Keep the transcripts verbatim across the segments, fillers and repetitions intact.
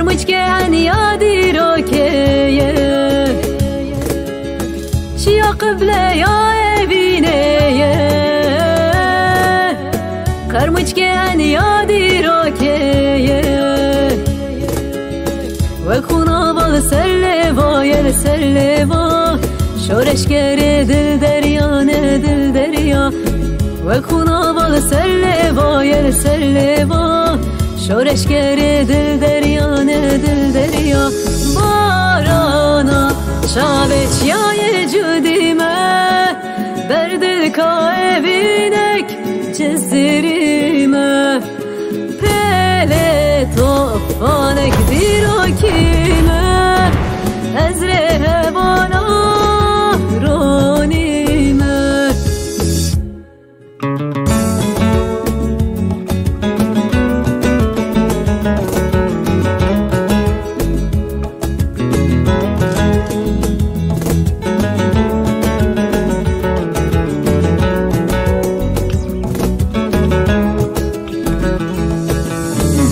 Miçke eniya dîrokê ye, çiya qibleya evînê ye. Qermiçke eniya dîrokê ye. Wek xûna va li ser lêva ye, li ser lêva. Şoreşgerê dil derya ne dil derya. Wek xûna va li ser lêva ye, li ser lêva. Şoreşgerê dil derya ne dil derya. Barana çavê çiyayê cudî me. Ber dilka evînek cizirî me. Pêlê tofanek dîrokî me. Ez rê hebana ronî me.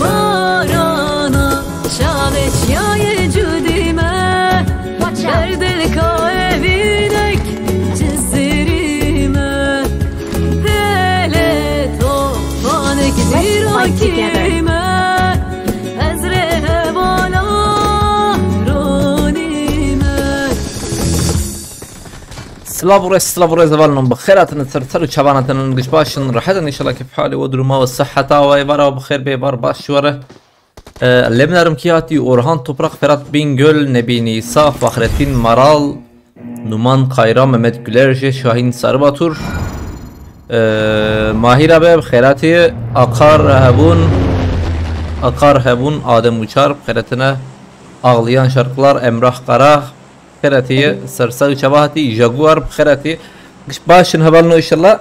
Barana çavê çiyayê cudî me. Ber dilka evînek cizirî me. Pêlê tofanek dîrokî me. Ez rê hebana ronî me. Silav û rêz, silav û rêz hevalno, bi xêr hatin ser ser û çavana tenin, giş baş in, rehet in, înşallah kêf halê we, duruma we, siheta we, êvara we bi xêr bê, êvar baş ji we re. E, lê min erim kî hatî, Orhan Toprak, Ferhat Bingöl, Nebî Nîsa, Fahrettin Maral, Numan Kayra, Mehmet Gülerci, Şahin Sarıbatur, e, Mahir abi, bi xêr hatî, Akar Hebûn, Akar Hebûn, Adem Uçar, bi xêr hatine, Ağlayan Şarkılar, Emrah Kara, xêr hatî, Sersa û çava hatî, Jaguar, bi xêr hatî. Giş baş in hevalno, înşallah.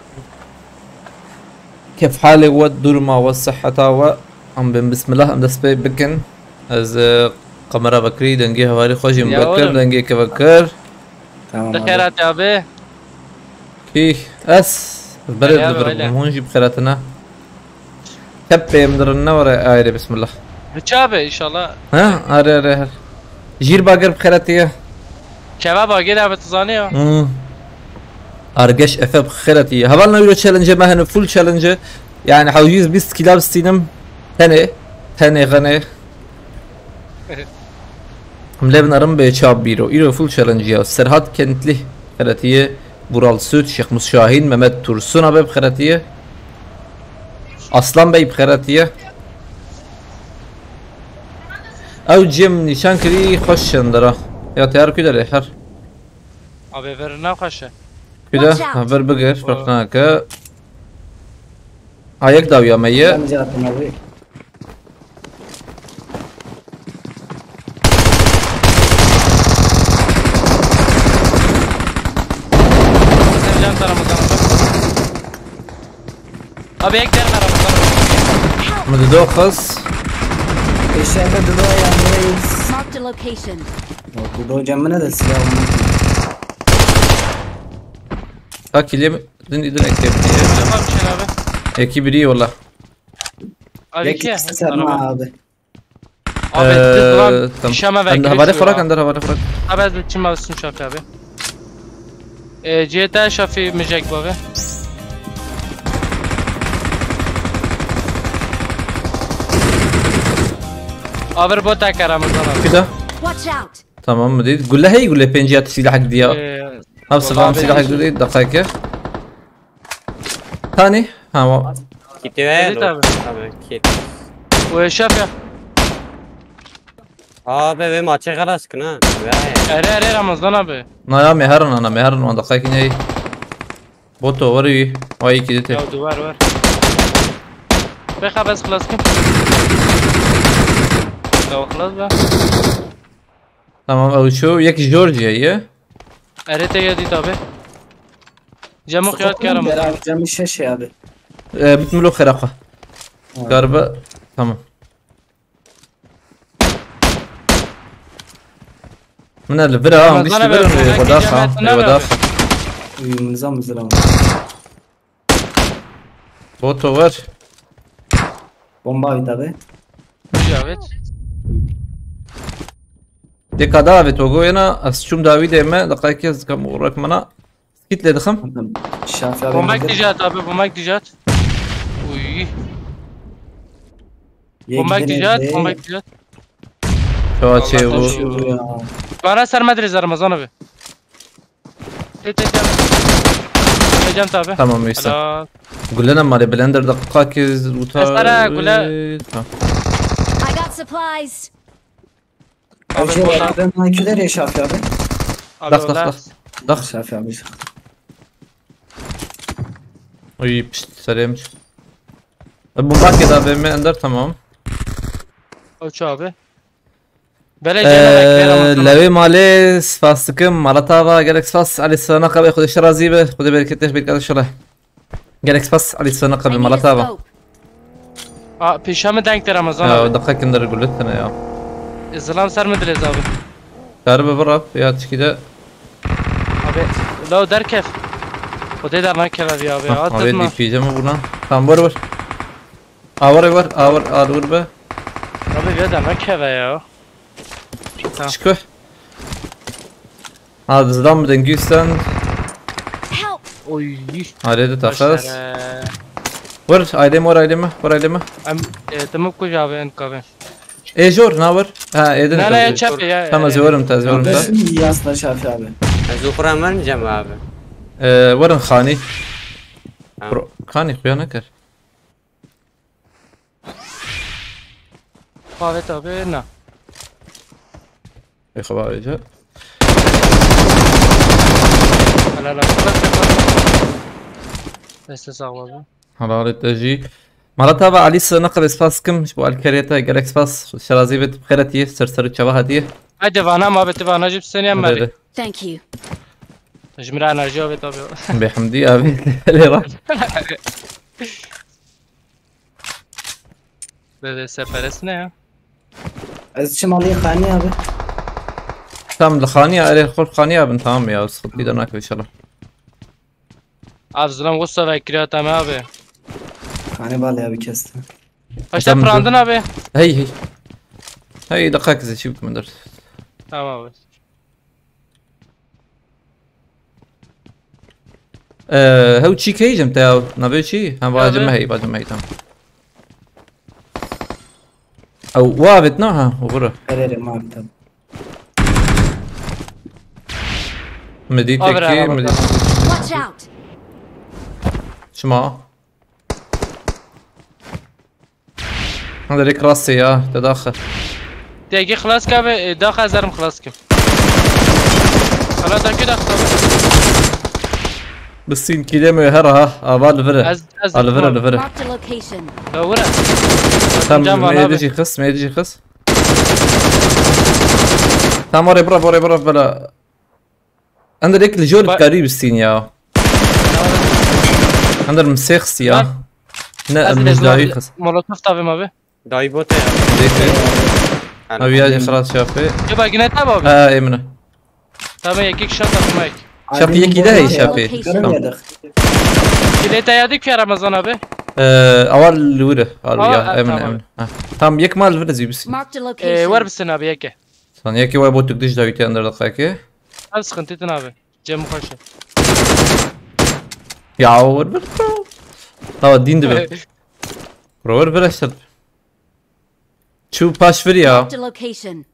Kêf halê we, duruma we, siheta we. Em bên bismillah, em dest pê bikin. Ez, e, kamera vekirî, dengê hevalî xwe jî min Ya vekir, oğlum. Dengê ke vekir. Tamam Bi abi. Xêr hatî abi. Kî, ez, berê Ya abi, dibirim, öyle. Hûn jî bi xêr hatine. Hep pê em dirin, ne were ayrê, bismillah. Hiç abi, inşallah. Ha, are, are, her. Jîr bagir bi xêr hatî ye. Keva bagir abi, tu zanî ya. Hmm. Argeş Efe bi xêr hatî ye. Heval ne euro challenge me hene, full challenge. Yani hewce yüz bîst kilo bistînim. Tenê. Tenê xenê. Em lê binerim bê çap bîro. Îro full challenge ya. Serhat Kentli xeretiye. Vural Süt, Şêxmus Şahîn, Mehmet Tursun abi bi xeretiye. Aslan Bey bi xeretiye. Ew cem nîşan kirî xweş şendera. Ya teyar ku derê her. Abi ver ne xweş e. Ku de? Watch out. Ha, ver bigir, O. Ferq nake. Ha, yek dawiya me ye. Ben zaten abi. Sen can taramı kanka. Abi ek tane aramızda. Min dido xist. Eşeğe dido yanındayız. Marked a location. Yok, dido camına da silah almak. Bak, kilim din idin ekleyebiliyor. Yapar bir şey abi. Eki biri yolla. Abi Yek iki ya, ikisi sarma araba. Abi, Ee, biz lan tamam. Şama ve Ender havale Grace frak, ya. Ender havale frak. Abi, ez biçim abi, sun şafi abi. Ee, C T şafi mücek bu abi. Abi, bu tek aramızdan abi. Bir daha. Watch out. Tamam mı değil? Gülle hey, gülle penci atı silah diye. Ee, Abi, sıfam vallahi silah ben dedi, dakika. Tani? Ha, o. Kitti ve Evet lo. Abi. Abi, kit. O eşref ya. Abi, ve maçı kalas kına. Ve. Ere, ere, Ramazan abi. Na ya, meharın ana, meharın ana, dakika ne? Boto var iyi. Vay, iki de te. Ya, duvar var. Beka bes klasik. Ya, klas da. Tamam, ew şu yek Georgia ye. Ere te ya dit abi. Cemo kıyat kerem. Abi, cemi şeş ya abi. Ee, bitmilo xeraqa. Ha. Galiba, tamam. Min li vir ha, Ramazan gişt abi, vir, sen rêvedax ha, cemaatine rêvedax. Uy, min zam zira. Boto var. Bomba abi tabi. Cavit. Êka da avê Togo yena, ez çûm dawî dê me, deqayekê ez dikam û rek mana. Skit lê dixim. Şafi abi Bombek nedir? Dijat abi, bombek Dijat. Uy. Yek Bombek denedi. Dijat, bombek Dijat. Çawa çê Allah û. Şu ya. Bana sermediriz Ramazan abi. Tek tek gel. Geleceğim tabi. Tamam, neyse. Helal. Gulene malê blender deqayekê uta. Esara, gule. Ha. I got supplies. Abi, Öyle burada. yerden makiler ya Şafi abi. Abi, Dak, dak, orada. dak. Dak. Şafi abi. Uy, pişt, serê min. E, bomba kê da B M ender, tamam. Uç abi. Böyle gene bekleyelim Eee, Ramazan abi. Lewê malê spas dikim. Mala tava, gelek spas. Elî sana qebê, Xwedê şe razî be. Xwedê bereketê bereket inşallah. Gelek spas, Elî sana qebê, I need mala a tava. scope. Aa, pêşa min deng te Ramazan Ya, abi. deqayekê ender gulet tene ya. E, Zilam ser mi dilêz abi. Karibe bir rap ya tişkî de. Abi, la derkev. Xwedê dernakeve abi abi. Ha, At abi dizma. D P C mi buna? Tamam, vur vur. Awar vur, awar, awar vur be. Abi bir dernakeve ya. Ha. Çıkıyor. Ha, dizdan bir dengü üstten. Help! Oy. Araya da takas. Başarı. Vur, ailemi vur, ailemi, vur ailemi. Em, e, tamam kuj abi en kabe. E, jor, ne var? Ha, edin. Ne ne ya çap ya. Tamam, ez vurarım, ez vurarım. Kardeşim iyi aslında Şafi abi. Ez oxira mermicem abi. Ee, verin xanî. Ha. Pro- Kanî xuya nekir. Kavet abi ne? Ê xwe bavêje. Helal abi. Deste sağ ol abi. Helalê te jî. Mala tava Alî, sina qebê spas kim ji bo alîkariyê te, gelek spas. Şerazî bit, bi xêr hatiye, ser ser û çava hatiye. Hadi vana ma beti vana jip seni Hadi, emeri. hadi. Thank you. Jimra enerji abi tabi. Bêhemdî abi, lê ra. Bebe seperes ne ya? Ez çim alayım Xani abi. Tam li xaniya, erê xor xaniya bin, tamam ya, sıkıntı da nakır inşallah. Abi zilam gusta ve kiriyat ama abi. Xani bale abi kesti. Kaçta Tamam, prandın abi? Hey hey. Hey, dakika kızı, çi bikim der. Tamam abi. Ee, hew çî keyjem te ya, navê çî? Ha, vacim Abi. me hey, vacim me hey, tamam. Ew, wavit na ha, vura. Verelim abi tabi. Medî Abi, tekî, abi, medî. abi. Watch out! Çima? Hadi rek rastê ya, te daxi. Degi xlas ka be, e, daxa ezerim xlas kim. Hala dakika dakika. Bi sîn kîlê me her ha, ava li vir e. Ez, ez. Ha, li vir e, li vir e. Marked a location. Ya vura. Tam Can var me abi. Dij xist, me Dij xist. Tam oraya bura, oraya bura, bela. Ender ek li jor Ba- karî bi sîn ya. Ender min sê xist ya. Bak. Ne, Ez em ez dayî mol- xist. Molotof tabi abi. Dayı bote ya. Dêke. Yani Ew ya jî xelas şafê. Ya bak yine tabi abi. Ha, emine. Tabi yekik şat atmak. Şafî yekî de heye şafî. Location. Tamam. Kile te yadı ki Ramazan abi. Ee, awa li wir e. Awa Awa, ya, ha, emin, tamam. emin. Ha. Tam yek mal vir ez yubis. Marked a E, location. var mısın abi yeke? Sen yek var botuk dij da yute ender dakika ki. Abi sıkıntı ettin abi. Cem Mukaşe. Ya, o vir bir. Tamam, din dibe. Bro, vir bir eşit. Çu paş vir ya. Marked a location.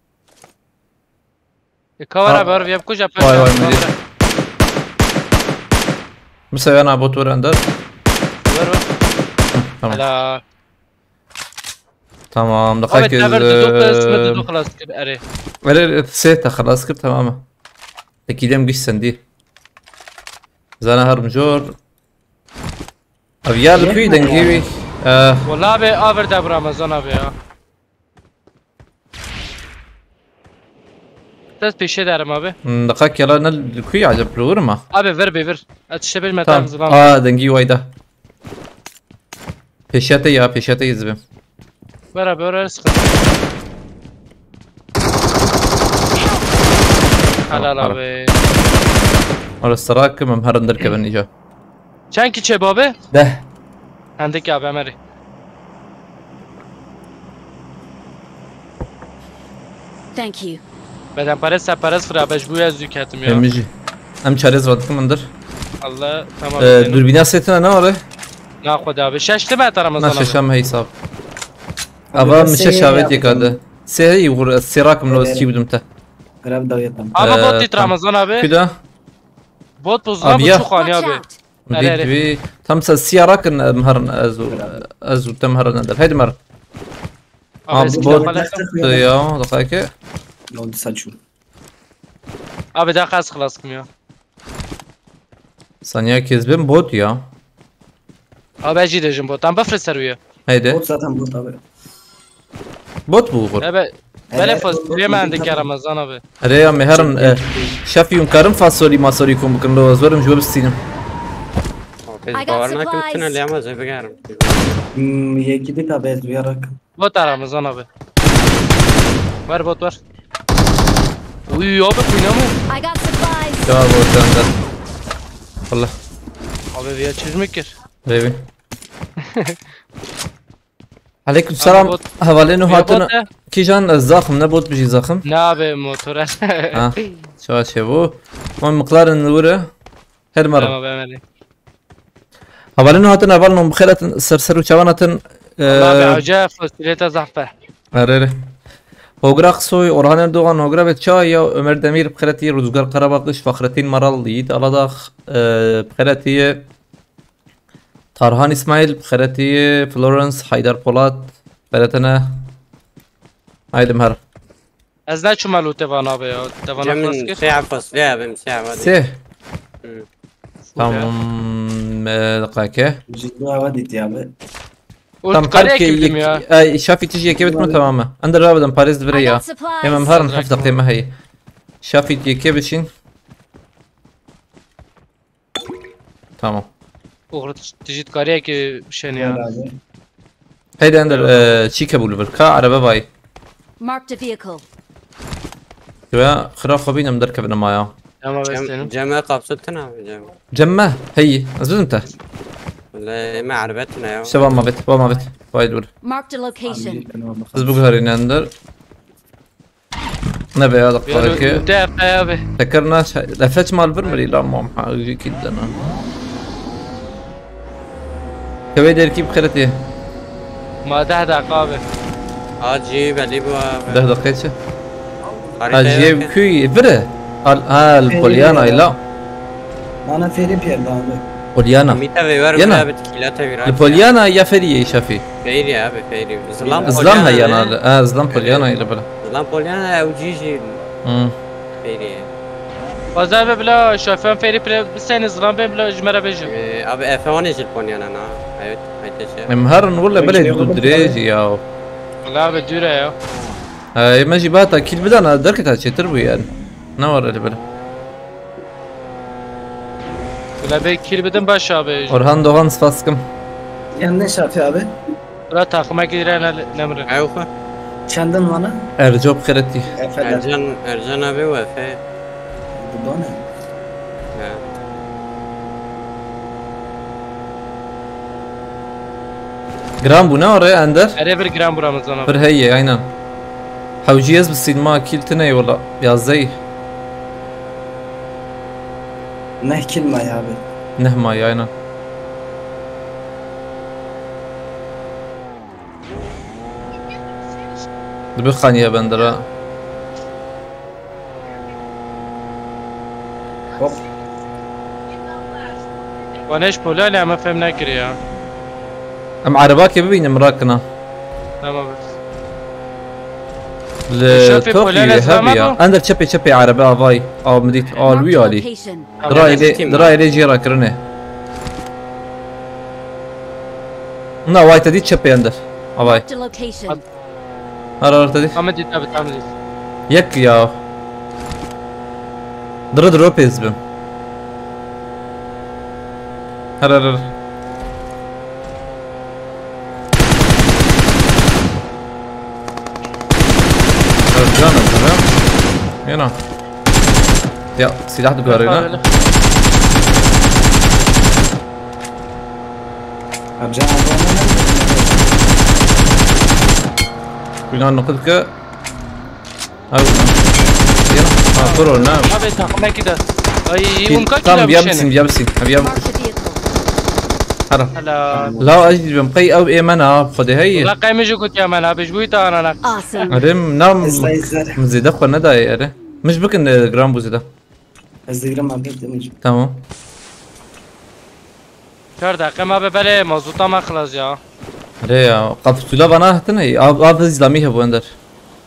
E, kavara Ha. var, viyap kuja. Vay, vay, millet. Mesela yana bot var ender. Var var. Tamam. Helal. Tamam, da Abi herkes. teber duduk da sınır duduk xelas kir eri. Verir se te xelas kir, tamam. Peki dem güç sendî. Zana her mijor. Abi ya li kuy dengî wî. Eh, Valla abi aver de bu Ramazan abi ya. Dest peşe derim abi. hmm, daqa kela ne li kuy acep li wir ma. Abi ver be ver. Atışe bir Tamam. metan zılan. Aa, dengî wayda. Pêşiya te ya, pêşiya te yizibim. Ver abi oraya sıkıntı. Helal Tamam, abi. Ara sera kim em herin derkevin ica. Çend kiçe abi? Deh. Hendik abi emeri. Thank you. Bedenperest, serperest xirabe, ji bo ez zû ketim ya. Em jî. Em çarêz radikim indir. Allah, tamam. Ee, Dûrbîna sêtina ne were? Na xwe da be. Şeş ti metre Ramazan abi. Na şeşem hey sab. Ava min şeş avêt yeka de. Sê hey vur, sê rakim lo çî bidim te. Grab da yetam. Ama bot dit Ramazan abi. Kuda? Bot buzlan bu çok hani abi. Dît wî. Tam se siya rakin em herin ez û ez û tem herin der. Heydi mer. Abi, bot ya, daqayeke. Yoldu saçu. Abi daha kas xelas kim ya. Saniye kezbin bot ya. Abi ez jî dejim bot. Tam bifre ser wî. Heydi. Bot zaten bot abi. Bot bû xwe. Ebe, belê fasulye me endike Ramazan abi. Erê ya me herin e, şefî hûn karin fasolî masolî kom bikin lo ez werim ji we bistînim. Ez bawer nakim tune lê ama ez ê bigerim. Hmm, yekî dît abi ez duyarak. Bot a Ramazan abi. Ver bot ver. Uy abi kuyna mı? I got supplies. Ya bu sende. Allah. Abi bir çözmek gir. Revin. Aleyküm selam. Hevalên û hatin. Kijan ez zaxim ne bot bijî zaxim. Ne abi motora. Ha. Çawa çê bu? Wan miqlarin wire. Her mara. Tamam ben. Hevalên û hatin hevalên û bixêretin ser ser û çawan hatin. Abi hoca fasuliyete zahfe. Erê. Hogra Qsoy, Orhan Erdoğan, Hogra Betça ya Ömer Demir, bixêretî Rüzgar Karabakiş, Fahrettin Maral, Yiğit Aladax, bixêretî Tarhan İsmail, bixêretî Florence, Haydar Polat, beretene. Haydi her. Ez ne çuma lo te vana be ya. Te vana Cem, flaske. Sê fasulye abim, sê hava. Sê. Tamam, e, dakika. Jiddu hava dît ya be. Tam kare ki ya. Ay, şafî tijî yekê bitme tamam mı? Ender rabidim Paris divire ya. Em em herin heft dakika me heye. Şafî yekê bişin. Tamam. Oğru tijî kare ki şen ya. Heydi Ender, e, çî kebûl bir. Ka araba vay. Marked a vehicle. Ve xira xwe bînim derkevine maya. Tamam ben senin. Cem, Cem'e kapsıttın abi Cem. Cemme, hey, ez bizim te. Le me arbetine ya. Şeva ma bit, va ma bit. Vay dur. Marked a location. Siz bu kadar inendir. Ne be ya da ki. Te ya be. Tekir naş, lefeç mal bir miri la mam ha ucu kildana. Kevê derkî bi xêretê. Ma deh deqa abi. Hacî belî bu abi. Deh deqê çi? Hacî ev kuy vire. Al al Polyana ila. Bana feri piyer abi. Polyana. Mita ve ver abi tikila te viran. Polyana ya feri ye şafi. Feri abi feri. Zlam Zlam Polyana. Hayana. Ha Zlam Polyana ile bile. Zlam Polyana ew cî jî. Hmm. Feri ye. Bazen be bila şoför feri pire sen Zlam be bila jmere beji. Ee, abi F on jil Polyana na. Evet, hayte şey. Em her nur le bile du dirêj ya. Valla abi dure ya. Ee, me jî bata kil bidana derketa çetir bu yani. Ne var öyle böyle? Bila be kil bidin baş abi. Orhan Doğan spas kim? Yanlış abi abi. Bira takıma girene nemre. Ew xwe. Çendin vana? Ercop xeretî. Efendim. Ercan, Ercan abi û Efe. Dibane. He. Giran bû ne are Ender? Erê bir giran bû Ramazan abi. Bir heye aynen. Hewcî ez bi sînma kîl tine wala. Yazdeyî. Neh kîl maye abi. Neh maye aynen. Dibe xaniye bendira. Hop. Wan eş polale ama fem nekiri ya. Em erebakê bibînim rakina. Tamam. Li Şafê Tokyo polale hebi ya. Ender çepê çepê erebe avay. Av midît alwi alî. Dirayê lê, dirayê lê jê rakirine. Na vay te dît çepê Ender. Avay. Har har te dît. Ahmet dît abi, Ahmet dît. Yek ya. Dırı dırı pez bim. Har har har. Özcan öldü mü? Yine. Ya silah da görüyor lan. Abi can abi. Günah nokta ki. Abi. Ha, kuro, ne? Abi takımdaki de. Ay, iyi, unka Tamam, kila ya bir bisin, şeyini. Ya bisin. Abi ya bisin. Marked a vehicle. Hara. Hala. La, ez dibim qey ew ê me ne, Xwedê heye. La kaymış kut ya, ben abi, bu ita ananak. Awesome. Erê, nam, Ez de izler. Min zêde xwe nedayê, erê. Min ji bikin, e, gram bû zêde. Ez digirim abi, demir. Tamam. Çar dakika ma be, belê mazota me xilas ya. Erê ya, kapsula vana hatine, av, av zîlamî hebû ender.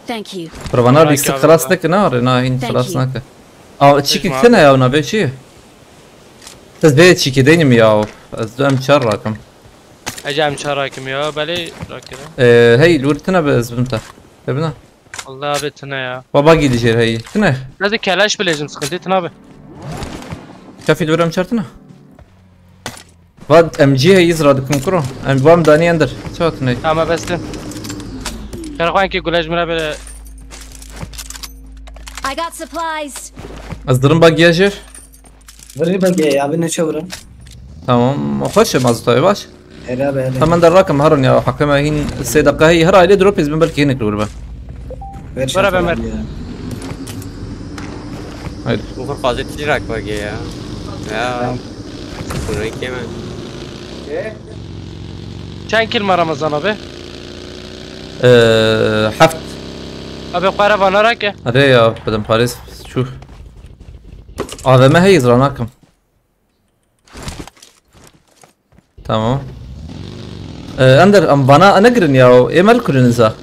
Thank you. Provana Vay lîstik gavur xilas be. Neke, na, erê, na, hîn Thank xilas you. Neke. Aa, çîkik Tamam. Tine ya, navê çi? Ez vê çîkê deynim ya, ez em çar rakim. Ecem çar rakim ya, belê rakim. Ee, hey, lûr tine be ez bim te. Te bina. Allah abi tine ya. Baba gidi jêr hey. Tine. Hadi keleş bileceğim, sıkıntı tine abi. Kafî lûr em çar tine. Va M G hey iz radikim kuro. Em vam dani ender. Çat ne? Tamam bestim. Karakolan ki gulaj mına böyle I got supplies. Ez dirim bagiya jêr. Vırı bagi ya, abi ne çavurum? Tamam. Xweş e mazotayê baş. Era be. Hemen de rakim herin ya. Heqê me hîn sê deqa hey. Her aile drop ez bin belkî hinek lûr be. Ver Bora ben ver. Ya. Haydi. Bu kadar fazla tirak var ya. Ya. Bunu iki hemen. Çend kil ma Ramazan abi? Ee, heft. Abi karavana rake. Erê ya, bidim parêz çû. A V M hey iz ranakim. Tamam. Ee, Ender, em vana negirin ya. Ê me li kulin za.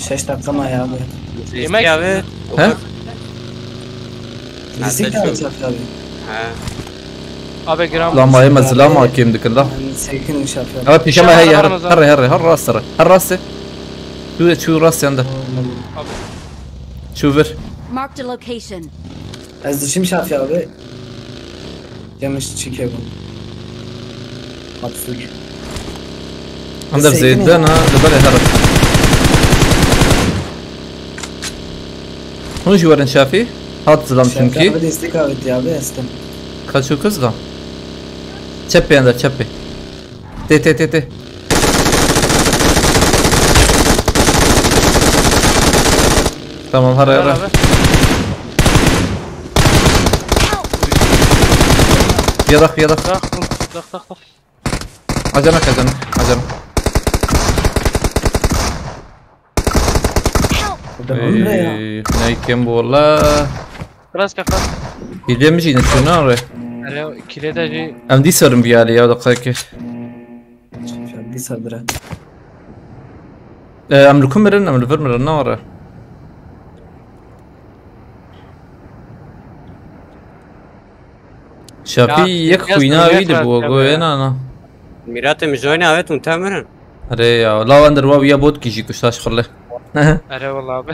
Şeş dakika ma ya abi. Yemek. Abi. He? Listeyî Nasıl abi şu? Çak abi. Ha. Abi gram. Lan mayê me Abi. zilama kêm dikin la. Yani sekin iş yapıyor. Evet, pişe me hey, her, Ramazan. her, her, her rastır. Her rastır. Şu, şu rast yandı. Şu vir. Marked a location. Ez dişim şafi abi. Yemiş çike bu. Maksud. Ender Sekin zeyden ha, de böyle her. Hûn jî werin şafî? Hat zilam Şafi çünkü. Abi destek abi diye abi estem. Kaçu kız da. Çepê ender, çepê. Tê, tê, tê, tê. Tamam, hara, hara. Abi. Yadak, yadak. Dak dak dak dak. Acanak, acanak, acanak. Burada ne ya? Ey, ne kim bu valla? Biraz kafa. Gidelim mi yine şuna oraya? Alo, kilede ji. Em dî serim bir yerde ya, dakika ki. Bir sabıra. Ee, em li ku mirin, em li vir mirin, ne var? Şapî Ya, yek biraz xwîna da wî yek li bû, rahat goyê ya. nana. Miratê min joyne avet û te mirin. Erê ya, law ender wa wîya bot kî jî kuştaş xirle. Ere valla abi.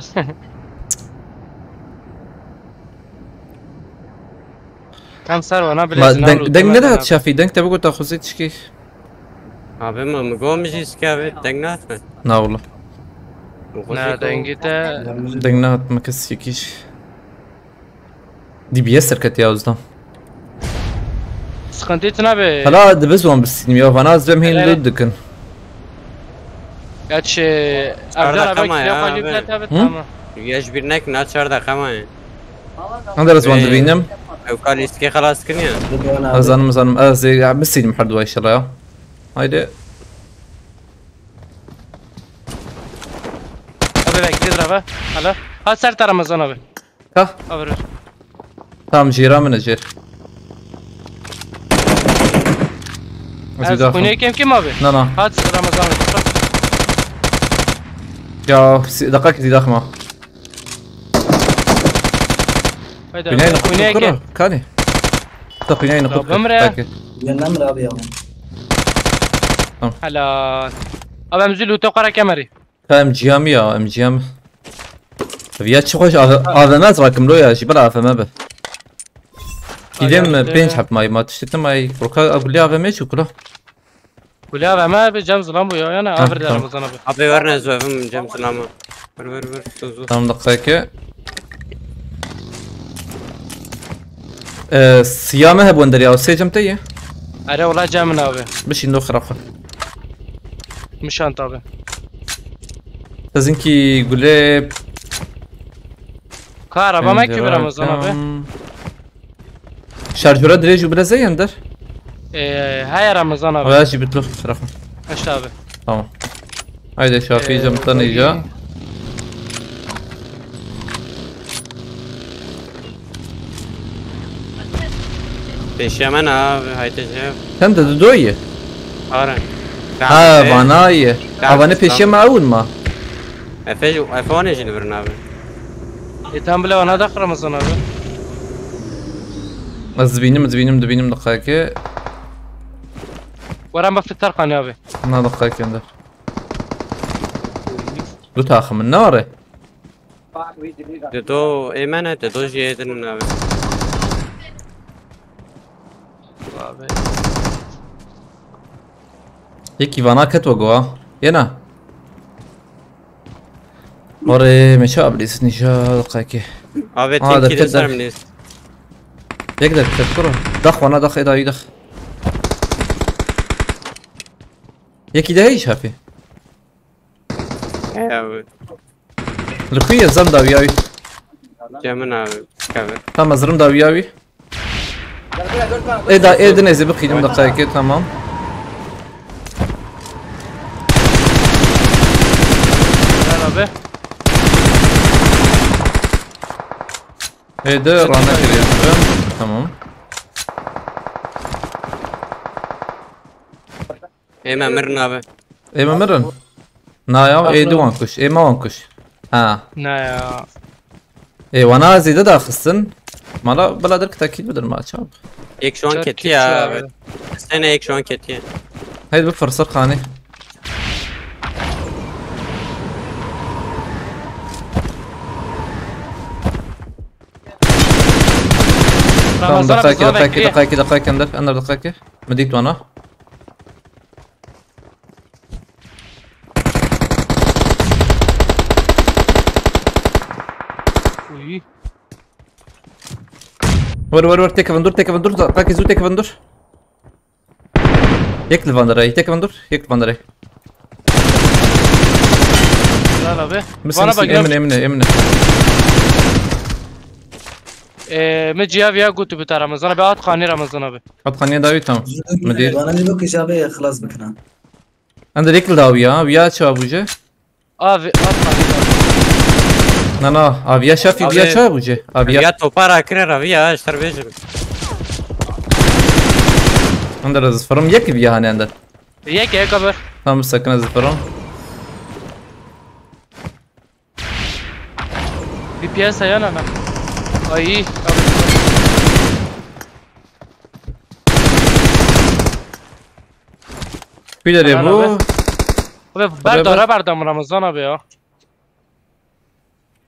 Tam ser bana bile Ma zina deng, vurdu, deng ne demeden dihat abi. Şafî, deng te bigota xwezî çikî. Abi min, min got min jî iske abi deng nat mi? Na wala. Min xwezî Ne got. dengi te. Deng nehat me kes yekî jî. D B S serketiya uzdan. Sıkıntı için abi. Hala dibe zwan bisînim ya, vana ez vem hên Hele. Loot dikin. Gerçi Ercan Arda abi kama kilo ya koyup abi. zaten abi Hı? Tamam. Ya ji bîr nekin ha çar deqa me. Ender ez wan Ee, dibînim. Ew kal îskê xelas kiriye. Burada abi. Ez zanim, ez zanim. Ez ê ya bisînim her duwa inşallah ya. Haydi. Abi bekliyordur abi. Alo. Ha ser Ramazan abi. Ka. Abi dur. Tamam, jêra min e jêr. Ez Ez bir daha. Konya kim kim abi? Na na. Hadi Ramazan abi. Ya si- dakika ki daxma. Haydi Konya abi. ne Konya kutu kim? kuru? Kani. Ta Konya ne Ya kutu? bimre. Peki. Yandan mı abi ya? Helal. Abi em zil uto kara kemeri. Ka M G M ya, M G M. Ya çi xweş A V M ez rakim lo ya, ji ber A V M be. Gidem Ayakta. Pênc heb may, ma tiştitim ay. Kurka agulya A V M çi kula? Gulya ve me bir cem zilan bu ya. Yani Ha, abi de tamam. Ramazan abi. Abi ver ne zövüm cem silama. Ver ver ver. Dur dur. Tamam, dakika ki. Ee, siya me hebûn derya, sê cem te ye? Ere ola cem abi. Bişîn do xirafa. Mişant abi. Sizinkî gule. Ka araba me kî bi Ramazan abi? Şarjöra dirêj û bilezeyên der. Ee, heye Ramazan abi. Oya jî bitlo, xirafa. Heşt abi. Tamam. Haydi Şafî, ee, cem tanîja. Pêşiya me ne abi, haydi şey. Hem de dudoyê. Are. Ha, vana ye. Avane pêşiya me ew in ma. Efe, Efe wan ê jî li vir nabe. Ê, tam bile wana dax Ramazan abi. Ez dibînim, dibînim, dibînim diqayeke. Were em bafit Tarkan abi. Na diqayeke ender. Du taxim in, ne are? Dido ê me ne, dido jî ê din in abi. Abi. Yekî vana ket we go ha. Yena. Orê me çawa bilîs nîşa diqayekê. Abi, aa, tenkî de ser min nîst. Yek derket kuro. Dax wana dax ê dawî dax. Yekî de heyî Şafî. He abi. Li xwe ye zam dawî dawî. Cem min abi. Kevin. Tam ez rim dawî dawî. Ê da, ê din ez ê biqînim deqayekê, tamam. Helal abi. Ê de rana kiriye. Tamam. Ê me mirin abi. Ê me mirin. Na ya, ê di wan kuş. Ê me wan kuş. Ha. Na ya. Ê, wana zêde daxistin. Mala bila derketa kî bidir ma çap. Yek şu an ketiye abi. Sene yek şu an ketiye. Heydi bir fırsat kani. Tamam, Ramazan abi, dakika, dakika, dakika, dakika, ender, ender dakika. Medit wana. Uy. Wer, wer, wer, têkevin dur, têkevin dur, qakî zû têkevin dur. Yek li van derê, têkevin dur, yek li van derê. Lan abi. Misin, bana misin, bak, emine, emine, emine. Ee, me ciya viya gotu bita Ramazan abi, at xanî Ramazan abi. At xanî dawî tam. Mi dî. Bana ne bakış abi, xelas bikina. Ender yek li dawî ya, viya çawa bûje? Abi, atma. Na, na, aviya Şafî, aviya çawa bûje? Aviya. Aviya topa rakire, aviya, ji te re bêjim. Ender ez firim yek viya hane ender. Yek, yek abi. Tamam, sakın ez firim. Bir piyasa yana lan. Ay, iyi. Abi. Kuy derê bû? Abi, ber dara berda min Ramazan abi ya.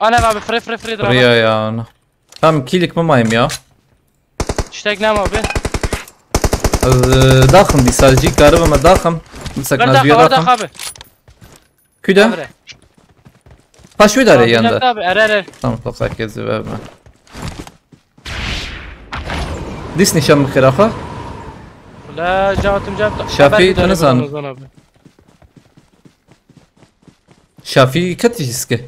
Ana abi, free, free, free, dara. Riya ya, ana. Tam kilik mi mayım ya? Tiştek ne abi? Ez, e, daxim, bir sadece karı ve daxim. Mesela nazıya daxim. Abi. Kuda? Abi. Paşu da abi, yanında. Abi, er, er, er. Tamam, toprak gezi verme. Dis nişan mı kirafa? La, cevaptım, cevaptım. Şafî, tu ne zanî? Şafî ket jî ske.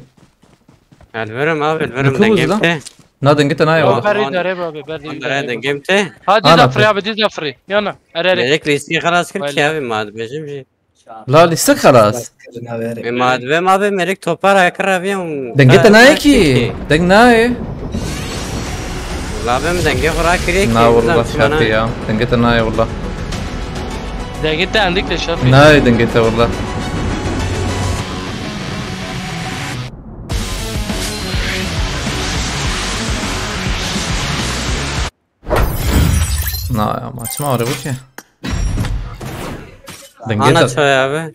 Elverim abi, elverim dengê te. Na dengê te nayê wala. Berî dare abi, berî dare dengê te. Ha, diz afri abi, diz afri. Yana, er, er. Gerek lîstî xelas kir ki abi, ma dibêjim jî. La lîstik xelas. E, ma divê ma vê mêrik topara kir ev yê. Dengê te nayê kî. Deng nayê. La vê min dengê xwe rakiriye kî. Na wallah, Şafî ya. Dengê te nayê wallah. Dengê te endik de Şafî. Nayê dengê te wallah. Na ya, ma çima araba ki? Dengê te, çawa abi?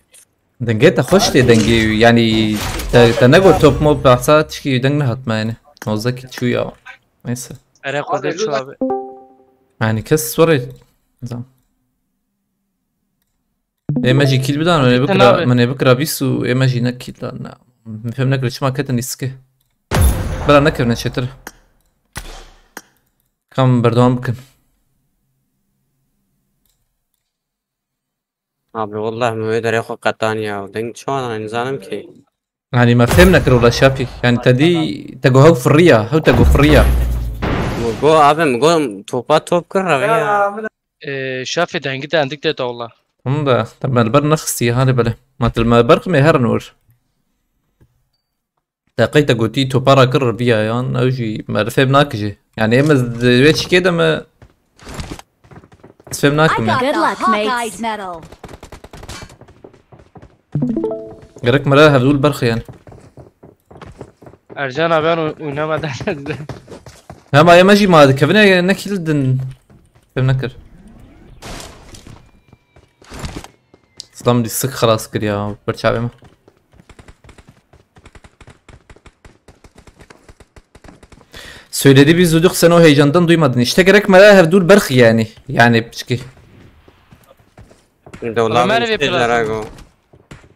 Dengê te xweş tê dengê, yani te, te nego top mop behsa tişkî deng nehat me yani. Nozdeh ki çû ya. Neyse. Ere xwedê çû abi. Yani kes sorê. Zam. Ê me jî kîl bidan, me bikira, me bikira bîst û ê me jî ne kîl dan. Ne. Min fêm nekir çima ketin lîstikê. Bira nekevine çêtir. Kam berdewam bikin. Abi, wallah, min wê derê xwe qetaniya. Deng çawa nizanim ki. Yani me fêm nekir wala Şafî. Yani te dî te got hew firiya, hew te got firiya. Go abi, go topa top kir reviya. Ee, Şafî, dengî te endik tê wala. Hûn de te me li ber nexistî, hane bele. Ma tu li me ber ximê herin wir. Te qey te gotî topa rakir reviya yan, ew jî me li fêm nake jî. Yani em ez di wê çikê de me ez fêm nakim ya. Good luck, mates. Gerek me re hevdûl berxiyan. Ercan abi, an oynamadan. Hema ema jî ma dikevine ne kill din. Fêm nekir. Slam dî sik xelas kir ya, ber çavê me. Söylediği bir zuduk sen o heyecandan duymadın. İşte gerek me re hevdûl berxi yani. Yani piçki. Dewla Ömer bin ve şey Plas. Carago. Şey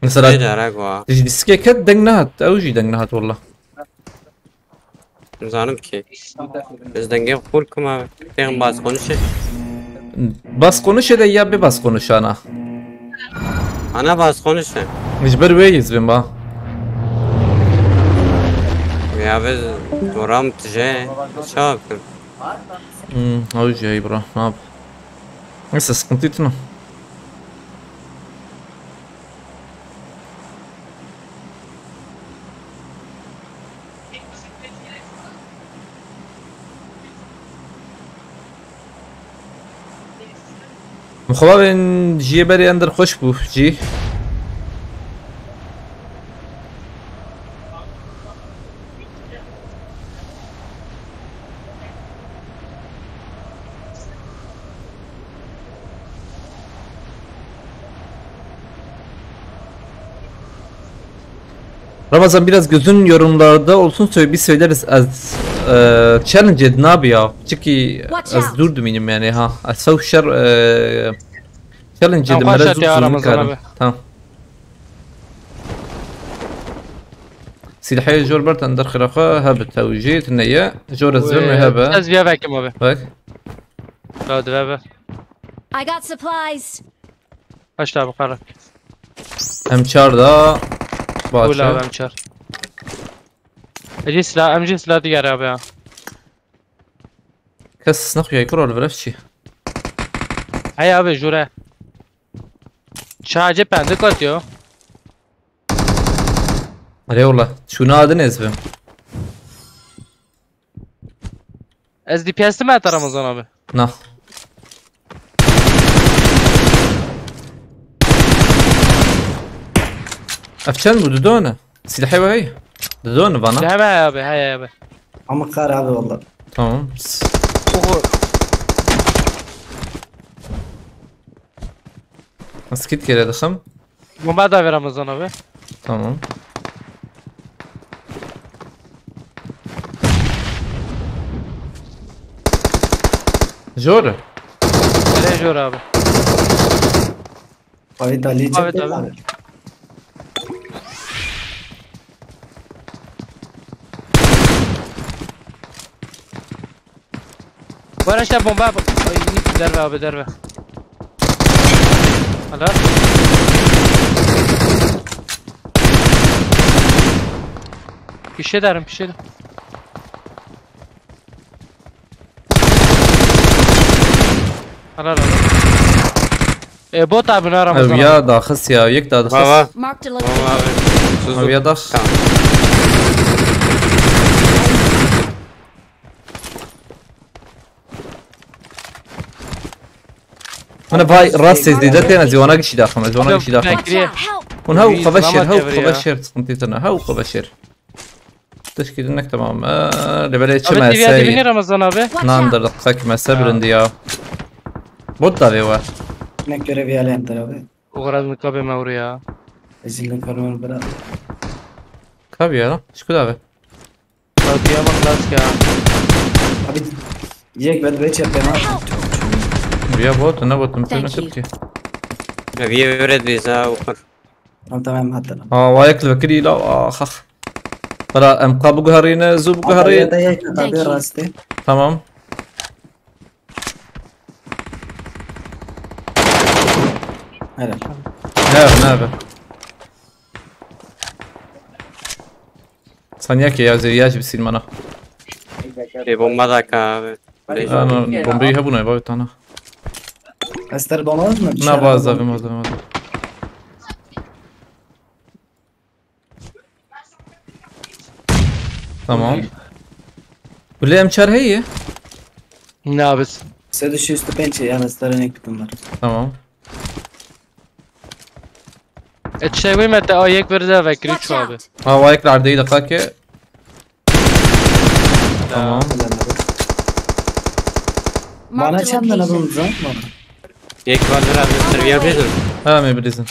Mesela Carago. ji dîskê ket deng nehat. Ew jî deng nehat walla. Zanim ki. Ez dengê xwe qûl kim abi. Têxim bas konuşê. Bas konuşê de ya bê bas konuşana. Ana bas konuşê. Ji ber wê yî zibin ba. Ya biz doram tije. Çav kir. Hmm, ew jî heyî bira. Ne yap? Neyse, sıkıntı yok. Muxababên jiyê berê ender xweş bû jî. Ramazan, biraz gözün yorumlarda olsun, söyle, biz söyleriz. Ez e, challenge edin abi ya. Çünkü Watch ez out. Durdum inim yani ha. Ez sew şer e, challenge edin. Tamam, Biraz başlat ya uzun Ramazan karim. Abi. Tamam. Silahê jor bertan derxiraxa hebit ew jî tine ye. Jor ez vim hebe. Ez viya vekim abi. Bak. Hadi ve be. I got supplies. Kaç daha bu kadar? M çar da. Bula Bahçe. abi M çar. Eci silah, M C silah diğer abi ya. Kes naxuya kuro li virevçî. Hey abi jure. Çace pendik atıyor. Erê wala. Şuna adın ezbim. Ez D P S'im heta Ramazan abi. Na. Ev çend bû? Didone. Silahê we heye? Didone vana. He abi, he abi. Ama kar abi valla. Tamam. Oho. Skit gere dixim. Bomba da ver Ramazan abi. Tamam. Jor. Nereye jor abi? Abi dali Abi, çekti tabii. Abi. Were işte bomba. Ay, derve abi derve. Hala. Bir şey derim, bir şey derim. Hala hala. E, bot abi ne aramızda? Ev ya daxis ya, yek da daxis. Baba. Marked a Baba location. abi. Suzu. Ev ya dax. Tamam. Mana vay rast ez dide tena ziwana kişi daxim, ziwana kişi daxim. Watch out! Help! Hûn hew Biz xebeşer, zama hew tevri ya. Xebeşer, sıkıntı tane, hew xebeşer. Teşkil nek tamam. Ee, Lebele Abi çime T V'ye sey. dibini Ramazan abi. Watch Nan out! da dakika ki mese birindi ya. Bot da ve var. Ne görevi alem abi. O kadar mı kabe mevru ya. Ezilin karnını bırak. Kabi ya lan. Şu kadar be. Kapıya bak lan ya. Abi yek ben beş yapayım abi. Bir ya bot ne bot ne Thank nasıl you. ki. Reviye öğret bize okur. Tamam tamam hatta. Aa, vay ekli vekili la. Ah ah. Bala em kabu guharine, zu bu Hatta ya da guharine. yek Thank abi you. rastı. Tamam. Helal. Ne abi ne abi. Tanya ke ya zêwiya jî bisîn mana. Ê bomba daka abi. Ana bombeyi hebûna eva tana. Ez te bomba mı? Na baz davim baz davim baz. Tamam. Gule em çar heye. Ne abi? Sedişi üstü pençe yani starın ekipim var. Tamam. E şey wê me te a yek verde vekirî Watch çu abi. out! Ha, wa yek ardeyî daqake. Tamam. Bana Marked a çend tane location. bulundu lan bana? Yek vardır abi, sırviya bir dur. Ha, me bilizin.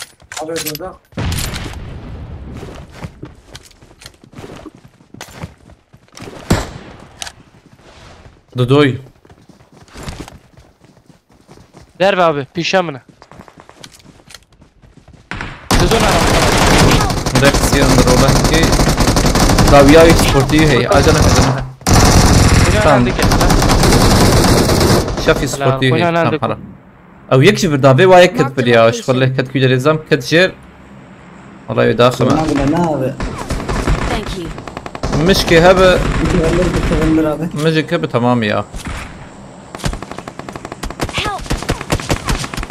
Dudoy. Derve abi, pîşe min e. Dizon ara. Rex yanında olan ki. Dawiya sportivi hey. Acele acele. Tamam. Tamam. Geldi geldi. Şafi sportivi hey. Tamam, Tamam, para. Ew yek ji vir davê wa yek ket bir ya. Şu xwirlê ket kuî derê zam ket jêr. Wala ew daxime. Buna bile ne abi? Thank you. Mişkê hebe. Bir kıvırdır bir kıvırdır abi. Mijik hebe tamam ya. Help!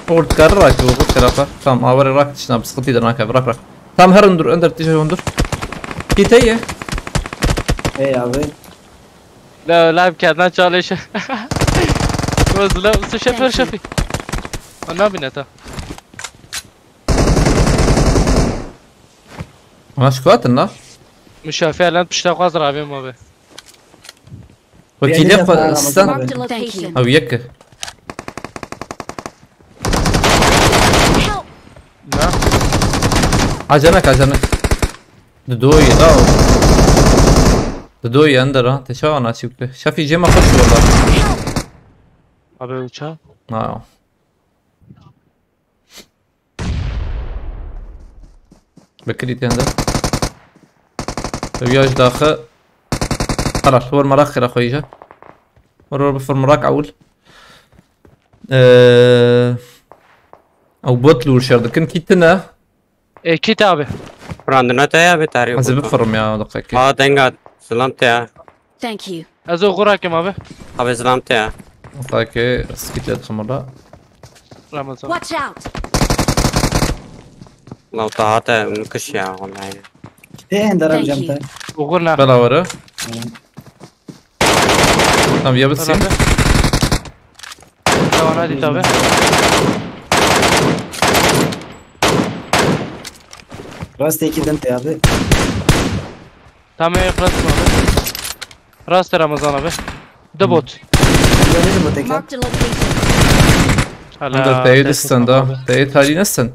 Port kar rak bu bu tarafa. Tamam, awara rak dışına bir sıkıntı da naka rak rak. Tam her undur under tişe undur. Kite ye. Hey abi. La la kerdna çalış. Kozla su şefir şefi. Ana bineta. Ana şu kuatın la. Müşafi lan pişta xwaz rabim abi. Wekî Yeni lê defa xwe Ramazan stan. abi. Marked a location. Ew yek. Help! Na. Acanek acanek. Didoyê da. Didoyê ender ha. Te çawa naçî bike. Şefî cema xweş wala. Abi uça. Ha. Bekirî tende. Ev ya ji daxi. Xelas, wer meraq xira xwe îja. Wer wer bifir meraq ewil. Eee, ew bot li wir şer dikin. Kî tine? E kit abi. Kurandına te ya be tarih. Ez ê bifirim ya, deqeke. Ha denga, zilam te ya. Thank you. Ez o xurakim abi. Abi zilam te ya. Deqeke, skit ya dixim orada. Ramazan. Watch out! Law ta hate, unu kış ya vallahi. Hey ender Thank amcam you. te. Uğur ne? Bela were. Tamam, ya bitsin. Abi. Tamam hadi tabi. Rast iki dente abi. Tamam yaklaşma abi. Rast Ramazan abi. De bot. Böyle de bu tekrar. Marked a location. Hala. Ender teyê distin da. Teyê tarî nestin.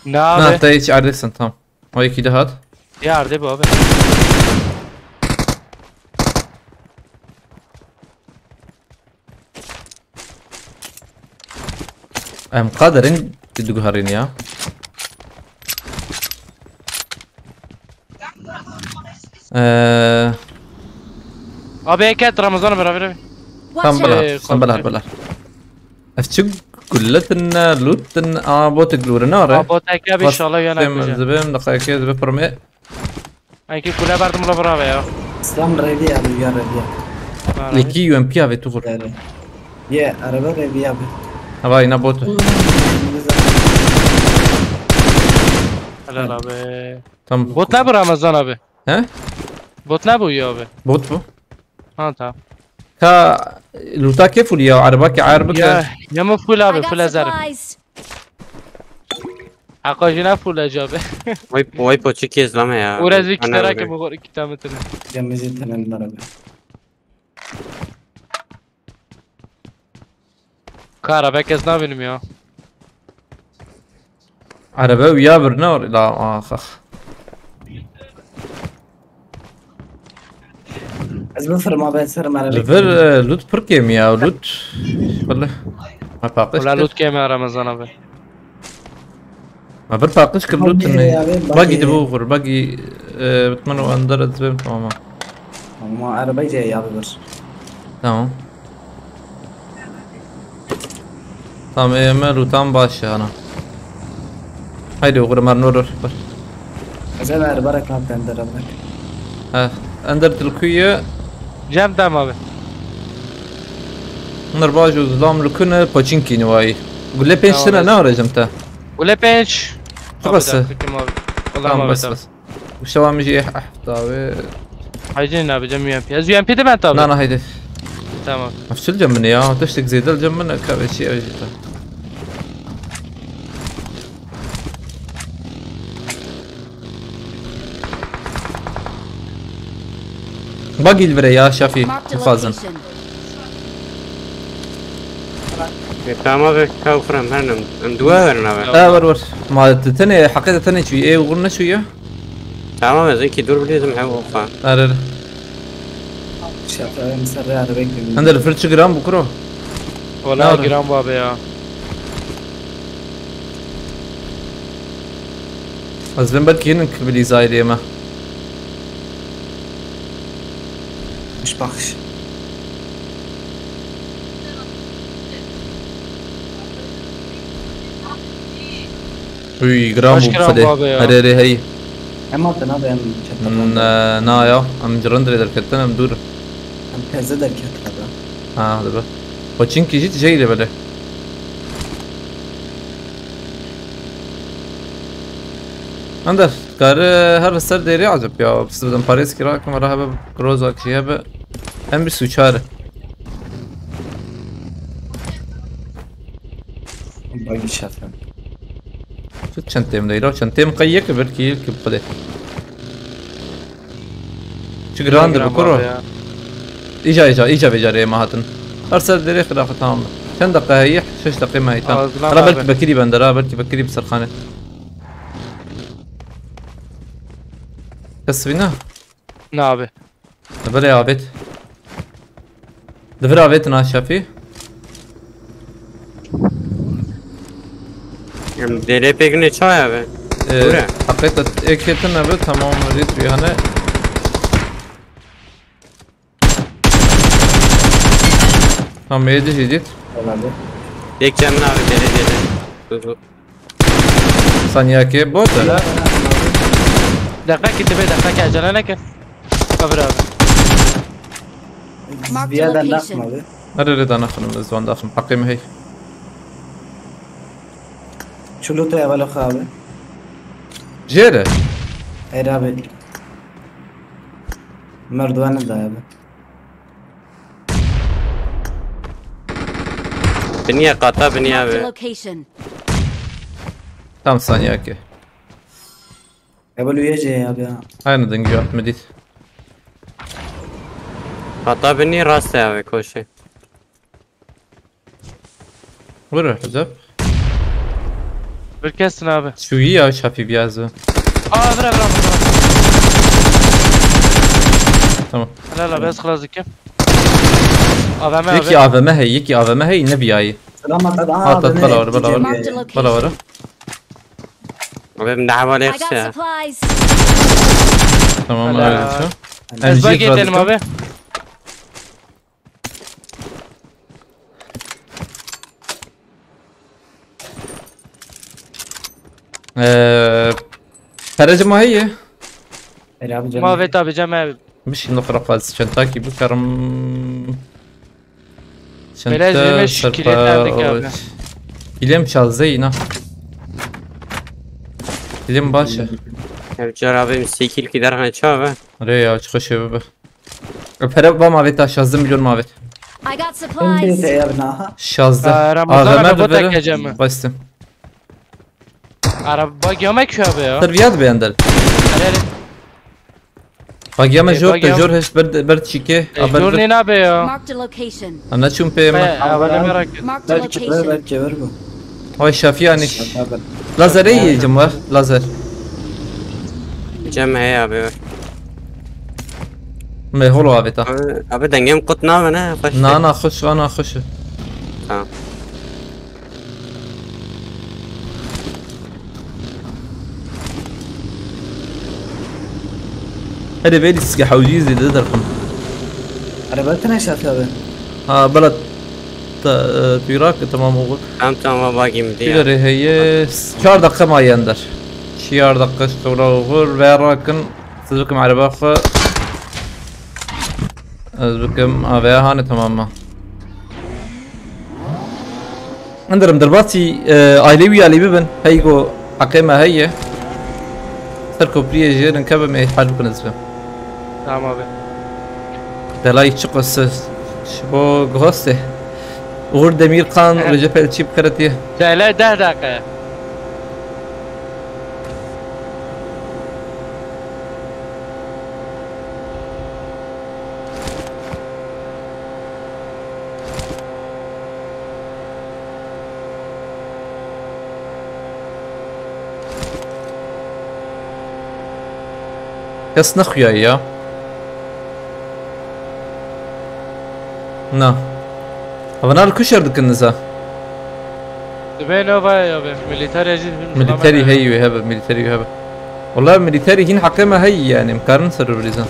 Ne Na, abi? teyê çi erdestin, tamam. O iki de hat. Yerde bu abi. Em qadirin diguherîn ya. Eee, Abi eket Ramazan abi abi. Tam Watch bela, out! Ee, tam bela, korkuyorum. Bela. Ev çi gulletin ne, lûtin, a botik lûrin are. Aa, botek abi inşallah yana Tem güzel. zibim, dakika zibim pirme. Enki kule verdim bula bravo ya. İslam revi abi ya revi. Ha, Leki U M P abi tuğur. Yani. Ye araba revi abi. Hava ina botu. Helal abi. Tam. Bot ne bu Ramazan abi? He? Bot ne bu ya abi? Bot bu. Ha tamam. Ka luta ke full ya, araba ke ayar bike. Ya, ya mı full abi I got full ezer. Supplies! Hakkajına full ece abi. Vay vay poçik izleme ya. Orası iki Ana tane öyle. Ki bu iki tane tane. Gemimizi tanınlar abi. Kara ben kes ne benim ya. Araba uya bir ne or la ah ah. Ez bifirim abi, ez serim araba. Li vir e, loot pir kêm ya, loot. Wala. Ma paqij Ola kir. Loot keme Ramazan abi. Ma bir paqij kir loot Bagi ne. abi, Bagi bagi. De bu xur, bagi e, bitman o ender ez bim tamam. Ama arabayı cey abi bir. Tamam. Tamam, e, me lootan baş ya ana. Haydi oğlum, mer nur. Ez eve araba rakam tender abi. Ha. Ender tilkuye. Cem dema be. Nirbajo zilam lukune paçinkî niwayî. Gule pênc tine ne arêjim te. Gule pênc. Çi bes e? Tamam, bes, bes. Şewa min jî eh, eh, tabi. Haydi ne yapacağım U M P? Ez U M P de ben tabi. Na, na, haydi. Tamam. Ev çil cem min e ya. Tiştek zêde cem min e, ka ve çi ev jî ta. Bagî li vir e ya Şafî, dixwazin. E, tamam be, ka ufrem, her nem. Em dua verin abi. Ha, ver, ver. Ma te tenê, heqê te tenê çûyî, ê ugur neçûyî ya? Tamam, ez êkî dûr bilîzim, hev oxa. Are, are. Şafî abi, em ser rê arabeyek dibînin. Hende li vir çi giran bû kuro? Wala giran bû abi ya. Ez vêm belkî hinek bilî zayirê me. Baş baxş. Uy, giran bû, Xwedê. Herê, herê, hey. Em hatin abi, em çetda. Na ya, em ji rind rê derketin, em dûr. Em teze derketin abi. Ha, dibe. Xwe çinkî jî tijeyî lê belê. Ender, kare her ser dêrê acep ya. Biz bidim parêz kira, kim ara hebe, Grozak jî hebe. Em bir suçar. Bagî şefim. Tut çentêm de, çentêm qey yek, belkî yek xwedê. Çi giran dibe kuro. Îca, îca, îca vêcarê ême hatin. Her ser derê xira xwe tamam. Çend deqe heye? Şeş deqe me heye, tamam. Hala belkî Bekirî bende, ha, belkî Bekirî bi serxanê. Kes vîna? Ne abi? Li vir avêt. Li vir avêt na Şafî. Em dêrê pêk ne çaya be? Ee, Bure. Heqê te êkê tune be, tamam, rît rîhane. Tamam, êdî jî dît. Tamam abi. Yek cem min abi, dêrê dêrê. Dur, dur. Saniyakê bot e. Deqekî dibe, deqekî ecele neke. Kabir abi. Mark the location. Nerede dana xanım, ez van daxim. Hakkım hey. Çulu te evvel abi. Jere. Her abi. Merdiveni de abi. Biniye qata biniye abi. Marked a location. Tam saniyakê. Evvel üyece abi ya. Aynı dengî hat me dît. Qata binî rast e abi koşê. Vur Recep. Bir kesin abi. Şu iyi ya, Şafî biraz. Aa, vura, vura, vura. Tamam. Helal abi, ez xelas dikim. A V M abi. Yekî A V M hey, yekî A V M hey, ne biyayî. Selamat abi. Aa, at, at, bela var, bela var. Marked a location. Bela var. Abi, min deheva lê xise. Tamam, öyle şu. Ez bagî dedim abi. Ee, Perece ma heye? Hele abi canım. Ma ve tabi cem abi. Mişî nixwe xwaz çentakî bikarim. Çenta serpa. Kîlêm şazdeyî na. Kîlêm baş e. Ev cara bêm sê kîl kî derxane çav e. Rê ya, çi xweş ê bibe. Pere ba ma vêta, şazdeh milyon ma vêt. I got supplies. Şazdeh. Ramazan A V M abi, de bot vere. Ekeceğim mi? Bastım. Araba bagya me kü abi ya. Sırf yad beğendir. Hele hele. Bagya me jor te jor heş ber ber çike. E, jor ne abi ya? Marked a location. Ana çum pe me. Havale merak et. Marked a location. Belki ver bu. Vay Şafî aniş. Lazer iyi cim var. Lazer. Cem heye abi ver. Me holo abi ta. Abi, abi dengem kut nave ne? Xweş. Na, na, xweş, va na xweş. Tamam. Hadi be, lîstikê hewcî zêde derxim. Araba tine Şafî abi. Ha, bela ta-, e, tu Irak, tamam oğul. Tamam, tamam, bagî min diye. Pîlerê heye, çar deqe maye ender. Çar deqe şewra oğul, ve rakin, siz bikim araba xwe. Ez bikim, aveya hane tamam mı? Enderim derbasî, e, ailê wî alî bibin. Hey go, heqê me heye. Ser kopriyê jêrin kevim ê hal bikin ez bim. Tamam abi. Delay çi qısı. Şibo goste. Uğur Demirkan, Recep Elçi Kırıtı. Delay deh dakika. Kes nexuyaye ya. Na. Hava nal kuşer dikin niza. Dibê ne vay abi, milîterê jî bilmiyorum. Milîterî heyî wê hebe, milîterî wê hebe. Wala milîterî hîn heqê me heyî yani, em karin ser rû bilîzin.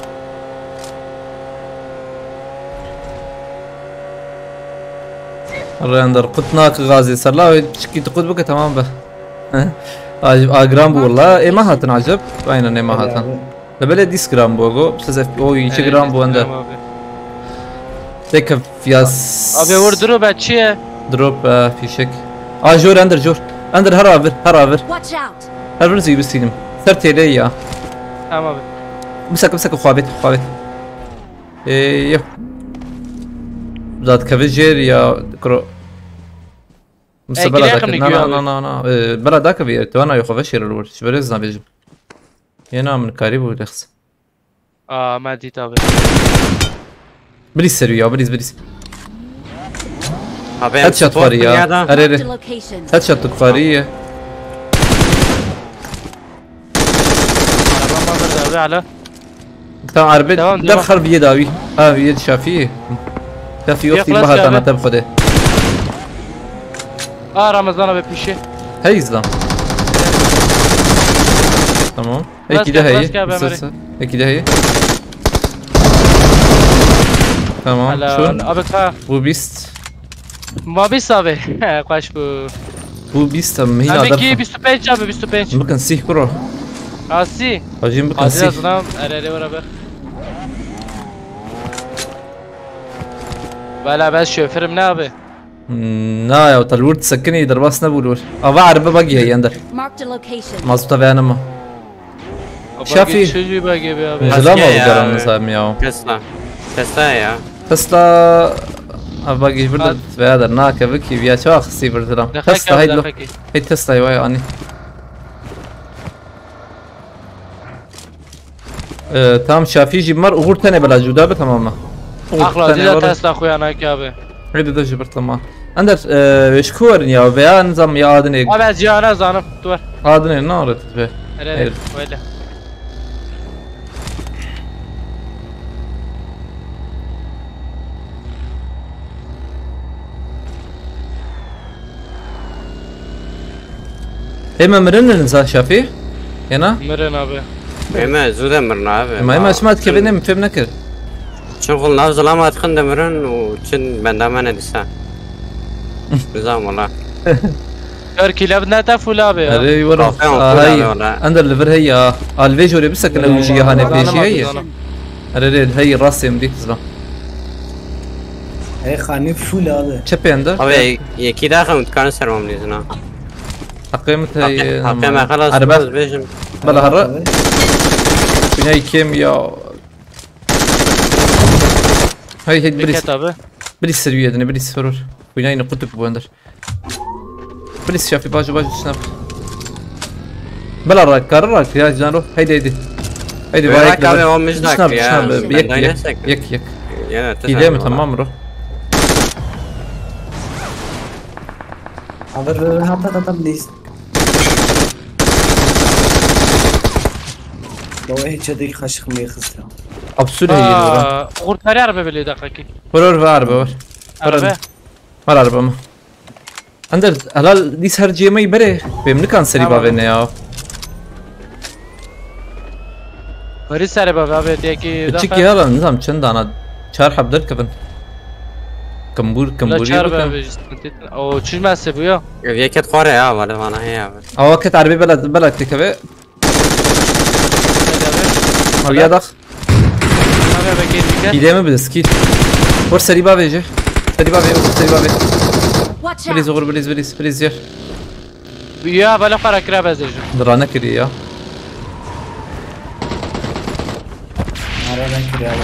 Render qut nak gazê serla wê çikî tu qut bike tamam be. A, a giran bû wala. Ê me hatin aceb. Aynen ê me hatin. Abi. Lebelê dîs gram bû go. Siz F P O iki gram bû ender. Tamam abi. Tek yaz. Abi vur drop et çi ye? Drop, e, fişek. A jor ender jor. Ender her avir, her avir. Watch out! Her bir zî bistînim. Ser têlê ya. Tamam abi. Bisek, bisek, xwabet, xwabet. Ê, yok. Zat kevê jêr ya kro. Misa bela girek dakir. Na, na, na, na, na. Ee, bela dakir bir. Tuana yok, xwe veşêr li wir. Ji berê zina bêjim. Yena min karî bû lexs. Aa, me dît abi. Bilîz serî ya, bilîz, bilîz. Abi, headshot var ya. Are, are. Marked a location. Headshot tu karî ye. Araba vardır abi, alo. Tamam, araba. Devam, devam. Derxal viyê dawî. Ha, viyê şafî. Şafî yok, yok, bihatana abi. Te bi xwedê. Aa, Ramazan abi pişi. Hey, izle. Tamam. Eki de hey. Ekî de heye. Tamam. Helal. Şun. Abi ka. Bu bîst. Ma bîst abi. Xweş bû. Bu bîst abi. Hîna. Hem derfa. Bîst û pênc abi, bîst û pênc. Bakın sih kuro. Asi. Hacim bakın sih. Lazım. Erere beraber. Valla ben şoförüm ne abi? Hmm, na ya, te li wir disekinî, derbas nebû li wir. Ava erbe bagî heye ender. Marked a location. Mazota veya nema. Şafî. Çi jî bagî be abi? Zilam abi garan nizam ya. Tesla. Tesla ya. Tesla, ev bagî ji vir veya der nake, vikî viya çawa xistî vir zilam. Tesla, heydi lo. Hey Tesla, vay ani. Ee, tamam, Şafî jî mar, Uğur tenê bela cuda be, tamam mı? Uğur tenê. Tesla xuya nake abi. Heydi de ji bir tamam. Ender, ee, ji ku werin ya, veya nizam ya adinê. Abi ez cihana zanim, tu ver. Adinê ne aret be? Evet, öyle. Ê me mirin in za Şafî? Yena? Mirin abi. Ê me zû de mirin abi. Ê me, ê me çima dikeve ne min fêm nekir. Çimxul nav zilama dixin de mirin û çin benda me ne dîsa. Nizam wala. Dört kilo ne te full abi ya. Erê wara. Kafeyan full abi wala. Ender li vir hey ya. Alvê jorê bisekine û jî yahane pêşî hey. Erê rê hey rastê min dît zva. Hey xanî full abi. Çepê ender. Abi yekî daha xewn dikarin ser mam lêzin ha. Heqê min te. Heqê, heqê me xelas. Erbe. Bela herre. Biney kêm ya. Hey hey, bilis. Dikkat abi. Bilis ser üyedine, bilis sorur. Biney ne kutup bu ender. Bilis Şafî, bajo, bajo, snap. Bela rak, kar rak ya cano. Haydi haydi. Haydi vay. Rak abi, o mijnak ya. Snap, snap, yek yek. Yek yek. Yine. Hile mi, tamam bro? Abi, abi, hata, hata, please. Baba hiç ödek kaşık mı yakız ya? Absüre geliyor lan. Aa, kurtarı araba böyle dakika ki. Var, var, var, araba var. Araba. Var, araba mı? Ender, helal, dîs her cêmeyî berê. Bêm nikan serî bavê ne ya. Hori serê bavê abi, têkî. Çik ya lan, nizam çend dana. Çar heb derkevin. Kimbûr, kimbûrî çar bikin. Be abi, o çiş mese bu ya. Ev yeket xware ya, vale vana heye abi. Awa ket erbê bela, bela dikeve. Ew ya dax. Abi Eve geri gel. Hîleye mi bide skî? Vur serî bavê jî. Serî bavê, vur serî bavê. Watch Bilîz out! Oxur, bilîz, bilîz, bilîz yer. Ya bela xwe re kira bezê jî. Dira nekiriye ya. Nara nekiriye abi.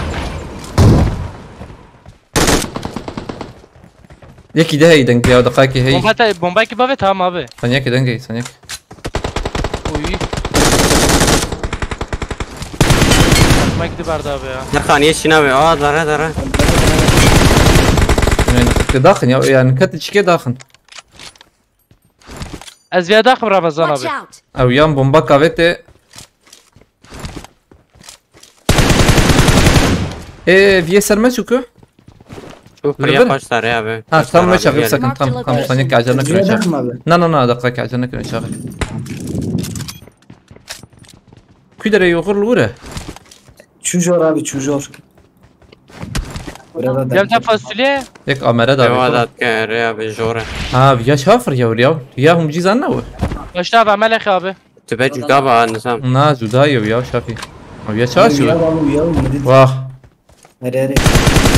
Yekî de heyî dengê ya, deqakê heyî. Bomba te, bomba ki bavê tamam abi. Saniyekê dengê, saniyek. Uy. Mek di berda abi ya. Nexaniye çîna be. Aa, dara, dara. Yani, daxin ya, yani, ket çike daxin. Ez viya daxim Ramazan abi. Watch out! Ew yan bomba kavete. Ê, viyê ser me çû ku? Çok Li kırıya vir? Kaç tane abi? Ha, kaç tam tane me abi çaxir geldi? Sakin, tam, tam, saniyek acele nekir me çaxir. Daxim abi. Na, na, na, deqakê acele nekir me çaxir. Ku derê yoxur li wir e? Çû jor abi, çû jor. Burada da. Yem te fasulye. Yek amere da Dewa abi. Dat ke re abi jore. Ha, viya çafir ya, ya. Ya hum cîzan ne bu? Başta abi, amele abi. Tübe cuda ba nizam. Na, cuda ya, ya şafî. Abi ya çaş. Ya abi, ya, ya. Vah. Hadi, hadi.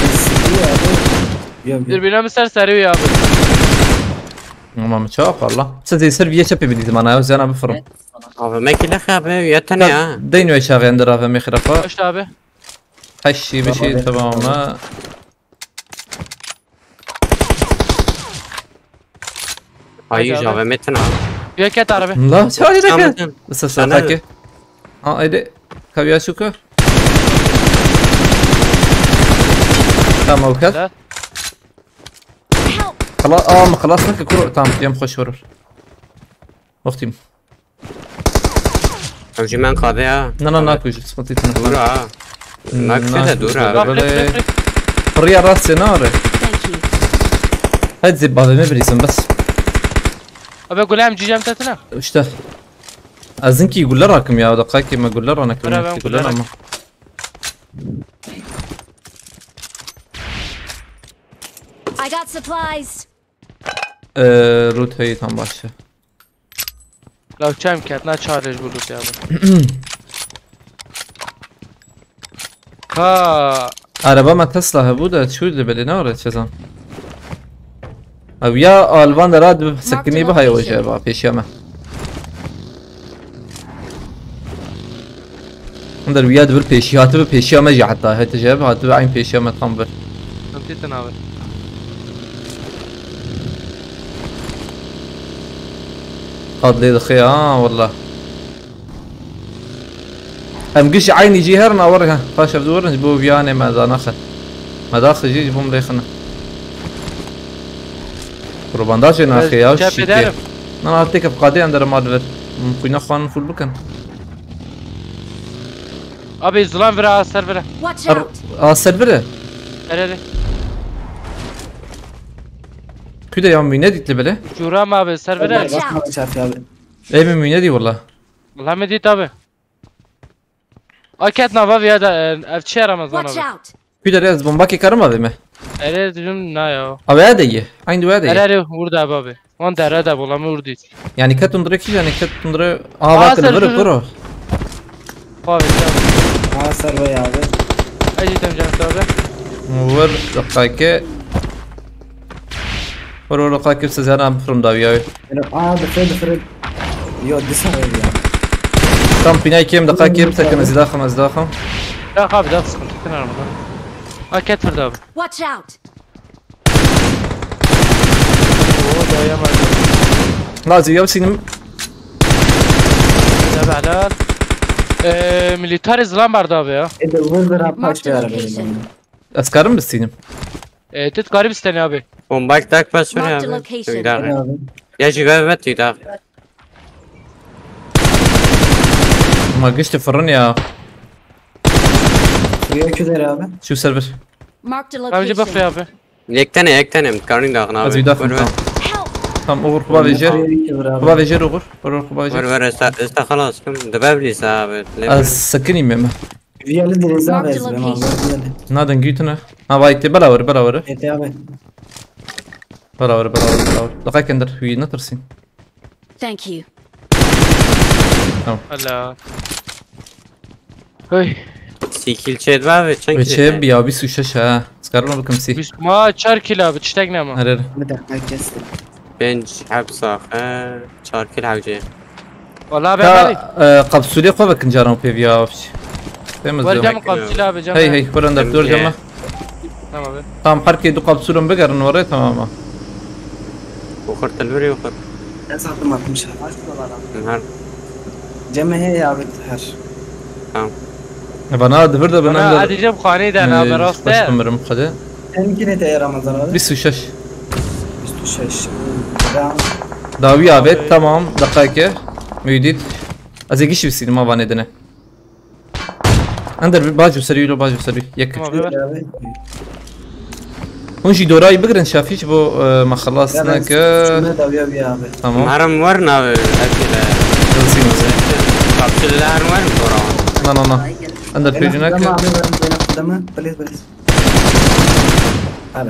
Sesi abi. Yok, yok. Dürbüne mi ser seri ya abi? Ama mi çawa Allah. Siz de ser viye çepê bilî mana ya, zena bifirm. Abi mekile abi, yetene ya. Deyno çağı ender abi mexrafa. Başta abi. Her şey bir şey tamam. Tamam, tamam. Hayır, abi. Abi metin abi. Yok et arabi. La çağı Tamam, de. Tamam. Sen Sasa ne? Taki. Ha, haydi. Kaviya şuka. Tamam, okey. Help! Xela-, aa, mi xelas neke kuro. Tamam, yem xweş vurur. Wextîm. Ew jî men qade ya. Na, na, nakuj, sıkıntı etme. Dûr ha. Nakuje de dûr ha. Böyle, böyle. Raf, raf, raf, raf. Fırıya rast ya, ne var? Thank you. Hadi zip bavê me birîzim bes. Abi gulem cicem tetine. İşte. Ezinkî gulle rakim ya, da kaki me gulle ranekim. Bira, ben gulle gulle rak- ama. I got supplies. Ee, loot heyî tam başa. Law çem ket, na çarê ji bo loot ya. Ka. Araba me Tesla hebû de çû li belê ne re çezan. Ew ya alvan de rad sekinî bi hay oje ba pêşiya me. Hûn der wiya dibir pêşî, hatibi pêşiya me jî heta hete jeb, hatibi eyn pêşiya me tam bir. Em tê te nabe. Qad lê dixê ha, walla. Em giş eynî jî herin a werin, ha. Paş ev dû werin ji bo viyanê me da naxin. Me daxi jî ji bo min lê xine. Kurban da jê naxê ya, çep şîtê. Ederim. Nan al têkef qadê em derim mal ver. Min xwîna xwanin full bikin. Abi zilam vira, ser vira. Watch out! A ser vira. Ere ere. Küde ya mine ditli bile. Curam abi, ser vira. Watch out! Abi çarptı abi. Ey mi mine di valla. Valla mi dit abi. Aket nava viya da, e, ev çi Ramazan abi. Watch out! Küde ez bomba ki karım abi mi? Ere diyum na ya. Abi ya da ye. Aynı ya da ye. Ere ere burada abi abi. Wan dere de bolamê û dît. Yani ket tundre kî, yani ket tundre ava kir vir kuro. Abi. Aa, ser vay abi. Ecî tem can abi. Vur, dakika. Vur, vur, dakika, kimse zana from da ya. Aa, difir, difir. Yo, disa ya. Tam pinay kim, dakika kim, sakın zila kham, zila kham. Ya abi, daha sıkıntı yok, kenarımda. Ha, ket vurdu abi. Watch out! Oo, dayanamadım. Lazio, ya sînim. Ya be helal. Ee, militari zilam vardı abi ya. E de vur bir hap Marked a paç bir araba location. Dedim. Ez karim bistînim. Ee, tu dikarî bistenî abi. Bomba tak pas şunu Marked a abi. Location. Abi. Ya jî ve ve tüy daha. Ma gişti fırın ya. Suya küder abi. Şu server. Marked a location. Abi, bak ya abi. Yek tane, yek tane. Karnın da abi. Az bir daha. Vur, vur. Tamam. Help! Tamam, Uğur, kuba vejer. Kuba vejer, Uğur. Uğur, kuba vejer. Vur, vur, esta, esta xalas. Kim? Dibevlî abi. Az sakınayım mı? Viyali direza bezme abi. Viyali. Nadın gütüne. Ha, vay, te bela vur, bela vur. Ete abi. Bela vur, bela vur, bela vur. Daha kendir, hüyü ne tırsın? Thank you. Tamam. Hala. Hey. Sî kîl çêdibe ve çend Ve kîl çê te? Bi ya bîst û şeş ha. Skarim bikim sî. Bîst ma çar kîl abi, tiştek nema. Her her. Bir dakika kestim. Pênc heb saxe, çar kîl hewce. Wala be Ka bari. E, kapsûlê xwe vekin caran pê viya. Temiz Ver diyor. Cem kapsül abi Cem. Hey hey, kuran da Em dur e. Cema. Tamam abi. Tamam, her kê du kapsûlun bigerin oraya, tamam ha. Oxir telveri oxir. Ez attım altmış. Her. Cem he ya abi her. Tamam. E, bana adı bir de Bana benden. Hadi Cem xaneyden abi, rast Baş e. Ömrüm hadi. Sen kine te Ramazan abi? Bîst û şeş. Bîst û şeş. Tamam. Dawî avêt, tamam, deqayeke. Müdît. Ez ê gişî bisînim, avanê dine. Ender bir bacı serî lo, bacı serî. Yek. Tamam abi. Hûn jî dorayî bigirin Şafî, ji bo, e, me xelas neke. Şuna dawiya bir abi. Tamam. Herim wer nave hepî de. Hızlı hızlı. Kapsüller wer mi dora? Na na na. Ender pêcî neke. Dama abi, ben, ben, dama. Please, please.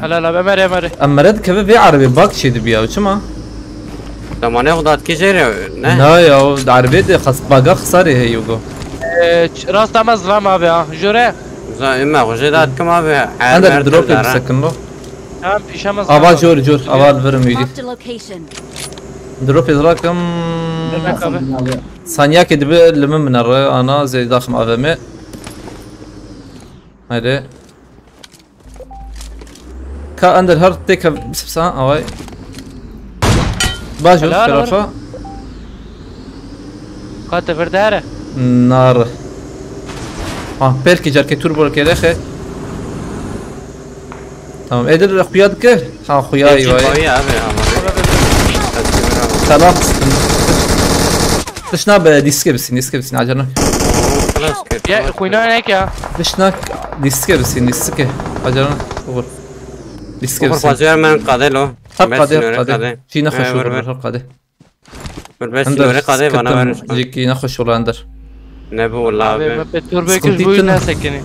Helal abi, Ömer, Ömer. Em mere dikeve vê erebê bak çê dibiya, çima? Zamanê xwe datkî jê re, ne? Na ya, o erebê de xas-, baga xisarê heye go. Ee, ç-, rast ama zilam abi ha, jore. Za-, eme xwe jê datkim abi, her Ender mer dropê dildara. Bisekin lo. Tamam, pîşe me Ava zilam abi. Jor, jor, ava li vir im wîdî. Marked a location. Dropê zirakim. Demek abi. Sanyakê dibe li min binere, ana zê daxim A V M. Haydi. Ka Ender her têke bisipsa, away. Bajo, helal, xerafa. Ka te vir dere? Nar. Ha, belki carke turbo kere xe. Tamam, Eder xuya dike. Ha, xuya iyi vay. Abi, abi. Tamam. Tişna be, diske bisin, diske bisin, acana. Xelas kir. Ya, xwîna nek ya. Tişna diske bisin, diske. Acana, olur. Diske bisin. Xwaziyar men qade lo. Hep qade, hep qade. Çî nexweş olur, hep qade. Bir beş nore qade bana ver. Jikî nexweş ola Ender. Ne bu wala abi. Abi, me petrol bekir bu ne sekini.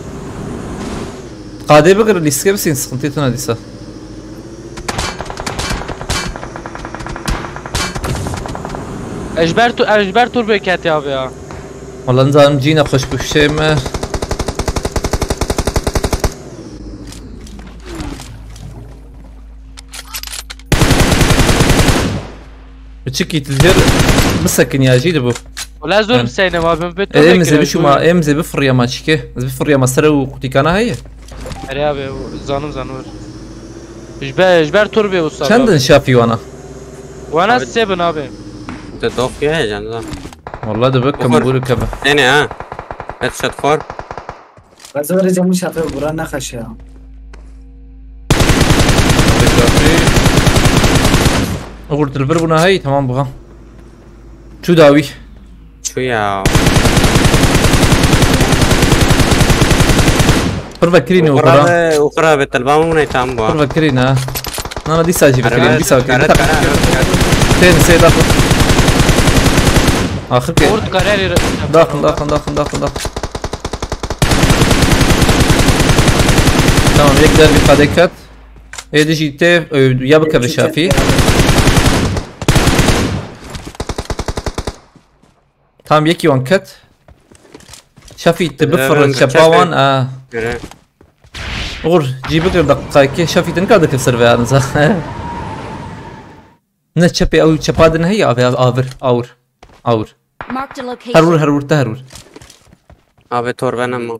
Qade bigir, lîske bisin, sıkıntı tuna dîsa. Ejber tu, ejber tur beketi abi ya. Wala nizanim cî nexweş bû, fişê me. Biçikî tu jêr bisekin ya jî dibû. Wala zor biseyne ma bin beton. Em zê bişûma, em zê bifiriyama çike. Ez bifiriyama sere û qutîkana heye. Erê abi, zanim zanim. Ji ber, ji ber tur bê usta. Çend in şafî wana? Wana sê bin abi. Te dox ya heyecanlı. Wala dibe kim bûr kebe. Nene ha. Et şat xor. Gaza vereceğim bu şafı, bura ne kaşe ya. Ogur dilbir buna hey, tamam buha. Çu dawi. Çu ya. Pir vekirî ne ogur. Ogur abi, ogur abi, telba mı ne tam bu? Pir vekirî ne. Na, na, dîsa jî bikirî, dîsa bikirî. Ten sê daxil. Axir ke. Ort kararı. Daxil, daxil, daxil, daxil, daxil. Tamam, yek dervî qadê ket. Êdî jî tê, e, ya bikeve şafî. Tam yekî wan ket. Şafî, tu bifir çepa wan, a. Gur, cî bigir deqayekê. Şafî, tu nikar dikir ser vê anza. Ne çepê ew çepa din heye, avê, avir, awir, awir. Marked a location. Her wir, her wir, te her wir. Abi torbe nema.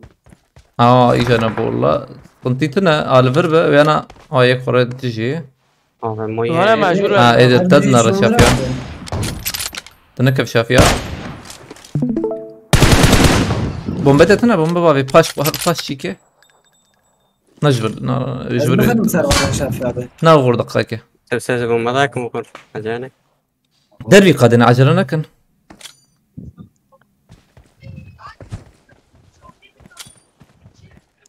Aa, îca ne bolla. Sıkıntı tine, a li vir be, yana ayek xore dijî. Abi moye. Valla mecbur. Ha, ben. Ede tad nara şafya. Dine kev şafya. Bombe de tine, bombe babi. Paş, paş çike. Ne jibir, ne jibir. Efendim sen oradan şafya abi. Ne vurdu kake. Tabii sen bombe daha kim okur? Acayip. Dervî qadine, acele nekin.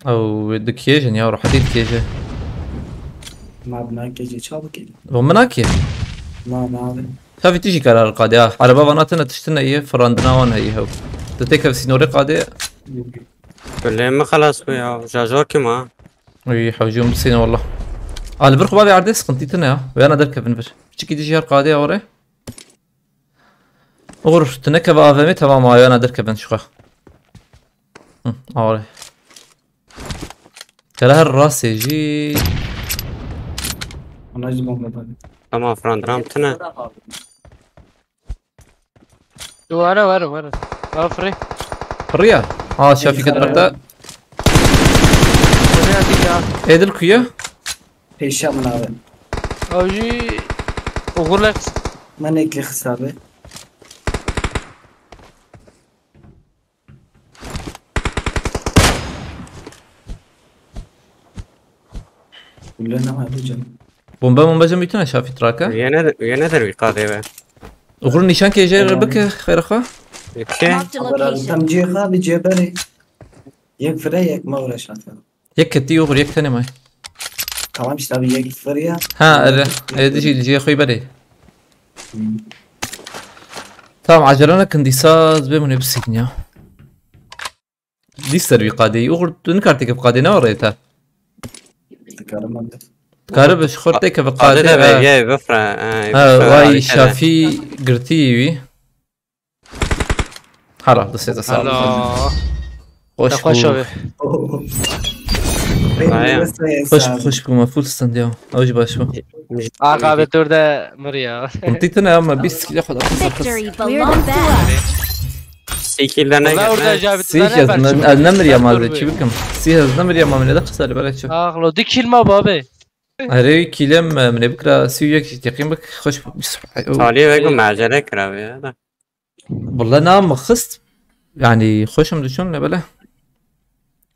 Ew dikêjin ya, rehetî dikêje. Ma bi nakêjê çawa bikêjin? Bo min nakê? Na, na abi. Şafî tu jî karar qadê ha. Ereba vana tine tiştine ye, firandina wan heye hew. Tu têkev sînorê qadê. Gulê min xelas bû ya. Jajo kim ha? Uy, hewcûm bisîne wallah. A li vir xwe bavê erdê sıkıntı tine ya. Weyana derkevin vir. Piçikî dijî her qadê ya were. Oğur, tu nekeve A V M, tamam, ayağına derkevin şu. Hı, awre. Hele her rastê jî. Ona jî bomba bari. Tamam, Fran, ram tine. Were were were. Afri. Piriya. Ha, Şafî kit berda. Buraya dik ya. Edil kuya. Pêşiya min abi. Ew jî oxir lek. Min êkê xist abi. Kulle ne abi can. Bombe bombe cem bitine Şafî traka. Yene de, yene de bir kadeh be. Uğur nîşan kê jê re bike xêra xwe. Yekşe. Marked a Abi location. tam cihê xwe abi cihê berê. Yek fire yek me uğraş hatta. Yek ketî Uğur yek tenê may. Tamam işte abi yek fire ya. Ha ere. Ê dijî li cihê xwe berê. Tamam, acele nekin dîsa ez bê min ê bisîkin ya. Dîs ser wî qadê. Uğur tu nikar têke bi qadê ne orê te. Dikarim ben de. Kare bi xortê ke bi Kadeh qadê. de be, Ha, ye, bifre. ha, vay Şafî girtî wî. Hala destê te sağ ol. Alo. Hoş Te xweş bû. abi. Vay. Hoş bû, hoş bû, me full stand ya. Ew jî baş bû. Aka be tur de mir ya. Hintî tine ya me bîst kilo xwe da. Victory belongs to us. Sekilde ne Valla orada geldi? Javi Sîh ez ne- ez nemiriya ma çi bikim. Sîh ez nemiriya ma minê de xisarî bere çi. Axlo di kilma babe. Herê kîlem min ê bikira sî û yek jî teqîm bik xweş bû. Taliyê wek me acele kira be ya da. Wala na min xist. Yani xweşim dişon ne bele.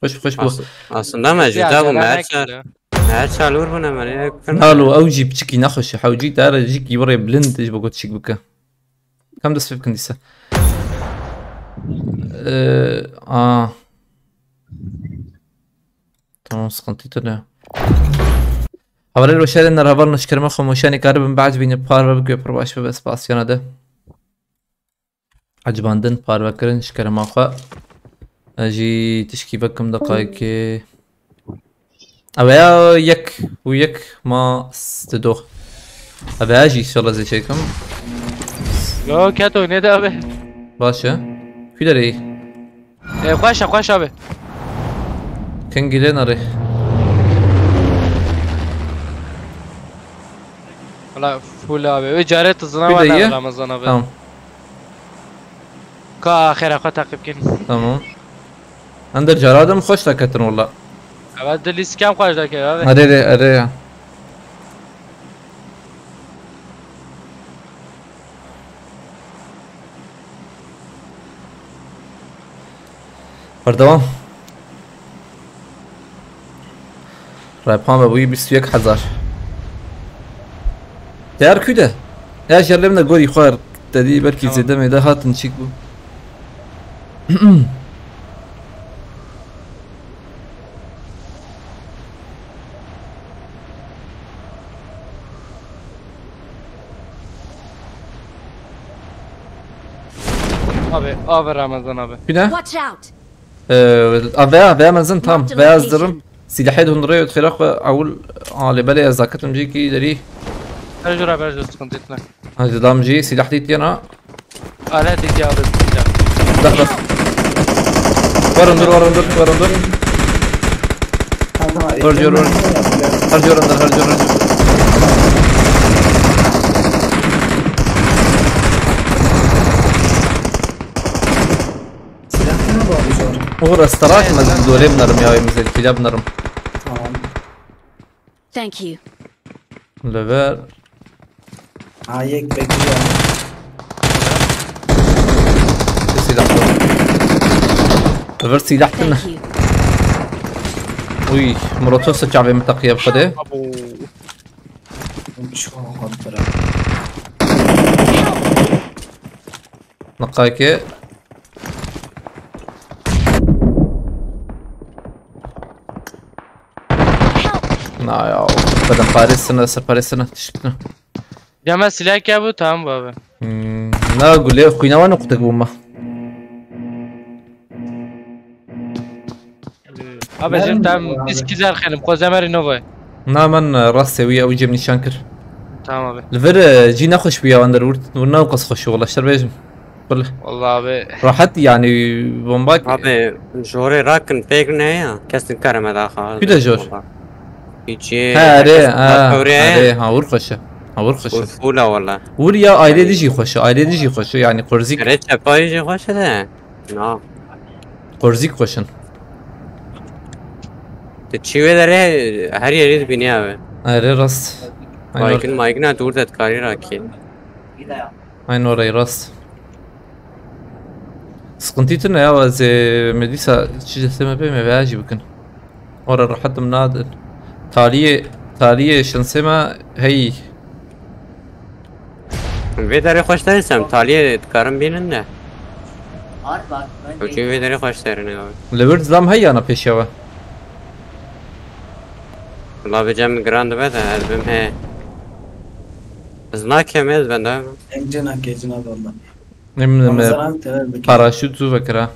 Xweş xweş bû. As- Aslında me Ya, juda bû ya, me her ben çar. ekledim. Me her çar ûr bûne me ne kir. Nalo ew jî piçikî nexweş e. Hewcî dara jî kî were bilind ji bo got çîk bike. Kam dest pê bikin dîse. Ee, aa. Tamam, sıkıntı ne? Haberler hoşerên nerhavar nişkerme xwe moşanê karibin behc bîne parve bike pir baş bibe spasiyana de. Ecibandin parvekirin ji kerema xwe. Ez jî tişkî vekim deqayekê. Ev ya yek û yek ma sido. Ev ya jî inşallah zê çêkim. Yo keto ne de abi. Baş e. Kû derê? E, xweş e xweş abi. Kengî lê nerê. Valla full abi. Ve caret hızına Bir var de ye. Lan Ramazan abi. Tamam. Ka axera xwe takip kin. Tamam. Ender cara dem xweş da ketin wala. Evet dil iskem xweş da ke abi. Erê rê erê ya. Berdewam. Repan ve bûyî bîst û yek hezar. Değer kû de? Ya ji lê min de gorî xwe te dî belkî Tamam. Zêde mêde hatin çîk bû. Abi, abi Ramazan abi. Kû de? Watch out! Ee, a veya veya mezin tam Marked veya location. zırım. Silahê de hundirê xêra xwe ewil alê belê ez zaketim jî kî derî. Her jura ber jura sıkıntı etme. Hadi dam jî silah dît yana. Alet ihtiyacı. Dah dah. Varındır varındır varındır. Tamam abi. Dur, dur, dur. Har jor under, har jor under. Silah ne bu abi zor? Uğur estarak mı? Dole bunlarım ya, evimize kila bunlarım. Tamam. Thank you. Lever. Ha yek bekliyor. Bir silah. Lever silah. Thank you. Uy, Murat'a sıçağı mı takıya bu kadar? Çok haklı. Nakaki. Na ya, kadın paresine, ser paresine, tişkine. Cama silah ya bu tamam bu abi. Hmm, na gule xwîna wan qutek bûma. Abi jim tam biz kizar xelim. Kozemer Nova. Na man rastê wî ew cem nîşan kir. Tamam abi. Li vir e, cî nexweş bûya wan der wir, wir ne qas xweş wala şer bêjim. Qul. Vallahi abi. Rahat yani bomba. Abi, jorê rakin pêk ne ya. Kesin kareme daha. Kü de jor. Hiç ye. Ha, erê, ha, erê, ha, wir xweşe. Ha, wir xweşe. Fula wala. Wir ya aile dijî xweşe, aile dijî xweşe yani Korzik, Erê çepayı jî xweşe de. Na. Korzik xweşin. Te çi wê derê her yerî dibînî abi. Erê rast. Aynı Maygin maygina dûr de dikarî rakî. Aynı orayı rast. Sıkıntı tune ya, ez ê me dîsa çi destê me pê me veya jî bikin. Ora rahatim nadin. Taliyê, taliyê şansê me hey. Vê derê xweş derisem taliyê dikarin bînin de. Ew çi vê derê xweş derine abi. Li wir zilam hey yana pêşiya we. Valla bi cem giran dibe de ez bim he. Ez nakem ez ben de. Em cina ke cina valla. Ne bileyim, Bana e, zarar tever dikir. paraşüt zû vekira.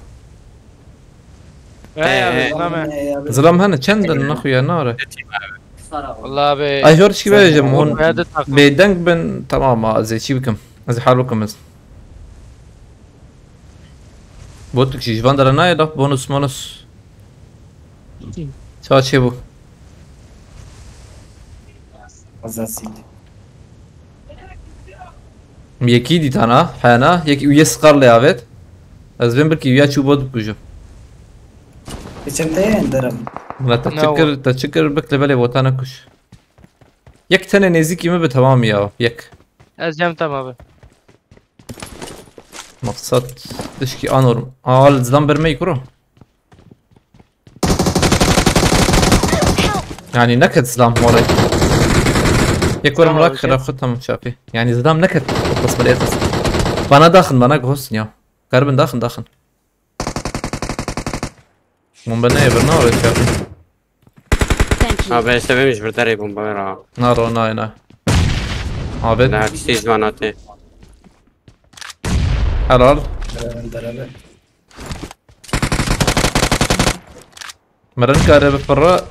He ya He, he. Zilame. Zilam hene çend in naxuya nare. Vallahi abi. Ay hor çi vejim hon. Hadi takım. Bêdeng bin, tamam, ez ê çi bikim. Ez ê hal bikim ez. Botuk jî ji van dere nayê laf bonus monus. Ça çê bû? Azasî. Yekî dîtana, hena, yekî û yê sqar lê avêt. Ez vêm birkî û ya çû bot bikujim. Geçen te en derim. Bila te Ne çi o? kir, te çi kir bik li belê botana kuş. Yek tenê nêzîkî min bi, tamam ya, yek. Ez cem tam abi. Maksat tişkî anorm. Aa, li zilam bermeyî kuro. Yani neket zilam moray. Yek werim Tamam, rak okey. xira xwe tamam çapî. Yani zilam neket. Bas bale yet. Bana daxin, bana gost ya. Karbin daxin, daxin. Bomba ne bir ne var çapî. Thank you. Ha ben işte benim bir derê bomba ver ha. Na ro na na. Abi Ne siz bana te. helal. En derebe. Meren kare bi firra.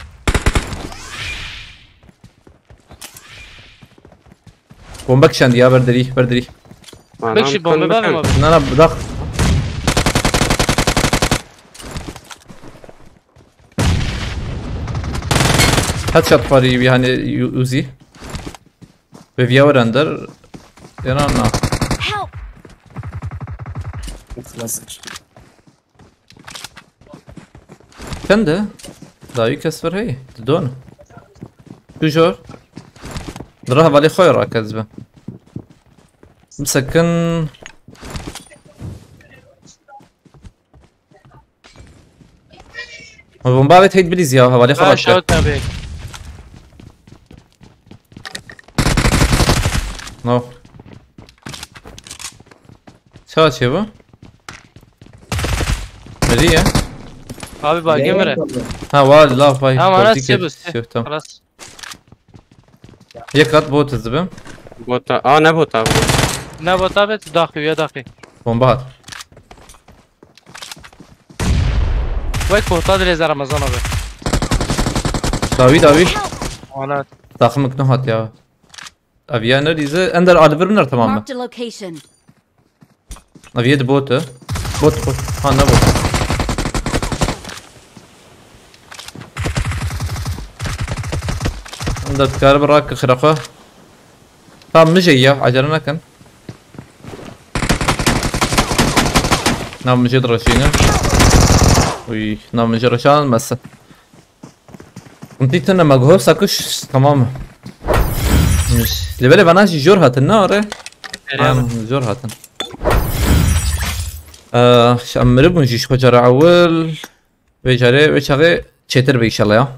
Bomba kişendi ya, berderî, berderî. Bek şi bombe ben abi. Na na, bırak. Headshot var iyi bir hani U- Uzi. Ve via var ender. Yana na. Help! Klasik. Kendi. Daha iyi kes var hey. Dön. Toujours. Dira hevalê xwe ra kes be. Bisekin. Bomba evet, heyt biliz ya, hevalê xwe Ha ra kes. şahit abi. No. Ça çê bu? Nereye? Abi bak gömre. Ha, var la vay. Tamam, ana Kortik size et. bıstı. Yok, tamam. Halas. Yek at bot hızlı be. Bota. Aa ne bota abi? Ne bot abi? Dahil ya dahil. Bomba at. Vay kohta direza Ramazan abi. Davi davi. Ana. Takımlık ne hat ya. Abi ya ne dizi? Ender adı bir bunlar, tamam mı? Marked a location. Abi yedi botu. Bot bot. Ha ne bot? Ender dikare bir rak xirafa. Tamam, mijê ya, acele nekin. Nav mijê de reşîne. Uy, nav mijê reşan mesin. Kuntik tene magho sakuş, tamam mı? Levele bana jî jor hatin ne are? Tamam, jor hatin. Ee, şu emri bun jî şu cara awil. Ve care ve çare çetir be inşallah ya.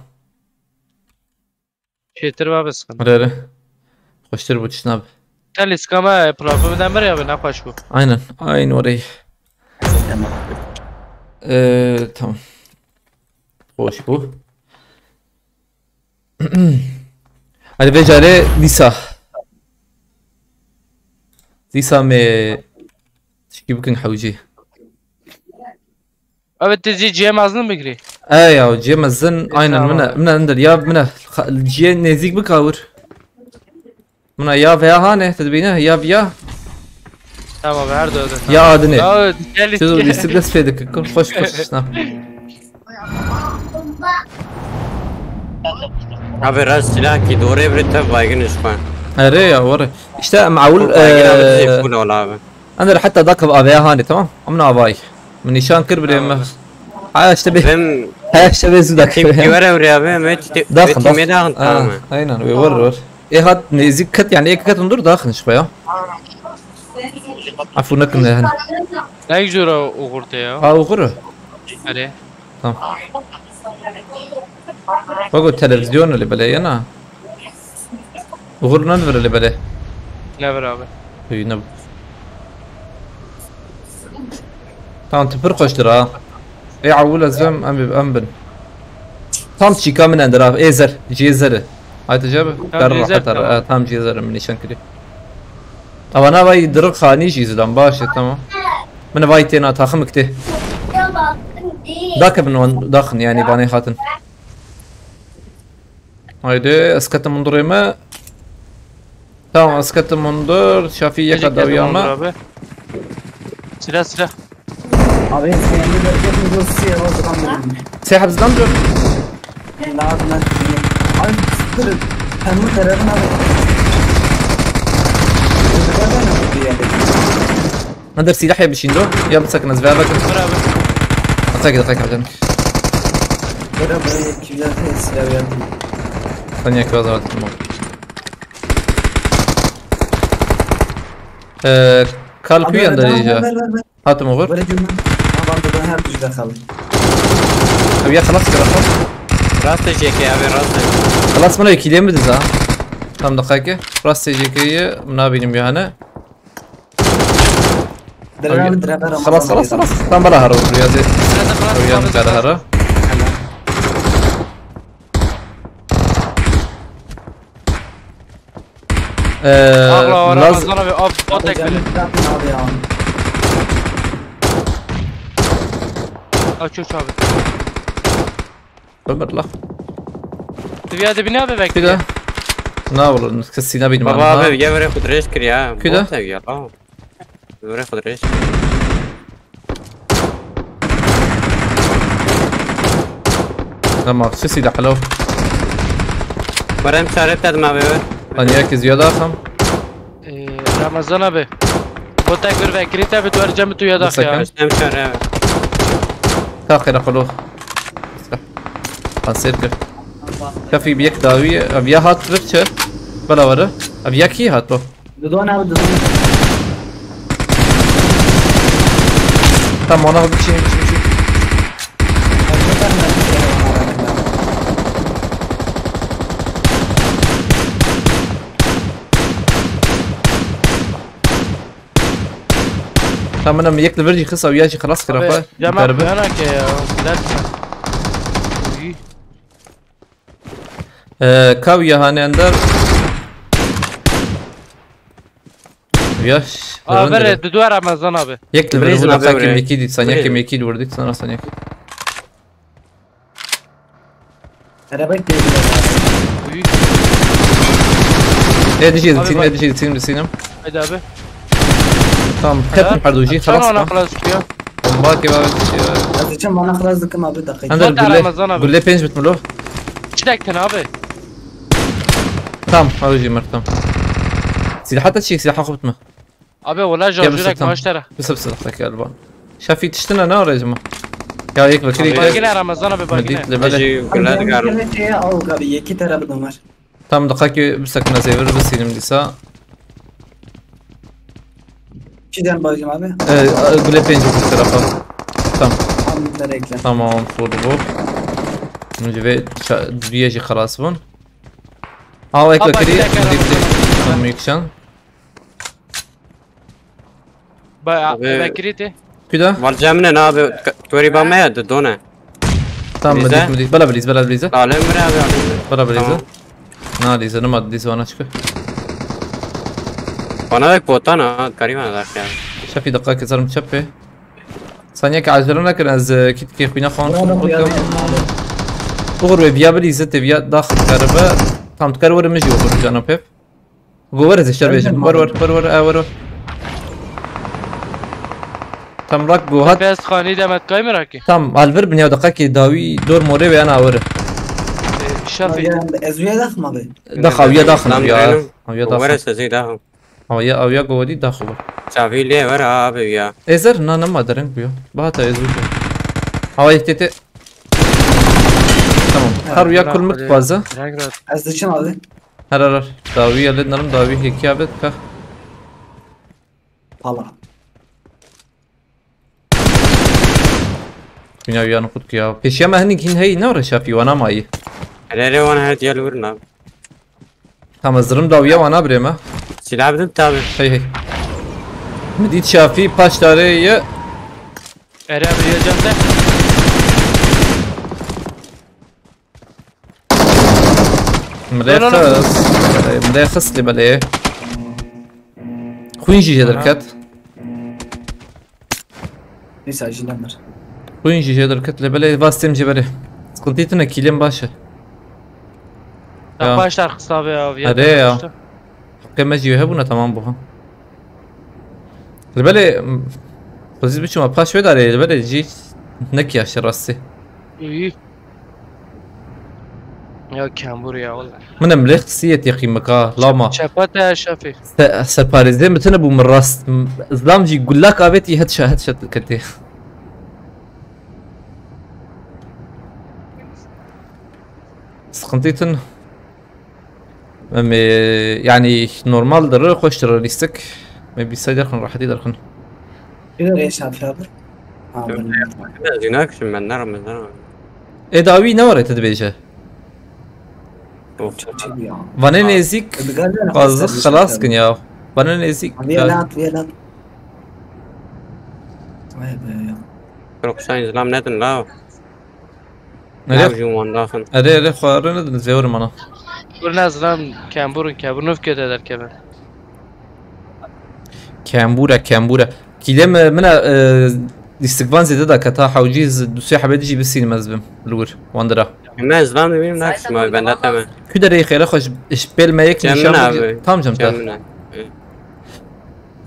Çetir abi sıkıntı. Öyle öyle. Hoştur bu çişnav. Sen iskama platformu demir ya abi ne hoş bu. Aynen. Aynı orayı. Tamam. Ee, tamam. Hoş bu. Hadi ve care dîsa. Dîsa me tişkî bikin hewcî. Evet, dizi Cem Azlı mı gri? E ya, ciyê mezin, aynen, Tamam. Min e, min e, indir ya, min e, xa- ciyê nêzîk bik awir. Min e ya veya hane, te dibîne, ya viya. Tamam abi, her dördün. Ya adını. Ya gel Siz gel. isim dest pedi kırk hoş hoş. Ha. Abi rast silah ki doğru evre tabi baygın iş ben. Ere ya var. İşte maul Baygın abi eee şey full ol abi. Ender hatta dakika abi hani tamam. Amına avay. Min nişan kir bile mi? Ha işte bir Benim ha işte bir zudak. tepki var evre abi. Met Dakın tepki dakın. daha tamam. Aynen ve var var. E hat nezik kat yani ek kat undur dakın işte ya. Afu nakın yani. Ne güzel o uğurda ya. Ha uğuru. Hadi. Tamam. Bak o televizyon öyle böyle yana. Uğur ne böyle böyle. Ne var abi? Hüyüne. Tamam tıpır koştur ha. E avul ezem em em bin. Tam çika min ender abi. Ezer. Cezeri. Haydi cebe. Tam Kar Cezer, rahat ara. tamam. Ha, tam Cezer min nişan kiri. Ama ne vay dırık hani jizidan baş e tamam. Min vay tena takım ikti. Dakı bin on dakın yani bana hatın. Haydi eskatım undur eme. Tamam eskatım undur. Şafi yaka Teşekkür ederim davyama. Onur abi. Silah silah. Abi kendi bereket mi dostu ya o zaman dedim. Sen hapsdan dur. Ne yapayım lan? Abi dur. Ben bu tarafına bak. Burada ben bir yerde. Nadir silah ya bir şey dur. Ya bir sakın az ver bakın. Dur abi. Atak atak alacağım. Böyle böyle kimler silah verdim. Sen yakı az artık mı? Eee Kalku Abi, yanında ver, diyeceğim. Ver ver ver. Hatım olur. Böyle cümle. Tamam da ben her tuşda kaldım. Ya خلاص كده خلاص. Rast C K abi rast. خلاص bana ikiliye mi diza? Tam dakika. Rast C K'yi ne bileyim yani. Direkt abi direkt ben خلاص خلاص خلاص. Tam bana harı vuruyor ya. Sırada Uyan Fransız kara harı. Eee Allah Allah Laz Ramazan abi abi o tek bile. Abi ya. Aç aç abi. Ömer la. Seviye dibine abi Bir bekle. de. Ne olur? Kız sina bilmem. Baba abi gel böyle kudreş kır ya. Kıda? Bot ev ya. Tamam. Böyle kudreş. Tamam. Şu silah lo. Barem çare dedim abi. Hani ya ki ziyade akam. Ee, Ramazan abi. Botek bir vekirî te bi tu her cem tu ya Sakın. ya. Başlayalım çare abi. Kalk hele kulu. Kanser kir. Kafî bir yek dawi. Abi ya hat bir çer. Bela var. Abi ya ki hat o. Dudon abi dudon. Tamam ona bir şey bir şey. Bir şey. Tamam, yek li vir jî xist ew ya jî xilas kir. Abi, Xwe cema derbi. Buyana ke ya. Dert. Uy. Ee, kav ya hani ender. Yaş. Aa, Rindire. Bere, du duar Ramazan abi. Yek li vir Brizin bûna abi kakim oraya. yekî dît, sen yekî Brizin. yekî dûr dît, sen sen yek. Araba gidiyor. Uy. Ê dijî Abi dîtînim, bak. Ê dijî dîtînim, dîtînim. Haydi abi. Tamam, ketin her dû jî Sen xelas ona kan. klas çıkıyor. Bomba ki var. Azıcım bana klas dıkım abi dakika. Ender Zaten gülle, Ramazan abi. gülle pênc bitme lo. Çi dektin abi? Tamam, hadi jî mer tamam. Silaha te çî, silaha xwe bitme. Abi wala Gel jajurek tamam. Maştara. Bisip silah tek elban. Şafî tiştine ne arayacağım? Ya yek vekirî. Bagine Ramazan abi Me bagine. dît li bele. Acı güler digarım. Şey al abi iki tarafı da var. Tam dakika ki bir sakın zevir bir silim dîsa. Kiden bakayım abi. Ee, gule pênc bu tarafa. Tamam. Abi bir tane ekle. Tamam, sordu bu. Min ji vê ça-, duye jî xelas bûn. Aw, ek Aba, vekirî, bir dakika, dît, Ramazan. Tamam, yekşan. Ba, Abi- Bekirî te. Kuda? Var cemine ne abi? Tori bame ya de done. Tamam, Bize? dît, dît. Bela bilîz, bela bilîz. Alem bir abi alem. Bela bilîz. Tamam. Na dîze, nima dîze, ana çıkı. Bana bek botana ha, karî bana dak ya. Şefî, deqa kezerim çepê. Saniye ki acele nekin, ez, e, kit ki xwîna xwan Bravo, xwan bravo. xwan. Uğur ve biya bilîze te biya dax karibe. Tam tu kar were min jî uğur cana pep. Go were zeşter bêjim. Were, were, were, were, e, were, were. Tam rak gohat. Best xanî demet kay merakî. Tam alvir bin ya deqekê dawî dor morê ve yana awir. Şafî. Ya, ez wê daxma be. Dax awiye daxin Lan awiye. Breno. Awiye daxin. Were sezê daxin. Awiye awiye govdî daxu. Çavî lê were abi ya. Ezer na nema dereng bu ya. Bahata ez bu. Awiye tete. Tamam. Her uya kulmik baza. Renk rat. Ez diçim abi. Her her her. Dawî ya lê narim dawî hekî abi ka. Pala. Dünya uyanı kutku ya. Pêşiya me hinik hîn hey ne re şafî wana mayî. Hele hele wana her diğer vurun abi. Tam ez dirim dawiya wana birê me. Silah bidin tabi. Hey hey. Min dît şafî paş tarê ye. Ere abi ya can de. Min lê Lan oğlum. Xist. Belê, min lê xist lê belê. Xwîn jî jê Aha. derket. Neyse, acilen ver. Xwîn jî jê derket lê belê vastêm jê berê. Sıkıntı tine kîlêm baş e. Ya. Ya baş dar xista be abi. Hadi ya. Heqê me jî hebûna tamam bu ha. Li belê, m, xwezî biçûma paş wê darê, li belê jî nekiya şerastî. Î. Ya kembûr ya wala. Min em lê qisiyê têqî mika, lama. Çepa te ya şafî. Se-, separêzê min tine bû min rast. M-, zlam jî gullak avêtî het şa-, het şet diketê. Sıkıntı tune. Em ê, yanî normal dir, xweş dir lîstik. Me bîsay derxin, rehetî derxin. Yine reis abi abi. Ha, ben Ne zînak şimdi ben nerim ben nerim. Ê dawî ne were tu dibêje? Of. Çok iyi ya. Vanê nêzîk Abi, gel lan, qazix sen xelas sen. Kin ya. Vanê nêzîk. Abi, ya lan, ya lan. Vay be ya. Kırk sayın zlam nedir la? Erê, Nav jû wan daxin. Erê, erê, xwe erê nedin, zêwir mana. Kur ne zilam, kembûr, kembûr nûv kete derkeve. Kembûre, kembûre. Kîlê me, mina, e, lîstikvan zêde da keta hewcî z-, du sê hebê dijî bisînim ez bim. Li wir, wan dira. Me zilam dibînim nakişim abi, bende teme. Kü derê xêre xwe ji, ji pêl me yek Cem nîşan min bidî. Abi. Tam cem te. Cem min abi.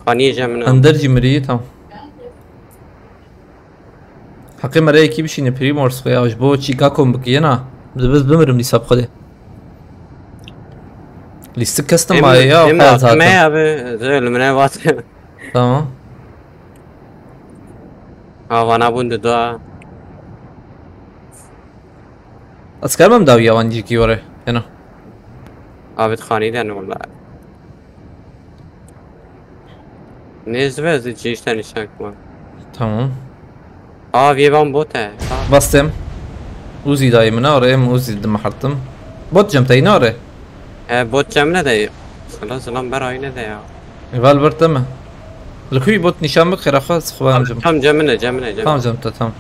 Xaniyê cem min abi. Ender jî mirî, tam. Heqê me reyekî bişîne Primors xwe ya, ji bo çîka kom bikiyena. Bi-, biz bimirim dîsa bi Xwedê. Lîstik kestim maye ya, em xwe zaten. Me abi, zöyle mine vat. Tamam. Ha, vana bun de doğa. Ez karim em dawiya wan cîkî were, ena. Abi xanî de ne wala. Nêz ve ez ê cihişte nîşan kuma. Tamam. Aa, vê van bot e. Aa. Bastım. Uzi dayı mı ne arayayım? Uzi dim hatım. Bot cem tayı ne arayayım? He, bot cem ne de? Sıla sılam ber aynı de ya. E, val bırtı mı? Lüküy bot nişan bak xerafa sıxıvam cem. Tam cemine, cemine, cemine. Tam cem ta, tam.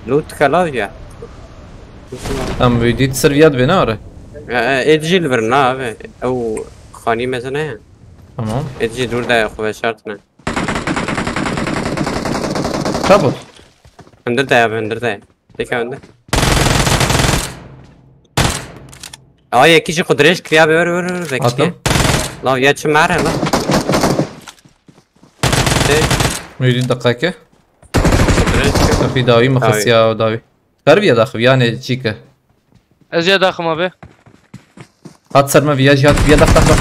Lut kalav ya. Tam video sır viyad beni arı. Ya, e, edicil bir na abi. Ew xanî mezine ya. Tamam. Ê, jî dûr de ye, xwe veşartine. Çabuk. Hundir de ye, hundir de ye. Teke hundir. Aa, yekî jî xwe dirêj kiriya be, ver, ver, ver, vekiştiye. Attım. La, ya çi mere la? Şey. Müdür dakika. Dirêj kir. Tabii davi mi? Davi. Xesiya davi. Kar viya daxi, yani çîke. Ez ya daxim abi. Hat ser me viya jî hat, viya dax, dax, dax.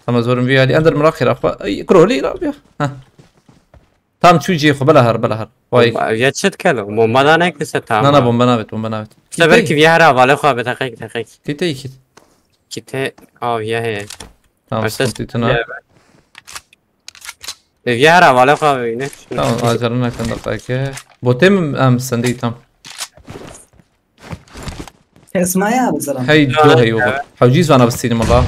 Tamam, zorum viya li ender miraqî raxwa. Ay, kuro li rabiya. Ha. Tam çû cî xwe, bela her, bela her. Vay. Bomba, ya çi dikelo? Bomba da ne kise tamam. Na, na, bomba navet, bomba navet. Seber ki viya her havale xwe be, teqek, teqek. Kite iki. Kite, av ya he. Tamam, sıkıntı tına. E, viya her havale xwe be, ne? Tamam, acarına kan dakika. Botem em sendî tam. Kesmaya abi zaten. Hey, do hey, oba. Hewcî zana bistînim Allah.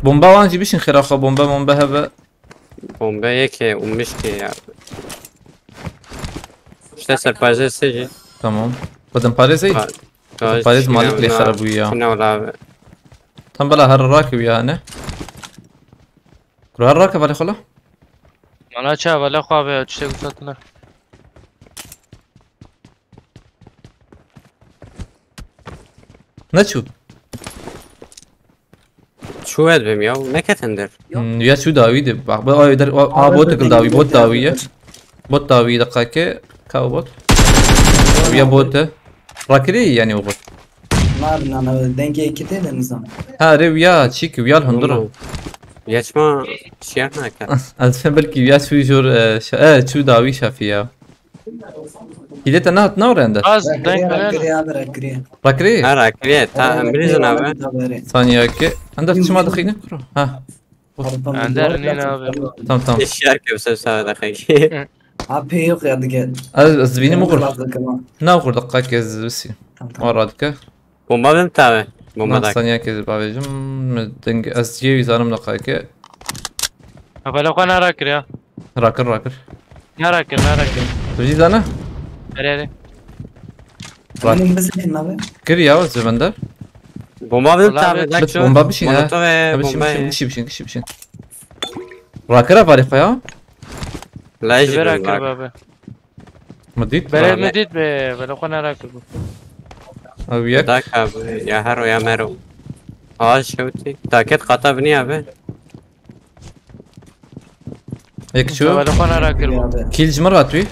Bomba wan jî bişin xêra xwe, bomba, bomba hebe. Bomba yeke ummiş ki ya. İşte serpaze seci. Tamam. Badem parêz ey. Badem parêz malik lê xerab bû ya. Ne ola abi. Tam bela her rak ya ne? Kura her rak vale xola? Mana ça vale xwa be, çiçek uzatına. Neçû? Çû ez bim ya, neketin der. Hmm, ya çû dawî de. Bak, bu ay der, a, a, bot dikil dawî, bot dawî ye. Bot dawî deqake, ka bot. Ya bot e. Rakirî yani o bot. Nar nana dengê iki tê de nizam. Ha, re ya çik ya hundur. Geçma şiar nake. Ez fe belki ya çû jor, e, şa-, e, çû dawî şafî ya. Hîlê te nehat, ne orende? Az denk Rakriye, gelen. Rakriye abi, rakriye. Rakri? Ha, rakriye. Ta em bilîzin abi. Saniye ki. Enda çima dixîne kuro? Ha. Ender nîn abi. Tamam, tamam. Şiar ke bu sefer daxî. Abi yok ya, dige. Ez, ez bînim ugur. Ne ugur dakika ez bisi. Tamam, tamam. Var radike. Bomba bim tabi. Bomba dak. Saniye ki bavêjim. Ding ez cê wî zanim dakika ki. Abi lokana rakir ya. Rakir, rakir. Ne rakir, ne rakir. Tu jî zana? Erê, erê. Bak. Benim bize ne abi? Kir ya, zevender. Bomba bim tabi. Bomba bişin ha. Molotov ve bomba. Bişin, bişin, bişin, bişin. Rakir abi, ya. La jî rakir abi. Min dît. Bere min dît be, bere xwe nerakir bû. Ew yek. Dak abi, ya hero ya mero. Aş şewtî. Taket qata binî abi. Yek çû. Bere xwe nerakir bû. Kîl ji min re tûyî.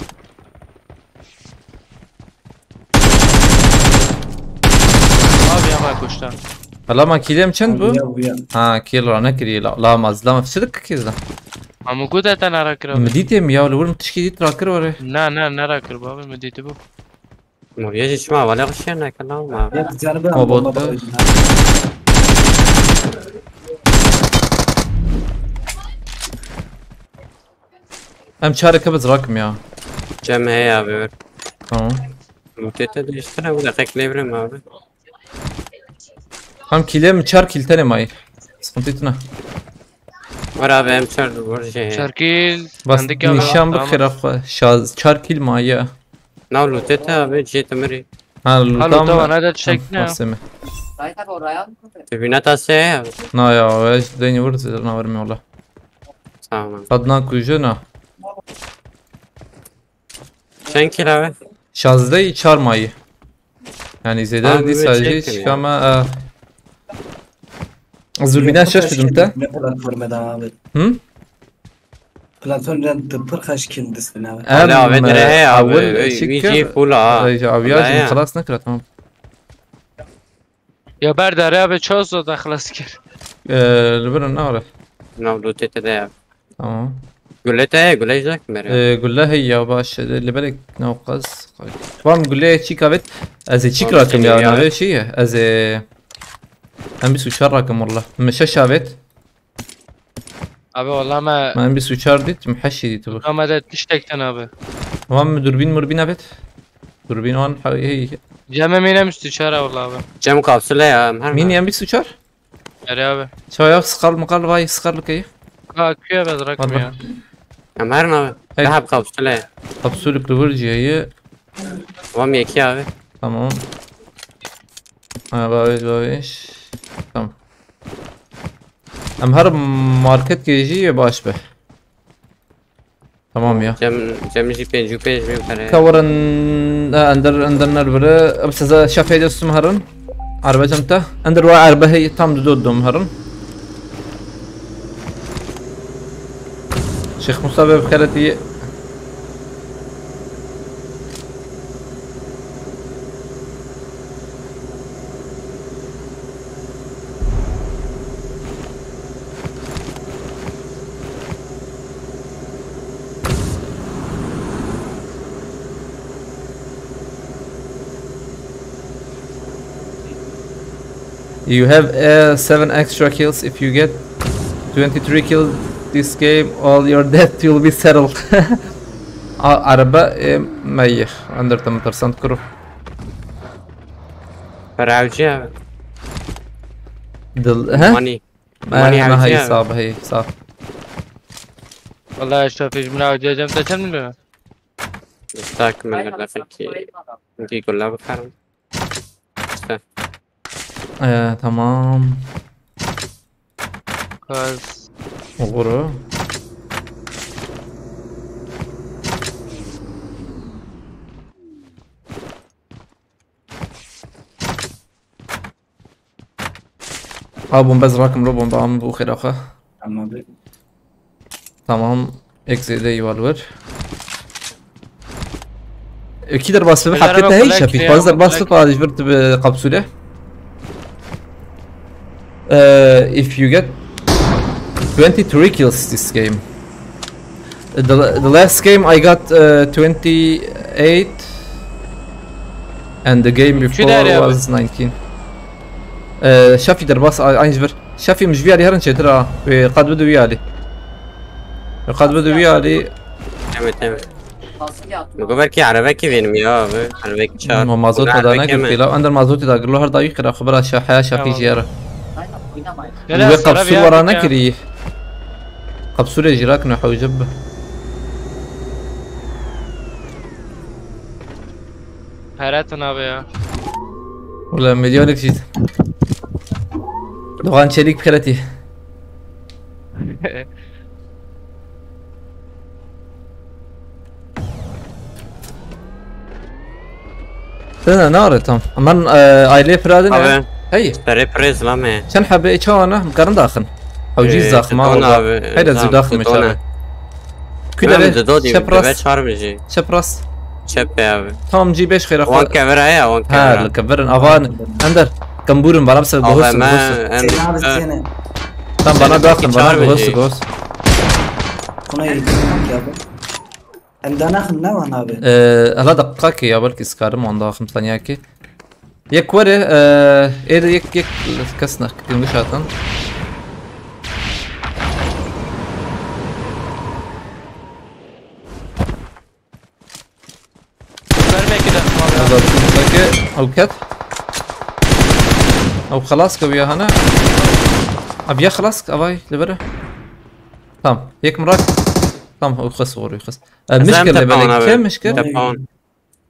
Abi ya me kuşta. Hala ma kîlê em çend bû? Ya, bu ya. Ha, kîl ra nekirî la, la ma zilama fişirik kîz da. Amu ku de te nara kira. Mi dîtê mi ya, li wir mi tişkî dît rakir were. Na, na, nara kir baba, mi dîtî bû. Moriye jî çima wale xişe neke la ma. Ya, canı ben. O bomba bot. Em çareke biz rakim ya. Cem heye abi. Tamam. Mutete değiştire, bu da kek levrim abi. Hem kîlê min çar kîl tenê mayî. Sıkıntı tune. Var abi, em çar vur şey. Çar kîl. Bas nişan bixêra xwe. Şaz çar kîl mayî ya. Nav lûtê te abi, cê te mirî. Ha, lûta wana de çek ne? Baseme. Tu bîna ta se abi. Na ya, ez deynî vur zêde na vermê wala. Tamam. Adnan kujê na. Çend kîl abi? Şazdeh çar mayî. Yani zêde dîsa jî çektim ya. Şikama, e, zûbîna şeş didim te. Ne kadar görmedi abi. Hı? Platformdan pir xeş kil distin abi. Em, abi, e, dire he abi, awil e, çik wî kir, jî full a. E, aviya jî xilas nekira, tamam. Ya berdare abi, çaw zada xilas kir. E, li vir nare. Nav do tete de ya. Tamam. Gule te, gule jdak mere. E, gule hey ya baş, e, li berek nav qaz. Vam gule çik avet. Ez ê çik rakim ya, navê şey ye. Ez ê, em bîst û çar rakim walla. Mi şeş avet. Abi, wala me... Me em bîst û çar dît, mi heştê dît bu. Ama de tiştek ten abi. Wan mi durbîn murbîn abêt? Durbîn wan hey. Cem em em bîst û çar wala abi. Cem kapsule ya, em her... Mîn em bîst û çar? Erê abi. Çayak sıkar mı kal vay sıkar keyif. Ha, kuya bez rakım ya. Em her abi. Hey. Daha kapsule. Kapsülük duvar cihayı. Wan mi yekî abi. Tamam. Ha, babiş, babiş. Tamam. Em her market kê jî baş be. Tamam ya. Cem, Cem jî pêncî û pênc bin pere. Ka werin, e, ender, ender ner bire. Em size şafê dostum herin. Arbe cem te. Ender wa arbe hey tam du dodum herin. Şêx Musa be bixeretî. You have, uh, seven extra kills. If you get twenty-three kills this game, all your debt will be settled. A-, araba, e, meyih. Ender tam tersant kuru. Ferauci abi. Dil, he? Money. Money abi. Hey, sağ ol, hey, sağ ol. Vallahi Eşref, hiç münavcı hocam, sen mi? Tak, ben de lafı ki, ki kolla bakarım. İşte. Ee, tamam. Kaz. Olur o. Ha bombe zrakim lo bombe am bu xêra xwe. Tamam. Tamam. Ek zêde îwal wir. Ekî derbas bi hepkete hey şefî. Faz derbas tu padiş bir tu bi kapsule. Uh, if you get twenty-three kills this game. The, the last game I got uh, twenty-eight and the game before was nineteen. Uh, şefî derbas aynı bir. Şefî min ji vî alî herin çêtir a. Wê qet bide wî alî. Wê qet bide wî alî. Evet, evet. Goberkî erebekî vênim ya abi. Erebekî çar. Ma mazot da ne girtî la. Ender mazotî da girlo her dawî qira xwe bira şa heya şefî jiyara. Wê qapsûl wara nekirî. Qapsûlê jî rakine hewce bi. Heretin abi ya. Ulan milyonek jî. Doğan Çelik Pirati. Dene nare tam. Aman e, aile piradin Abi. Hey. Serê pirê zilamê. Çend hebe çawana karin daxin. Hewcî Ee, zaxma. Didon abi. Heyda zî daxin. Kudere çep rast. Çep rast. Çep be abi. Tamam cî beş xêra xwe. Wan kevir heye wan kevir. Ha li kevirin avan. Ender. Kemburin bana mesela gohus. Tam bana daxin bana gohus gohus. Buna yedim ya. Em danaxin ne wan abi? Ee, hala deqaqekê ya belkî sikarim wan daxim saniyakê. Yek were, e, êrê yek, yek kes ne, kipîn wişatan. Mermekî de. Azad keke, ew ket. Ew xelas ke wiya hene. Abiya xelas ke, avay, li vere. Tamam, yek mirak. Tamam, ew xes, xor, ew xes. E, mişke le belek, ke mişke? Tepawan.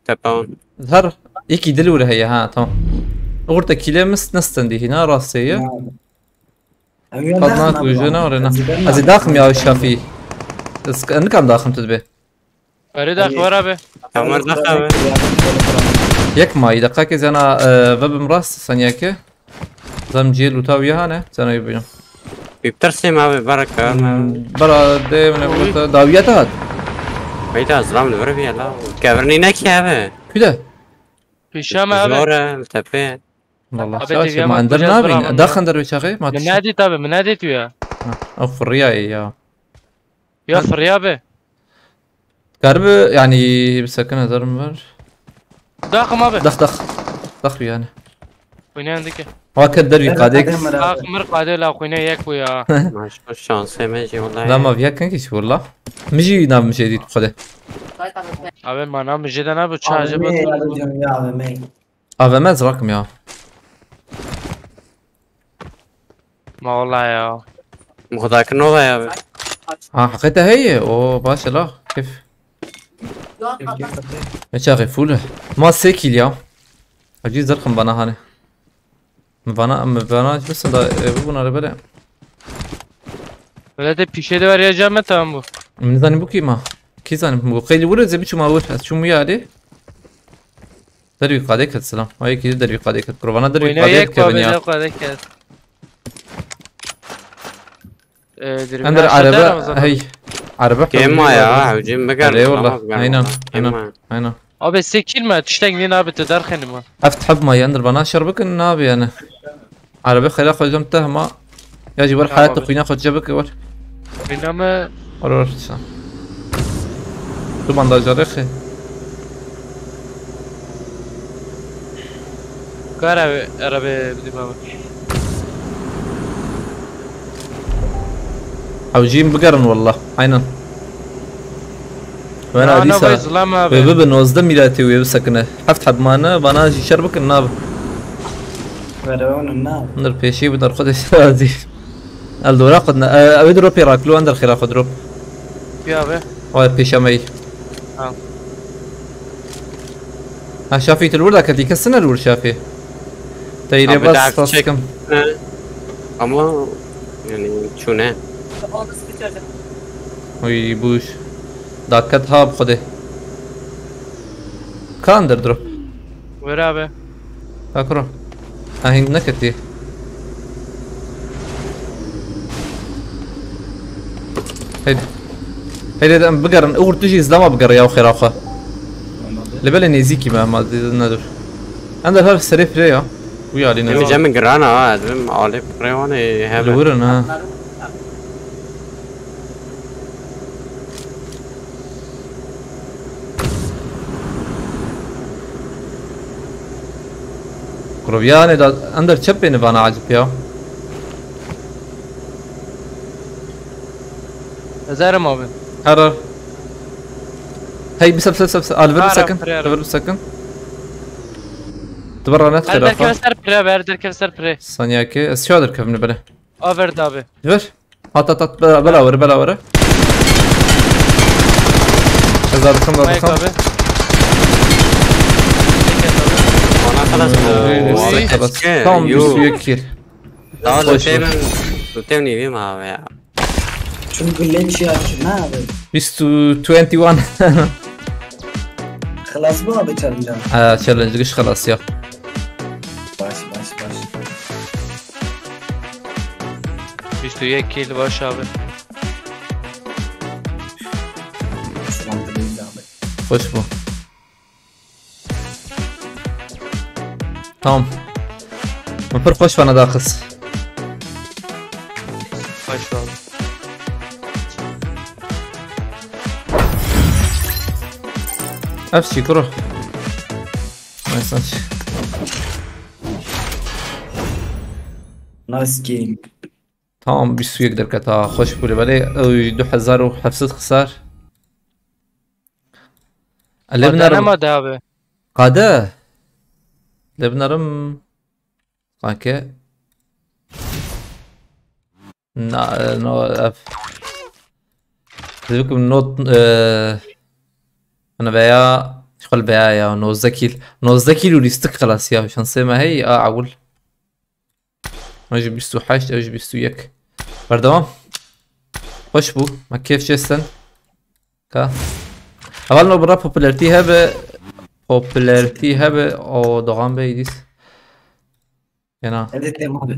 Tepawan. Her iki dil wire heye ha tamam. Orta kile mis nestendî hîna rastê ye. Qadna ku jena orena. Ez ê daxim ya şafî. Ez nikam daxim tu dibe. Erê dax wara be. Tamam dax abi. Yek mayî deqakê zena e, vebim rast saniyeke. Zam ciyê lûta wî hane, sen ayı bînim. Bîptirsê me abi, baraka me. Bara de mine bota dawiya te hat. Beyda zlam li vir bîye la. Kevrinî nekî abi. Kude? Pîşa me abi. Zor e, li tepê. Valla şaş ma ender nabîn. Daxin derve çaxê ma. Min nedît abi, min nedît ya. Ew firriya ya. Ya firriya be. Karibi yani bir sakın nazarım var. Daxim abi. Dax dax. Dax yani. Oynayan dike. Wa ke dervî qadek. Dax mir qade la xwîne yek bu ya. Maşallah şansê me jî wallahî. La ma viya ken ki walla. Mi jî nav mi jê dît xwede. Abi mana mi jê de ne bu çaje bu. A V M ez rakim ya. Ma wala ya. Muxdakir nova ya be. Ha, heqê te heye. O, baş e la. Kif. Ne çaxê full e. Ma sê kill ya. Acı zırhım bana hani. Mi bana, mi bana bisin da e, bu bunları böyle. Öyle de pişe de var ya cam tamam bu. Min zanî bu kî ma. Kî zanî bu. Qeyli vurur ze biçûma vur. Ez çûm ya alî. Dervî qadê ket silam. Ay kî dervî qadê ket. Kurbana dervî qadê ket kevin ya. Qadê ket. Ender araba hey. Araba. Kema ya, hewcim biger. Eyvallah. Aynen. Aynen. Aynen. Abi sekilme, tiştek nîn abi te derxenî ma. Heft heb ma yendir bana şer bikin ne abi yani. Araba xela xocam te hema. Ya jî wer hayat xwîna xwe çe bike wer. Xwîna me. Wer wer sen. Tu bandajare xe. Kar abi araba bidî baba. Ew jî bigerin wallah. Aynen. Wena dîsa wê bibe nozdeh mîratê wê bisekine. Heft heb mane, vana jî şer bikin, nabe. Were wan na. Nir pêşî bi dar xwe de razî. El dora xwe ne. Ew dropê raklo, ender xêra xwe drop. Ya be. Ay pêşemeyî. Ha. Ha şafî tu li wir da ketî, kes ne li wir şafî. Teyrê bas taskim. Ama yani çûne. Oy bûş. Daket ha bi xwedê. Ka ender drop. Were abi. Ka kuro. Ha hîn neketî. Heydi. Heydi em bigerin. Uğur tu jî zlama bigere ya xêra xwe. Li belê nêzîkî me, ma nedur. Em de her serê pirê ya. Wî alî Em nezî. Cem girana ha, dibim alê pirê wan ê Li hebe. wir in ha. Kuroviyanê da em der çepê nivana acip ya. Ezerim abi. Her her. Hey, bir sep, sep, sep, sep. Al, ver bir Ara, sakin. Ara. Ver bir sakin. Duvar ranet Her xêra derkev xwe. ser pire, ver derkev ser pire. Saniyake. Ez şadir kevni bere. Aver de abi. Ver. Hat, hat, hat. Bela, bela vere, bela vere. Ez daha bakam, daha Mayık bakam. abi. Çek et abi. Bana kalas. Ee, Oy. Sakat. Eski. Tam bir Yo. suya kir. Daha Hoş loot'e ver. ben, loot'e neyim abi ya. Çünkü leş ya, ne abi? Biz tu twenty one. Xelas mı abi challenge abi? Ha, challenge giş xelas ya. Baş, baş, baş. Bîst û yek kill baş abi. Elhamdülillah abi. Hoş bu. Tamam. Min pir xweş vana daxist. Xweş be abi. Ev çi kuro? Neyse. Nice game. Tamam, bîst û yek derketa. Xweş bû li belê. Ew du hezar û heft sed xisar. Lê Xwedê binêrim. Nema de abi. Qade. Lê binêrim. Sanki. Na, no, ev. Dibikim not, e, ana veya, şxal veya ya, nozdeh kil. Nozdeh kil û lîstik xelas ya. Şansê me hey, a, ewil. Ew jî bîst û heşt, ew jî bîst û yek. Berdewam. Xweş bû. Me kêf çêstin. Ka. Heval no bira popularity hebe. Popularity hebe. O Doğan Bey dîs. Yena. Evet, tamam.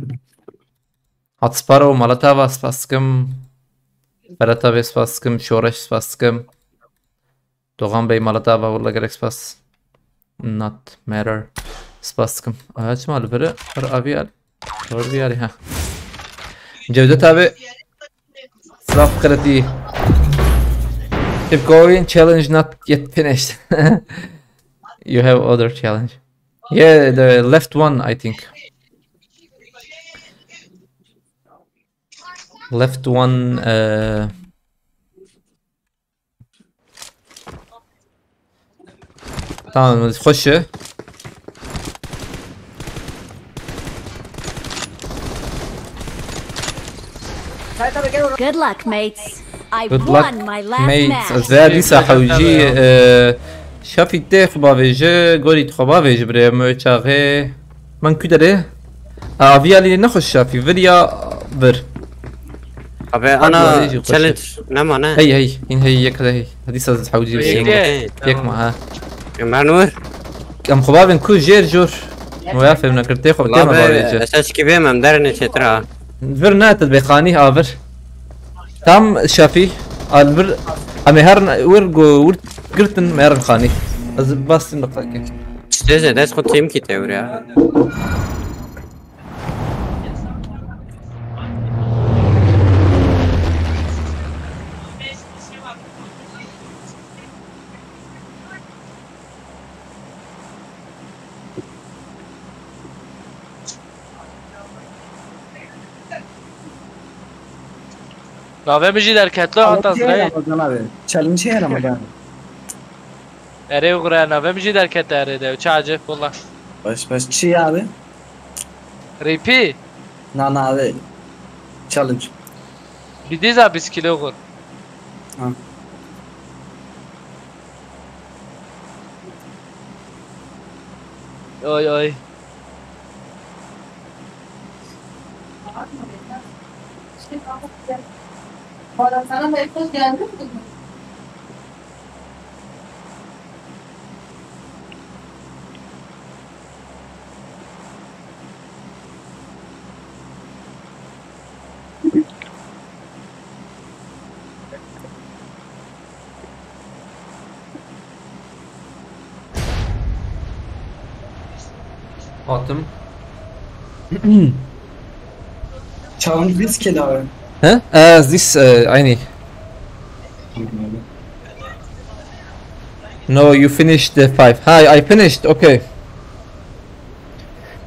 Hatsparo, Malatava, spas dikim. Ferata ve spas dikim. Şoreş spas dikim. Doğan Bey, Malatava, valla gerek spas. Not matter. Spas dikim. Aha, çima li vir e? Her avi al. Her bir yeri, ha. Cevdet abi. Saf kredi. Keep going, challenge not yet finished. You have other challenge. Yeah, the left one, I think. Left one, uh, Tamam, xweş e. Good luck, mates. I Good luck, won my last mates. match. Ez veya dîsa Teşekkür ederim. hewcî, e, Şafî tê xwe bavêje, gorî xwe bavêje birê me çaxê. Min ku derê? Aviya lî nexweş Şafî, vir ya vir. Abi, Hadi ana hadi, hadi, challenge nema ne? Hey, hey, hîn hey, yek de hey. Hadi saz hewcî Yek bişîn. de. Yek ma ha. Ömer Nur. Em xwe bavên ku jêr jor. Moya fêm nekir, tê xwe tê me Abi, bavêje. Esas ki bê mem derine çetra. Vir ne, tu bê xanî ha vir. Tam Şafî, al vir, em ê her ne-, wir go, wir girtin, me herin xanî. Ez bastin bi qakê. Çi têze, dest xwe têm kî tewr ya. Navê min jî derketlo hata Challenge heye zireyê. Ramazan abi. Challenge heye Ramazan. Erê, gure, navê min jî derkete erê de. Çi acayip, wala. Baş, baş. Çi abi? Rîpî. Na, na, abi. Challenge. Bidîza bîst kilo gur. Ha. Oy, oy. Hatim. Çağın biz kelağı. He? Ez dis, e, aynı. No, you finished the five. Hi, I finished. Okay.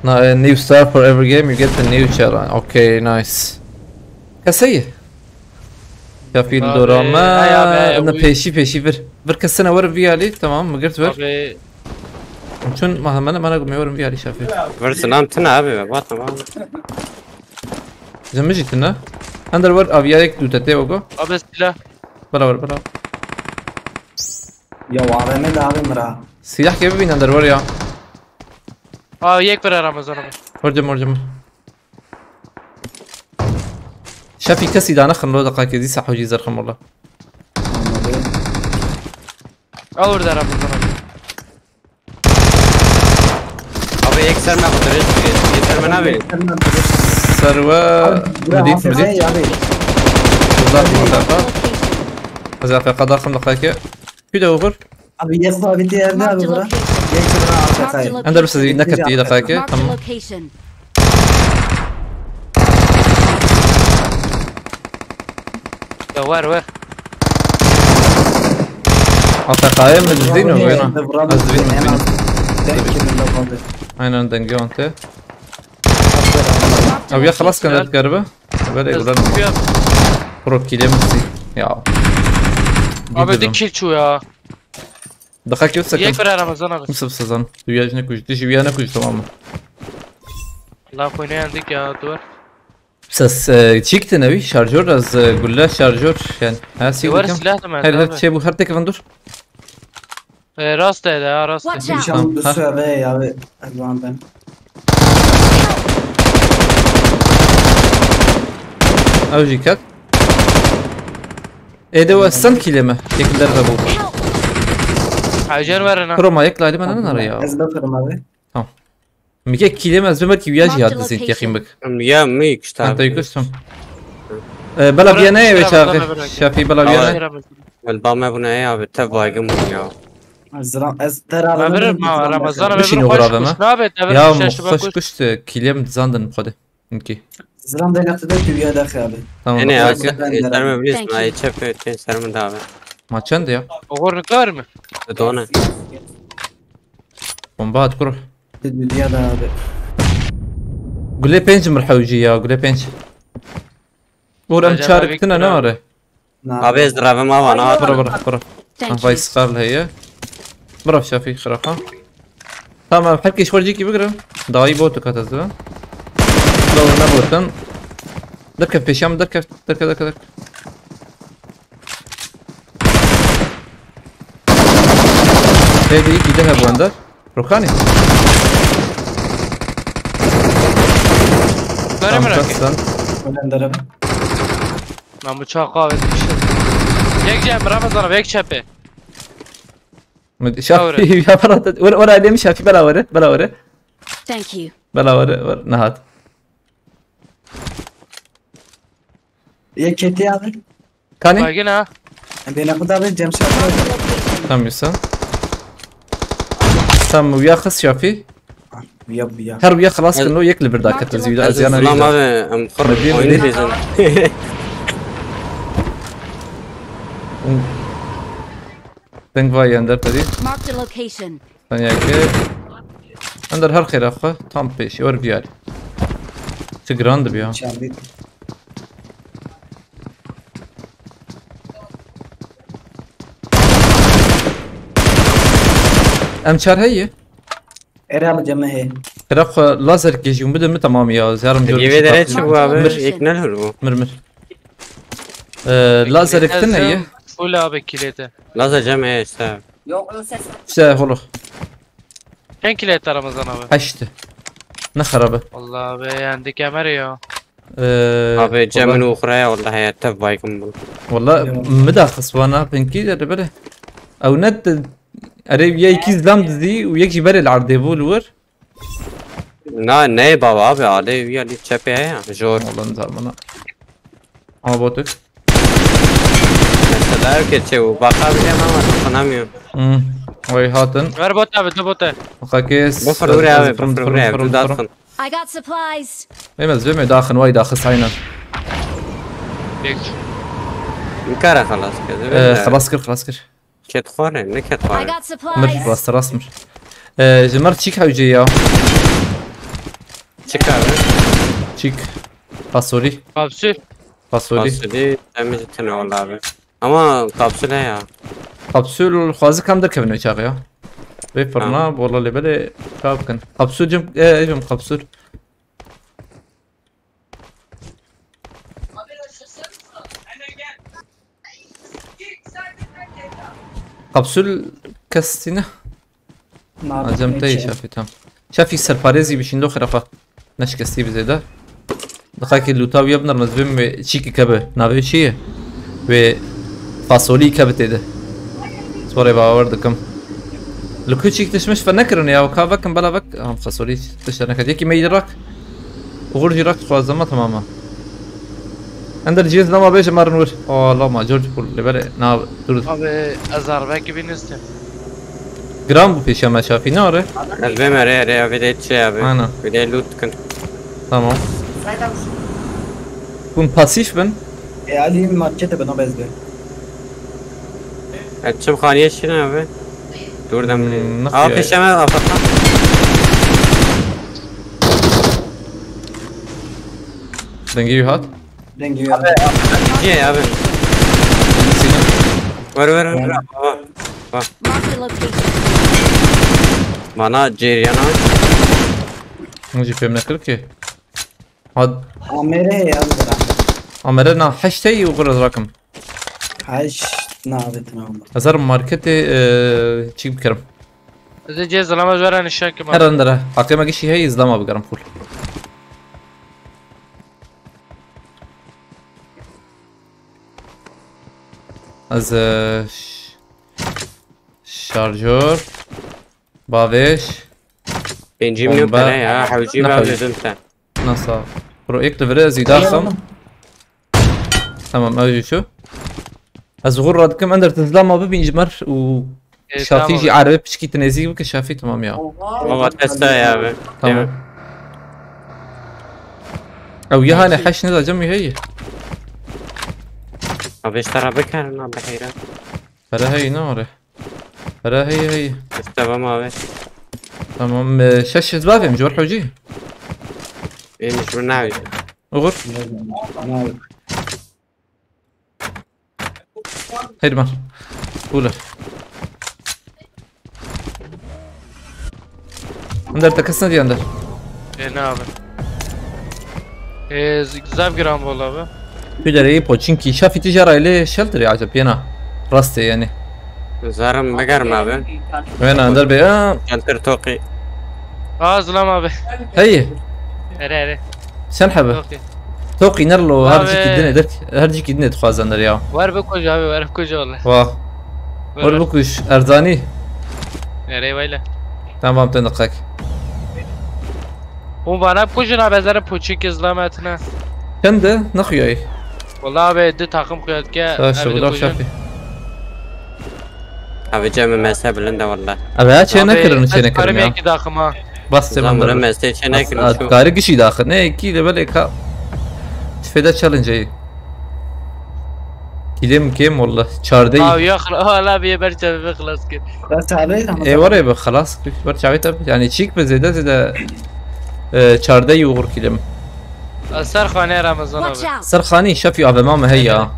No, a new star for every game. You get a new challenge. Okay, nice. Keseyî. Şafî li dora me. Ina pêşî pêşî vir. Vir kesine werin vî alî. Tamam, min girt vir. Çun mahemene mana gumê werin vî alî Şafî. Vir silam tine abi, va tamam. Ji min jî tune. Hender wer aviyayek dû te tê ogo. Abi silah. Bela wer bela. Ya A V M de abi mira. Silah gibi bin hender wer ya. Aa yek bir Ramazan abi. Hocam hocam. Şafî kesî dane xim lo deqakê dîsa hocî zerxim wala. Al orada Ramazan abi. Abi yek ser me xatir, yek ser me nabe. Serve. Medît medît. Abi. Uzak mesafe. Ez afeka daxim deqakê. Küde oxur. Abi yek sabiti yerde abi bura. Yek bura A F K'yı. Ender sizi ne katı iyi deqakê. Tamam. Ya ver ver. Afekaya mı düzgün mü? Buyurun. Vuramadım. Az düzgün mü? En az. Tek kilimde kaldı. Aynen denge ante. Abi ya xelas kene garibe. Böyle Ez güzel. tutuyor. Pro kile mi? Ya. Abi de kill çu ya. Deqakê sakın. Yek bir Ramazan abi. Mısır sezon. Dünya ne kuş. Dişi bir yana kuş tamam mı? Laf oynayandık ya dur. Ses e, çiktin evi şarjör az e, gülle şarjör yani. Ha Var sigortam. silah da ben Her her abi. Şey bu her tek van dur. E, rast da ya rast da. Watch out! İnşallah bu Ha. Süreyya abi. Elvan ben. Ew jî ket. Êde we send kîlê me. Yekil derve bû. Hacer var ana. Pro ma yek layli me ne nare ya. Ez bakarım abi. Mike kîlê me ez belkî wiya jî Marked hat the dizîn location. Yexîn bik. Ya mi işte Anta abi. yukuştum. Ee, bela Ara biya ne eve kuşlara çağı. bakana bırak. Şafî bela biya ne. El ba me buna ya abi, tev baygın bun ya. Ez Ra- ez te Ben Ramazan veririm dedim ha ki, Ramazan ben- abi. Bişin Bunu uğur koş abi kuş mi? ne abi? Tever Ya kuşa şiba xoş kuş. Kuş kîlê min dizandin xwedê. Ki. Ziran de lafı da tüye de abi. Tamam. Ene ya Ben de- serme bilis ma çep ten serme da abi. Ma çend ya? Oğur ne kadar mı? Dona. Bomba at kur. Dünya da abi. Gule pênc mir hewcî ya, gule pênc. Uğur em Acaba çar bir bitine ne kira- var? Na- Abi ez rave ma vana. Bıra bıra bıra. Thank Vay you. Scar'la heye. Bıra Şafî xirafa. Tamam herkes xwecîkî bigire. Dayî botu katezdi. Dawr ne botin. Derkev pêşiya min derkev derkev derkev derkev. Hêdî yekî de hebû ender. Rokanî. Göremiyorum ki. Sen. Önden derim. Ben bıçağı kahve düşürdüm. Yek cem Ramazan abi yek çepe. Şafî ya bela te. Ora ora alemi Şafî bela were. Bela were. Thank you. Bela were. Were nehat. Ya keti abi. Kanî? Baygın ha. Beni kuda abi Cem Şafak. Tam yusam. Tam ya xis Şafî. Ya bu ya. Her ya xelas kin lo yek li bir dakika zî. Ez Aziyana zilam rîza. Abi em xur Medî, oyun medî. dizin. Deng vay ender tedî. Marked a location. Sen ya ki. Ender her xêra xwe tam pêşî wer biyar. Ti giran dibiya. Çabi. Em çar heye. Ere abi Cem he. Xêra xwe lazer kejî bide mi tamam ya. Yarim diyorum. Gibi dere çi bu abi? Mir. Yek ne lor bu? Mir mir. Ee, lazer ektin ne ye? Full abi kilete. Lazer cem he işte. İşte holo. Sen kilete Ramazan abi. Heşti. Ne xerabe. Vallahi be yendik Emer ya. Ee, Abi cem valla- min uxraya vallahi ya tev baygın bun. Valla mi da xiswana pinkî de bere. Ew ne te erê ya iki zlam dizî û yek jî berê li erdê bû li wir. Na ne baba abi alê ya li çepê ya. Jor. Valla nizam bana. Ama botuk. Mesela ev keçe bu. Bakabileceğim ama tutunamıyorum. Hmm. Oy hatin. Ver bot abi, tu bot abi. Kakis. Buffer vurê abi, buffer vurê abi. Tu daxin. I got supplies. Em ez vê me daxin, way daxis aynen. Pek. Min kara xelas kir. Ee, xelas kir, xelas kir. Ket xware, ne ket I xware. Got Mir, supplies. rast rast mir. Ee, ji mir çîk hewce ya. Çik abi? Çîk. Fasolî. Kapsül. Fasolî. Fasulye temiz tine oldu abi. Ama kapsül he ya. Kapsül xwazi kam derkevin çax ya. Vê firna bola lê belê ka bikin. Kapsül cim, e, cim kapsül. Kapsül kestine. Acem te şafî tam. Şafî serparêzî bişîn do xirafa. Neşkestî bi zêde. Diqakî lûta wî ye binirme, ez bêm wê çîkî kebe. Navê çi ye? Wê fasolî kebe tê de. Sporê bawer dikim. Li ku çîk tişmiş fe nekirin ya, ka vekin bela vek. Am fasolî tişt nekat. Yekî me yî rak. Uğur jî rak dixwazim, ma tamam e. Ender cihaz lama bêje marin wir. Aa lama, George Pool, lê belê na dur. Abi, ez arbekî bînistim. Gram bu pêşe me şafî ne are? Ez bêm erê erê abi de çi abi. Ana. Bir de loot kin. Tamam. Kun pasif bin. E, Ali markete bana bezdi. E, çim xaniye şine abi. Dur da Hmm, mi? nasıl Aa ya? Peşeme kapattım. Dengê wî hat. Dengê ya. Ciye abi. Ver ver ver. Baba. Marked a location. Bana ceryana. Hûn jî fêm nekir ki. Had Amere ya. Amere na heşt heyî û xwe ez rakim. Haş navetin ama. Ez herim marketê, e, çîk bikirim. Ez ê cê zilama ji we re nîşan kim Her abi. Ender e. Haqê me gişî heyî, zilama bigerim full. Ez, e, ş- şarjör. Bavêj. Pêncî milyon Bomba. pere ya. Hewcî Ne be hewcî? Dedim te. Nasa. Pro ek li vire ez îdaxam. Tamam, ew jî şu. Ez xwe radikim Ender, tu zilama bibîn ji mer û E, şafî tamam. Jî erbê piçkî tu nêzîk bike şafî tamam ya. Baba testa ya abi. Tamam. Ew ya hane heş ne da cem heye. Abi işte Rabbi karın abi heyran. Pere heye ne are? Pere heye heye. İşte baba abi. Tamam, e, şeş ez bavêm ji wir hewcî. Benim şu ne abi? Uğur. Heyr man. Bûle. Ender te kes nediye Ender. E, ne abi? E, z- zaf giran bol abi. Tu derê poçinkî şafî tu jara ile shelter ya acep yena. Rastê yani. Zarım begarım abi. Wena Ender be ya. Shelter toki. Aa, zilam abi. Hey. Ere ere. Sen hebe. Yok ya. Toqî nerlo her Abi. Cîkî dinê derk, her cîkî dinê dixwazin der ya. Ver bikuj abi, ver bikuj valla. Wah. Wer bikuş Erzanî. Ere vayla. Tamam, te diqek. Hûn vana bikujin abi, ez ere poçik izlametine. Çend e? Nexuyayî. Valla abi, du takım xuya dike. Taş şevda şafî. Abi cem mese bilinde valla. Abi ya çê nekirin çê nekirin ya. Yekî daxima. Bas te Zaman ben mese çe nekirin şu. Kari kişi daxı ne ki de böyle ka. Tüfede challenge. Kilim kim valla. Çardeyî. Abi ya xla-, hala bir ber çevime xlas kir. Bas abi ama. E var ya be xelas. Ber çavê tabi. Yani çîk be zêde zêde. E, çardeyî uğur kilim. Ser xanê Ramazan abi. Watch out! Ser xanî şefî avema me heya.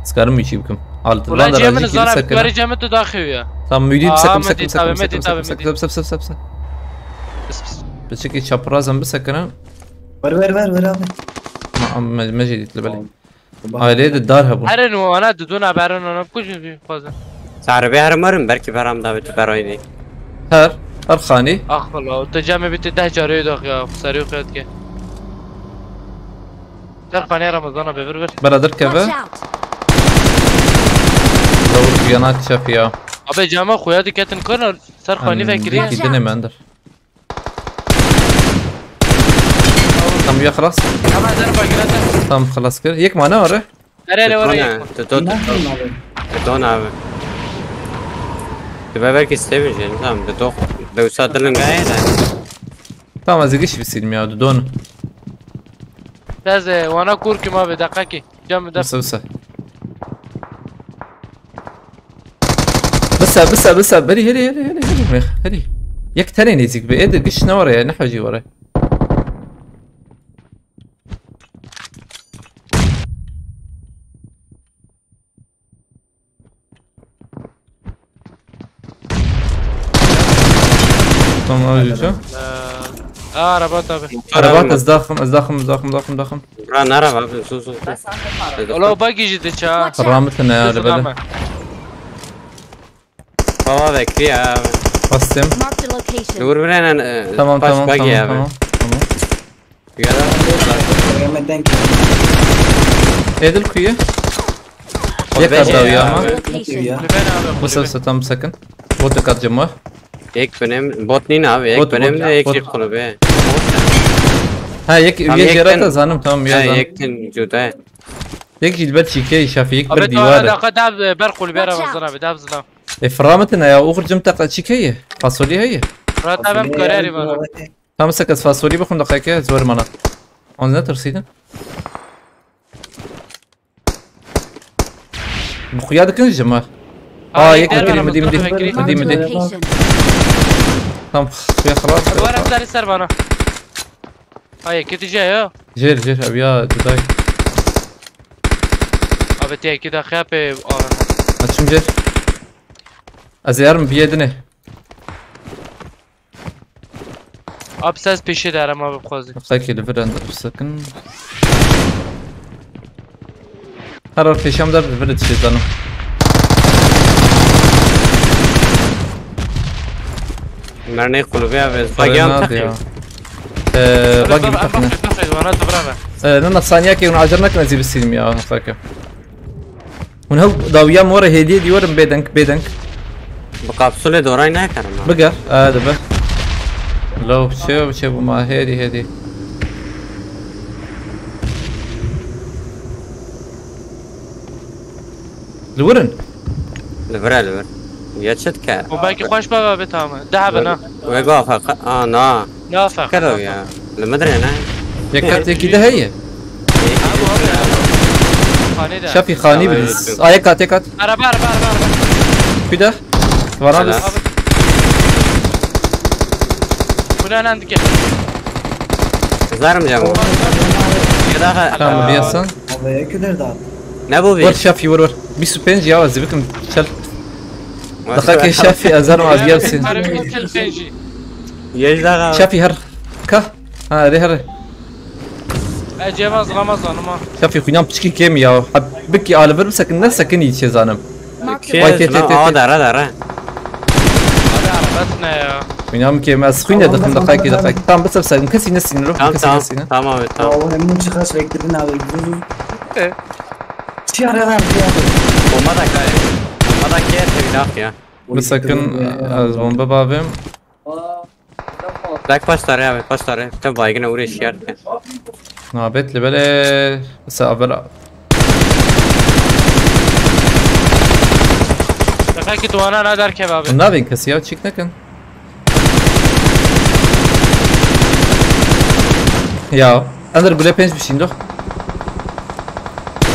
Skarim wî çî bikim. Al, Ulan lan da cem razî min kî zana bisekine. bitweri cem tu daxewiya. Tam müdî Aa, bisekim Mehdi bisekim tabi, bisekim Mehdi tabi, bisekim Mehdi. bisekim bisekim bisekim. Pis, pis. Bisikî çaprazem bisekine. Ver ver ver ver abi. Ma me me jî dît li belê. Bak. Aileye de dar hebû. Herin wana didûna berin ona bikujin bir fazla. Sarı bir harim varım belki param davet ver oyunu. Her her xanî. Ah valla, o te cemê bitti deh carê dak ya, sarı yok yatke. Ser xanê Ramazan abi, ver ver. Beradir keve. Watch out! Lavur yanak şefî ya. Abi cama xuya diketin kırın, ser xanî Em, vekiriye. dîkî dinê me Ender. Tam ya xelas. Ama zer bagirata. Tam xelas kir. Yek mane var e. Nereye var Dona, ya? Dona, Nasıl abi? Dona abi. Tu belkî stêvin jî, nizam, bi dox, bi wisa dilinga ye de. Tamam, ez ê giş bisînim ya, dudon. Ez ê wana kûr kim abi, deqekî. Cem de. Wisa, wisa. Wisa, wisa, wisa. Berî, herî, herî, herî, herî, herî. Yek tenê nêzîk be. Êdir giş ne were ya, ne hewcî were. Tamam, öldü. Ee, aa, araba tabi. Araba, ez daxim, ez daxim, ez daxim, daxim, daxim. Bura nara abi, su, su, su. Ola o bagi jî diçe. Ramitine ya, lebele. Baba bekliyor abi. Bastım. Marked a location. Dur birenen, e, Tamam, baş tamam, bagi tamam, abi. Tamam, tamam. Yara. Êdil kuyu. O Yek beş adam ya ya ama. Abi. Location. Ya. Kulübe ne abi? Bu Kulübe. Sırsa tam sakın. Botu katacağım o. Yek benim, bot nîn abi, yek Bot, benim bot, de yek bot. Jî kulübe. Ha, yek, Tam yek yek yarat ten- da zanim, tamam ya, Ha, zanim. Yek ten cuda. Yek jî ber çîkeyî Şafî, yek ber Abi, dîwar e. Daqa dav ber kulübe ra Watch out. Vazdan abi, dav zina. E, firamitine ya, oxir cim taqa çîkeyî. Fasolî heye. Fırat abi, em kararî bana. Tam sekiz fasolî bixwim, daqa ke zor mana. Onu ne tırsıydın? Bu xuya dikin ji mi? Aa, Aa, yek yek fikirî, derdim, midî, midî, derdim, midî, midî. Location. Tam xuya xelas. Var em derî ser bana. Ay, yekî dije ya. Jêr, jêr, ev ya cuday. Abi, tê yekî de xepe alana. Açım jêr. Ez yarım bir yedine. Abi, ses pêşê derim abi, bixwazî. Xekê li vir ender sakin. Her ar pêşem der, li vir dişê zanim. Mernê kulübe abi. Bagiyan takayım. Ee, bagi bir takayım. Bak, bak, bak, bana da bırak. Ee, ne, ne, saniye ki onu acar nakın, ezî bisînim ya, xeke. Hûn hew dawiya min were hêdiyê dî werin bêdeng, bêdeng. Bi kapsulê doray nekerim ha. Biger, e, dibe. Lo, çê, çê bû ma, hêdî, hêdî. Li wir in? Li vir e, li vir. Ya çi dike? O belkî xweş be, be, be, tamam. De hebin ha. Wê go afeqa, a, na. Ne afeqa? Kero ya. Li min dirê ne? Yek kat yekî de heye. Xanê de. Şafî xanî Tamam, bi. Evet. Ay, kat, kat. Araba, araba, araba, araba. Kuda. Vara Helal. Biz. Abi. Bu ne lan dike? Zarım cam. Ya daha. Tamam, bir yasan. Abi, ya küder daha. Ne bu bir? Vur Şafî, vur, vur. Bîst û pênc ya, ez bikim. Çel. Daha ke Şafî, ez zarım az gelsin. Tarım çel pêncî. Yej daha. Şafî her. Ka. Ha, re her. E, cevaz Ramazan'ım ha. Şafî, xwînan piçkî kêm ya. Ha, bikî ali vir bisekin, ne sekin î çê zanim. Mark the Vay, te, te, te, te. Aa, dara, dara. Abi, arabet ne ya? Xwînan kêm, ez xwîne dixim, dixekî, dixekî. Tamam, bisev sekin, kesî nesînin, ruh, Tamam, kesî tamam. Nesînin. Tamam abi, tamam. Oğlum, bunu çıkar bekledin abi. Dur, dur. E? Çi ara lan, çi ara? Bomba da kay. Bomba da kay, tevlak ya. Bisekin, ez bomba bavim. Bak, paş tare abi, paş tare. Te baygın uğraşıyor. Nabet li bele. Mesela, bela. Defa ki duana ne der kebabı. Nabin kesi ya, çık nekin. Ya, under gule penç bir şey yok.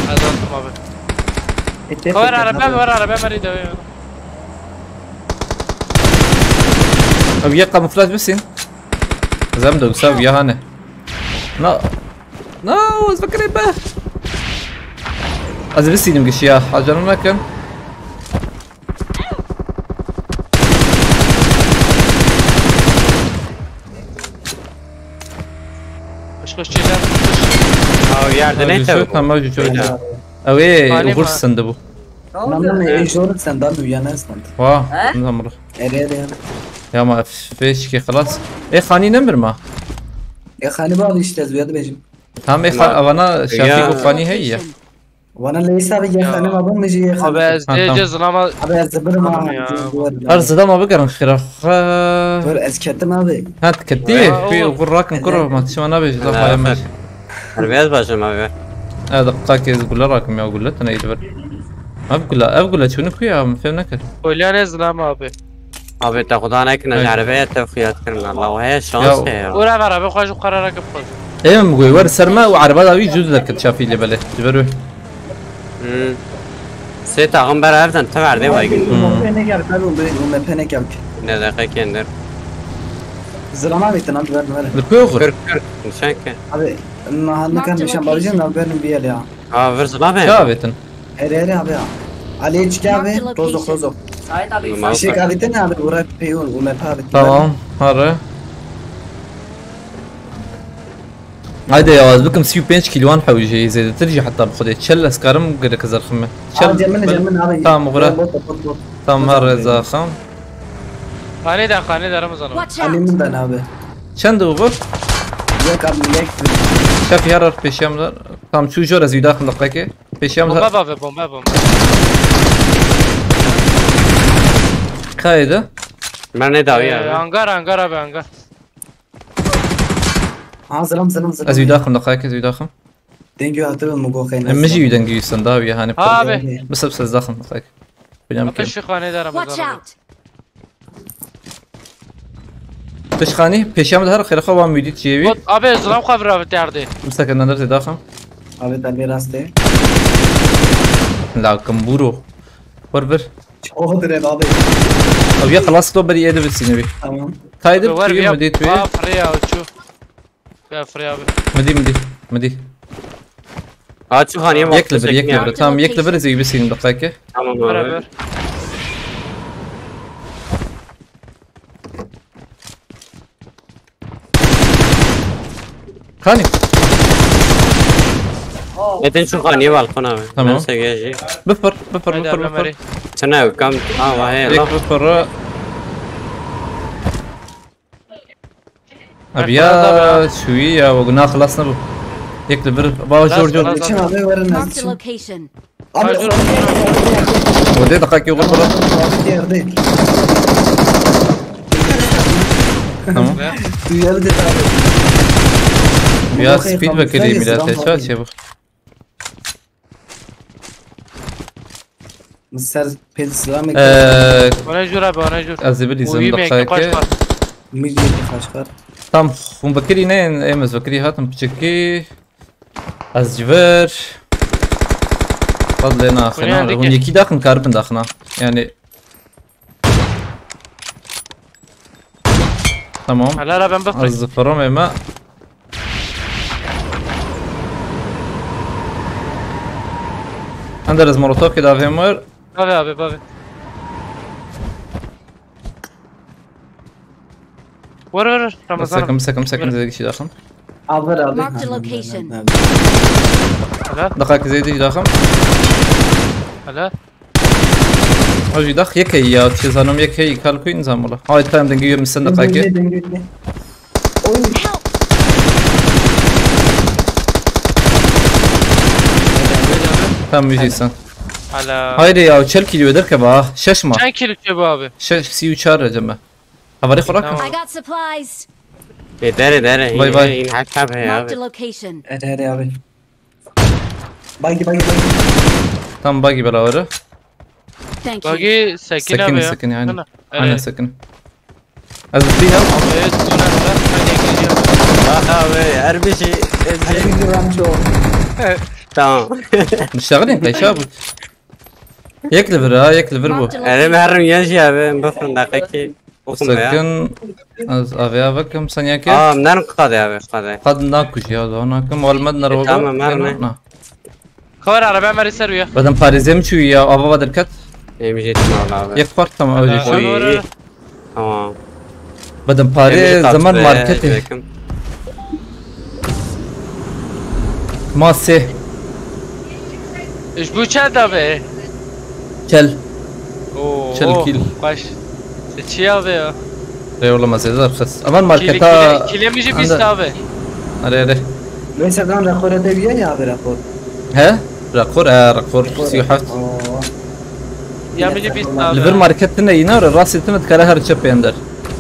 Kazandım abi. Var araba, var araba, var araba. Ev yek kamuflaj bisin. Zem de wisa ya hane. Na. Na, ez bikerê be. Ez bisînim gişiya. Acele nekin. Koş, koş, çeker. Abi yerde ne tabii bu? Tamam, abi, çok güzel. Ew ê Halim ugur ha. Sindi bu. Ne oldu? Lan, lan, ejor sen daha büyüyen sen. Wa, He? Ne zaman? Ere ere. Ya ma F beş ki xelas. E, xanî ne bir ma? E, xanî bağlı işte, züyade bejim. Tamam, e, xan, avana Şafî ya. Bu xanî heye. Vana leysa abi, ya xanî ma bun meji ya. Abi, ez Ha, tamam. Diyeceğiz lan ama. Abi, ez zıbırım Tamam ha. Ya. Her zıda ma bigerin xira. Dur, ez kettim abi. Ha, ketti. Ya, Kuyu oğlum. Ugur rakın kuro, Evet. Ma tişima nabêj, da Ha, xayem evet. Her beyaz başım abi. Ev daqiqa ke ez gule rakim ya, gule tune î diber. Ev gule, ev gule çûnî ku ya, min fêm nekir. Kolyan ez lam abi. Abi te xuda nekine ji Hey. erebeye te xiyat kirin Allah. Waheye Ya şans o- heye. Ora ver abi, xwe ji qerara kip xwe. Ê min goy wer ser me û ereba da wî cûz derket çafî lê belê. Ji ber wê. Hmm. Sê taxim ber evden te verdê vay gün. U M P ne gel, ben U M P ne gel. Ne deqe kendir. Zilama bitin abi, ver ver. Li ku oxir? Kırk kırk. Nişan ke. Abi, na ne kan nişan barıcın abi, benim bir el ya. Ha, vir zila be. Ka avêtin? Ere ere abi ya. Ali çık abi, rozok rozok. Tamam. Şey abi tane abi, uğrayıp peyun, U M P abi. Tamam, hare. Haydi ya, ez bikim sî û pênc kîloan hewî jî, zêdetir jî heta bi xwedê. Çel ez karim girek zerxim me. Çel. Aa, Cemil, Cemil abi. Tamam, uğra. Bot, bot, bot. Tamam, Bot her abi. reza xam. Xanê de, xanê de Ramazan. Watch Ali out! min ben abi. Çend o bu? Yok abi, lek. Şefî her her pêşiya min der. Tamam, çû jor ez wî daxim deqekê. Pêşiya min Bomba der. bave, bomba, bomba. Kayê de? Ben ne dawi Ee, ya. Hangar, hangar abi, hangar. Ha, zılam zılam zılam. Ez wî daxim deqekê, ez wî daxim. Dengü hatırın mı go kayın? Em min jî wî dengî wîstin da wî hani. Ha abi. Bisip siz daxim deqekê. Bilmem Abi kim. şu xanê de Watch Ramazan abi. Out! Pişxanî, pêşiya min de her xêra xwe wan mûdî çiyê wî. Bot, abi zılam xwe bira biterdê. Bisekin nadir zê daxim. Abi tabi rastı. La kimburo. Wer vir. Çok direkt abi. Ew ya xilas to berî êdi bisîne wî. Tamam. Taydir Ver tu ya. mi dî tu. Aa, fırı ya uçu. Ya fırı abi. Mi dî, mi dî, mi dî. Ha, çu hanî. Yek li bir, yek li bir. Tamam, yek li bir zî bisînim deqekê. Tamam Ver abi. ver. Kanî. Metin şu hanî balkon abi. Tamam. Ben seviyeci. Bifir, bifir, Haydi bifir, abi bifir. Ömer'i. Sana kam. Ha, vay Yek Allah. bifir. Abi Bifir adam ya ya. Şuî ya, o günah xelas nebû. Yek li bir. Ba jor jor. Xelas. Geçen abi verin Marked a lazım. Location. Abi Hayır. O dê deqekê oxir bira. Yerde. Tamam. Duyarlı dedi abi. Ya Bakayım, speed tamam, vekirî sen millet. yesin, Çav tamam. çê bu. Ser pedi selam Eee, Ona jur abi, ona jur. Ez ê bilîzim Uyu deqekê. mekî kaç var? Milli kaşkar. Tam hûn vekirî ne, em ez vekirî hatim piçekî. Ez ji vir. Qad lê naxin. Kunya Hûn dike. yekî daxin karibin daxina. Yani. Tamam. Hala la ben bak. Ez zifirim ême. Ender ez molotov kê davêm wir. Bave abi, bave. Vur vur vur. Ramazan. Sekim sekim sekim zêde kişî daxim. Abi abi. Marked a location. Hala. Daxak zêde kişî daxim. Hala. Hajî dax yek heyî ya, çi zanim yek heyî kal kuy nizam wala. Hay tam dengî yê min sen daxakê. Dengê, dengê, dengê. Oy. Tam wî jî sen. Hala. Haydi ya, çel kîlî wê derkeva ha. Şeş ma. Çend kilo bu abi? Şeş, sî û çar receme. Hevalê xwe rakim. Tamam. I got supplies. E, dere dere. Bay bay. Yine hak hak he Marked a abi. Location. Hadi hadi abi. Bagi bagi bagi. Tam bagi beraber. Thank you. Bagi sekin Sekin, abi ya. sekin yani. Sana. Aynen Evet. sekin. Ez bir ya. Evet, bu ne kadar? Hadi geliyor. Bak abi, her bir şey. Her bir şey. Hadi bir gram çok. Tamam. Niştexilin qeyşa bu. Yek li vir ha, yek li vir bu. Marked a Elim location. her ya şey abi. Bakın dakika ki. Okuma ya. Sekin. Ez avê ava kim sen yekê? Aa, bunlar mı kaldı abi? Kaldı. Qad nakuj ya, da nakim. Wal med nerwa. Tamam, var ne? Na. Kawar araba meri ser ya. Badem parêzê min çûyî ya, ava va derket. Emniyet mi abi? Yek xwar tamam, ew jî Aa, çûyî. var, var. Tamam. Badem parê Emniyet zeman abi, marketê. yakın. Masê. Ji bu çend abi? Çel. Oo. Çel kîl. Baş. Çi abi ya? Rê ola masê de xis. Aman Kîle, marketa. kîle, kîle mi jî bîst abi. Are are. Neyse ben rekor edebiliyor ya abi rekor. He? Rakor, he, rakor. Sî û heft. Oo. Ya mi jî bîst abi. Li vir market tine yîna re rastî tine dikare her çepê ender.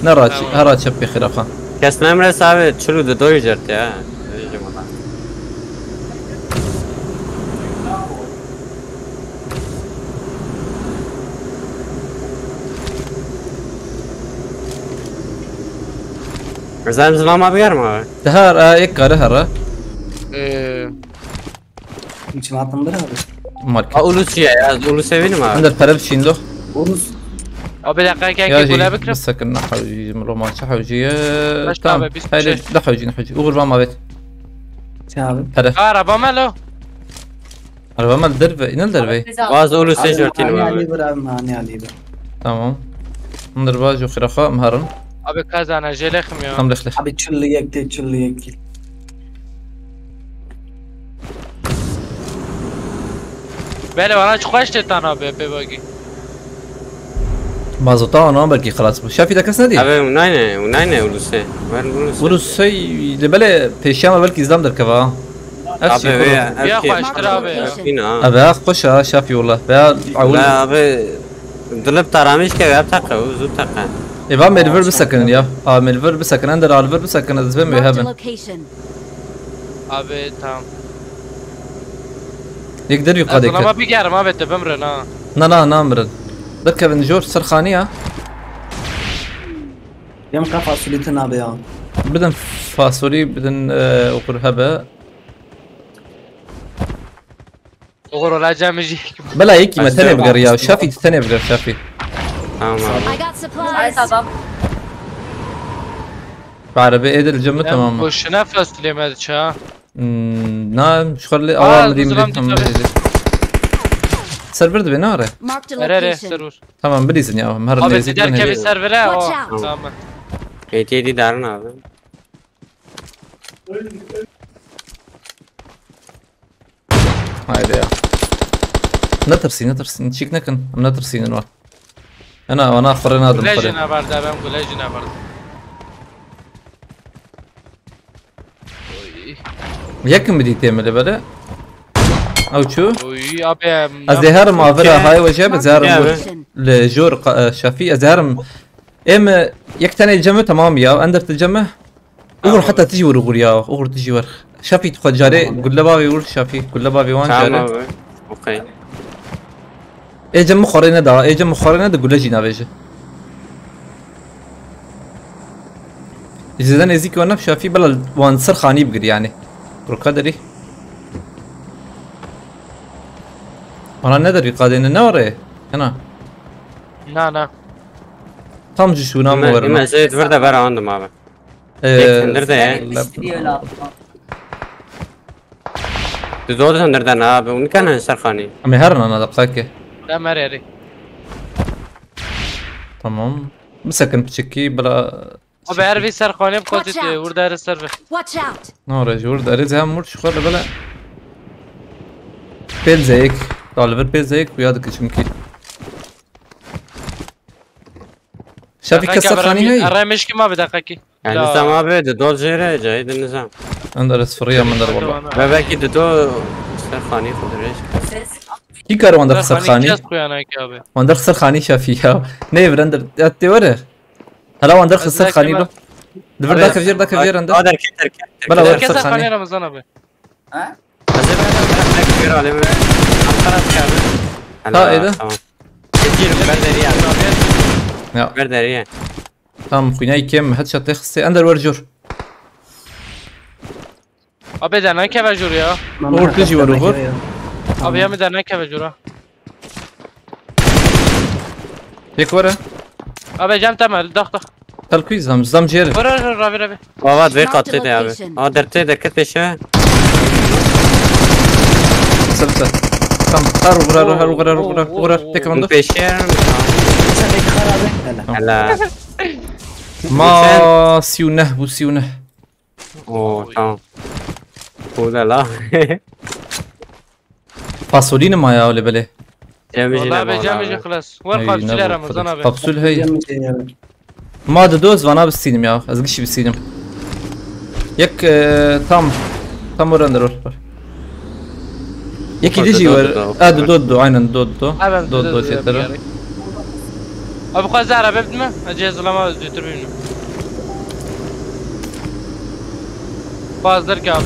Ne raçî, Tamam. her çepê xirafa. Kes nemres abi, çilu de doyacak ya. Diyeceğim ona. Zem zilama bigerim abi. Dihar a yek kare here. Ee, Çimatım bir abi. Market. Ha Ulus ya ya Ulus evinim abi. Ender pere biçîn lo. Urus. Abi dakika Ya kek jî gole bikrim. Bisekin ne hewcî, min roma çi hewcî. Baş Tamam. abi, biz Haydi şey- ne hewcî ne hewcî. Uğur bama vet. Şey abi. Pere. Araba me lo. Araba me derve, inel derve. Vaz Ulus Abi, eşortînim Ani abi. Ali bir abi, Ani Ali bir. Tamam. Ender bajo xiraxa mharin. Abi kazana jelexim ya. Tam dexle. Abi çilli yekti, çilli yekti. Bele bana çok kaç tane abi be bagi. Mazota ana belki xelas bu. Şafî de kes ne diye? Abi unayne unayne Ulus'e. Ver Ulus'e. Urusey de bele peşama belki izlam derkeva. Abi ve Ya erkek. kaçtır abi ya. Yine ha. Abi ha xoşa şafî wala. Veya awul. La abi. Dilip taramiş ke ya taka uzu taka. Eva melver bisekin ya. A melver bisekin ender alver bisekin ez ben Marked a mehebin. Location. Abi tamam. Yek der yukarı. Ama bir gerim abi de bimrin ha. Na na na mirin. Derkevin jor serxani ya. Yem kafa sulitin abi ya. Bidin fasolî bidin e, okur hebe. Oğur olacağım jî. Bela yekî me Aşağı tenê biger ya. bak. Şafî tu tenê biger Şafî. Tamam abi. I got supplies. Bi erebê ê dil cem mi tamam mı? Boşuna fasulye me ça. Hmm, na şu xerli Aa, awa mirî Zılam mirî tam dikkat mirî. Ser bir dibe ne are? Marked a Ere ere location. Serur. Tamam bilîzin ya. Her Abi neyse derken bir ne. servere o. Watch out. Tamam. Eti eti darın abi. Haydi ya. Ne tırsın ne tırsın. Çık ne kın. Ne tırsın var. Ana ana xorre nadım Gule xorre. jina vardı ben gule jina vardı. Yekim bir diyeyim öyle böyle. Avçu. Oy abi. Ez dê herim avira Okey. Hay wece ez dê herim Ya, vur. Location. Li jor qa- e, Şafî ez dê herim. Em e, yek tane cem mi tamam ya. Ender tu cem mi? Uğur hatta tijî vur Uğur ya. Uğur tijî vur. Şafî tu xwe carê gulle bavê vur Şafî. Gulle bavê wan Tamam carê. Abi. Okey. Ê cem mi xorê ne da. Ê cem mi xorê ne de gulle jî navêje. Zêde nêzîkî wan ne Şafî bela wan ser xanî bigir yani. Roka derî. Ana ne derî qadêne ne orê? Hena. Na na. Tam ji şûna min Îme werin. îme zêd vir de ver andim abi. Ee, Yek hundir de ye. le- Tu zor hundir de ne abi. Unikane serxanî. Em ê herin ana deqake. Dem her eri. Tamam. Bisekin piçekî bila. Abi her bir serxanê bi Watch kotî out. vur dere serve. Watch out. Ne rej vur deriz hem vur şu xwe bile. Pêl zeyek. Daliver pêl zeyek xuya dike çimkî. Şafî kes serxanî heye. Ara meşkim abi dakika ki. Yani La. Nizam abi de dol jêre cayê de Nizam. Em der ez firiya min der wala. Ve belki de do serxanî xwe dirêj. Kî kar wan der serxanî? Kes kuyana ki abi. Wan der serxanî Şafî ya. Ne evren der. Ya te were. Hala wan der serxanî lo. Di vir dakevjêr dakevjêr ender. Ader keter keter. Bela wer Kes serxanî. Serxanî Ramazan abi. Ez ê ver ver ver ver alemi. Ankara çıkardı. Ha, êde. Tamam. Girin ver deriye. Ya. Ver deriye. Tamam xwînayî kêm headshot tê xistê. Ender wer jor. Abi de ne keve jur ya. Uğur tu jî wer Uğur. Abi ya mi de ne keve jur ha. Yek were. Abi cem temel dak dak. Telkuî zam zam ciğeri. Vur vur vur abi abi. Baba dve Marked katlı de abi. location. Aa dertte de kıt peşe. Sırtı. Tamam. Her uğrar her uğrar uğrar uğrar. Tek Bu anda. peşe. Sen de kar abi. Hele. Hala. Ma siyuneh bu siyuneh. Oo tamam. Bu da la. Fasolî ne ma ya öyle böyle. Cemijin Valla abi abi. cemijin xlas. Var Ey, kapsül ne ya bu Ramazan kadar. Abi. Kapsül hey. Yemeyeceğim yani. Ma de doz vana bistînim ya. Ez gişî bistînim. Yek e, tam. Tam oranda rol var. Yek Ufak idî jî da var. dodo, Ha do do do aynen do do. Hemen Do do şeylere. Abi xwaz arabe bidime. Ece zulama götür bibînim. Xwaz der ki abi.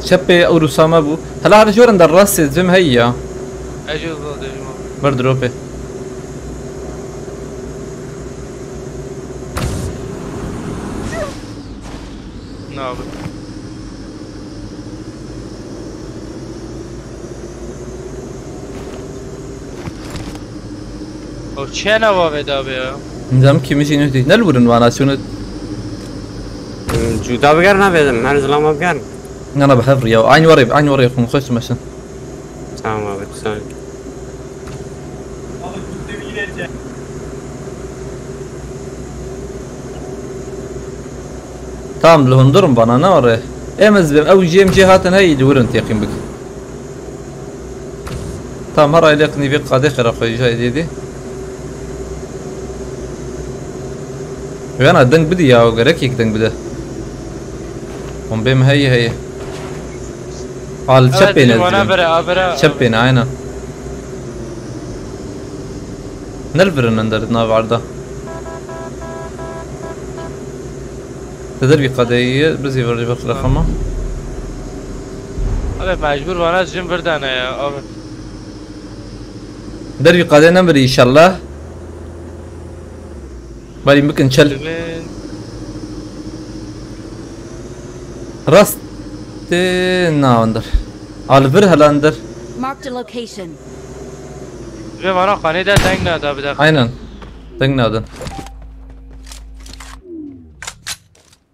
Çepê Urusama bû. Hela her jor ender rastê zim hey ya. Ece zulama dejim abi. Ber dropê. Abi. O çi nava vê de abi ya? Nizam kimî jî nû dî. Ne li wirin vana çûnû? Cuda biger nabedim. Her zilama biger. Nana bi hev riya. Aynı warê, aynı warê xum xweş meşin. Tamam abi, bir saniye. Tamam, li hundurim vana ne warê. Em ez bim, ew jê em jê hatin hey, li wirin têqîn bik. Tamam, her aylek nîvê qadê xera xwe jay dêdî. Wena deng bidî ya, gerek yek deng bide. Hûn bêm heye heye. Al çepê ne dibîn. Çepê ne, aynen. Ne li vir in der di nav erda. Te der vî qadeyî bizî vir vexila xema. Abi mecbur vana jin vir dane ya abi. Der vî qadê ne vir inşallah. Balî bikin çel. Rast tê nawandir. Al vir helandir. Marked a location. Ve vana xanê de deng nada bir dakika. Aynen. Deng nadin.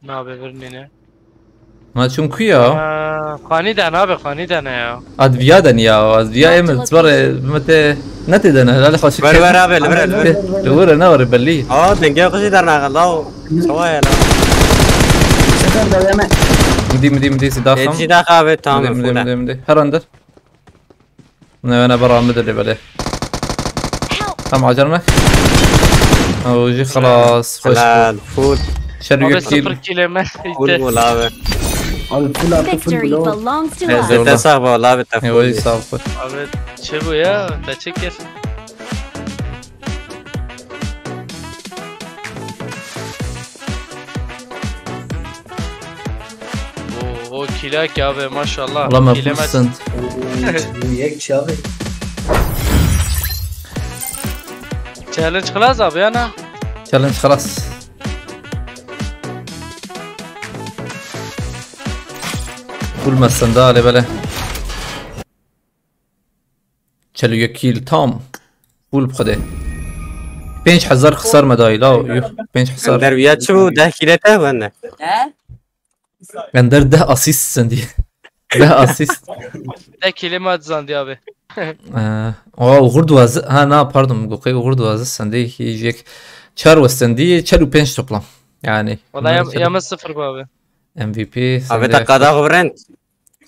Nabe vernîne. Ma çûn ku ya? Aa, xanî de nabe, xanî de ne ya? Adviya de ya, adviya em zbar mete ne te de ne, helal xaşik. Ver, ver abi, ver, ver. Te vere ne var belli. Aa, denge kuşu der ne kadar. Sava ya la. Sefer de yeme. Midi, midi, midi, sidaxam. Eci daha abi, tamam. Midi, midi, midi, midi. Her andır. Ne, ne, bera midilê belê. Help! Em acer me. Ew jî xelas, xweş bû. Helal, full. Şer Abi yek kîl. Sıfır kile me. Full bû la abi. Abi full artı full Victory bile oldu. Belongs to us. Eyvallah. Lezzete sağ ol abi, te full. Eyvallah, sağ ol. Abi, şey bu ya, te çekir. Oo, o kilak abi, maşallah. Ulan ben full send. Yek çavi. Challenge xelas abi ya na? Challenge xelas. Full me senda ale bele. Çel û yek kîl tam. Full bi Xwedê. Pênc hezar xisar me dayî la. Yuh, pênc hezar. Ender viya çi bû? Deh kîle te bende. He? Ender deh asîst sendî. Deh asîst. Deh kîle me dizandî abi. Ee, o uğur duwazı. Ha na pardon. Goqey uğur duwazı sendî. Yek. Çar we sendî. Çel û pênc toplam. Yani. Valla ya, ya me sıfır bu abi. M V P. Abi sendî. Te qada xwe birend.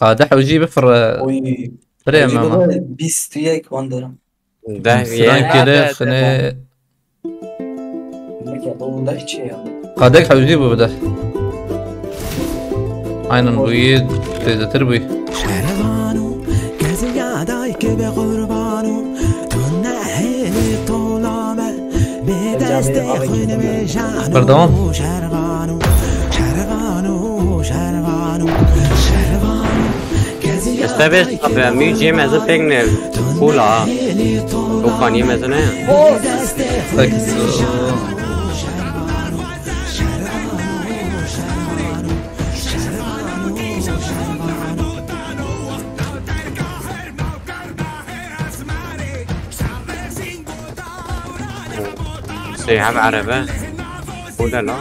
Qadeh ew jî bifire. Oy. Birê me ma. Bîst û yek wan derim. Deh viye. Frankê de xine. Qadek hewcî bû bide. Aynen bûyî têzetir bûyî. Şervano, keziya dayke be qurbano, tu nehêlî tola me, bê destê xwîn me jano. Berdewam. Şervano, şervano, şervano, şervano. Este bêj, abi, em wî cihê mezin pêk ne. Cool ha. Ew xaniyê mezin e. Sê hev erebe. Cool e la.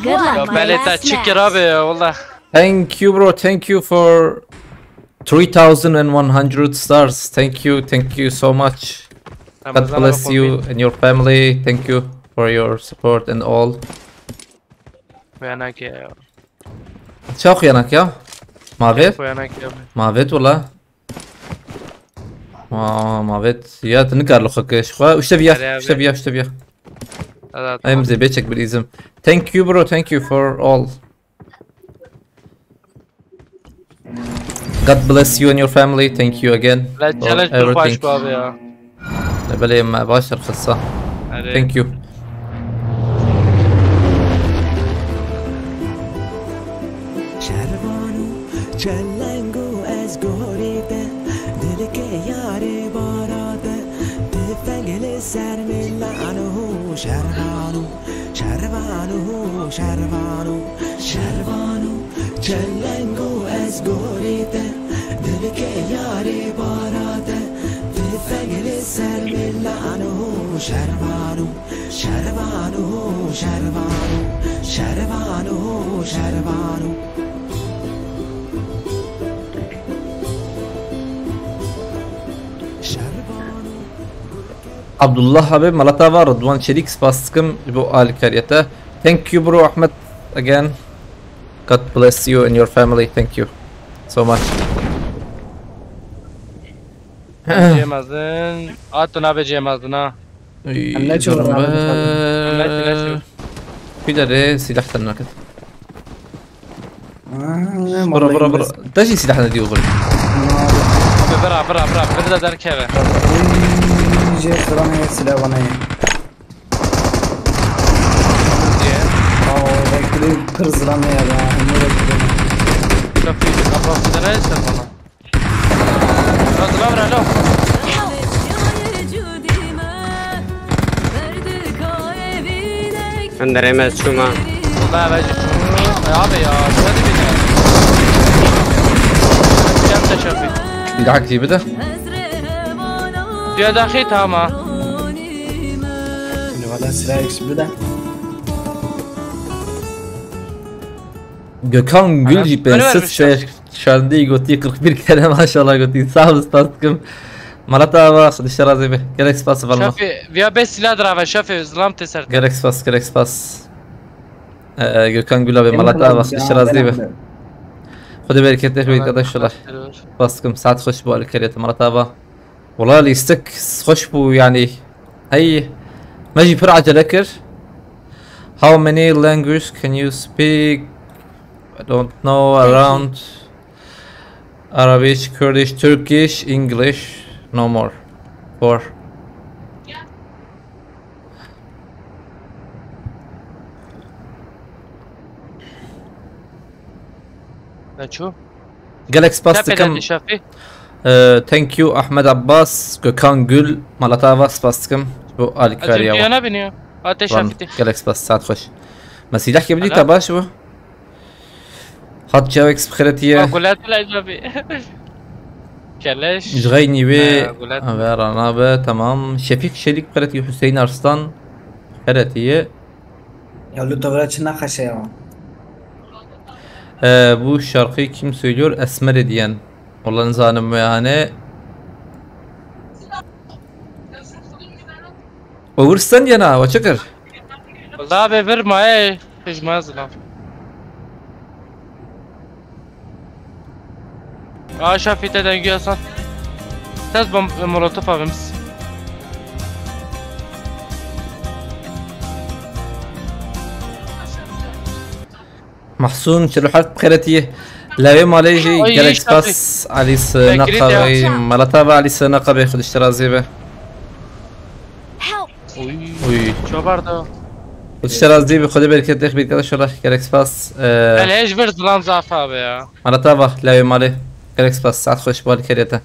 Good luck, my last match. Belê te çi kir abi ya, wallah. Thank you, bro. Thank you for three thousand and one hundred stars. Thank you, thank you so much. God bless you and your family. Thank you for your support and all. Uyanakê ya. Çax uyanak ya? Mavêt? Uyanakê abi. Mavêt wala. Aa, mavêt. Ya, tu nikar li xwe ke. Ji xwe, uşte viya, uşte viya, uşte viya. Em zê bê çek bir izim. Thank you, bro. Thank you for all. God bless you and your family. Thank you again for everything. La challenge pir xweş bû abi ya. Belê me baş er xisa. Thank you. Şervano, çelengo ez gorî te, dilke yarê bara te, tifeng li ser milan û Şervano, şervano, şervano, şervano, çelengo ez gorî te, dilke yarê bara te, tifeg li ser milano, şervano, şervano, şervano, şervano, şervano. Şervano. Abdullah abi, mala te ava. Ridwan Çelik, spas dikim ji bo alîkariyê te. Thank you bro Ahmed again. God bless you and your family. Thank you so much. Cem Azin. At tu nabê Cem Azin ha. Uy, Em ne zorim çawa be. Em ne çawa. Kî derê silah te nakit. Aa, Bura, bura, vallahi bura. Te jî silah nedî oxir. Abi bira, bira, bira. Bir de derkeve. Uy, jê silah ne, silah bana ye. Diye. Aa, bekle, pir silah ne ya, ben ne bekliyorum. Çok iyi. Kapat bir de ne ister bana? Biraz daha vur, alo. Em derê me çûma. Vallahi ben... Ay abi ya, şöyle bir de. Yapacak bir şey yok. Gak gibi de. Diyor da hit ama. Şimdi valla silah eksik bir de. Gökhan Gül Aha, jî pênc sed şer-, şerdî gotî, kırk bir kere maşallah gotî. Sağ ol, spas dikim. Mala te ava, Xwedê ji te razî be. Gelek spas, Valma. Şafî, viya bê silah dirave, Şafî, zilam tê ser te. Gelek spas, gelek spas. Ee, Gökhan Gül abi, mala te ava, Xwedê ji te razî be. Xwedê bereketê xwe bît, kardeş, Allah. Spas dikim, saet xweş bo alîkariyê te, mala te ava. Wela lîstik xweş bû, yanî, hey, me jî pir acele kir. How many language can you speak? I don't know, around Arabic, Kurdish, Turkish, English, no more. Four. Neçû? Gelek spas dikim. Ee, thank you Ahmed Abbas, Gökhan Gül, mala te ava, spas dikim. Bu alîkariya. Türkiye ne biniyor? Ateş Van, afti. Gelek spas, saet xweş. Me sîlehkê bidî, te baş bû. Hat çawek bi xêretiye. Aa, gulat la Şafî. Keleş. Ji xeynî wê. Ee, gulat. Ave ranabe, tamam. Şefîk Şelîk bi xêretiye, Hüseyin Arslan bi xêretiye. Ya lu tavra çi nexeşe ya. Ee, bu şarkıyı kim söylüyor? Esmer Ediyen. Ulan zanim yani. Oğuzistan yana, o çıkır. Vallahi be bir maye, hiç mazlam. Aa, Şafî te dengî Hasan. Tez bom-, molotof abimiz. Mahsun çil û heft bi xêretî. Lewê malê jî gelek spas. Alîs Naqabê, mala te ava Alîs Naqabê, Xwedê ji te razî be. Help! Uy. Uy. Çobar da. Xwedê ji te razî be, Xwedê bereketê xwe bît, gelek spas. Ee, Hele ji vir zilam zaf abi ya. Mala te ava, lewê malê. Gelek spas, saet xweş, bal kerê te.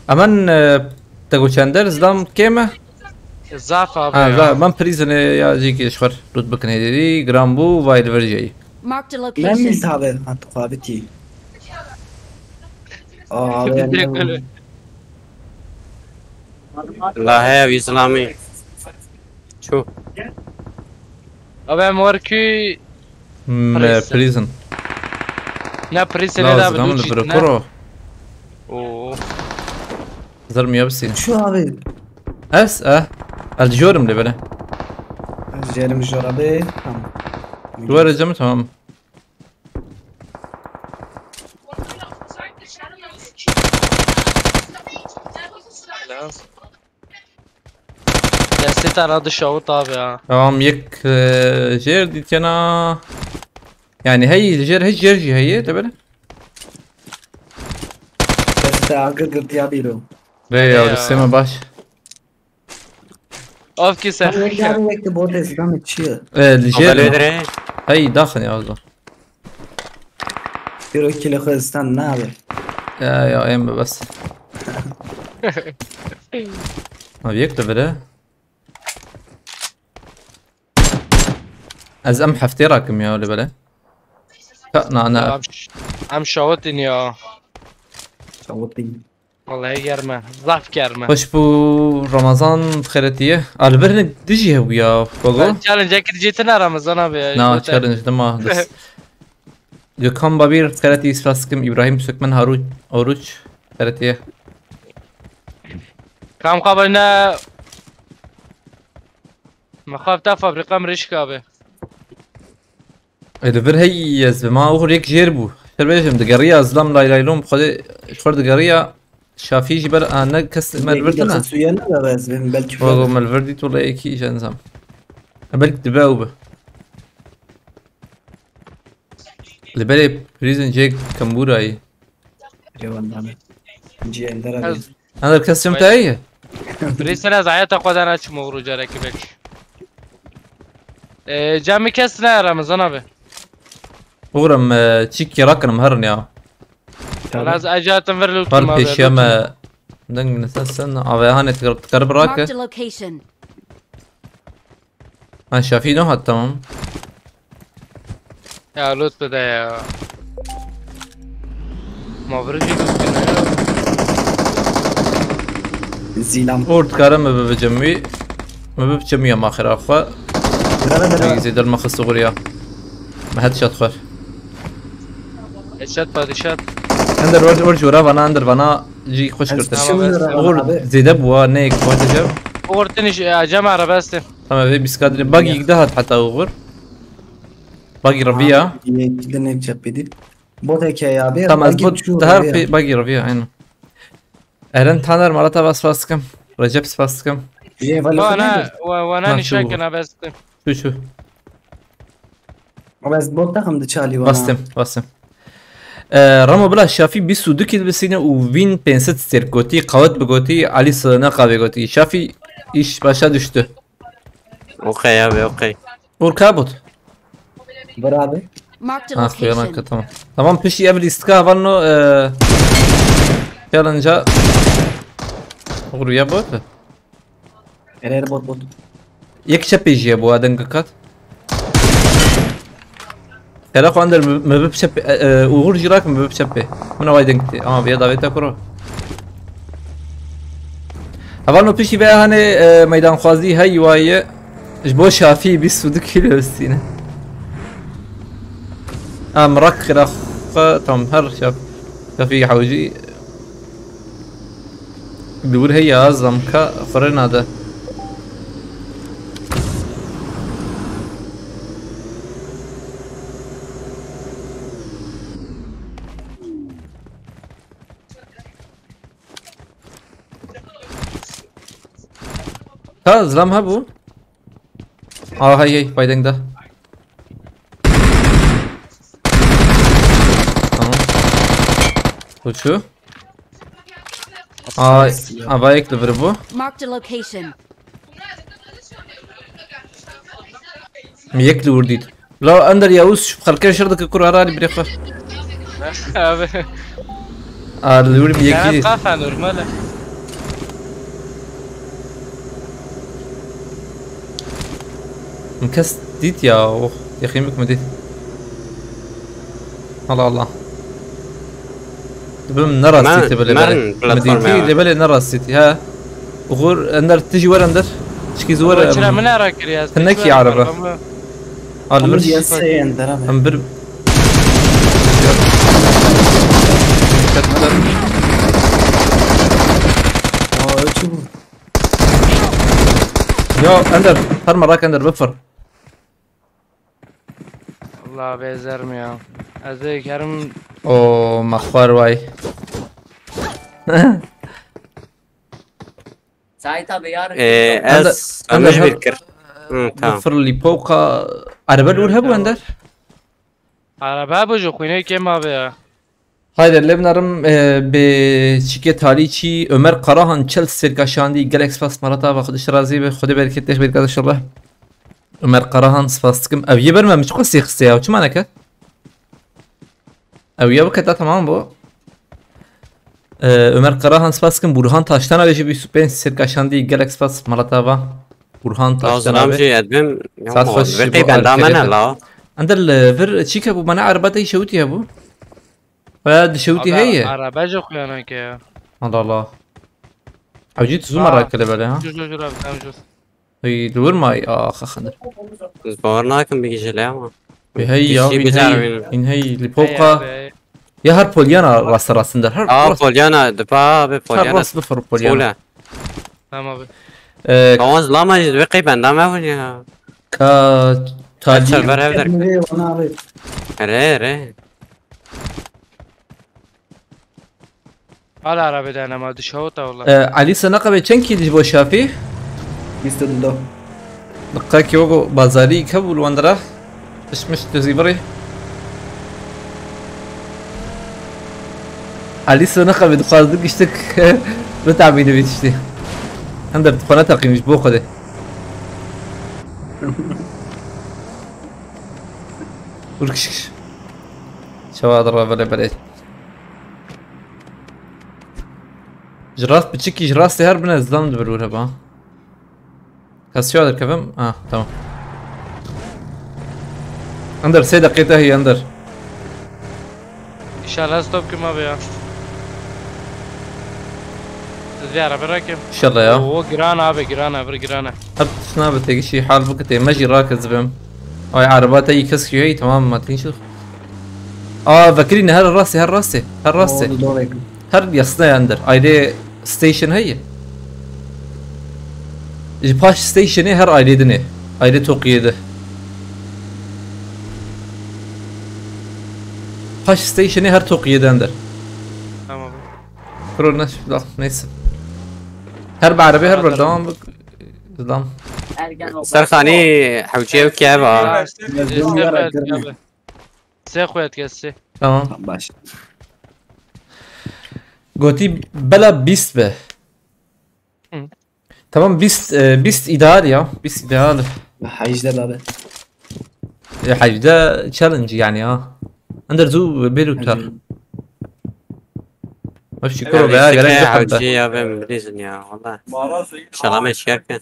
Aman, e, te goçender, zilam kêm e? Zaf abi ya. Ha, zaf. Ben prizine ya jî ki ji xwe rût bikin hêdî, giran bû, vay li vir jî. Marked a location. Mem tabe, hat xwabitî. Aa, abi, Direkt öyle. La he, wî zilamî. Çû. Abi, em werkî Me prison. Prison. Ne prison, ne da, zilam li Bluetooth, ne? Bro. Oo. Zermiya bisîn. Şu abi. Ez, eh. Ez dijorim lê bele. Ez jerim jor abi. Tamam. Duvar ecemi tamam. Helal. Destê te re dişawit abi ya. Tamam, yek, e, jêr dîtiyena. Yani hey, jêr, hiç jêr jî heye, te bile. Destê te agir girtiya bîro. Rê ya, ya, destê me baş. Of ki sen. Tam yek yarın yek de bot ezdan çi? E, li jêr. Hey, daxin ya, o zaman. Pêro kîlê xwe stan nabe. Ya, ya, em be bes. Abi yek de bire. Ez em heftê rakim ya li bele. Ka, na, na. Em, ş- em şawitîn ya. Şawitîn. Vallahi germe. Zaf germe. Xweş bû Ramazan xeretiye. A, li vir hinek dijî hebû ya, Gogo? Ben challenge ekir cî tine Ramazan abi ya. Na, challenge dima. Gökhan Babir xeretî spas dikim. İbrahim Sökmen Haru-, Oruç xeretiye. Kam xaber ne? Mexafta fabrika mirişka abi. E, li vir hey ez bi ma oxir yek jêr bû. Şer bêjim, digeriya zilam lay lay lom, xwedê ji xwe digeriya Şafî jî ber, a, ne kes me li vir tune. Suya ne be ez bim belkî. Wago me li vir dît wele yekî ji enzam. E, belkî dibe ew bi. Li berê prison cê kembûra yî. Eyvallah. Cî ender abi. Ez Hender kes çim te ye? Birîsine ez hayata xwe de naçim oxir û carekî belkî. Ee, camî kes ne Ramazan abi. Oxir em, e, çîkî rakinim herin ya. Wala ez ecatim vir lût. Par pêşiya me deng min sen sen. Ave hane tikar, tikar birake. Marked a location. Ha, Şafî no hat, tamam. Ya loot bide ya. Ma vurujî loot bide ya. Zîlam. Or dikare me bibiçim wî. Me bibiçim wî ya maxira xwe. Bira, bira. Pek zêde me xist xuriya. Me headshot xwer. Headshot, padişat. Ender or, or jora vana, ender vana jî xweş kirtin. Tamam, ez Oxir zêde bû ha, ne yek xwe dicem. Oxir tiniş, e, cem arabestin. Tamam, vê bîskadrê. Bagî yek de hat heta oxir. Bagî reviya. Yek de ne çepê dî. Botek heye abi. Tamam, ez bot her pê bagî reviya, aynen. Eren Taner, Marat Ava spas dikim. Recep spas dikim. Jê vali Wana, xwe wa-, wana nîşan kena bestin. Çû çû. Ama ez bot taxim di çalî wana. Bastim, bastim. Ee, Ramo bila Şafî bîst û du kîl bisîne û wîn pênc sed stêrk gotî, qawet bi gotî, Alî Sığınaka vê gotî. Şafî iş başa düştü. Okey abi, okey. Urka bot. Bravo. Marked a location. Tamam. Tamam, piştî ev lîstika hevalno, e, challenge'a. Oxir ya bot. Erer bot bot. Yek çepê jî ye bu, a deng kat. Xêra xwe ender mi, mi bib çepê, e, e, Uğur jî rak mi bib çepê. Min away deng tê. Ama vêya davêta kuro. Hevalno piştî vê hanê, e, meydanxwazî hey waye. Ji bo Şafî bîst û du kîlo bistîne. Em rak xêra xwe tam her Şaf-, Şafî hewcî. Li wir heye, zamka xwe rê nade. Ka zilam hebû? Aa, hey, hey, baydeng da. Tamam. Uçu. Aa, aa, bayek li vir bû. Marked a location. Mi yek li wir dît. La ender Yavuz xelkê şir dike kur ara li birê xwe. Abi. Aa, li wir mi yekî dît. Kafa normal e. Min kes dît ya, oh, yexîmik min dît. Allah Allah. Dibim ne rastî tê bile bile. Min dîtî lê belê ne rastî tê, ha. Uğur, ender, tu jî wer ender. Çikî zor. Çira min ara kiriye. Hinekî araba. Al bir. Em bir. Aa, öyle bu. Ya ender, her merak ender, bifir. Allah bezerim ya. Ez de yerim. O maxwar vay. Saît abi yar. Ee, ez Ender, Ender, bir kir. Hı, tamam. Bifir li poka. Araba lûr hebû ender. Araba bu ju xwînê kêm abi ya. Haydi, lê binarim, e, bi çîkê talî çî Ömer Karahan çel serkaşandî, gelek spas Marat ava, Xwedê ji te razî be, Xwedê bereketê xêr bêt inşallah. Ömer Karahan spas dikim. Ev yê ber me, min çiqas yê xistê ya, çima neke? Ew ya bike ta tamam bu. E, Ömer Karahan spas dikim, Burhan Taştan abi jî bîst û pênc serkaşandî, gelek spas Marat ava. Burhan Taştan abi. Lazım şey edbim. Saat xweş, vekî benda mene la. Ender li vir çîk hebû, mana ereba te şewitî hebû. Veya di şewitî heye. Araba jî xuyanake ya. Allah Allah. Hewcî tu zû merak kele bele ha. Jûr jûr jûr abi, tamam jûr. Hey, li wir may, axa xandir. Ez bawer nakim bigîje lê ama. Hey ya, bin hey, bin hey, li poka. Ya her polyana rast rast ender. Her rast. Polyana, de pa abi polyana. Her rast bifir polyana. Tamam abi. Ee, Kawan zilama jî divê qey benda me bûn ya. Ka tadî. Server ev der. Re, re. Hala arabê de nema dişewita wala. Ee, Elî sana qebê çend kî dij bo şafî? Bîst û du. Diqekî wego bazarî kebûl wendira. Pişmiş tu zî birî. Elî sona xwe dixwaz du giştik bitamîne vî tiştî. Hender tu xwe neteqînî ji bo Xwedê. Ur kişkiş. Çawa dira vele belê. Ji rast biçikî ji rastê her bine zam dibir û heba. Kasya derkevim? Ah, tamam. Ender, sê deqê te heye, Ender. İnşallah stop kim abi ya. Siz bir araba rakim. İnşallah ya. Oo, giran abi, giran abi, giran. Her tişt nabe, têgişî hal bikitê, me jî rakizibim. Ay, araba te yî kesk hey, tamam, ma tîn şir. Aa, vekirî ne, her rastê, her rastê, her rastê. Oldu, doğru. Her yasnaya Ender. Ayrê station heye. Ji paş stationê her ayrê dinê. Ayrê toqiyê de. Paş stationê her toqiyê de Ender. Tamam. Kuro ne, neyse. Her bi arabê her berdewam bik. Zidam. Serxanî hewcê ew keva. Sê xwet kes sê. Tamam. Baş. Gotî bela bîst be. Hı. Tamam, bîst, e, bîst ideal ya. Bîst ideal. Hejde be abi. E, hejde challenge yani ya. Ender zû bêl û tar. Hejde. Ev şikoro be ya, gerek yok hewcê ya be bilêzin ya. Valla. Şalame şiyakin.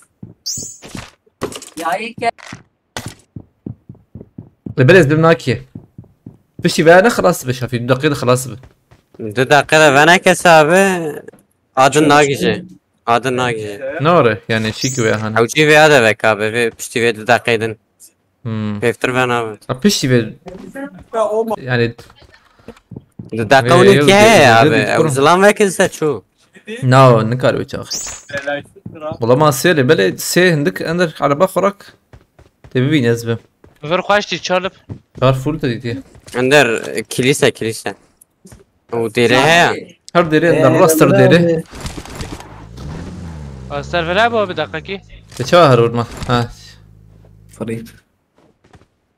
Li belê ez bim nakê. Piştî veya ne xilas dibe şafî, du deqê de xilas dibe. Du deqê de veneke sabe, adin nagije. Adin nagije. Ne were yani, çî ki veya hani. Hewcî veya de veka be, vê piştî vê du deqê din. Hmm. Pêvtir venabe. Ha, piştî vê. Yani. Du deqê û nîvkê heye abi. Ew zilam vekin se çû. Na, nikare wê çax. Wala ma sê lê, belê sê hindik Ender araba xwe rak. Tê bibîne ez bim. Vir xweş dî, çalip. Kar full te dîtiye. Ender, e, kilîse, kilîse. Û dêrê heye. Her dêrê Ender, rast her dêrê. Aster vira bu bir dakika ki. Te çawa her vurma? Ha. Free.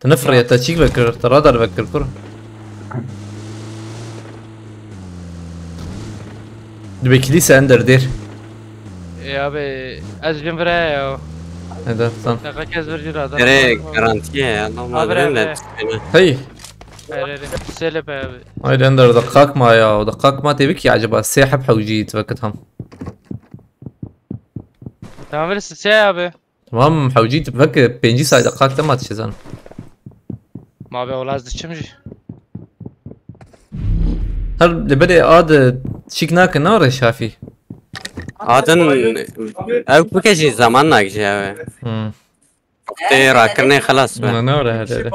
Te nefiriye, te çîk vekir, te radar vekir, kur. Dibê kilîse Ender dêr. E abi, ez jin vira ya. Eder, tamam. Dakika kes bir jin radar. Ere garantiye ya, normal. Abi, abi. Hey. Ere, ere. Sele be abi. Hayır Ender, dakika ma ya, dakika ma tebik ya acaba, sê heb hewcî vekit ham. Tamam, verirsin sê abi. Tamam, hewcî tu veke pêncî say deqak te ma dişêzan. Ma be wala ez diçim jî. Her li belê ad çîk nake nare şafî. Adin ew bike jî zaman nagije ew. Hmm. Tê rakirinê xelas be. Ne, ne were hele hele.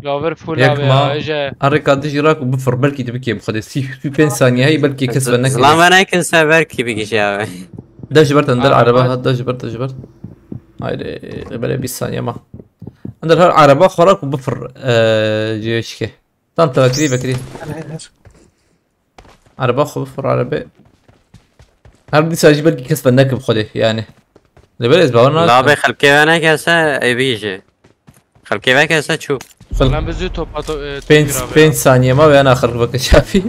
Gaver full abi ya, eje. Arika dijî rak û bifir, belkî tu bikê bi xwedê. Sî, sî pênc saniye heye, belkî kes ve neke. Zilam ve nekin se belkî bigije abi. De ji ber te, Ender araba hat, de ji ber, de ji ber. Haydi, belê bîst saniye ma. Ender her araba xwe rak û bifir, e, cihê çikê. Tam te vekirî, vekirî. Her, her, her. Araba xwe bifir arabê. Her dîsa jî belkî kes ve neke bi xwedê yani. Li ber ez bawer nakim. Labê xelkê ve nekese ê bî jî. Xelkê vekese çû. Xelk- Lan bi zû topa to-, e, top pênc, gir abi pênc ya. Saniye ma ve yana xelk veke şafî.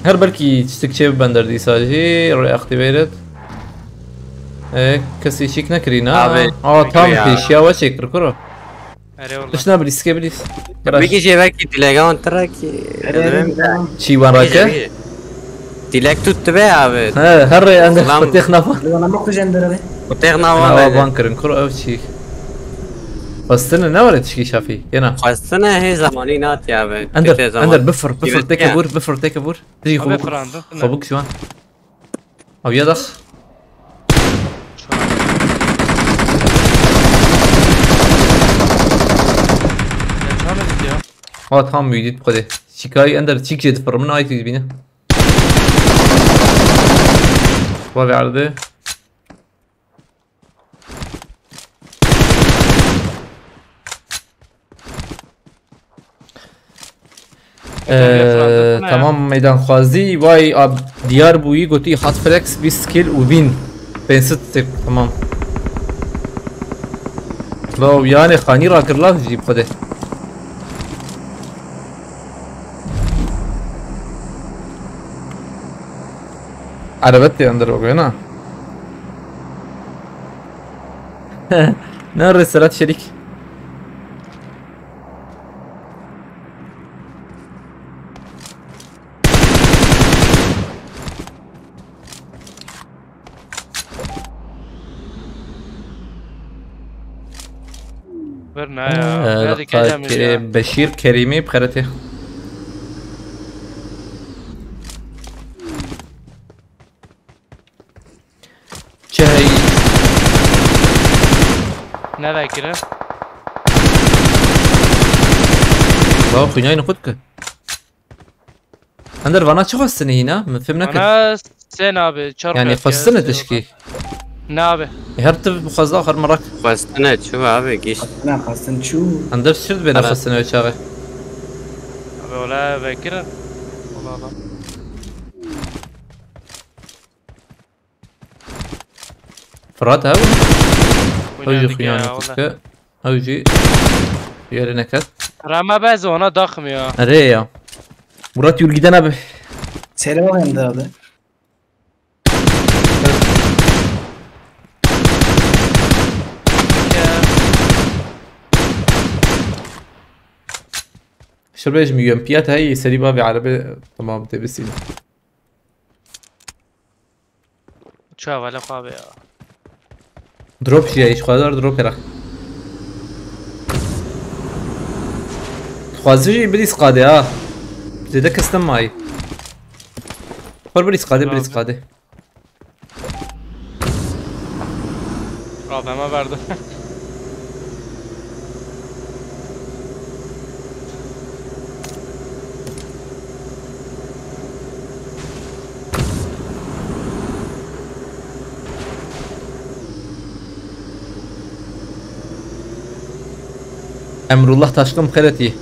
Her belkî tiştik çê bi Ender dîsa jî reactivated. E, kesî çîk nekirî na. Abi, aa, tam ya. Pêşiya we çêkir kuro. Erê wala. Tişna bilî, sike bilî. Bigî jê belkî dilega wan tira ki. Erê, erê, erê. Çî wan rake? Bigî jê, bigî jê. Dilek tut dibe abi. He, herre ender Lan- xwe têx nava. Li wana bixwî ji ender re. Û têx nava Nava be. Ban kirin, kur ev çî. Xwestine ne were tişkî şafî, yena. Xwestine hê zamanî nat ya be. Ender, Tê zaman. Ender, bifir, bifir, Dilek têke ya. Vur, bifir, têke vur. Tijî Abi xwe bûk, firandin, xwe bûk ciwan. Ew ya dax. Ya çawa dikî ya? Ha, tam müydü bu kadar. Şikayı ender çik jedi fırımın ayık bine. Var verdi. Ee, tamam meydanxwazî, vay ab, diyar bûyî gotî hat flex, bîst kill û win. Pênc sed tek, tamam. Law, yani xanî rakir law jî bi xwedê. Erebet tê ender bak wêna. Ne re Serat Şerik. Ver ne ya? Ee, Ver dikkat edeceğim ya. Beşir Kerimi bi xeretê. Çey. Ne vekire? Bawa xwînayên xwe dike. Ender vana çi xwestinê hîna? Min fêm nekir. Vana sen abi, çar Yani kaya xwestine sen tişkî. Ne abi? E, her tu xwezda xer merak. Xwestine çi abi giş. Ne xwestin çû. Ender şir dibêne Ara. Xwestine wê çaxê. Abi ola vekire. Ola ola. Firat ew. Ew jî Xwînandike xuyanî ya, wele. Xwînandike. Ew jî yerê neket. Rama bez ona daxmıyor. Erê ya. Murat yürgiden abi. Selam hem de abi. Şir bêjim U M P ya te heyî serî bavê erebe tamam tê bisîne. Çawa le xwe be ya. Drop jî ye, îşxwedar drop kira. Dixwaze jî birî sqadê ha. Zêde kes nemayî. Xwar birî sqadê, birî Abi. Sqadê. Abi, hemen verdim. Emrullah Taşkın xeretî.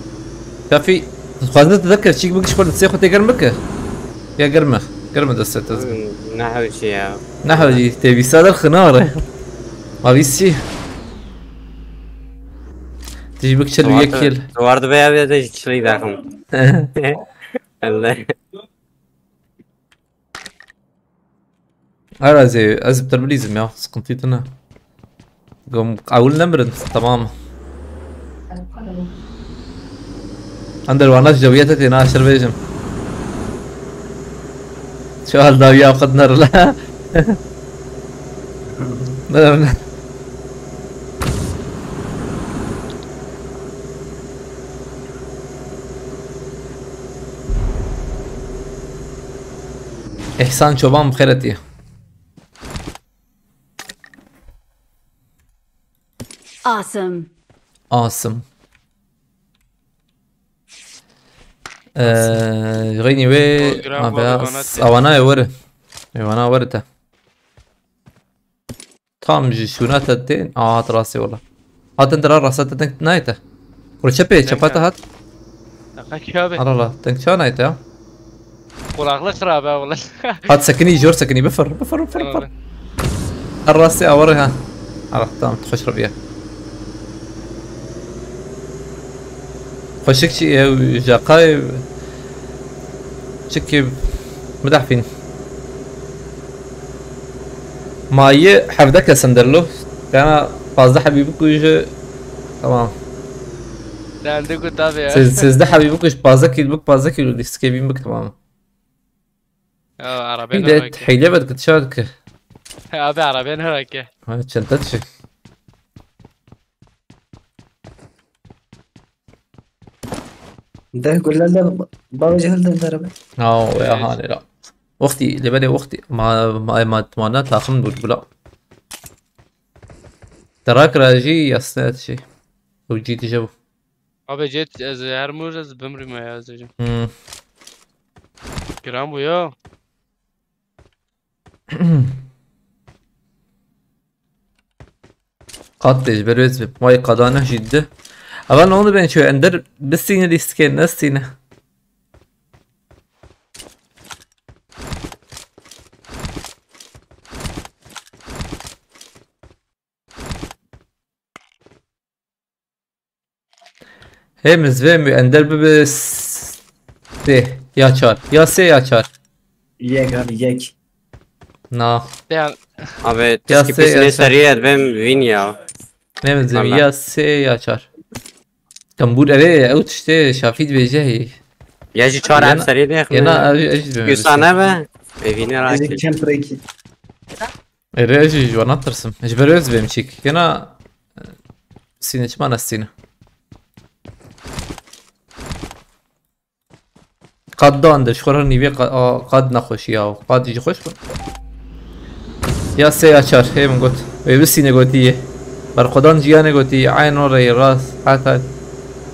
Kafî, dixwazin te dekir, çîk bigiş xwe, destê xwe tê germ bike. Ya germe, germe destê te. Ne hewcî ya. Ne hewcî, tê vîsa der xinare. Ma vîsî. Tijî bik çil û yek kil. Duvar dibe ya, ya de çilî daxim. Allah. Her ez ê, ez bi te bilîzim ya, sıkıntı tine. Gom, ewil nemirin, tamam. Ender wana cewiyete tê naşir bêjim. Şu hal dawiya xud nerle. Ne, ne. Ehsan Çoban bi xêr etî. Awesome. Awesome. Ee, Reynî wê Program abi var, ya, evanat ya. Awana ye were. Ewana were te. Tam ji şûna te tên. Aa, hat rastê wala. Hatin dira rasta te deng nayê te. Kuro çepê, çepa te hat. Deqa kî abi? Ala la, deng ça nayê te ya. Kulaklık xirab ha wala. Hat sekinî, jor sekinî, bifir, bifir, bifir, bifir. Tamam. Her rastê awar ha. Ala, tamam, xweş reviye. Xweşik çi ew jaqayê çikê midehfîn. Mayi hevde kes in derlo. Kana pazdeh hebî bikuje. Tamam. Dende ku tabi ya. Sêz-, sêzdeh hebî bikuj, pazdeh kîl bik, pazdeh kîl dîskê bîn bik, tamam. Ya, arabaya ne Hile, bak. Hile ve gidişat ki. Abi arabaya ne bak ya? Ha, çanta çi? Deh gulle de baba cehil de dere be. Ha, o ya Evet. hanê ra. Wextî, lê belê wextî ma, ma, ma, ma ne taxim bû bila. Te rakira jî yasnet jî. Ew cî dije bû. Abi cet ez her mûr ez bimrî me ya ez diyeceğim. Hmm. Giran bû ya. Qat tê ji ber wê dibê. Vay qadane jî dide. Eva ne onu ben çöy ender bistîne lîstikê nestîne. Hê min zivê min ender bibe s-, sê ya çar. Ya sê ya çar. Yek abi yek. Na. Ya Abi, Ya tiskî sê pîsê ya nê çar. Seriyê dibêm vîn ya. Hê min zivê Valla. ya sê ya çar. Tembûr erê ew tiştê şafî dibêje hê. Ya jî çar Yena- ev seriyê de Yena ev ev jî dibêje. Gusane be. Evîne Êzî rakî. Kemp rêkî. Erê ez jî ji wan natirsim. Ji ber wê ez bêm çîk. Yena, e, sîne çima nestîne? Qad dan de, ji xwe re nîvê qa-, a, qad nexweş ya. Qad jî xweş bû. Ya sê ya çar, hê min got. Wê bisîne gotî yê. Berxwedan Ciyanê gotî, eyn o rey rast, heta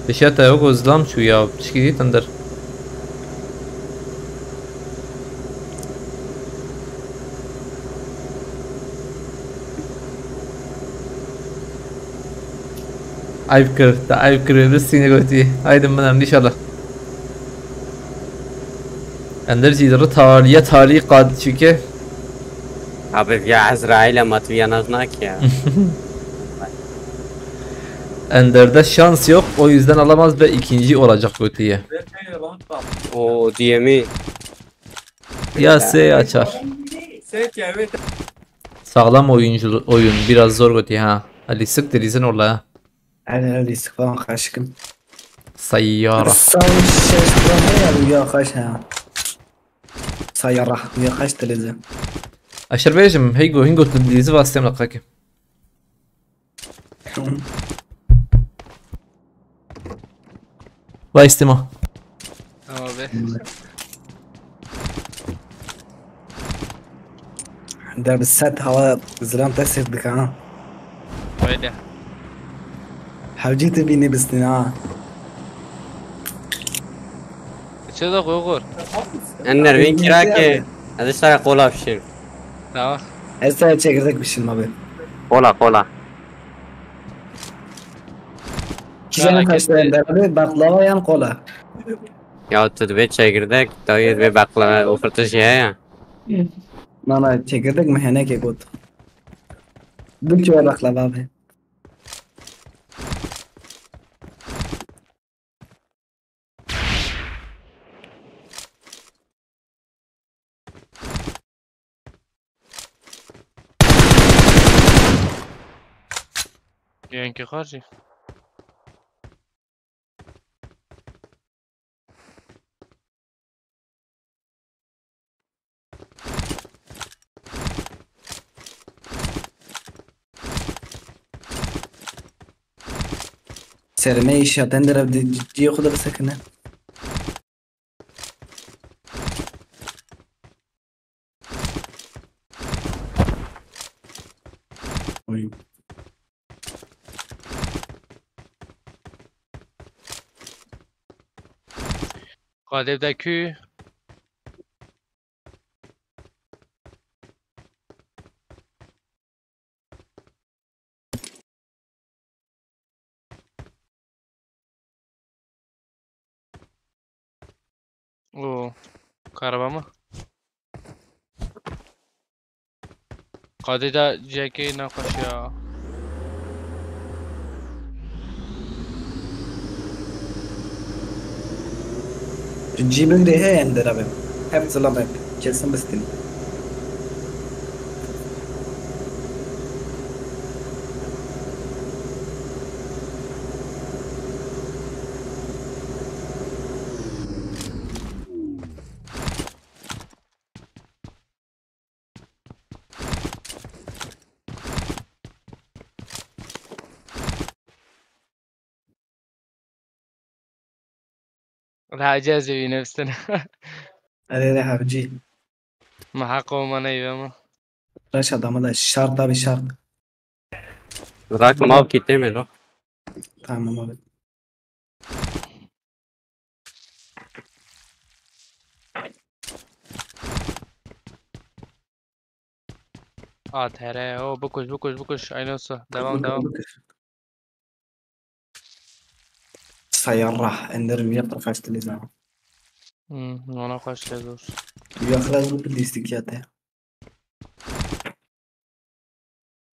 dişete wek zilam çû ya, tişkî dîtin der. Ayıp kır, da ayıp kır, biz seni götü. Haydi, bana inşallah. Ender jî rit haliye talî qad çike. Abi ya Ezrail'e mat viya naz nak ya. Ender'de şans yok, o yüzden alamaz ve ikinci olacak götüye. O D M'î. Ya sê ya çar. Sağlam oyuncu, oyun, biraz zor götü ha. Ali sık delizin orla ha. Hadi hadi sık falan kaşkın. Sayyara. Sağ şeş ya ya kaş ha. Sayyara ya kaş delizi. Aşır bejim, hey go, hingo delizi vastem la kaki. Vay istema. Tamam be. De bi set hava zilam te sêv dike ha. Öyle. Hevcî tu bînî bistîn ha. Çe de xwe xor. Ender vîn kira ki ez işte qola pişirim. Tamam. Ez sana çekirdek pişirme abi. Qola qola. Kişinin Merak kaçta etme. Ender abi, baklava yan kola. Ya tu divê çekirdek, dayê divê baklava, o firtişî heye. Nana çekirdek mi heneke got. Du kilo baklava abi. Yankî xarjî. Sermeyê şaten de rev di ciyê xwe de bisekine. Oy. Qadê de kû. O karaba mı? Qadê de cekê nexweş ya. Cîbin de heye em derabe. Hep zilam hep. Kesin bistin. Reha cezî wî nefsine. Erê re hevcî. Ma heqo ma neyve ma. Reş adamı da şart abi şart. Rak mav kitê me lo. Tamam abi. A T R, o bikuş bikuş bikuş. Aynı olsa. Devam devam. Sayarrah. Enderim yapar kaçtı lezam. Hmm, ona kaç kez olsun. Yaklaşık bir listik ya te.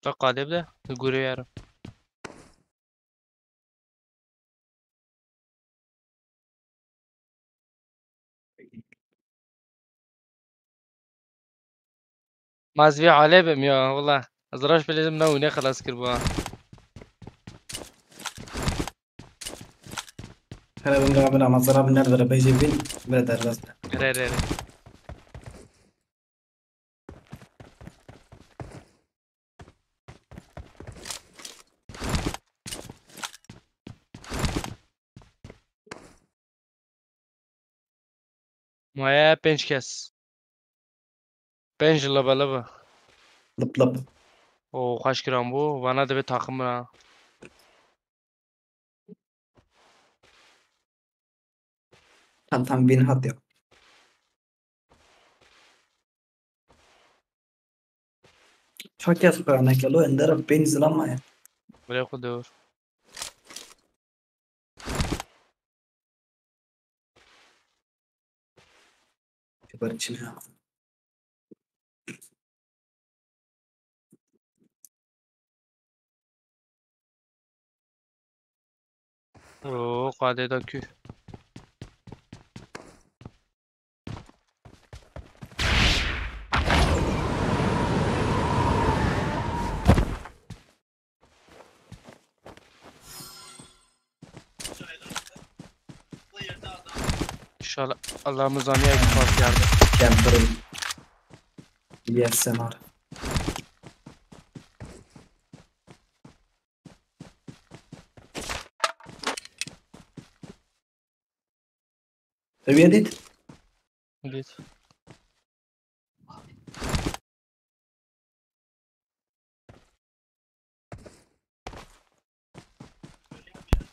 Bak kadep de. Gure yarım. Ma ez vê alê bim ya, wala. Ez raş bilêzim na wîne xelas kir ba. Hele bin rabin ama zara bin nerede bejê bin. Bire derbest. Re re re. Maye pênc kes. Pênc laba laba. Lıp lıp. O xweş kiran bû. Vana divê taxim ra. Tam tam bin hat ya. Çok yaz para ne kelo ender bin zilama ya. Buraya koydur. Kibar içine. Oo, kadê da kü. İnşallah Allah mizaniye bir pas yardım. Camper'ın. Yes, Semar. Eviye dit. Evet.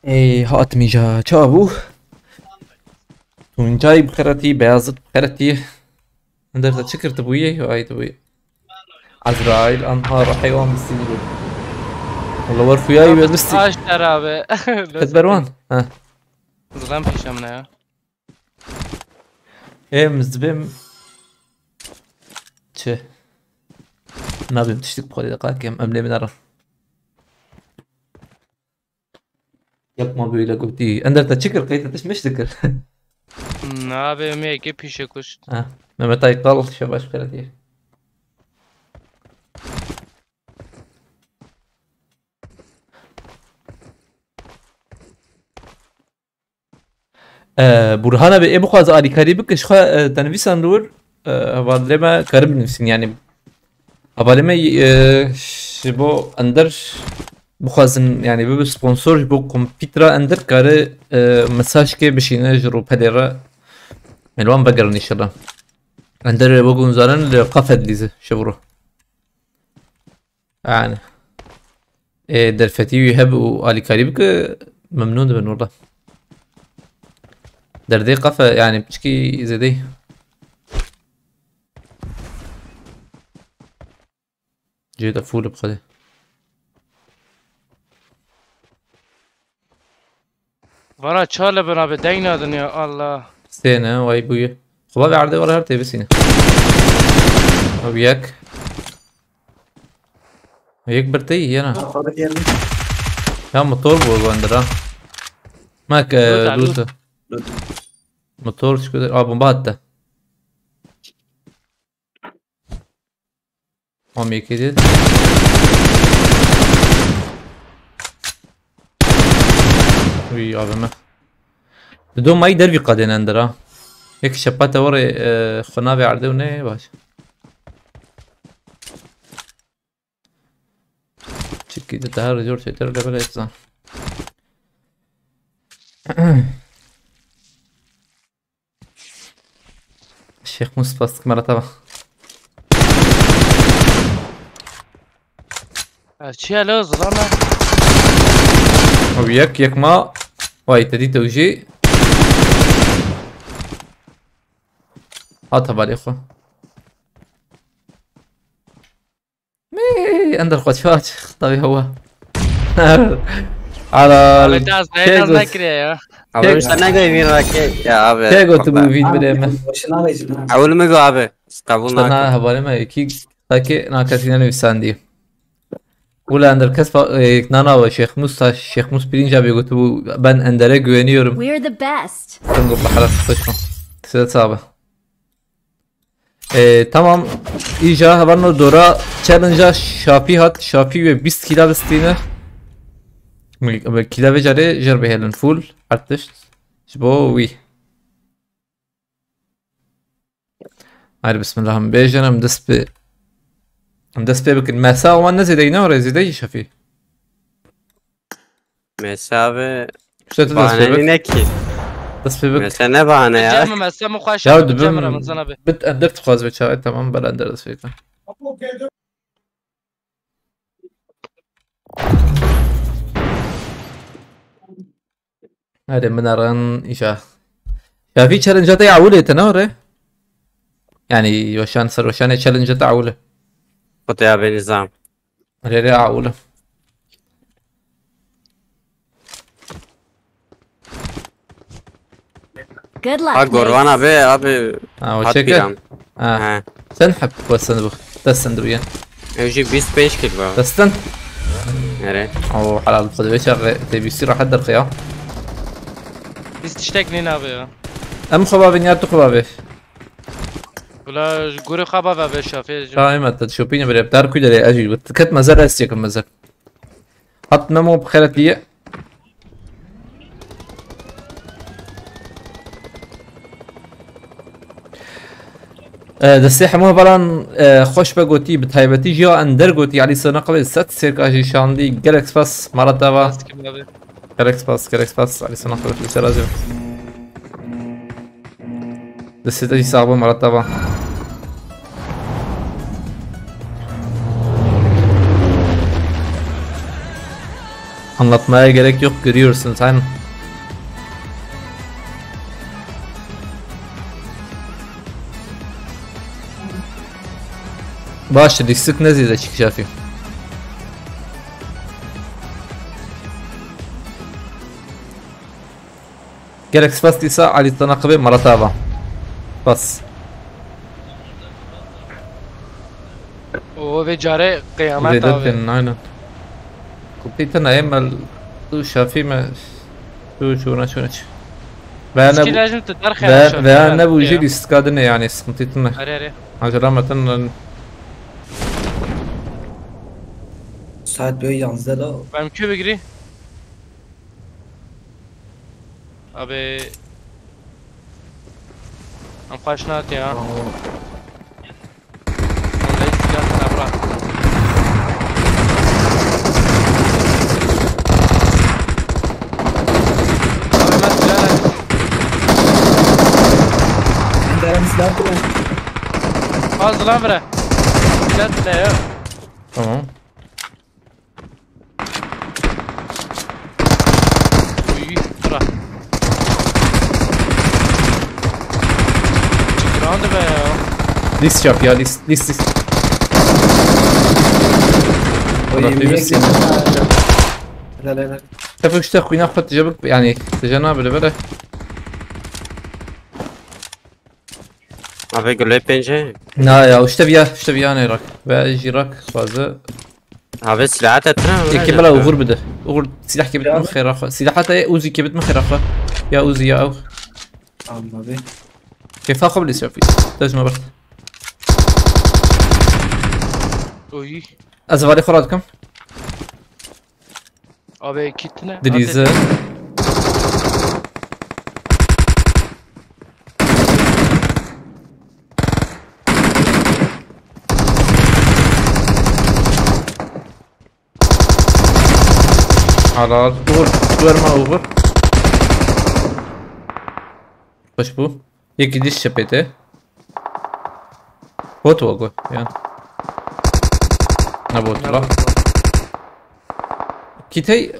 Ey, hatmîja, ça bû? Tuncay bi xeretî, Beyazıt bi xeretî. Ender te çi kir, tu bûyê? Ay, tu bûyê. Azrail anha ruhê wan bistî bû. Wala wer xuyayî we bistî. Aş terabe. Xet ber wan. Ha. Zılan pêşe min e ya. Em ez dibêm. Çi? Nabêm tiştik bi xwe lê de qakim. Em lê min erin. Yapma böyle gotî. Ender te çi kir? Qey te tişt miş dikir. Nabê me yekê pîşe kuşt. Ha. Mehmet Aykal şebaş xeretî. Ee, Burhan abi, ê bixwaze alîkarî bike, ji xwe, e, te nivîsan li wir, e, hevalê me karin binivîsin, yani hevalê me, e, ji bo Ender bixwazin, yani bibe sponsor ji bo kompîtera Ender, kare, e, mesajkê bişîne ji rûpelê re, me li wan vegerin înşallah. Ender wek hûn zanin li kafe dilîze şev û roj. Yani. Ê derfetî wî hebe û alîkarî bike, memnûn dibin wela. Derdê qafe, yani piçkî zêdeyî. Cihê de full bi xwedê. Vana çar li bin abi, deng nadin ya Allah. Sê ne, way bûye. Xwe ve erdê were her tê bisîne. Ew yek. Yek bir tey yena. Arada geldi. Ya motor bu bandır ha. Mek, e, Dur, dur. Lut. Dur. Motor çıkıyor. Aa, bomba attı. Tamam, yek yedi. Uy, A V M. Di do mayî dervî qadên Ender ha. Yek şepate warê, e, xwe navê erdê û ne baş. Çikî di daha zor şeyler de böyle etsen. Şêx Mûs spas dikim, merhaba. Ez çi ya lo, zilame? Ew yek, yek ma. Vay, te dît ew jî. Hat hevalê xwe. Mey, ender xwe çaç, tabii hava. Ala, Abi, te az, te az nekiriye ya. Abi, sen ne kadar bir raket ya abi. Kego tu bu vid bile mi? Awul mu go abi? Kabul Sana nak. Hevalê me ki, sanki nakasine nivîsandî. Ula ender kes fa-, e, nana ve Şêx Mûs, Şêx Mûs pirinca bê gotu bu ben Ender'e güveniyorum. We're the best. Tungo bahara sıkışma. Size sabe. Ee, tamam. Îja hevalno dora challenge-a Şafî hat. Şafî ve bîst kîla bistîne. Kîla vê carê jer bihêlin full. Artist. Ji bo wî. Haydi bismillah, em bêjin, em dest pê, em dest pê bikin. Mesa wan ne zêde ne oraya zêde Şafî. Mesa abi. İşte tu dest pê Bahane bik. Ne ki? Dest pê bik. Mesa ne bahane ya? Cem mesela, mu xweş Ya abi, dibim Cem Ramazan abi. Bit ender tu xwaz ve çaxê, tamam, bela ender dest pê bikin. Hadi min erin îşa. Şafî challenge-a te ya ewilê te ne re? Yani weşan ser weşanê challenge-a te ewilê. Kutuya be nizam. Re re ewilê. Good luck. Ha Gorvan mates. Abi abi. Ha, o Hat çeke. piram. Ha. Ha. Sen hep bu sen bu. Dest sen bu yan. Ev jî bîst pênc kil var. Dest sen. Nere? O halal bu kadar çaxê te bîstî rahat derxe ya. Biz tiştek ne abi ya? Em xwe bavin ya tu xwe bavê. Bula gurê xaba ve be Şafî. Daima te şopîne bire. Dar kuy derê ejî. Ket mezer ez çekim mezer. Hat Memo bi xêretiye. E, destê hemû hevalan, e, xweş be gotî, bi taybetî jî ya ender gotî, Elî Sona Qilê set sêrka jî şandî, gelek spas, marata va. Gelek spas, gelek spas, Elî Sona Qilê ser azim. Destê te jî sax be, marata va. Anlatmaya gerek yok, görüyorsunuz, aynen. Baş, lîstik ne zêde çi Şafî? Gelek spas dîsa Elî Sona Qilê marata va. Spas. O vê carê qiyameta Zêde abi. Tenin, aynen. Kumpî te nayê me, tu Şafî me, tu çûna çûna çi. Veya ne Skill bu, lajim tu derxe veya, ya, Şafî veya ya. ne bu jî Ya. lîstika dine yani, sıkıntı etme. Arê arê. Acele metin. Saet böyle yanzda da. Ben kü bigri. Abi. Em xweş nat ya. Vallahi silah sabra. Abi ben silah Derem silah kurun. Fazla lan bire. Silah bile ya. Tamam. Uy, bura. Çıkrandı be ya. List yap ya, list, list, list. O Bırak yemeğe yürüsün. Helal helal. Tabii işte kuynak patlıca bak yani, sıcağına böyle böyle. Abi gule pence. Na ya, işte bir ya, işte bir ya ne rak. Ve jirak fazla. Abi silah ettin abi. Yekê bela uğur bide. Uğur silah kebit mi xêra xwe. Silah hata Uzi kebit mi xêra xwe. Ya Uzi ya ew. Anladım. Kefa xwe bilî Şafî. Dejme bert. Uy. Ez valê xwe radikim. Abi kitine. Dilîze. Halal. Uğur. Verme Uğur. Xweş bû. Yekî dî şepê te. Bot wa got ya. Ne bot la. Kitey,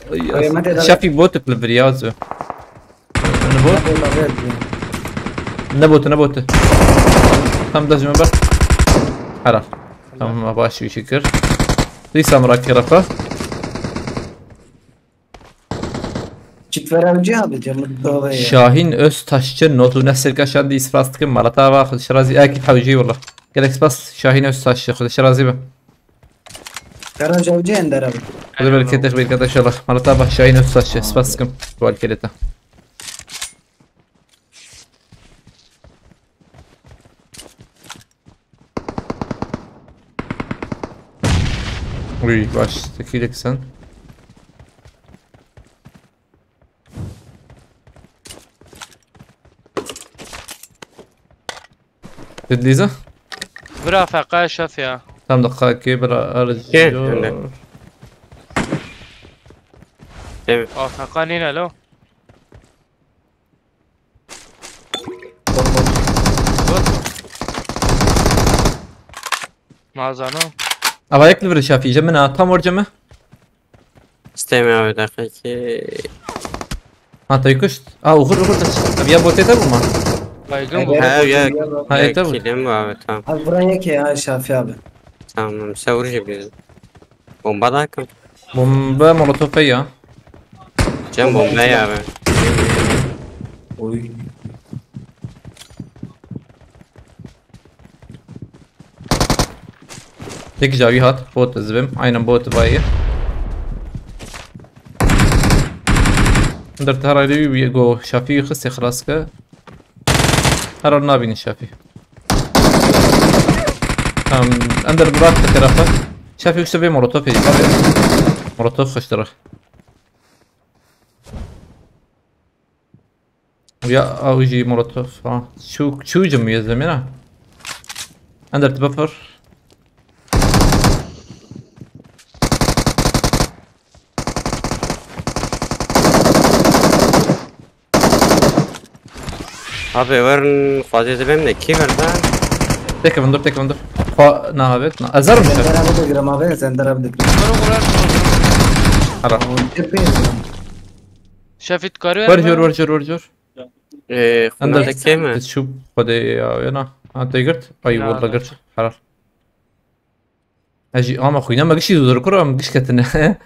Şafî bot li viriya zu. Ne bot? Ne bot, ne bot. Tam da jime bak. Hera. Tamam, baş bir şükür. Dîsa min rakî rafa. Çitvera uca abi, canım. Şahin Öztaşçı notu ne serka şan di ispas dikim, malata va, xud şirazi, e, kit hewcî wala. Gelek spas Şahin Öztaşçı, xud şirazi be. Karaca uca ender abi. Xud bereket, bereket inşallah. Malata va Şahin Öztaşçı, spas dikim. Tuval keleta. Uy, baş, tekilik sen. Didlîza? Bira feqa şef ya. Tam dakika ki bira arıcı. Gel, öyle. Evet. A feqa nîne lo. Mazano. Ava yek li vir Şafî, je min a, tam orce mi? Steme abi dakika ki. Ha, te kuşt. A, uxur, uxur, te. Abi ya botê te bû ma? Baygın bu. Ha, ya, ha, ya, te bû. Kilim abi, tamam. Abi bura yek ya Şafî abi. Tamam, sen vurunca biz. Bomba da yakın. Bomba molotof ya. Cem bomba ya abi. Oy. Tek cavî hat, bot ez bim. Aynen bot bayı. Der tara bir go Şafî xiste xras ke. Heral nabînin Şafî. Tamam, ender Murat te terafa. Şafî işte bir molotof yedi. Molotof xıştırır. Ya, ew jî molotof, ha. Çû, çû cim yê zemîna. Ender tu bifir. Abi, werin xwazê dibêm de kî ver da? Têkevin dur, têkevin dur. Xwa, na, evet, na. Ez herim ser. Zendera bidigirim abi, zendera bidigirim. Hara. Tepeyim. Şefît karî. Wer jor, wer jor, wer jor. Ee, Ender, xunate kêm e? Tu çû xwedê ya, ya na. Ha, te girt? Ay, ya, walla girt. Heral. Ez jî ama xwîna me giştî zor kur, em giş ketine.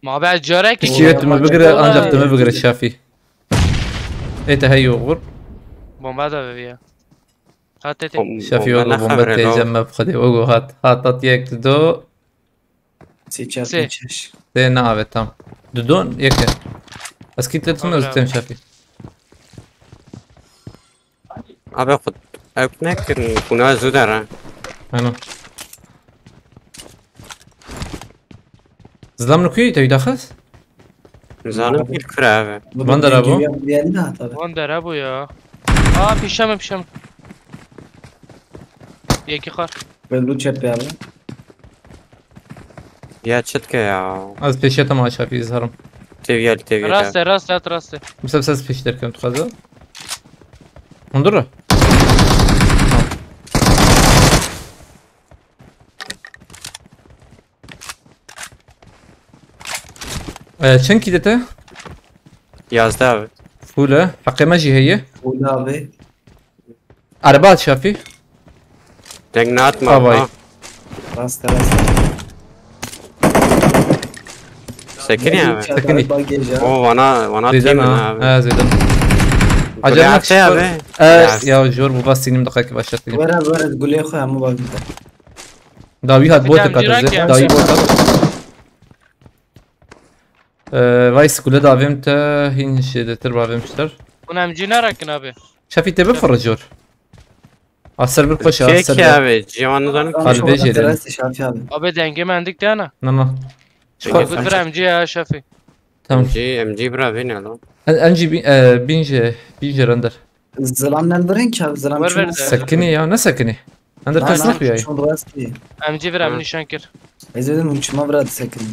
Ma be carek. Kişî tu me bigire, ancak tu me bigire Şafî. Ê te hey oxur. Bomba da veviya. Hat te. Bom-, Şafî ogo bomba têce me bixwedê. Ogo hat. Hat, hat, yek, du. Sê, çar, pênc, şeş. Tê ne abi, tam. Dudon yeke. Ez kî te tun ez tem Şafî. Abi xud ew nekirin, kuna zû der ha. Ano. Zilam nukuyî te daxist? Zalim bir kura abi. Van dera bu. Van dera bu ya. Aa, pişe mi, pişe mi? Yekî qar. Ben bu çep ya abi. Ya çitke ya. Az peşe tam aşağı bir izharım. Teviye, teviye. Raste, raste, at raste. Mesela ses peş derken tu kaza. Hundur. Ee, çend kî de te? Yazdeh abi. Fûle. Heqê me jî heye. Fûle abi. Araba at Şafî. Deng neatma. Avay. Ha. Rast, rast. Sekinî abi. Sekinî. O vana, vana tîm abi. Ha, zêde. Acele abi. E, ya jor bu bas sinim dakika başlatayım. Were, were, gulê xwe hemû bak. Dawî hat bot kat. Dawî bot kat. Ee, vay skule davêm te hin şêdetir bavêm şter. Hûn M G nerakin abi. Şafî te bifirre jor. A ser bir xweş a, ser bir abi, ciwan nizanim ki. Qalbê jêrê. Abi dengê me endik dana. Na, na. Dengê xweş. Vir M G ya Şafî. Tamam. M G, M G bira vê ne lan? En, M G bin, e, bin jê, bin jê render. Zilam nelbirin ki abi, zilam çûn. Sekinî ya, ne sekinî? Ender ters ne xuya? Çûn rastî. M G vir em nîşan kir. Ez dedim hûn çima vira disekinî.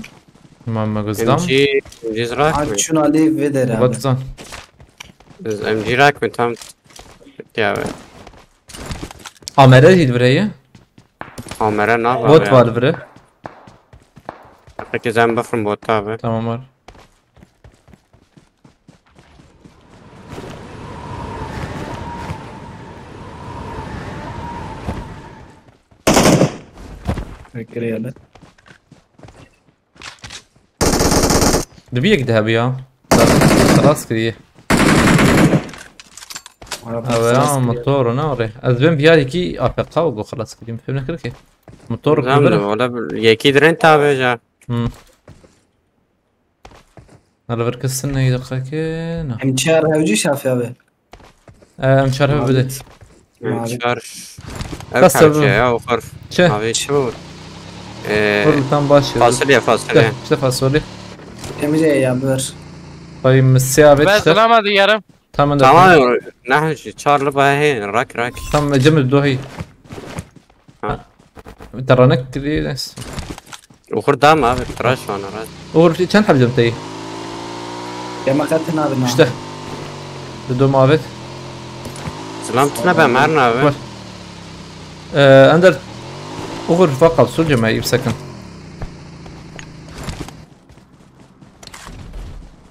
Ma me guzdam. M G, M G zrak mi? Çûn alî vê dere abi. Batzan. M G rak mi tam ya be. Amere jî li vir heye. Amere nava Bot ya. Var li vir. Peki sen bifrim bota abi. Tamam var. Bekle ya ben. Di bir yek de abi ya. Xelas kiriye. Abi ya, motor ne oraya? Ez ben bir yer iki A F K o xelas kiriyim. Fehmine kırık ki. Motor Tamam da kırık. Valla bir yeki diren tabi ya. Hmm. Hala bir kızsın neydi kaki? Ne? Em çar hevcî şafî abi. Em çar hev bide. Mavi. Çar. Ev Kasa bu. Parça ya o xarf. Çi? Abi çi bu? Ee, Vur tam baş ya. Fasulye, fasulye. İşte, işte fasulye. Temiz ya bir. Ay mısya abi Ben işte. Sılamadı yarım. Tamam da. Tamam. Nahşi çarlı bahe rak rak. Tamam cemil dohi. Ha. Taranek kiri. Oxir dam abi, tıraş var ara. Oxir çend hep cem tey? Yema katin abi. İşte. Dedim abi. Selam tine ben Merna abi. Var. Ee, Ender. Oxir fakal sulcem ayıp sakın.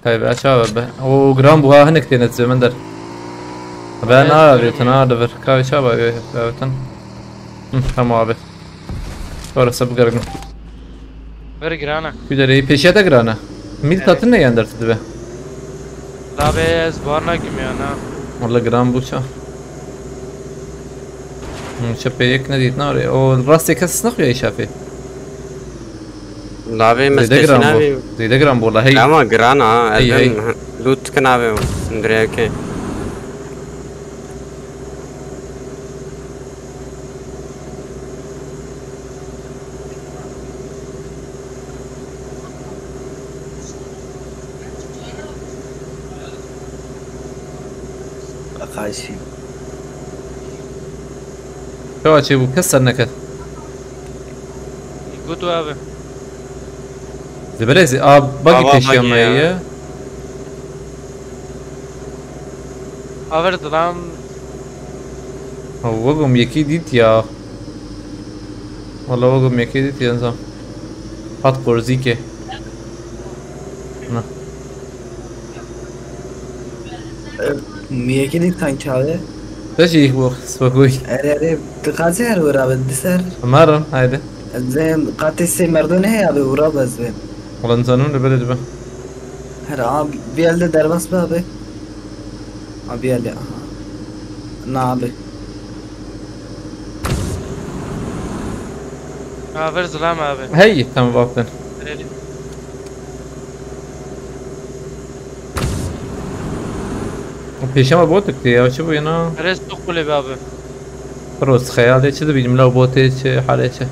Tabii aşağı be. O gram bu ha hinek tene zemender. Ben abi tına da ver. Kavi çaba abi. Hı, tamam abi. Orası bu gargın. Ver girana. Güdere pêşiya te girana. Mil Evet. Tatin ne yandır dedi be. Daha be ez barına kim ya na. Valla gram bu ça. Hı, çe pê yek ne dît na oraya. O rastê kes ne xuya işafê. Lavê me Zêde giran bû. Zêde giran bû la hey. Ama giran ha. Hey, hey. Loot kin abi. Direke. Xaşî. Çawa çêbû? Kes ser neket. Got û ev e. Di berê zî a bagî Ava pêşiya bagî me ya. Ye. Aver dilam. Ha, wegom yekî dît ya. Wala wegom yekî dît ya zam. Hat qorzîkê. Na. Miyekî dît sanki abi. Te jî bu spokoy. Erê erê, dixwaze her wir abi, diser. Marin, haydi. Zem qatê sê merdon heye abi, ura bez be. Ulan zanim de böyle dibe. Her abi, bir elde derbas be abi. Abi elde, aha. Na abi. Aver zilam abi. Hey, tamam, bakın. Verelim. Pêşema botik diye ya, çi bu yana? Res tu kulübü abi. Pros xeyalê çi dibînim la botê çi halê çi.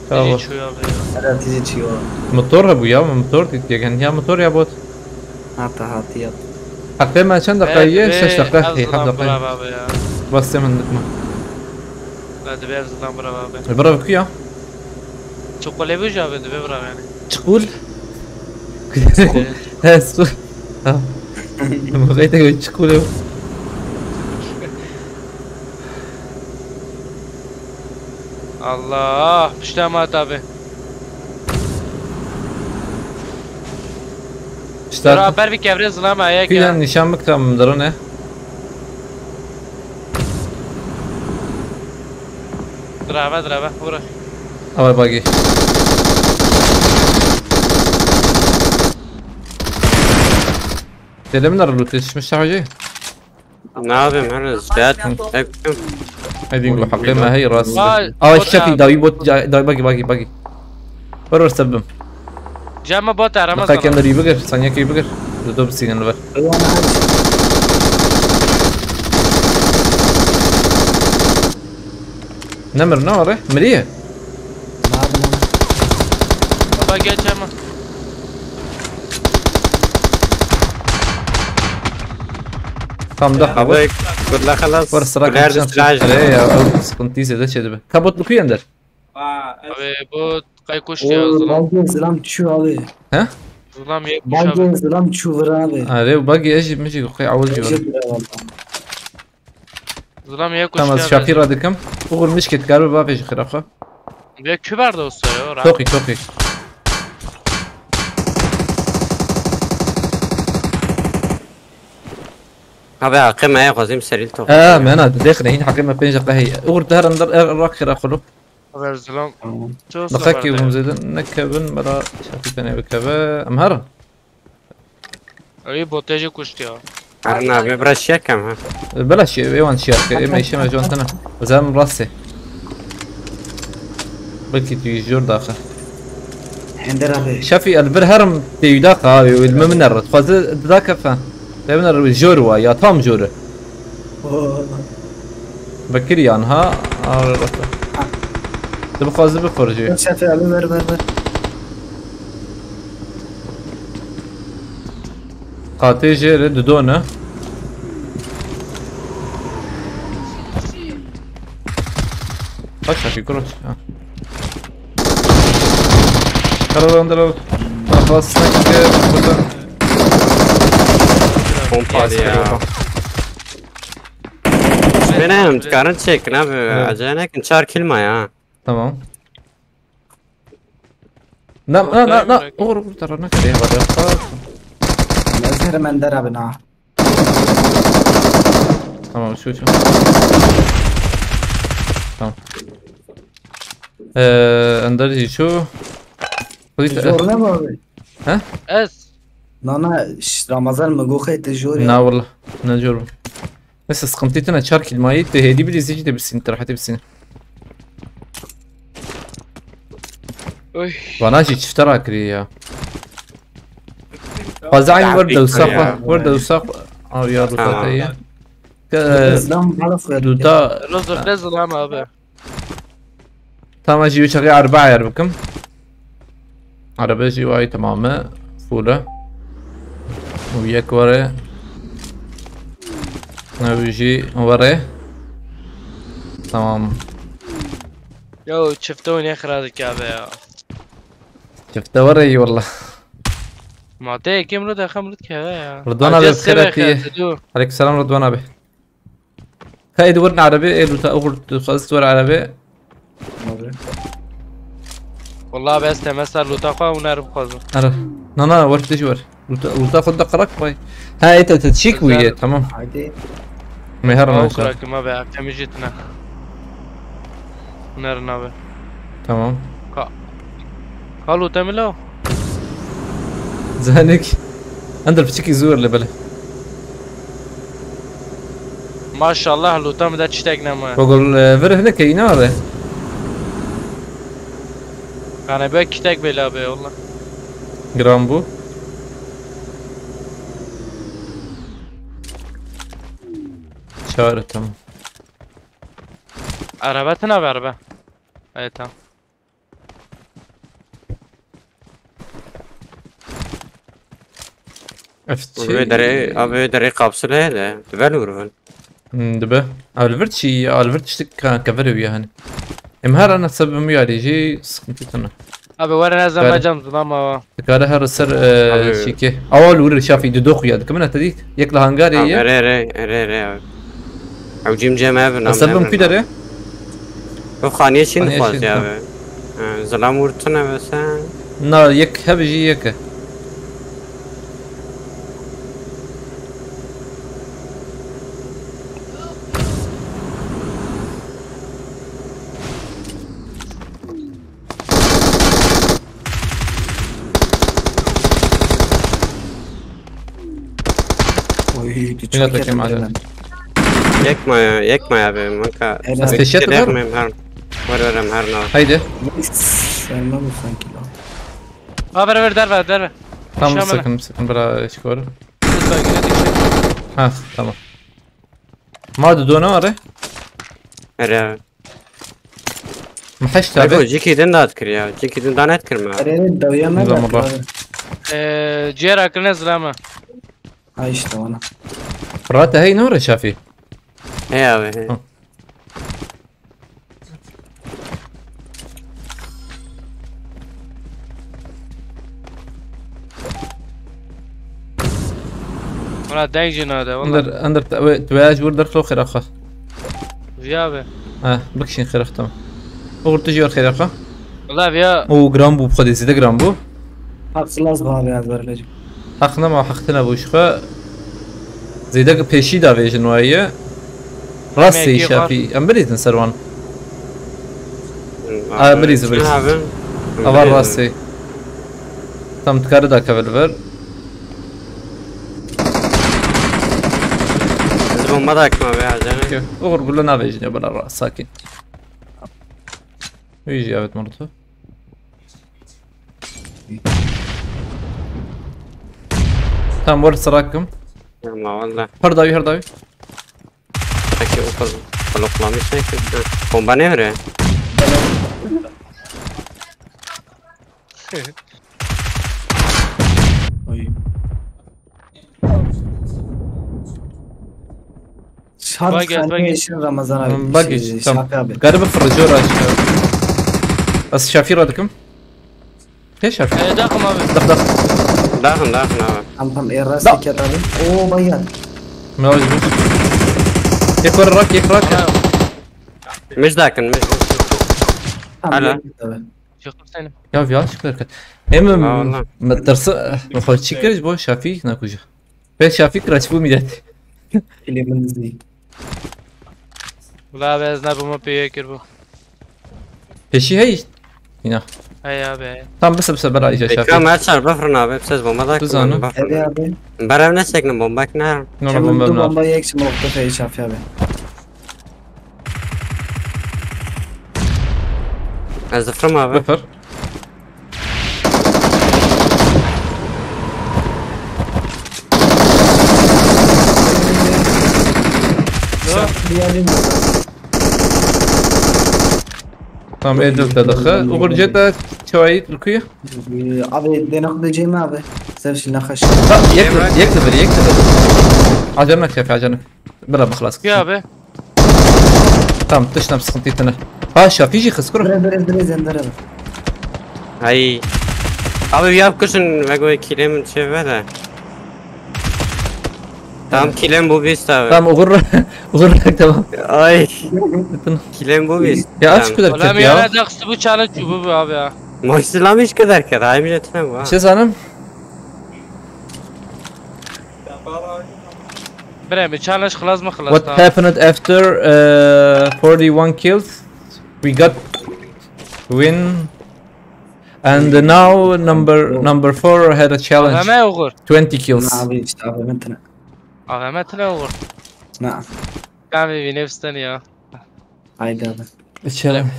Tamam. Tijî çû ya be ya. Hele tijî çû ya. Motor hebû ya, motor dît yek ya motor ya bot. Hata hatiye. Heqê me çend deqa ye? Şeş deqa, hê, heft deqa. Bas te min dikme. La divê ev zilam bira abi. Bira ku ya? Çiqulê bû ji abi divê bira yani. Çiqul? He, çiqul. Ha. Mixeyte çiqul ew. Allah, pişta ma tabi. İşte Beraber bir kevre zilama ayak ya. Nişan bıktam drone. Drava, drava, vur. Ama bagi. Dedim de loot yetişmiş hacı. Ne yapayım, her ziyad. Hadi bu hakkı ma hey rast. Vay, Aa, o şefi da. Davi bot, davi bagi, bagi, bagi. Var var sebim. Cama bot arama. Baka kendini iyi bakır, sen yakayı bakır. Dur dur, sinin ver. Ne mir ne var? Miriye. Baba geç ama. Tam da kabul. Kula xelas. Var sıra kaçan. Sıra ya, sıkıntı ise de şeydi be. Kabut luku yender. Abi bu kaykuş ya. Bagi zilam çu abi. He? Zilam yek kuş abi. Bagi zilam çu vur abi. Are bagi eji mi ji kay awul ji. Zilam yek Tamam, uçuyor şafî lazım. Radikim. Uğur mişket galiba bavê ji xiraxa. Ve küber de olsa ya. Rahat. Tokî, tokî. Abi aqê me ya xwazim serî li top. Ee, mena, dexne, hîn heqê me pênc deqe heye. Uğur, der ender, er, rak xira xuluk. Haber Zilam. Tamam. Çok Dixekî sıkıntı. hûn zêde nekevin, bela şafî tenê bikeve. Em herin. Öyle botejı kuştu ya. Herin abi bira şiyekem ha. Bela şi, ê wan şiyar ke, ê me işe me jon tene. Zem rastê. Belkî tu jor daxe. Hender abi. Şafî, el bir herim tê daxe abi, ê me min eret. Xwaze dida kefe. Te min eret jor wa, ya tam jor e. Oo. Bekir yan ha. Ar rasta. Tu bixwaze bixorjî. Şafî abi ver ver ver. Qatê jê re didone. Kaç Şafî, kuroç. Ha. Karadan da. Bak, bak, snack burada. Pompalı ya. Beni hem çıkarın çekin abi. Evet. Acele nekin çar kill ma ya. Tamam. Na, na, na, na. Uğur, Uğur, tara ne kadar var ya. Lazım Hender abi na. Tamam, şu, şu. Tamam. Ee, Ender jî şu. Zor ne mi abi? Ez. Nana şş, Ramazan mi goxê te jor ya. Na wallah. Ne jor bu. Neyse, sıkıntı tine, çar kill mayî, te hêdî bilî zî de bisîn, te rahatî bisîn. Oy. Bana jî çifte rakirî ya. Fazla aynı Ya, werde Victor usak ya. Werde usak. Abi ya, bu Tamam. zaten iyi. Ee, Zam balaf ver. Duda. Rozok ne Zilam abi. Tamam, jî çaxê erba ayar bikim. Araba jî wayî temam e. Full e. Û yek were. Ew jî were. Tamam. Ya o çifte oynaya xiradik abi ya. Çifte were iyi wallah. Ma te kim ru da xam ru kere ya. Rıdvan abi, xêr hatiye. Aleykümselam Rıdvan abi. Ka ê di wir ne erebê, ê luta uxur tu xwest wer erebê. Abi. Wallah bes te mesela luta xwe û nerib xwazim. Ara. Na, na, wer tij wer. Luta, luta xwe da qerak bay. Ha, ê te, te çîk bûye, tamam. Haydi. Me her Aw ne. xirakim abi, akemi jî tine. Nerin abi. Tamam. Ka. Ka luta mi lo? Zanik. Ender piçikî zor le bele. Maşallah luta mi de çitek nema. Gogol, e, vir hine ke îna re. Yani böyle kitek bela be wallah. Gram bu. Çağrı, tamam. Araba tine be araba. Evet tamam. F T. Abi derê, abi derê kapsule de. Dibe li vurun. Hmm, dibe. Alvir çi, Alvir tiştik ka, kevere uya hani. Em her ana sebebim yarî jî sıkıntı tane. Abi were ne Kare. zaman cam Zilam ama. Dikare her ser, e, Abi. Şîkê. Awa li wir şafî du dox ya. Dikimine te dît. Yek li hangarê Abi ye. ere ere ere ere abi. Ew cîm cem ev nam. Sebebim ku dere? O xaniyê çin Xaniyê xwaz çin, ya tamam. Abi. Ha, Zilam vurtun eve sen. Na, yek hebe jî yek e. Oy, Yine takayım madem. Yekma ya, yekma ya be manka. Helal. Ez peşiya te Direkt verim. Mem her. Var var em her na. Haydi. Vermem sanki lan. Ha ver ver derve derve. Tamam, Şamana. Sakın, sakın, bira, eşik var. Kızlar yine de şey. Ha, tamam. Ma di dona are. Ere. Mheşt Abi abi. Ciki din dat kir ya. Ciki din danet kir me. Ere dawiya me Zaman bak bak. abi. Eee ciğer hakkında Zilam ha. Ha işte ona. Rate hey ne ore şafî? He abi he. Hı. Valla deng jî nade valla. Ender, ender, tu veya ji wir derxo xêra xwe. Ya be. Ha, bikişîn xêrex, tamam. Uğur, tu jî wer xêrexa. Wala ya. O, giran bû, bi xwedê zêde giran bû. Hak silas bû abi, ez wer vecim. Heq nema, heq tine bû ji xwe. Zêde pêşî davêjin waye. Rastê Mekî şafî. Em birîzin ser wan. Aa, birîz, birîz. Abi. Ava rastê. Tam dikare dakeve li vir. Ez bomba dakim abi, ha, canım. Uğur, gule navêjin ya, bila rast, sakin. Wî jî evet, Murat. Tam wer sirakim. Ama valla. Her dawî, her dawî. Peki o kadar bloklamış ne ki? Ha, bomba ne öyle? Oy. Şart Bak, gel, bak, saniye gel. Işin Ramazan abi. Bak şey, işte, tamam. Şafi abi. Garibi fırıcı uğraşıyor. Ez şafî radikim. Kê şafî? Ee, daxim abi. Dax, dax. Daxin, daxin abi. Tamam tamam, e, rast Da- dikkat abi. Oo, bayan. Ne oldu? Yek var rak, yek rak. Ana, Mij dakin, mij. Tamam, Hala. Yok, tabii. çıktım senin. Ya, ya, çıkıyor. Em, Valla. me tirsi, me xwe çi kiriş bo şafî nakuja. Ve şafî kiraç bu millet. Filmin dizi. Wala abi, ez nebûme pê yekir bû. Peşî hey. Yine. Hey abi, hey. Tam bise bise bela iyice şafî. Ekran her çar bafırın abi, hep ses bomba dakin. Biz anı. Hadi abi. Berev ne seknin bomba ki ne? Ne Hemen bomba du ne? Bomba yek şimdi orta fey Şafi abi. Ez zıfırım abi. Buffer. Şafi diğer bir Tamam, edil te daxı. Uğur ceta çawayı kuyu. Ee, abi, denak da Cem abi. Sen şimdi nakaş. Yek yek bir, yek bir. Acem nak şafî, acem. Bira bixlas. Ya abi. Tamam, tiştem sıkıntı tine. Ha, şafî jî xizkuru. Bire bire bire zendere. Ay. Abi bir yap kışın ve koy kilim şey ver de. Tamam, kilim bu biz abi. Tamam, Uğur. Uğur, tamam. Ay. Bütün- Kilim bu biz. Ya aç şu kadar Wala kötü me ya. yana daxist bû challenge çûbû abi ya. Maçlamış kadar kadar. Ay, millet ne bu ha? Şey sanırım. Bire mi challenge xelas mı xelas? What happened after uh, forty-one kills? We got win. And now number number four had a challenge. Aveme Uğur. Twenty kills. Abi işte abi ben tane. Aveme tine Uğur. Na. Ben bir winefsten ya. Haydi abi. Içelim.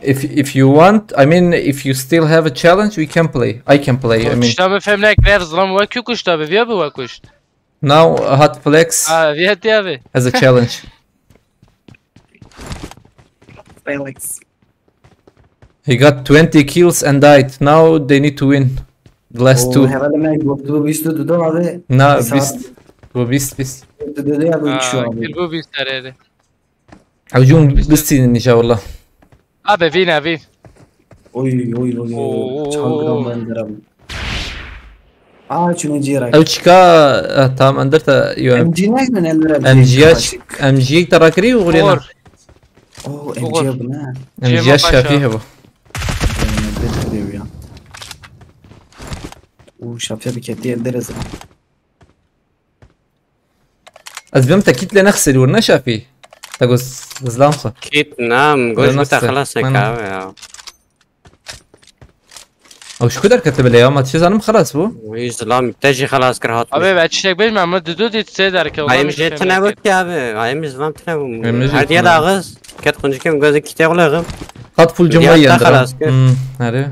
If if you want, I mean, if you still have a challenge, we can play. I can play. I mean, Kuşta bi fem nek ver zlam ve kü kuşta bi viya bi ve kuş. Now Hot Flex Ha, viya ti abi. Has a challenge. Felix. He got twenty kills and died. Now they need to win the last Oo, two. Herhalde ben Göktuğ Bistü Dudu abi. Na Saat- bist. Bu bist bist. Göktuğ Dudu ya bu üç şu Ha, abi. kir bu bir sereri. Hücum bistînin inşallah. Abi vin abi. Oy oy oy oy. Oo. Çandıran ben derim. Aa, şunu ciğer. Ew çika, eh, tamam, endir te yo. M G ne ne ne? M G H, M G H te rakirî û gurê ne? Uğur. Oo, M G bu ne? M G H şafî hebû. Bir diyor ya. Oo, şafya bir kedi elde rezil. Ez bim te kît lê nexsir wir ne şafî. Te got zlam xwe. Kit nam, goş Nasıl? bu te xelas Aynen. Abi ya. Ew ji ku derketibe lê ya, ma tiştê zanim xelas bû. Wî zilam te jî xelas kir hat. Abi ben çiçek bilmem ama Dudu dit se derke. Ayım jê tine bû ki abi. Ayım zilam tine bû. Ayım jê Her diye tine. Dağız. Ket kuncikê min gözü kitê xulê xim. Qat pul cumla Ya, yendir. xelas kir. Hmm, nerê?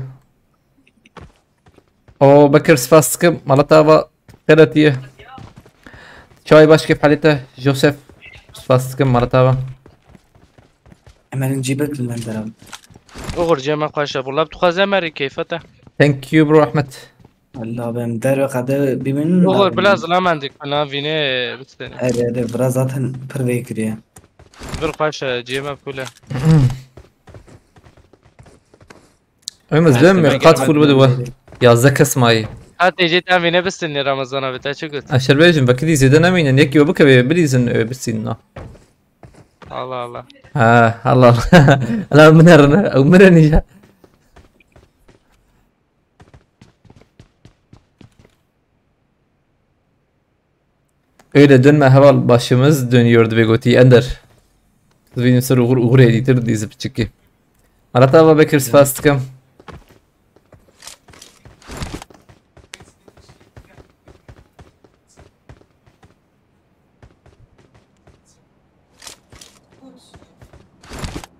O Bekir, spas dikim, mala te ava qeletiye. Çay baş, kêf halê te, Joseph, spas dikim, mala te ava. Hemen cîbet bilmem derim. Uğur cema xweşe. Valla tu xweze meri keyfete. Thank you bro Ahmet. Allah ben derve kade bimin. Uğur biraz lamendik bana vine bitsin. Evet evet, biraz zaten pir vekiriye. Bir xweşe cema pule. Ömez Kaç ben tane mi? Qat full bide we. Yazdeh kes mayî. Ha tecê ten vine bitsin Ramazan abi te çi got. Eşer bêjim, vekirî zêde nemînin, yekî we bikeve, bilîzin, e, bistînin na. Allah Allah. Ha, Allah Allah. Lan min erine, ew min erine ya. Öyle dönme heval başımız dönüyor dibe gotî Ender. Dibînim ser uğur uğur edîtir dîzi piçikî. Arata va Bekir spas dikim.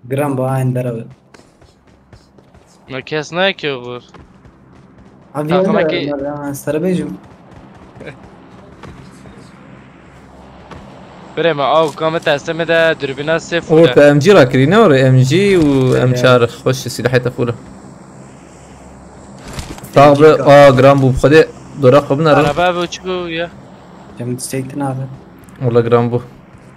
Giran bu hain beraber. Me kes nayê ki uğur. Abi Takım ya eki- ben sana bejim. Bire me av kame teslim de dürbüne sê Or fule. te M G rakirî ne or M G û M çar xweş silahê te fûl. Tabi a giran bû xwedê dora xwe binere. Araba bu çi bu ya? Cem çektin abi. Wala giran bû.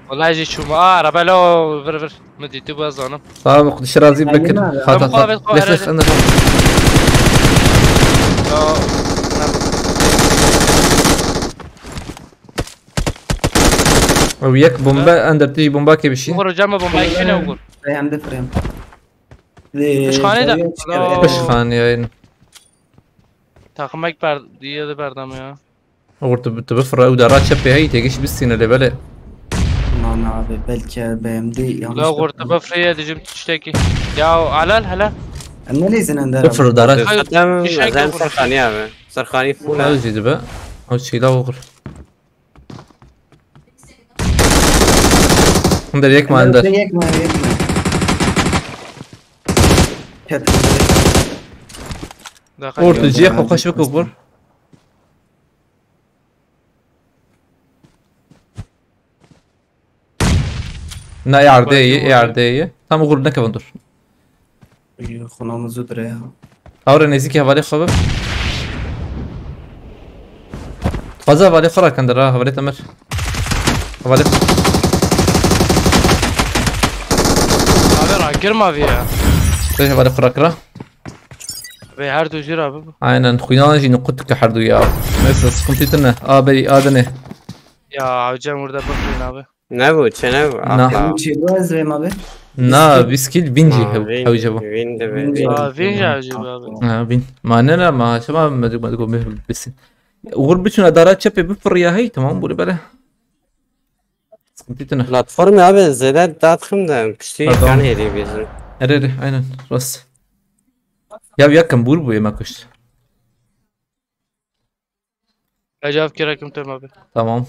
Vallahi jî çûma. Aa araba lo vir vir. Min dîtî bu zanim. Tabi xwe dişi razî Aynen bekir. abi. Hat hat Tamam, hat. evet, Leş leş evet. Ender. Ya. Ew yek bombe Ender tijî bomba ke bişî. Uğur hocam bomba iki ne uğur? Hem de frame. Pişxanê de. Pişxanê yayın. Takım ek ber diye de berdam ya. Uğur tu tu bifire ew dara çepê heyî têgiş bistîne lê belê. Aman abi belki B M D yanlış. La uğur tu bifreye dijim tiştekî. Ya alal hele. Em ne lezin ender Bifir dara. Hayır, Zaten bir şey zaten yok. Serkani abi. Serkani full ha. Ew jî dibe. Ew çîla Uğur. Ender yek ma Ender. Yekme yekme. Ket. Daha Uğur tu cihê xwe xweş bik Uğur. Na ê erdê ye, ê erdê ye. Tam Uğur nekevin dur. Xunamız udur ya. Hawre nêzîkî hevalê xwe be. Xweza hevalê xwe rakin dira, hevalê Temir. Hevalê xwe. Abi rakir ma ya. Te hevalê xwe rakira. Ve her du jir abi bu. Aynen, xwînan jî niqut dike her du ya. Neyse, sıkıntı tine. A berî, a dinê. Ya hocam burada bakmayın abi. Ne bu? Çe ne bu? Na. Akla. Çevaz ve abi. Na, bîst kîl, bin jî Aa, hew, Vin- hewce bu. Vin de Vin be. de- Aa, Vinci abi abi. Ha, bin. Ma ne ne ma, şema me dik me dik me bisin. Uğur bütün adara çepê bifirriya hey, tamam, bu böyle. Sıkıntı tine. Platformê abi zêde daxim de piştî Pardon. kan hêdî bizim. Ere ere, aynen, rast. Ya yakın bur bu yemek işte. Ecevap kira kim tem abi. Tamam.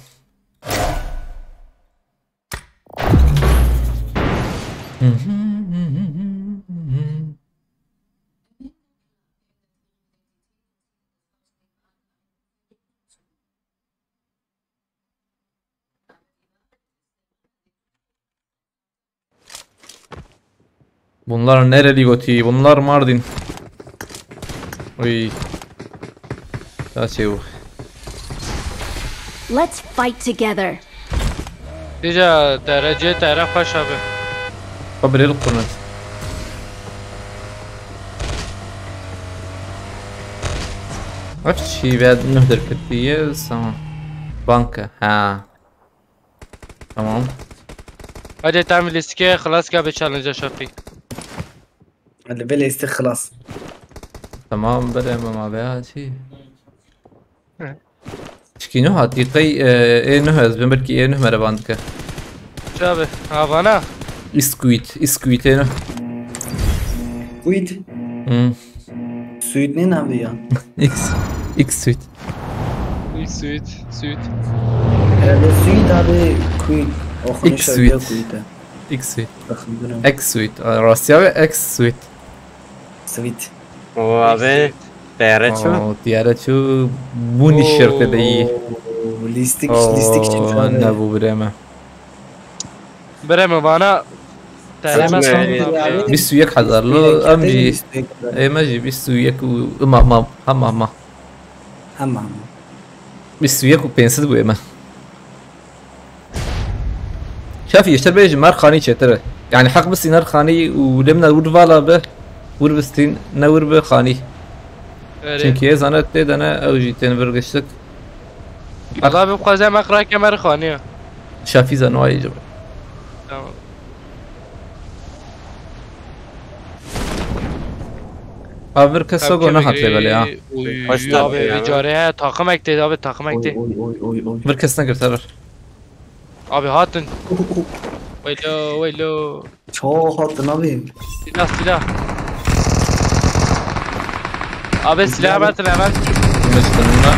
Bunlar nereli gotî? Bunlar Mardin. Uy. Ya şey bu. Let's fight together. Dija derece tere xweş abi. Xwe birêl qurnet. Ev çî ve nuh derketiye sana. Banka. Ha. Tamam. Hadi tam listike xelas ka be challenge şafî. Level esti xelas. Tamam, bere mama be ha çî. Çikî nuh hatî qey e, ê nuh ez bin belkî ê nuh mere van dike. Çabe. Havana. Iskuit, iskuit ê nuh. Quid. Hmm. Suit ne navê ya? X, X suit. X suit, suit. Herhalde suit abi quid. Oh, X suit. X suit. X suit. Rastiya ve X suit. Suit. O abi. Teyare çi? O teyare çi? Bu nişerte de iyi. Oo, Listik, listik Oo, şimdi. ne bu bireme. Bireme bana. Tereme Sen sandım mi? Abi. Bîst û yek hezar lo, em jî, ême jî bîst û yek û, ma, ma, ha, ma, ma. Tamam. Bîst û yek û pênc sed bû ême. Şafî, ji te bêjim, her xanî çêtir e. Yani heq bistîn her xanî û lê min wir vala be, wir bistîn, ne wir be xanî. Çünkü ez zane tê de ne, ew jî tên vir giştik. Valla bi xwazem ek rake mer xaniya. Şafî zano ayê jî. Tamam. Abi vir kes sogo nehat lê belê ha. Uy, abi, bir care he, takım ekti abi, takım ekti. Oy oy oy oy. Vir kes negirte vir. Abi hatin. Weylo, weylo. Çok hatin abi. Silah, silah. Abi silah ver, silah ver. Mecdinuna.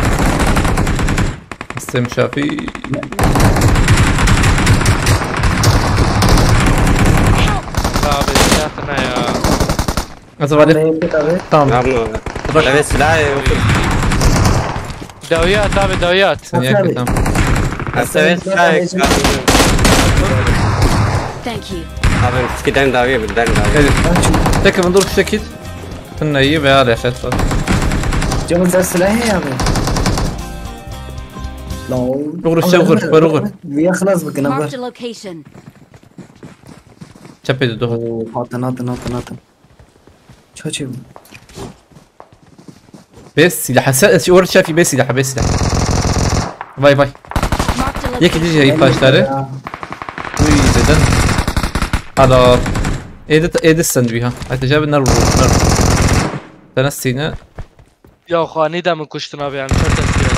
Hastayım Şafii. Abi silah ne ya? Nasıl var? Tamam. Yapma abi. Bak. Evet silah yok. Dawiya at abi, dawiya at. Sen yakın tamam. Evet silah yok. Thank you. Abi eskiden dawiye birden dawiye. Evet. Tek bunu dur şu şekil. Tınla iyi veya reset var. Canım sen silah ne abi? Lan. Vur işte, vur, vur, vur. Niye خلاص bakın abi? Marked a location. Çepeydi dur. Oo, hatin hatin hatin hatin. Çocuğum. Bê silah. Sen orada Şafii bê silah, bê silah. Vay vay. Marked a Yek location. idice ilk başları. Uy dedim. Alo. Edit, edit sen bir ha. Hadi cevabı nar vurur, nar vurur. Sana seni. Ya xanî de min kuştin abi yani, çok eski yani.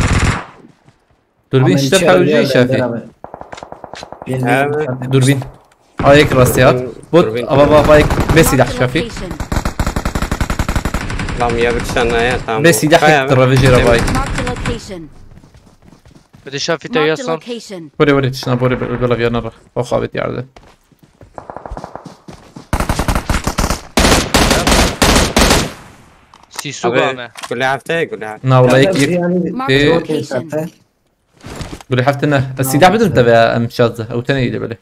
Dürbün işte hewci Şafii. Dürbün. Ayek rastı at. Bot, ava bak ayek bê silah Şafii. Tamam ya bir tane ya tamam. Bê silah hek ravajê ra bay. Marked a location. Bir de Şafii te Marked a yazsam. Location. Bore bore tişna bore bore bela viyana ra. O xabet yardı. Sisu bame. Gule hafte gule hafte. Na wala yek yek. Marked a location. Gule hafte ne? Silah bidin te veya em şazdı. Ew tene iyiydi böyle.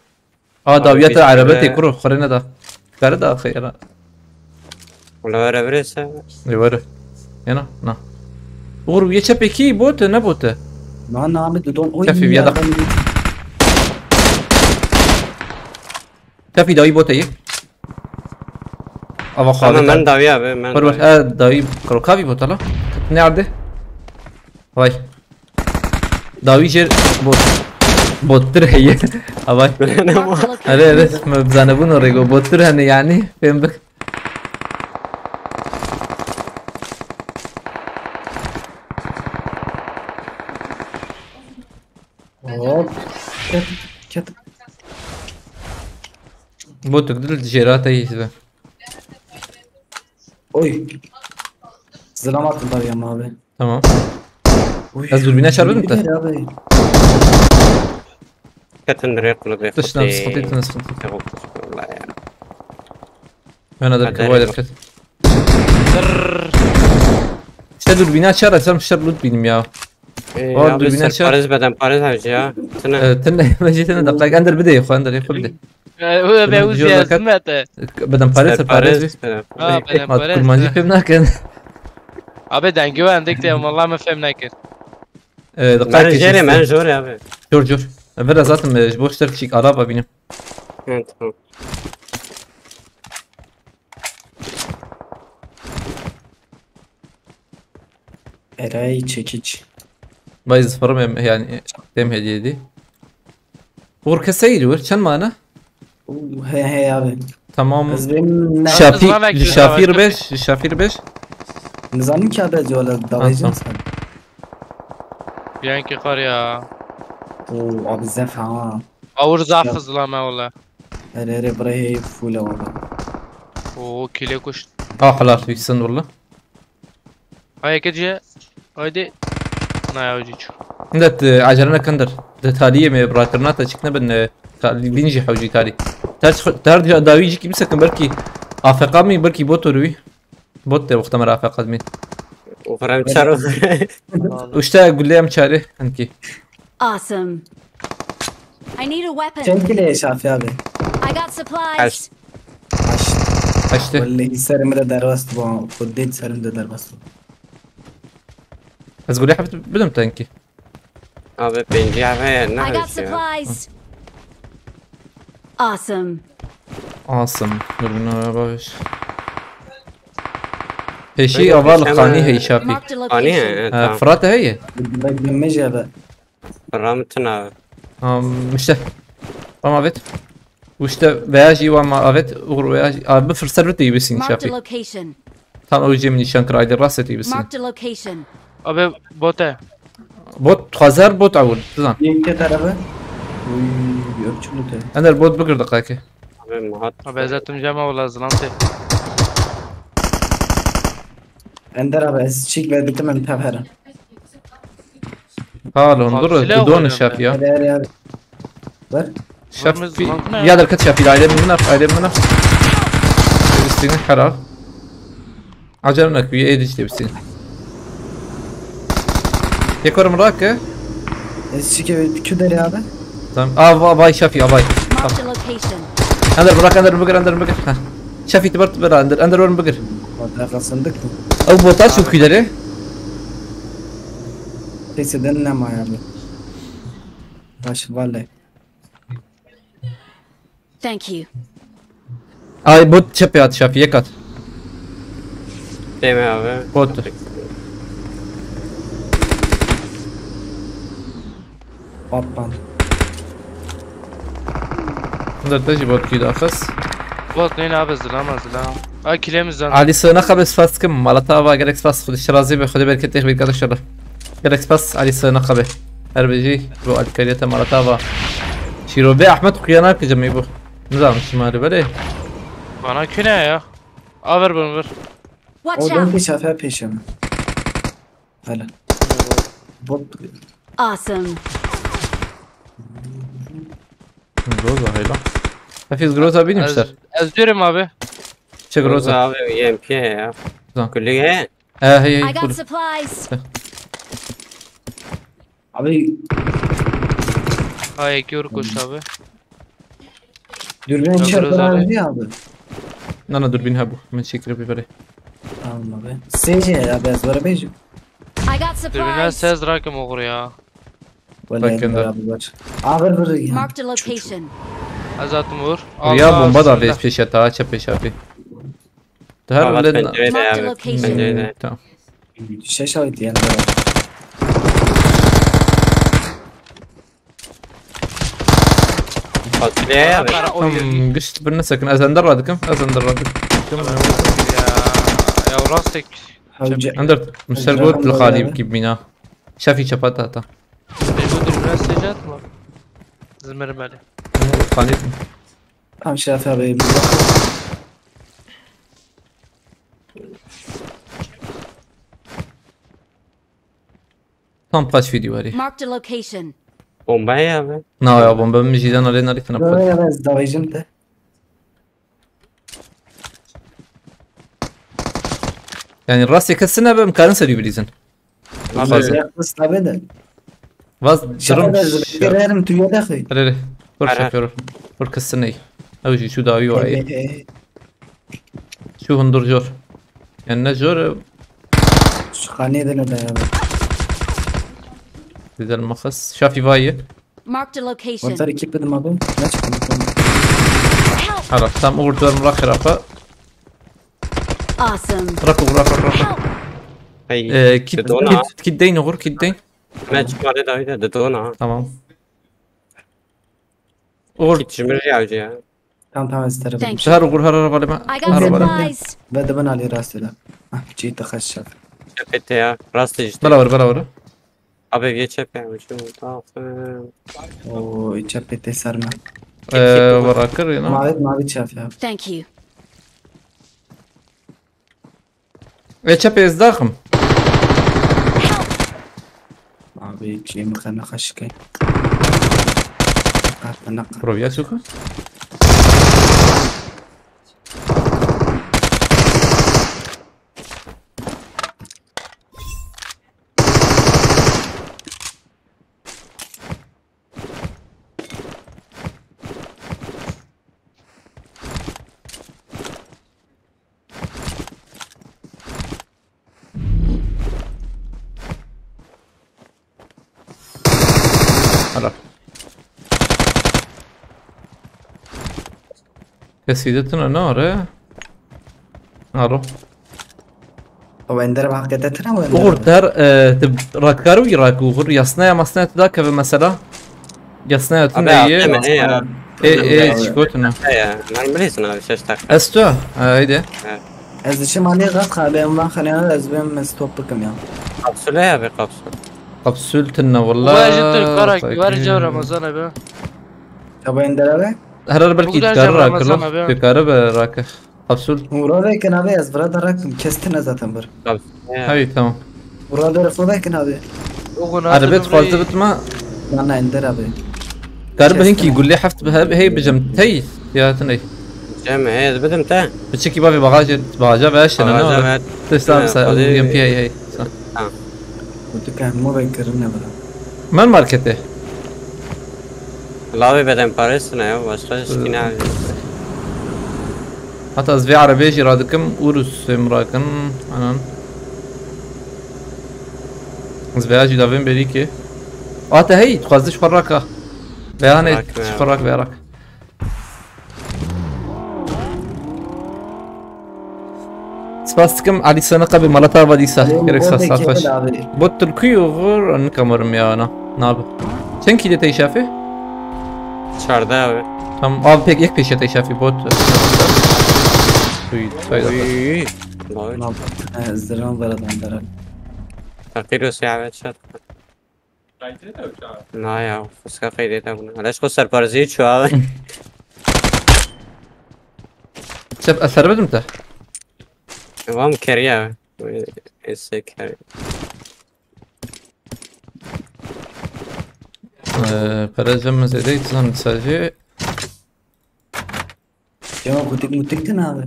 Aa daviyata arabete kuro xorene da. Karı da xeyra. Wala were birese. Ne var? Yana na. Uğur bir çepeki bote ne bote? Na na abi dudon. Oy. Şafii, bir adam. Şafii dawi bote yi. Ava xabe. Tamam ben dawi abi ben. Var var. Ha dawi karo kavi bota la. Ne arde? Vay. Dawi jer bot. Bottir heye. Avay. Marked a location. Are are. Me bizane bunu rego bottir hani yani. Ben bak. Hop. Ket. Ket. Botuk dil jerata yi be. Oy. Zılam attım tabii ama abi. Tamam. Oy. Ez dürbüne çarptım da. Güzel abi. Ketin direkt kulübe. Dışına sıkıntı etme sıkıntı. Yok. Vallahi ya. Ben de Hadi kavayla hadi. Ket. İşte dürbünü açar açar müşter loot bilim ya. Ee, Oğlum, abi dürbün sen açar. Paris beden Paris harcı ya. Tına. Evet, tınla yemeci tınla dakika ender bir de yok ender yok bir de. Ee, O da Şuna ben bir uziye yol dakika. zimete. Beden Paris Sen Paris. Paris. Ha, beden Mat Paris. kurmancı film naken. Abi dengi ben dik de vallahi me fem nakin. Evet, Ben Jerry ben Jor abi. Jor jor. Vera zaten e, boş ter kişik araba benim. Evet tamam. Eray çekiç. Bayız farım hem yani dem hediyedi. Uğur keseydi vur çen mana? Oo, He he abi. Tamam. Ez benim ne? Şafi, Zıvan bekliyor, Şafir zıvan. beş, Şafir beş. Nizanim ki abi ez yola davayacağım Tamam. Sen. Bianchi kar ya. Oo abi zef ha. Avur zaf hızlı ama ola. Her her buraya full abi. Oo kile kuş. Ah halal yüksün valla. Hayır kediye. Haydi. Na ya ucu. Net e, acele nekendir. De taliye mi bırakır nata çık ne ben e, tali binci hevci tali. Ters ters dawici kimse kan belki A F K mi belki bot orui. Bot de wexta mera A F K mi. O Frank Çaro. Uşta gülleyem çare hanki. Awesome. I need a weapon. Çend kilo Şafi abi? I got supplies. Açtı. Vallahi serimi de derbast bu. Kuddet serim de derbast. Ez gule hafif bildim tanki. Abi penci hafif ne I got harcı ya. Supplies. Awesome. Awesome. Dur bunu araba ver. Peşi Öyle aval peşeme- kani hey Şafi. Marked a Ani location. he, Ha, tamam. Fırat heye. Beklenmez ya be. Ramtın abi. Am, işte. Tamam evet. İşte veya ji ama evet uğur veya abi fırsat rütü iyi bilsin Marked a Şafi. Location. Tam ew jê min nîşan kir, aydê rastê tê bisî. Marked a location. Abi bote. Bot, xwazer bot ewil, bizan. Yekê tarafa. Uy, yok çulu te. Ender bot bigir diqekê. Abi muhat. Abi ez etim cema wala zilam tê. Ender abi ez çik ve bitim em tevherim. Halo, dur, Silah didon oynuyorum şef ben. ya. Hadi hadi hadi. Ver. Şef, Vurmaz mı lan? ya derket şef, aile min naf, aile min naf. Filistin'in hera. Acele nak, bir edit işte Filistin. Yekorum rak. Ez çik ve tu deri abi. Tamam. Aa, va- vay şef ya, vay. Marked a location. Ender bırak, Ender bıgır, Ender bıgır. Ha. Şef itibar bırak, Ender, Ender bırak bıgır. Valla kazandık mı? Ev bota çok ileri. Peki de ne ma abi. Baş vallahi. Thank you. Ay bot çepê at şef, yek at. Deme abi. Bot. Patlan. Ender te jî bot kî daxist. Bot neyine abi zilama zilama. Ay kilemiz lan. Ali sığına kabe spas kim? Malata ava gerek spas. Xudi şirazi be, Xudi bereket teh bir kadar şöyle. Gerek spas Ali sığına kabe. Her biji bu alkaliyete Malata ava. Şirobe Ahmet kuyana kıcım bu. Ne zaman şimali böyle? Bana küne ya. Aver bunu ver. Watch Oradan out. bir sefer peşime. Hele. Bot. Awesome. Groza hayla. Hafiz Groza Ez, bilmişler. ez diyorum abi. Çek Groza. Abi U M P ya. Tamam. Kulüye. He he I he. got Full. Supplies. Abi Ay ekiyor koş abi. dürbün Yok, içeride Groza abi. var diye abi. Nana dürbün ha bu. Ben şekeri bir böyle. Tamam abi. S C ya ben zor bej. I got Dürbüne supplies. ses rakım okur ya. Vallahi Bakın da. beraber var. Ağır vurur ya. Marked a location. Azatım vur. Ya Allah bomba da bismillah. beş peşe daha çep peşe abi. Daha Tamam, öyle pencerede Marked a abi. location. Pencerede. Tamam. Şaş abi diyen. Fasulye abi. Para oyun. Tamam, güçlü birine sakın. Azender radıkım. Azender radıkım. Ya, ya rastek. Hocam. Ender, müsel Hocam, bu hocam. halib gibi bina. Şafi çapata ata. Mecbur biraz secde atma. Zımarım hadi. Halib. Tamam Şeref abi. Tam kaç video var ya? Marked a location. Bomba ya abi. Na ya bomba mi jiden alê narî tine Yok pat. Ya ben davayacağım da. Yani rastê kesine be imkanı serî bilîzin. Abi Fazla. Ya kız tabi de. Vaz Şaka durum. da zıkkırarım tüye de koy. Hadi hadi. Vur Ara. şoförü. Vur kısını. Ew jî şu dawi waye. Şu hundur jor. Yani ne jor? Şu kaneye de ne dayalı. Güzel makas. Şafi vayi. Marked a location. Orta iki pedim abi. Ne çıktı? Hala tam uğur dörüm rak rapa. Awesome. Rak uğur rak rak rak. Help. Hey. Ee, kit, Didona. kit, kit deyin uğur, kit deyin. Ne çıkmadı da öyle didona. Tamam. Uğur, Git şimdi ya hoca ya. Tamam tamam isterim. Thank her uğur her arabalama. I got Her arabalama. Supplies. Ve de ben Ali rastıyla. Ah, çiğ takas şef. Çep etti ya. Rastı işte. Bela var, bela var. Abi geç hep ya. Şu tahfın. Oo, içe pete sarma. Ee, var akır yine. Mavi mavi çaf ya. Thank you. E çep ez daxim. Abi çiğ mi kana kaşıkı. Nakar nakar. Provya çok. Hala. Kesî de tune ne are? Alo. O ender hakikaten tren mi? Uğur der, e, de rakar û rak uğur yasnaya masnaya tu da keve mesela. Yasnaya tu Abi ne abi ye? deme he ya. E e çikotuna. He ya. Mermi neysin abi şaş tak. Esto, haydi. He. Ez diçim alê gat xabe em van xaneyana ez bêm ez top bikim ya. Kapsüle ya be kapsül. Kapsül tinne valla. Vay jittir karak var cevra mazana be. Kaba indere be. Herar belki Bugün idgarı cevra rakı mazana lo. be. Dökarı be rakı. Kapsül. Ura vekin abi ez vira da rakim kestin zaten bir. Kapsüle ya. Hayır tamam. Ura da refo vekin abi. Ogun Arabet fazla bitme. Bana ender abi. Garib hinki gulli heft bi heb hey bicim tey. Ya tiney. Cem he bidim te. Biçiki bavi bagajı bagaja ve aşağına ne Bagaja var? ver. Tesla Ha, mesela hadi. U M P hey hey. Kutu kan mu vekirin ne bana. Mal markete. Lavi beden parasına ya başka şikine abi. Hatta ez vê erebeyê jî radikim Urus em rakin. Anan. Ez vêya jî davên berî ki. Ate hey, dixwazi ji xwe raka. Veya ne, Rak, ji veya. Xwe rak veya rak. Spas dikim Elî sana qebê mala ta vadîsa. Gerek sa saxaş. Bot tu li ku yî oxir, nikamorim ya na. Nabi. Çend kîlê te şafê? Çarda abi. Tam av pek yek pêşe te şafê bot. Uy, fayda. Uy. Lavi. Lan ziran veradan dara. Takir o siyavet şat. Na ya, fıska qeydê te bunu. Leş xo serparziyi çu abi. Çep eser bidim te. Vam keriye abi. Esse keriye. Ee, Perez ve mezedeyt zan sadece. Cema kutik mutik din abi.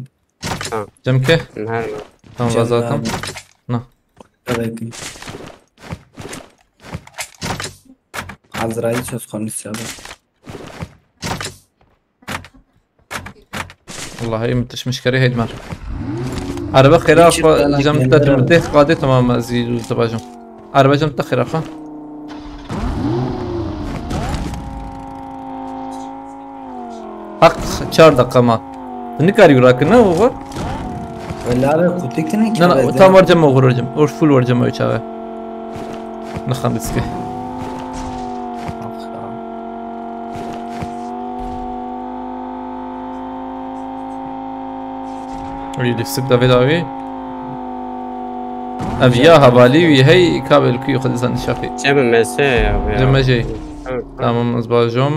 Cem ke? Nerede? Tamam Cem zaten. abi. Na. Evet. Azrail söz konusu abi. Vallahi iyi müthiş müşkeri heydmar. Araba xêra Hiç xwe bana cem te gönder tu abi. Deh qadê tamam ez zî dibajim. Araba cem te xêra xwe. Haq çar dakika ma. Tu nikarî rakine oxir. Wala abi kutik din Na na tam var cem oxir cem. Or full var cem o çawe. Nixan diske. Wî lîstik da vê dawî. Ev ya hevalî wî hey kabel kuy xwe dizan şafî. Cem mese ya bu ya. Cem mecey. Evet. Tamam ez bajom.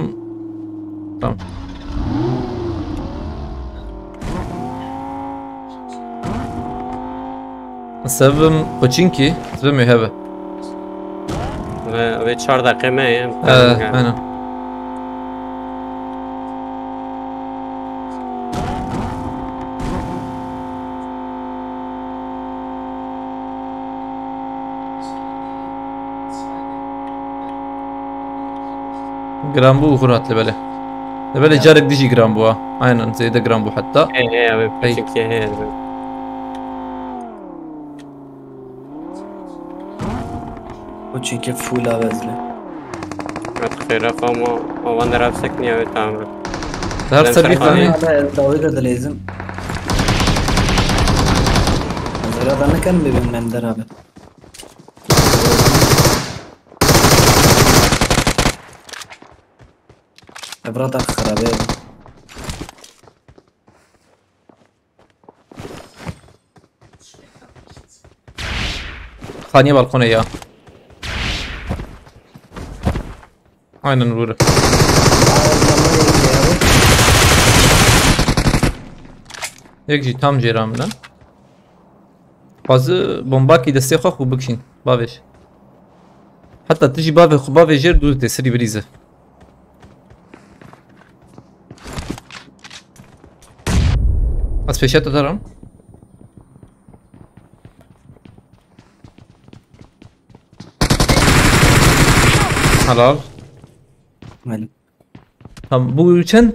Tamam. Sebim koçinkî, sebim heve. Ve, ve çar dakika me ya. Ee, aynen. Giran bû û xur hat li belê. Li belê carek dijî giran bû ha. Aynen zêde giran bû heta. He he abi. Hey. Çünkü he abi. O çünkü full abi ezle. Artık xêra xama avan der hapsek niye abi tamam. Her Ben ser bir Serkan tane. Abi dawî de dileyzim. Zira da ne kan bibim mender abi. Evra da xirabe. Xaniye balkona ya. Aynen vur. Yek jî tam cêra min e. Xwazi bombakî destê xwe xwe bikişîn. Bavêj. Heta tu jî bavê xwe bavêjêr dû tê serî birîze. Ez pêşiya te derim. Helal. Malik. Tamam, bu çend?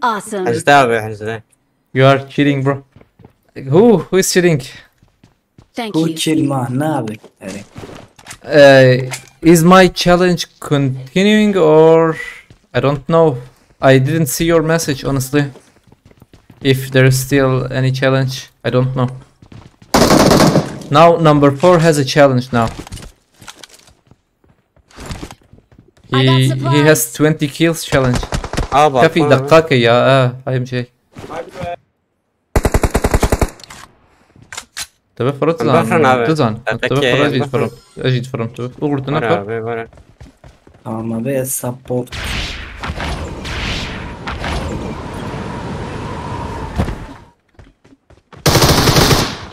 Awesome. Hezde abi hezde. You are cheating, bro. Who? Who is cheating? Thank Bu you. kilma ne abi? Yani. Uh, is my challenge continuing or I don't know. I didn't see your message, honestly. If there's still any challenge, I don't know. Now number four has a challenge now. I got He he supplies. Has twenty kills challenge. Aa bak. Kafi bana. Dakika ke ya. Ah, ayım şey. Te be Fırat Em bexrin zan. abi. Tu zan. Te Te be tekiye Fırat em jî bexrin. Fırat. Ez jî Fırat tu. Uğur tu ne Wara kar? Abi wara. Tamam abi, ez support.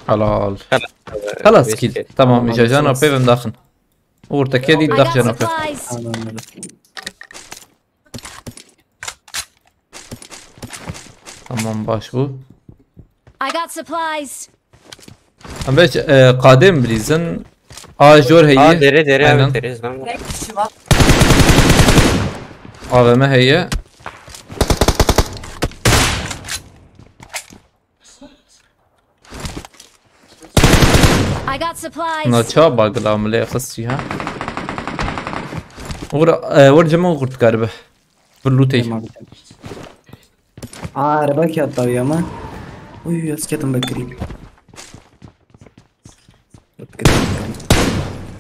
Helal. Helal. Halas Biz kill. kill. Tamam, Tamam, îca can halas. apê vem daxin. Uğur te kedi I dax got can apê. Supplies. Tamam abi. Tamam, baş bu. I got supplies. Em beş e, qadê em bilîzin. A jor heye. Aa, deri deri Aynen. Abi, deri zan. A V M heye. I got supplies. Na ça bagla milê xistî ha. Uğur, e, uğur cema uğur tkaribe. Villutey. Tamam abi. Aa, araba kağıtları ya mı? Uy, ez ketim bekirî.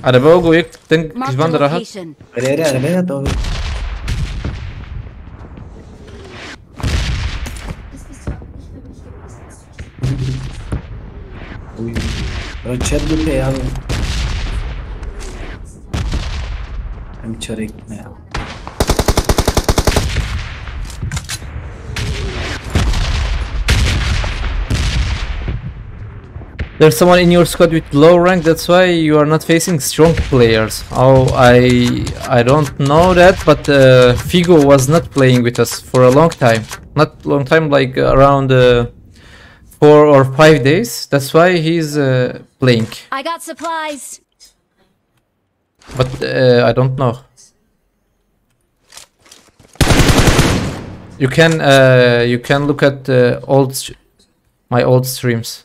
Araba o goyek ten Marked a kişvan da rahat. Location. Araya araba ya tabii. Uy. Reçet bir şey abi. Hem çörek ne ya? There's someone in your squad with low rank, that's why you are not facing strong players. Oh, I I don't know that, but uh, Figo was not playing with us for a long time. Not long time, like around uh, four or five days. That's why he's uh, playing. I got supplies. But uh, I don't know. You can uh, you can look at uh, old sh- my old streams.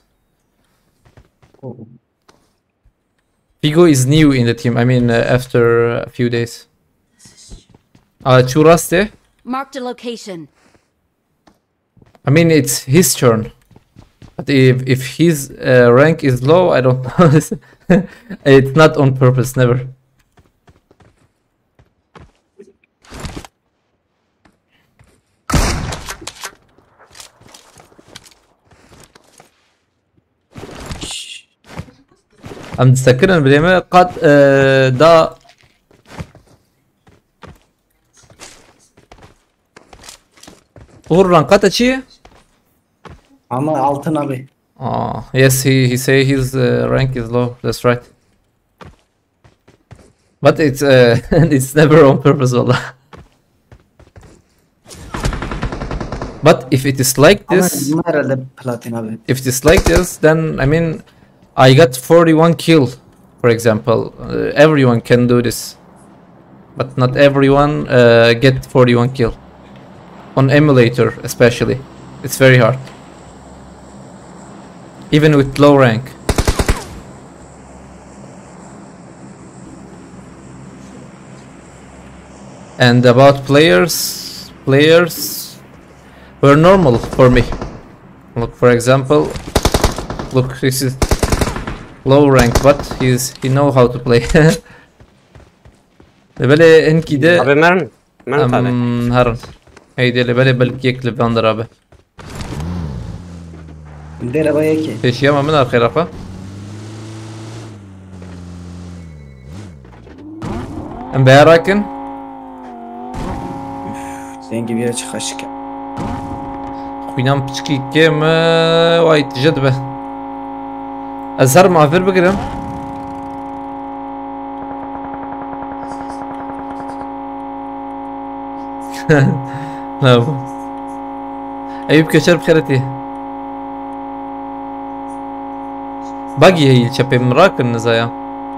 Figo is new in the team. I mean, uh, after a few days. Uh, Churaste. Marked a location. I mean, it's his turn. But if if his uh, rank is low, I don't know. It's not on purpose, never. Em disekirin bilê me qat e, da Uğur rank qata çi ye? Ama altın abi. Ah, yes, he he say his uh, rank is low. That's right. But it's uh, it's never on purpose, valla. But if it is like Ama this, bunlar herhalde platin abi. if it is like this, then I mean, I got forty-one kill, for example. Uh, everyone can do this, but not everyone uh, get forty-one kill on emulator, especially. It's very hard, even with low rank. And about players, players were normal for me. Look, for example, look, this is low rank, but he's he know how to play. Li belê enkî de Abi mermi. Mermi tabi. em herin. Heydi li belê belkî yek li van dirabe. Dere vay ki. Pêşiya me min arxê raxwe. Em beya rakin. Zengi bir açık aşık. Xwînan piçkî kêm e, way tije dibe. Ez herim avir bigirim. Ne bu? Eyüp Köçer bi xêretî. Bagî heyî çepê min rakin nizaya.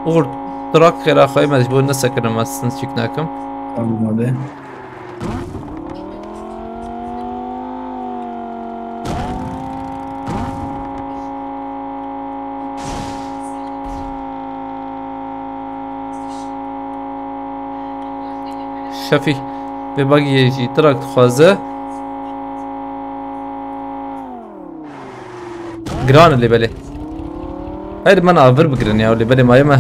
Uğur, tu rak xêra xwe me ji bo nesekirim ez sinçik nakim. Tamam abi. Şefî, vê bagiyê jî tirak dixwaze. Giran e lê belê. Haydi, me avir bigirin ya, lê belê mayê me.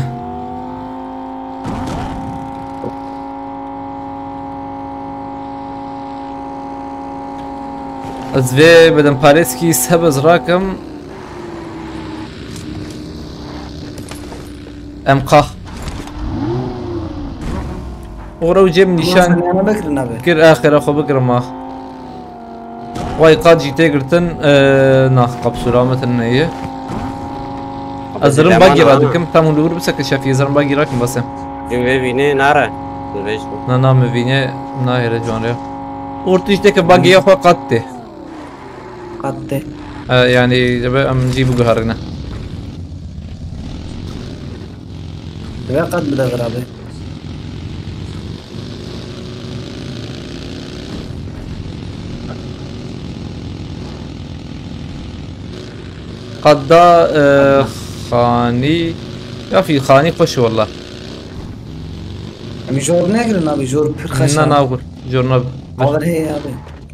Ez vê bedenparêzkî sebez rakim. M K. Oxir ew cem nîşan. Sen yana bekir nabe. Kir axira xwe bigirim ax. Vay qad jî tê girtin, e, nax kapsula me tine ye. Ez zirim bagî ra dikim, tam hûn li wir biseke şefî, zirim bagî rakim basem. Din vê vînê nare. Vêj. Na, na, min vînê nahêre ciwan rê. Û tişteke bagî ya xwe qat tê. Qat tê. E, yani, ebe em jî biguherîne. Divê qat bide vir abi. Qat da, e, xanî. Ya fî xanî xweş e walla. Em jor negirin abi, jor pir xweş e. Na, na, jor na. Aver heye abi.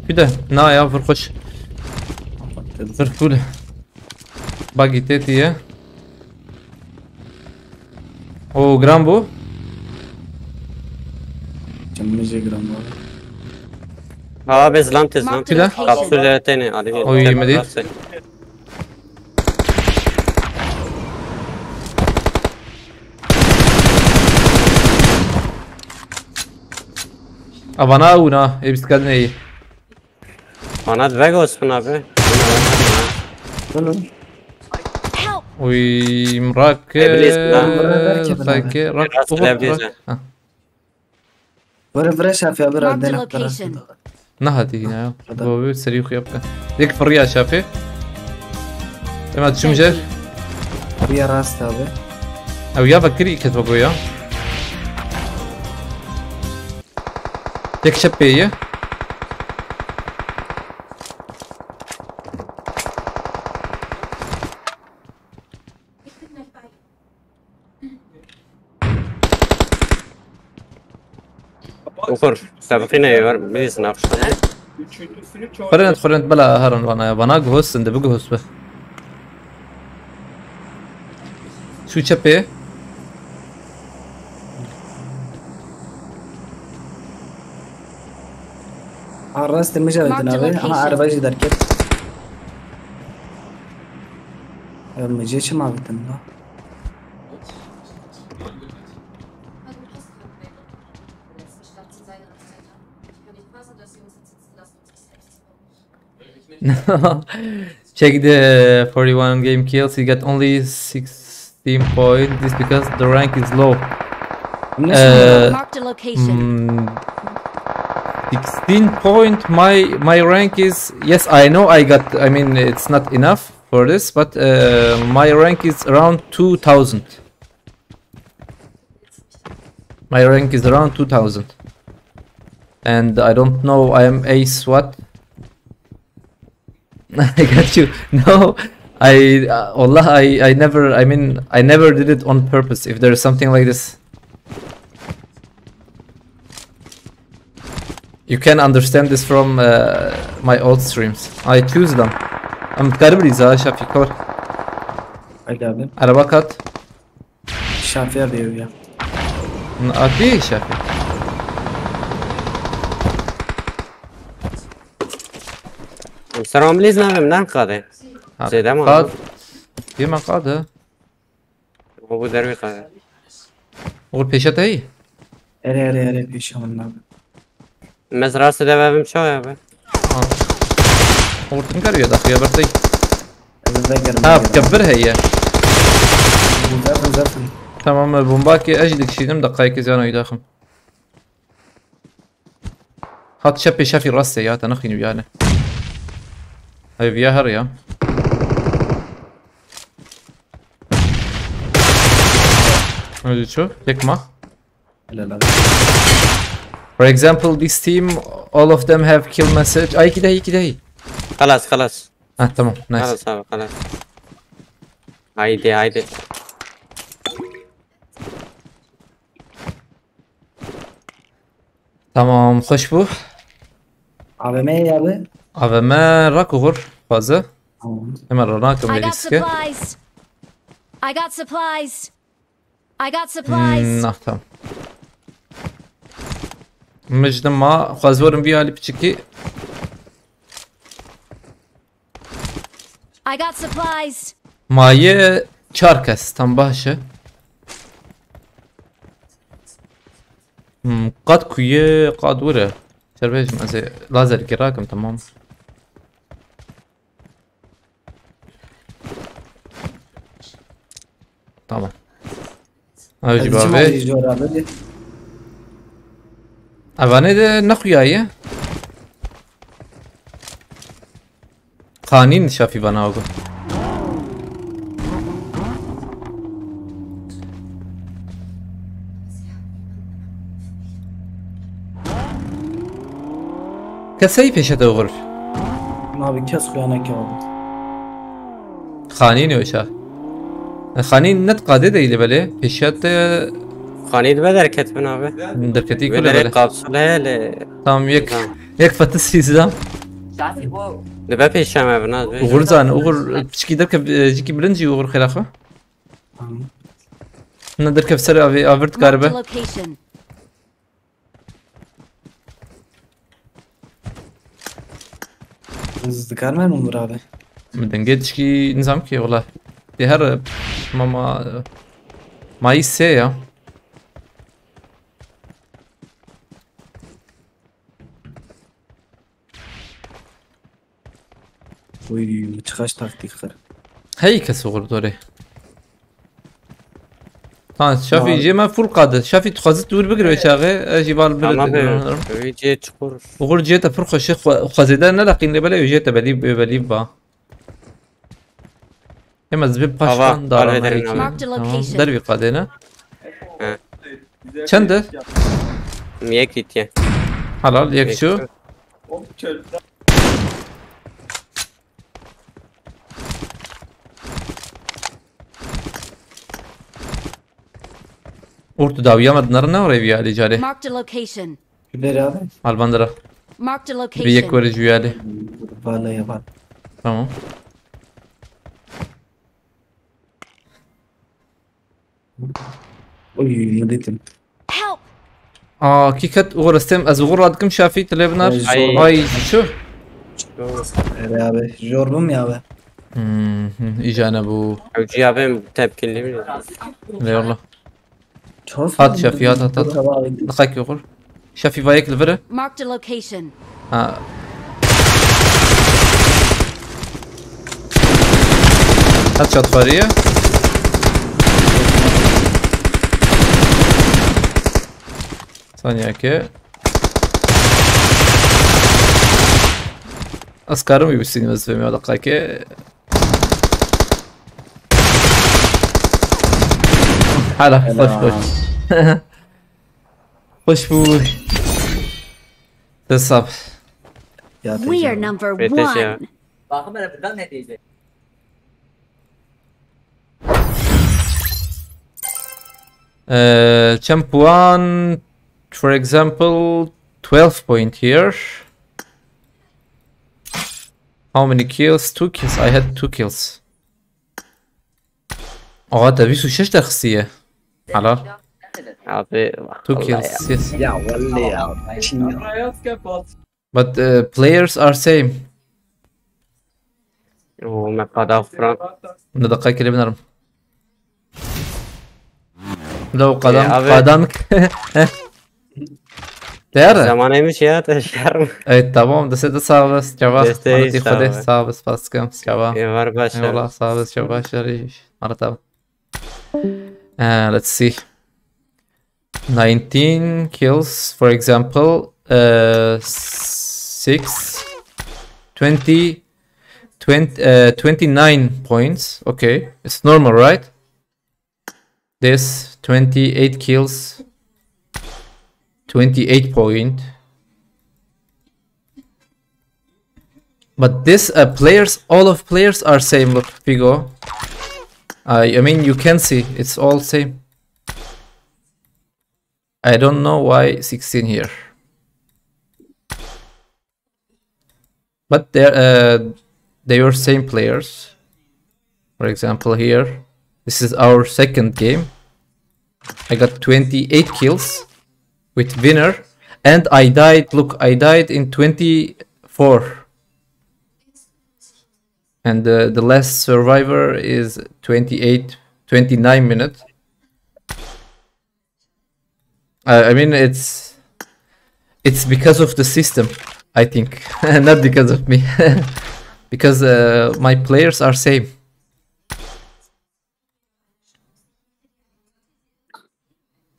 Bir de, na ya, pir xweş. Pir cool. Bagî tê tî ye. O giran bû. Çemî jê giran bû. Ha, be zilam tê, zilam tê. Marked a location. Kapsule têne, alî. Oy, me dî. Avana una, e bisiklet neyî. Ana divek olsun abi. Help! Uy, mrak. Iblis, lan. Sanki rak. Biraz bu, bırak. Televizyon. Ha. Vire vire şafya bir. Marked a location. Ne hadi yine ya? Adam. Bu bir seri yukarı yaptı. Dik fırıya şafi. Hemen tümce. Fırıya rast abi. Ew ya bakır iket bak o ya. Tek şep ye. Okur, sabıkine var, bilirsin akşam. Xurent, xurent, bela herin vana ya. Vana guhostin de, biguhos be. Şu çepê. Ha, rastê min jî avêtin abi. Aha, araba jî derket. Ev min jê çima avêtin la? Check the forty-one game kills. He got only sixteen point. This because the rank is low. Uh, Marked a location. Mm, sixteen point. My my rank is, yes, I know I got. I mean, it's not enough for this, but uh, my rank is around two thousand. My rank is around two thousand. And I don't know, I am ace what? I got you. No, I, uh, wallah, I, I never, I mean, I never did it on purpose if there is something like this. You can understand this from, uh, my old streams. I choose them. Em dikarî bilî za şafî kor. Haydi abi. Araba kat. Şafya bir ya. N-, a, kî şafî? Selam, lez navim, nan qade. Ha, zêde mi qad. Abi? Yê me qade. O bu dervê qade. Oğur pêşe te yî? Erê, erê, erê, pêşe min nabe. Mez rastê de vevim çawa be? Ha. Oğur tim kariye daxuya bertey. Ez vegerim, ha, vegerim. Kebir heye. Zefin, zefin. Tamam, e, bomba ki ez dikişînim, dakikayê ziyana daxim. Hat çepê şefî rastê ya, te nexînî yani. Ev ya her ya. Öyle çok. Tek ma. Helal abi. For example, this team, all of them have kill message. Ay, iki de, iki de. Xelas, xelas. Ha, tamam, nice. Xelas abi, xelas. Haydi, haydi. Tamam, xweş bû. A V M ye abi. A V M rak uğur, fazla. Tamam. Hemen rana I got kımreliske. Supplies. I got supplies. I got supplies. Hmm, nah, tamam. Mijdim ma, xwez werim vî alî piçikî. I got supplies. Maye çar kes, tam baş e. Qat kuye, qat wire. Şer bêjim, ez ê lazerkî rakim, tamam. Tamam. Ev jî bavê. Evanê de nexuyaye. Qanîn şafî vana got. Kesey pêşe te oxir. Abi kes xuya neke abi. Xanîn e şa. Xanîn net qadê de ile belê. Pêşe te Xanî dibe derket bin abi. Derketî Ve kule derê belê. Kapsule hele. Tamam, yek, Tamam. Yek fetis hîzdan. Dibe pêşe me bin abi. Uğur zan, Uğur piçkî derke, e, jikî bilind jî Uğur xêra xwe. Tamam. Ne derkev ser avê, avir dikaribe. Marked a location. Ez dikarme min birabe. Min dengê tişkî nizam ki wala. Tê her mama mayî sê ya. Uy, çiqaş taktik xir. Hey kes oxir dorê. Ha, Şafî Lan. Jê me full qade. Şafî tu xwazit dûr bigir ve çaxê. Ez jî val Ama bir be, wî cê çukur. Oxir cê te pir xweşe xwe-, xwezêde ne laqîn lê belê jê te belî, belî ba. Ema ez bi Ava, paştan dara alvê derin meyekî. Abi. Marked a Tamam. Location. Dervî qadê ne? He. Çend e? Yek îtiye. Halal, yek Yek şu. Şu. Ortu dawiya me dinere ne oraya bir yali cari. Marked a location. Beri abi. Albandra. Marked a Bir yek location. Var jüyali. Valla yapar. Tamam. Uy, ne dedim? Help! Aa, hakikat uğur istem, ez uğur radıkım Şafii, tile binar. Ay, Ay. Ay, şu. Ere abi, jorbum ya abi. Hmm, hmm, ijane bu. Evci abim tepkili mi? Eyvallah. Hat Şafii, hat, hat, hat. Dikkat yok. Şafii vayek li vire. Marked a location. Ha. Hat çatfariye. Saniye ki. Askarım gibi sinir özlemi o dakika ki. Hala hoş hoş. Hoş bu. Hesap. Ya We are teyze. Number Beteş ya. One. Bakın hele buradan ne diyecek? Uh, champ one, for example, twelve point here. How many kills? Two kills. I had two kills. Axa te bîst û şeş derxistiye. Helal. Abi, Two kills, yes. Ya vallahi ya. Çin ya. But uh, players are same. Oo, me qada Frank. Ne dakika kele binerim. Lo qadam, abi. Qadam. Değer. Zamanıymış ya, teşekkür. Evet, tamam. Dese de sağ olasın. Cevap. Desteği Hadi sağ ol. Sağ olasın. Cevap. Eyvallah, sağ olasın. Cevap. Uh, let's see. Nineteen kills, for example, uh, six, twenty, twenty, uh, twenty-nine points. Okay, it's normal, right? This twenty-eight kills, twenty-eight point. But this uh, players, all of players are same. Look, Figo. I, I mean, you can see it's all same. I don't know why sixteen here. But they're uh, they were same players. For example, here, this is our second game. I got twenty-eight kills with winner, and I died. Look, I died in twenty-four. And uh, the last survivor is twenty-eight, twenty-nine minutes. Uh, I mean, it's It's because of the system, I think, not because of me. Because uh, my players are same.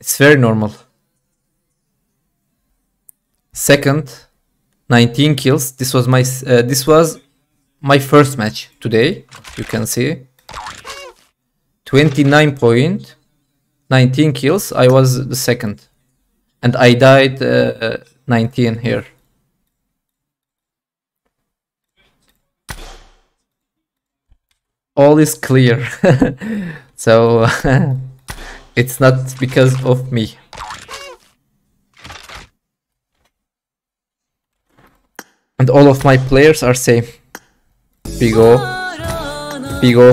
It's very normal. Second, nineteen kills. This was my s- uh, this was my first match today. You can see, twenty-nine point, nineteen kills. I was the second, and I died uh, nineteen here. All is clear. So it's not because of me. And all of my players are same. Pigo. Pigo.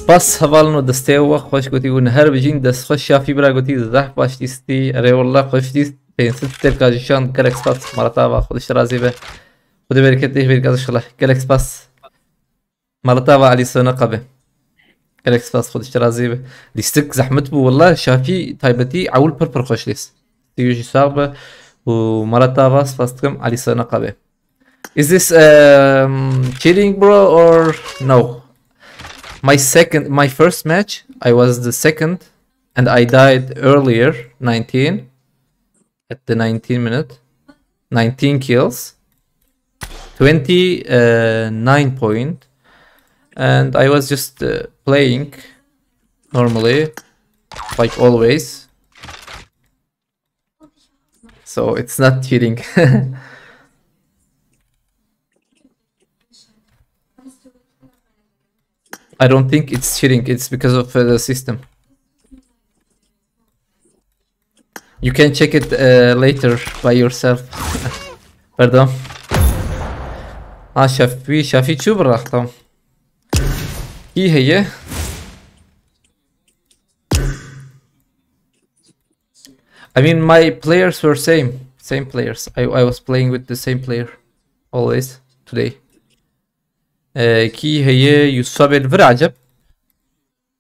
Spas hevalno, destê we xweş gotî û her bijîn dest xweş Şafî bira gotî zehf baş dîstî. Erê wallah xweş dîst. Pênc sed têrka jî şand, gelek spas. Mala te ava, Xwedê ji te razî be. Xwedê bereket dê bereket inşallah. Gelek spas. Mala te ava Elî Sona Qabe. Gelek spas, Xwedê ji te razî be. Lîstik zehmet bû wallah, Şafî taybetî ewil pir pir xweş lîst. Tîyo jî sax be. Û mala te ava, spas dikim Elî Sona Qabe. Is this um, cheating, bro, or no? My second, my first match, I was the second, and I died earlier, nineteen, at the nineteen minute, nineteen kills, twenty uh, nine point, and I was just uh, playing normally, like always. So it's not cheating. I don't think it's cheating. It's because of uh, the system. You can check it uh, later by yourself. Pardon. Ha, Şafî, Şafî çû birax, tamam. Kî heye? I mean, my players were same, same players. I, I was playing with the same player always today. Ee, kî heye Yusuf abi li vir acep?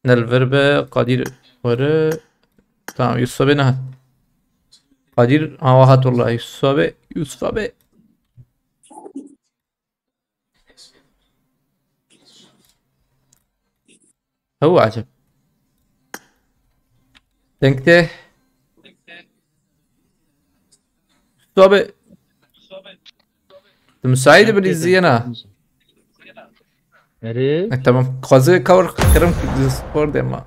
Ne li vir be, Kadir were. Tamam, Yusuf abi nehat. Kadir, ha, hat wallah, Yusuf abi, Yusuf abi. Ew acib. Deng te. Yusuf abi. Tu müsait bir izleyene. Erê. E, tamam. Xwezê cover kirim Discord ema.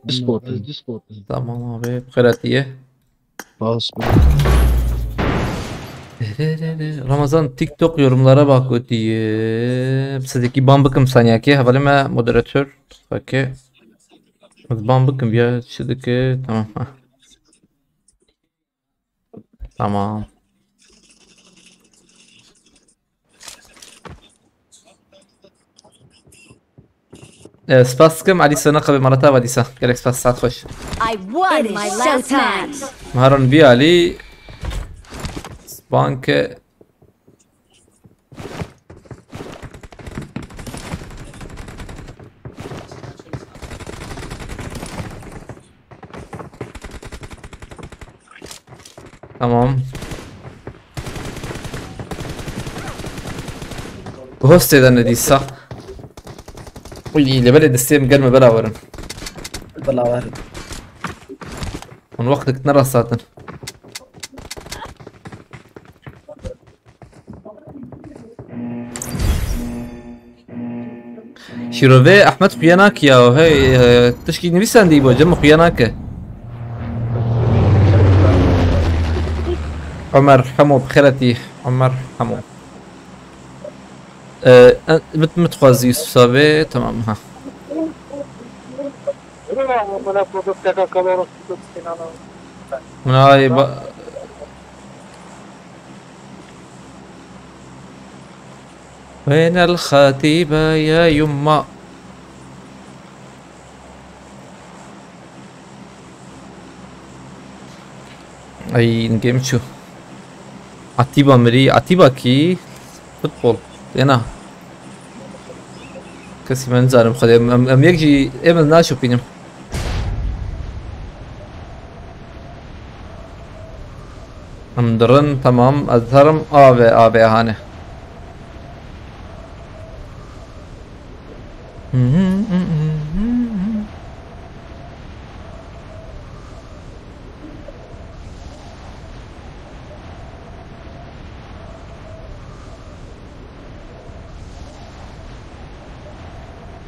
Discord. Discord. Tamam abi. Xeyretiye. Spas. Ramazan, TikTok yorumlara bak gotiye. Sizdeki ban bikim saniyaki. Hevalime moderatör. Okey. Ban bikim ya, şidiki. Tamam. Ha. Tamam. Ee, spas dikim, Alî Sona Qabe, mala te ava dîsa. Gelek spas, saet xweş. I won my last match. Maron bî Alî. Spanke. Tamam. Hostê de ne dîsa. Uy, lê belê destê min germ e, bela werin. Bela werin. Hûn wextek ne rasthatin. Şîrovê Ehmed xuya nake ya, hey, e, tişkî nivîsandî bo, cem xuya nake. Ömer Hemo, bi xeretî, Ömer Hemo. E, en, mit, mit xwazî Yusuf Sabê, tamam, ha. Min ay ba-, وين الخطيبة يا يما؟ Ay, game çû. Atiba mirî, Atiba kî? Futbol. Têna. Kesî me nizanim xwedê. Em, em, em yek jî ê min naşopînim. Em dirin, tamam. Ez herim A V, A V hane.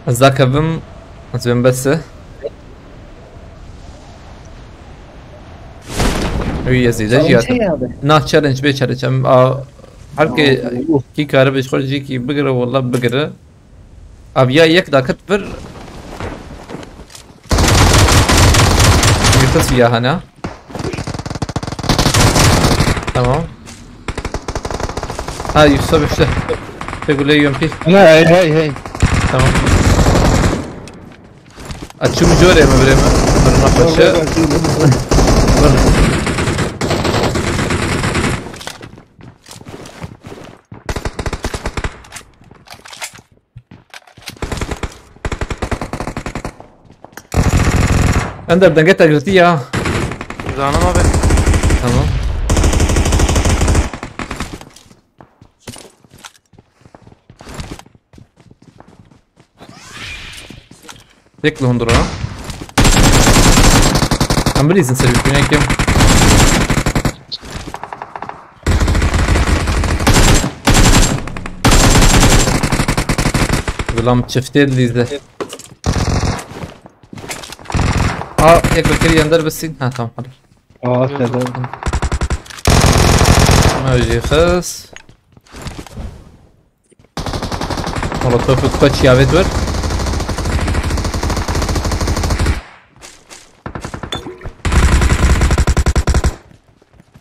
Ez dakevim, ez bim bes e. Wî ez ê de jî Challenge hatim. Heye abi. Na, challenge bê challenge. Em, a, her ke Aa, kî karibe ji xwe jî kî bigire, wela bigire. Abi ya yek daket vir. Yusuf ya hana. Tamam. Ha, Yusuf işte. Te gule yön pi. Ne, hey, hey, hey. Tamam. Açım jore mi, birê me? Birine Dur, paşa. Dur. Ender, denge te girtî ya. Zanim abi. Tamam. Tek li hundur ha. Em bilîzin ser bir kim. Zilam çiftê dilîzde. Aa, yek bekeri yender besin. Ha, tamam, hadi. Aa, sebep. Mevzi kız. Molotof koç ya ver.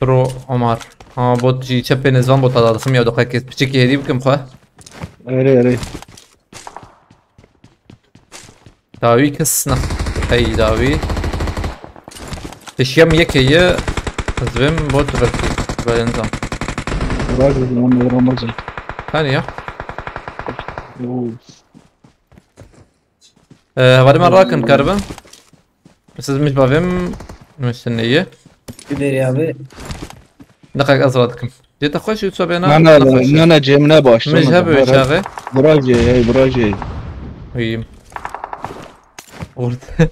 Pro Omar. Ha, bot jî çepê nêzvan bota da dixim ya, doqekê piçekî hêdî bikim xwe. Erê, erê. Dawî kes ne. Hey dawî. Teşiyem yekê ye. Ez vêm bot vekî. Belendam. Bırak dedim ama yaramaz. Hani ya? Oo. Ee, hevalê me rakin karibe. Siz mij bavêm, min şinê ye. Gideri abi. Neqek ez radikim. Cê te xweş û çabê na? Na, na, nexweş e. Na, na, cem ne baş, Mij tamam, hebû her, her. Çaxê. Bira jê, hey, bira jê. Uyum. Orada.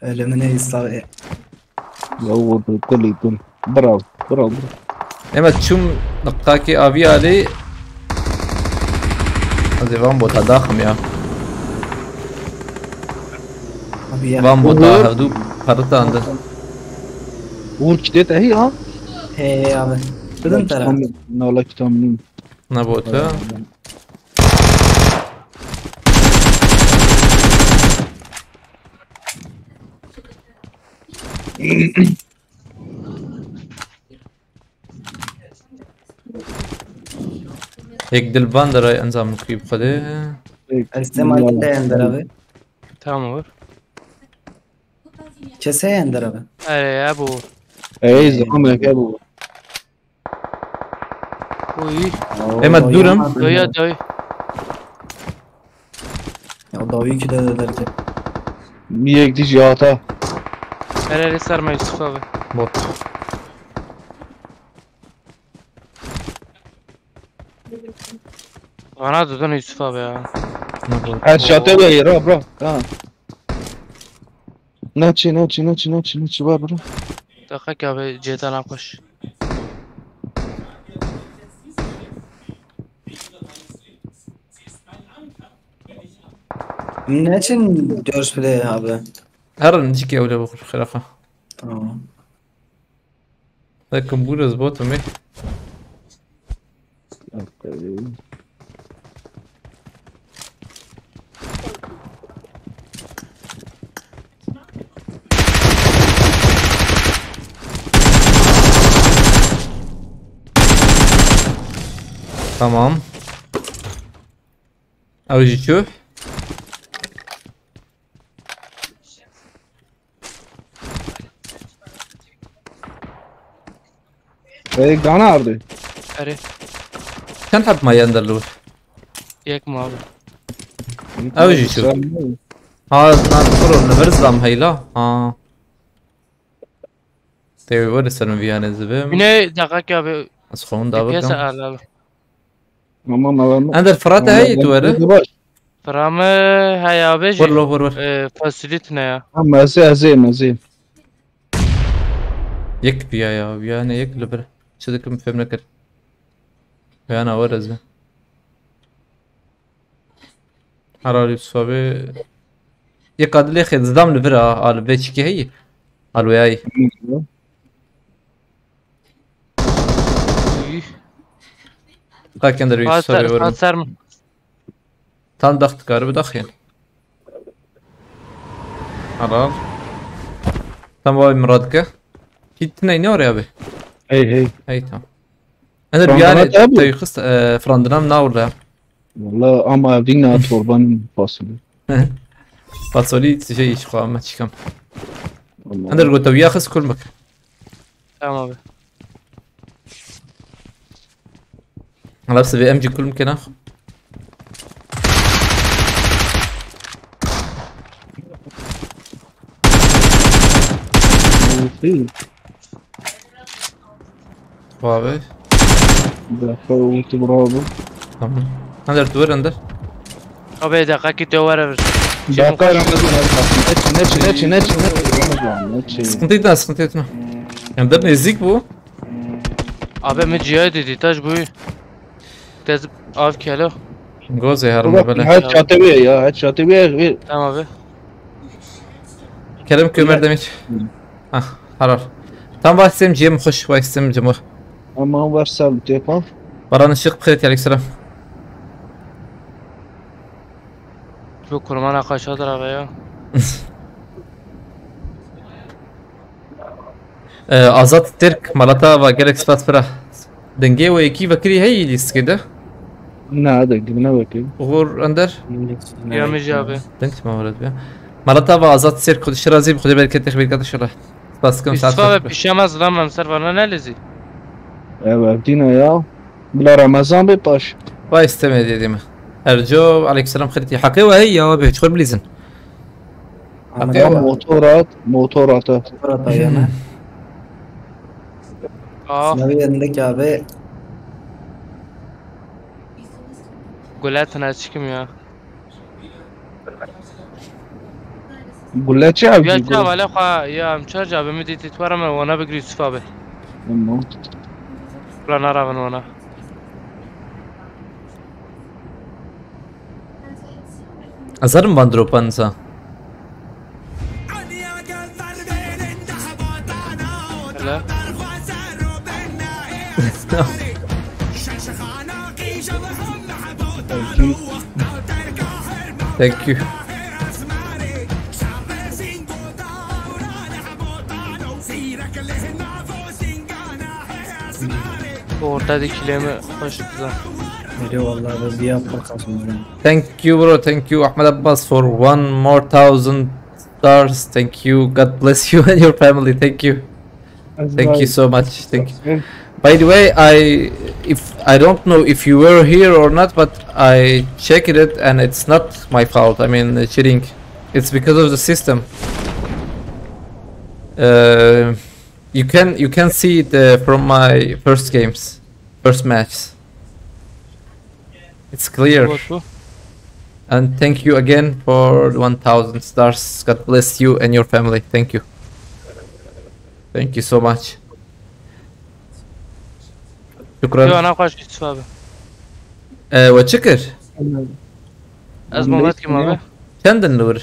Öyle mi ne, İslam? Ya, orada, kul, kul. Bravo, bravo, bravo. Ema çûm niqakê avî alî. Ez ê van bota daxim ya. Abi ya. Van bota Uğur. Hevdû peritandin. Uğur, kitê te hî ha? He abi. Dedim tera. Nala kitam nîm. Ne bota? Yek dil van de ray enzam kuyup xwedê. Estem ayet de ender abi. Tamam olur. Kese ender abi. Ey, ya bu. Ey, zaman ya bu. Uy. Ema dûr im. Dayı, dayı. Ya dawî ki de derken. Yek dî jî hata. Her her ser me Yusuf abi. Bot. Bana dudun Yusuf abi ya. Ne bot? Ez şate be, ra, bra. Ha. Neçi, neçi, neçi, neçi, neçi var burada? Dakika abi, ceydan koş. Neçin dört bile abi? Herin cik evle bu xirafa. Tamam. Lekin bu da zbot mi? Tamam. Ew jî çû. Ey, gana ardı. Erê. Çend heb maye ender li wir? Yek mi abi? Ew jî çû. Ha, na, xuro, li vir zam heyla. Ha. Tê wê were ser min viyanê zibim. Yine dakika abi. Ez xwe hunda Piyasa bikim. al abi. Ama malama. Ender Fırat heye tu were? Frame heye abi jî. Were lo, were, were. Ee, fasulye ne ya? Ama ez ê, ez ê, ez ê. Yek viya ya, viyanê yek li vir. Çi dikim fêm nekir. Viyana were ez. Herhalde Yusuf abi. Yek adilê xê didam li vir a, a li vê çikê heyî. A li wê ayî. Üy. Kaken der Yusuf abi Faser, were. faser mi? Tam dax dikare bi daxiyên. Helal. Tam abi Murat ke. Hiç ne ne oraya abi? Hey, hey. Hey, tamam. Ender Frandana yani tabu. Te xist, e, frandinam na orada. Valla ama evdîna torbanın fasulye. Fasolî şey iş xwe me çikam. Vallahi. Ender got te wiya xist kul bik. Tamam abi. Hala size M G kul bikena. Abi. Bir dakika, unuttu bravo. Tamam. Ender, tu ver Ender. Abi dakika ki te were bir. Dakika, Ramazan, neçi, neçi, neçi, neçi, neçi, Ramazan, neçi. Sıkıntı etme, sıkıntı etme. Ender nezik bu. Abi mi ciya dedi taş bu. Tez av kelo. Goze Bak, harım böyle. her çatı bir ya, her çatı bir, bir. Tamam abi. Kerem Kömer demiş. Ah, harar. Tam vay sistem cem hoş, vay sistem cem hoş. Ama var sen bir yapalım. Baran Işık, bixêr, aleyküm selam. Bu kurmana kaşadır abi ya. Ee, Azat Tirk, Malata ve Galaxy Pass Pro. Denge ve iki vekili hey listede. Ne, de gülüne bakayım. Uğur Önder. Ya mi abi. Deng mi var ya? Malata ve Azat Tirk, Kudüs Şirazi, Kudüs Bereket, Bereket inşallah. Baskın Yusuf saat. Abi pişemez lan, em ser vana ne lezi? Evet, Dina ya. Bila Ramazan bir paş. Vay istemedi dedim. Erco, aleyküm selam, xirtî. Haqê we heye ya abi, çikur bilîzin. Ama Haqê Ya we. Motor at, motor at. Fırat ayağına. Aa, Sınavi yerindeki abi. Guletine çıkım ya. Guletçi abi. Ya çav ale xwa ya em çar ca bi mi dîtî twara me wana bigri Yusuf abi. Tamam. Kula naravin wana. Azarim van dropansa. Hele. Thank you. Bu ortadaki kilemi hoş güzel. Eyvallah abi, bir yapar kasımızdan. Thank you, bro. Thank you, Ahmed Abbas, for one more thousand stars. Thank you. God bless you and your family. Thank you. Thank you so much. Thank you. By the way, I if I don't know if you were here or not, but I checked it and it's not my fault. I mean, uh, cheating. It's because of the system. Uh, you can you can see it uh, from my first games, first match. It's clear. Bot bu. And thank you again for one thousand stars. God bless you and your family. Thank you. Thank you so much. Yo, Şükran. ana xweş Yusuf abi. Ee, we çi kir? Ez Muhammed kim abi? Çendin li wir?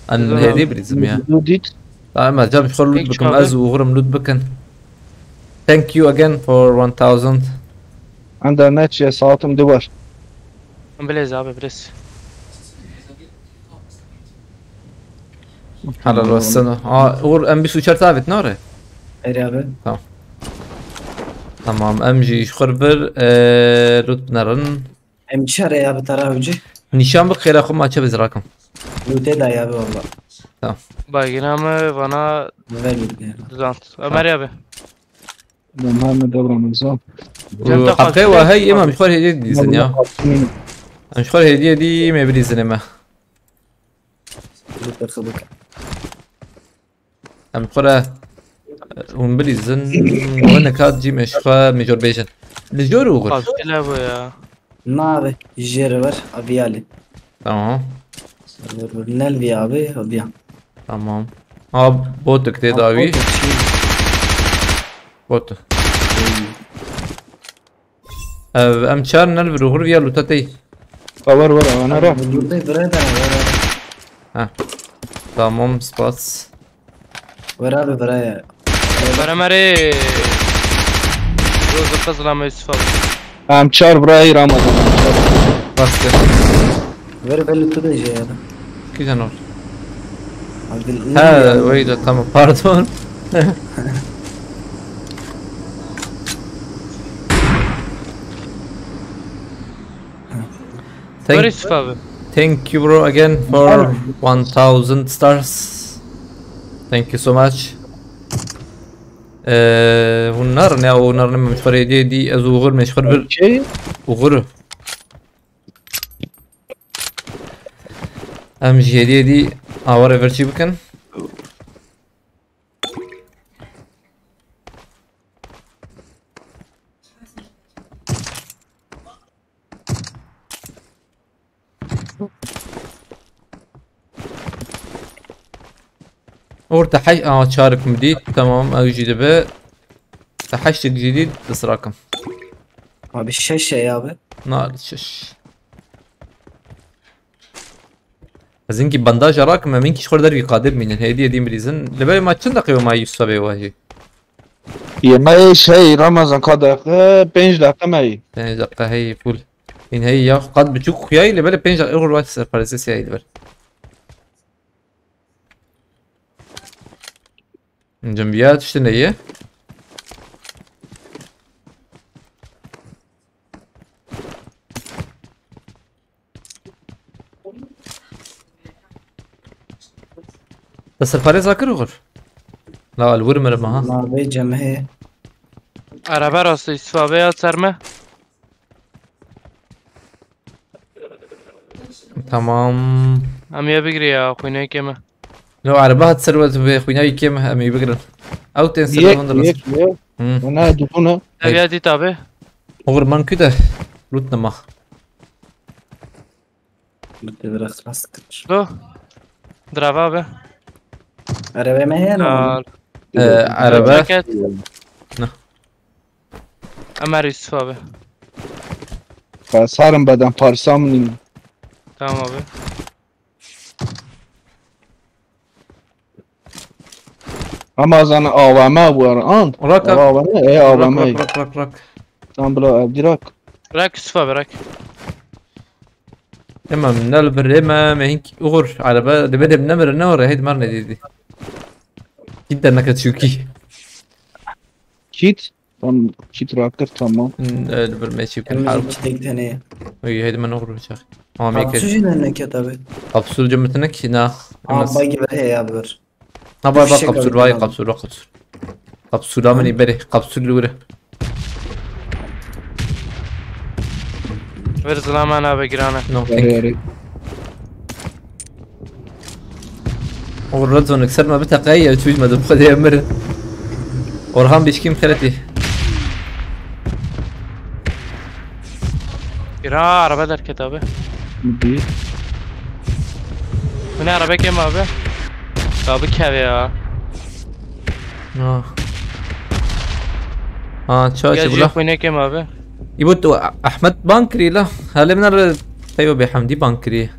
An Güzel hêdî abi. Birîzim ya. Dudit. Tamam, ez cam xwe lût Peki, bikim, abi. Ez û Uğur'um lût bikin. Thank you again for one thousand. Anda ne çiye, saatım duvar. Bilez abi bilez. Helal olsun. Aa, Uğur, em bîst û çar tavêt nare? Eri abi. Tamam, em jî ji xwe vir, e, lût binerin. Em çare ya bi tara avcı. Nîşan bi xêra xwe maçe bizrakim. Lute da ya bi valla. Bagîna me vana Ver lute. dizant. Ömer abi. Muhammed Abraham Zan. Cem, te xwe xwe hey, ema xwe ji xwe hêdiyê dîzin ya. Em ji xwe hêdiyê dî me bilîzin eme. Em xwe re hûn bilîzin, we nekat jî me ji xwe mijor bêjin. Li jor û xwe. Xwe bile bû ya. Nabe, jêr ver, aviya lê. Tamam. Nel vî abi, aviya. Tamam. Ha, botik tê dawî. Botu. Ev, em çar nel vir uxur viya luta tey. Ver ver, ana ra. Burada bire de ver. Tamam, spas. Ver abi, bire ya. Bere merê. Rozu kızla Yusuf abi. Em çar birayî Ramazan. Bastı. Ver belli tu de şey ya. Güzel oldu. Abi, Ha, öyle, tamam, pardon. Where is Fabi? Thank you, bro, again for one thousand stars. Thank you so much. Ee, hûn narin ya, hûn narin, meşxur hediye dî, ez uğur meşxur bir. Okey. Uğur. Em ji hediye dî aware ver çi bikin? Orta hay, aa, çarik mi dît? Tamam, ew jî dibe. Te heştik jî dît, disrakim. Abi şeş şey abi. Na, şeş. Ez hinkî bandaja rakim, em hinkî ji xwe dervî qadir mînin. Hêdî hêdî mirîzin. Li berê ma çend deqe ma Yusuf bê wajî? Yemeği şey Ramazan, ka deqe, pênc deqe me yî. Pênc deqe hey full. În hey ya qad biçûk xuyayî, li berê pênc deqe xwe serparêzê siyayî li ber. Cem ya tiştine ye. Te serparêz akir xur. La, li wir mirim ha. Navê Cem heye. Araba rastî Yusuf abi ya ser me. Tamam. Em yê bigirî ya, xwînekê me. No, araba hat ser we, xwînayî kêm em ê bigirin. Ew tên ser Yek, hûn dirin. Yek, yek. Hmm. Ona dibûna. Ev ya dît abi. Oğur man kü de loot nema. Bitti, biraz rast kır. Do. Drava abi. Araba me heye ne? Aa, Ee, araba. Ceket. Ne. Ömer Yusuf abi. Sarim beden parsa min. Tamam abi. Ama zan A V M bu ara an. Rak abi. A V M, e A V M. Rak, rak, rak, rak. Tam bila evdirak. Bırak Yusuf abi, bırak. Tamam, nel bir ema mehink uğur araba de bedem ne bir ne oraya hedi mar ne dedi. Git de naka çünkü. Kit. Tam kit rakır, tamam. Öyle bir meçip Hem harbi. Iki tek tane. Uy, hedi man uğur bıçak. Ama Kapsül meke. Yine ne ket abi? Kapsül cümlesine ki na. Aa, bagi ver he ya bir. Ha, bak, bak, Fişek kapsül aldım vay, abi. Kapsül, bak, kapsül. Kapsül amini beri, kapsül lure. Ver zılaman abi girane. No, Yarı thank you. yarı. Uğur Radzonik, ser me biteqey ya, çûj me de bu kadar emir. Orhan Bişkim xereti. Gira araba derket abi. Bir. Bu ne araba kim abi? Abi kev ya. Ah. Ha, çaçı Gel bula. Jeff ne kim abi? İbo tu Ahmet Bankri la. Hele minar Teyba Bey Hamdi Bankri.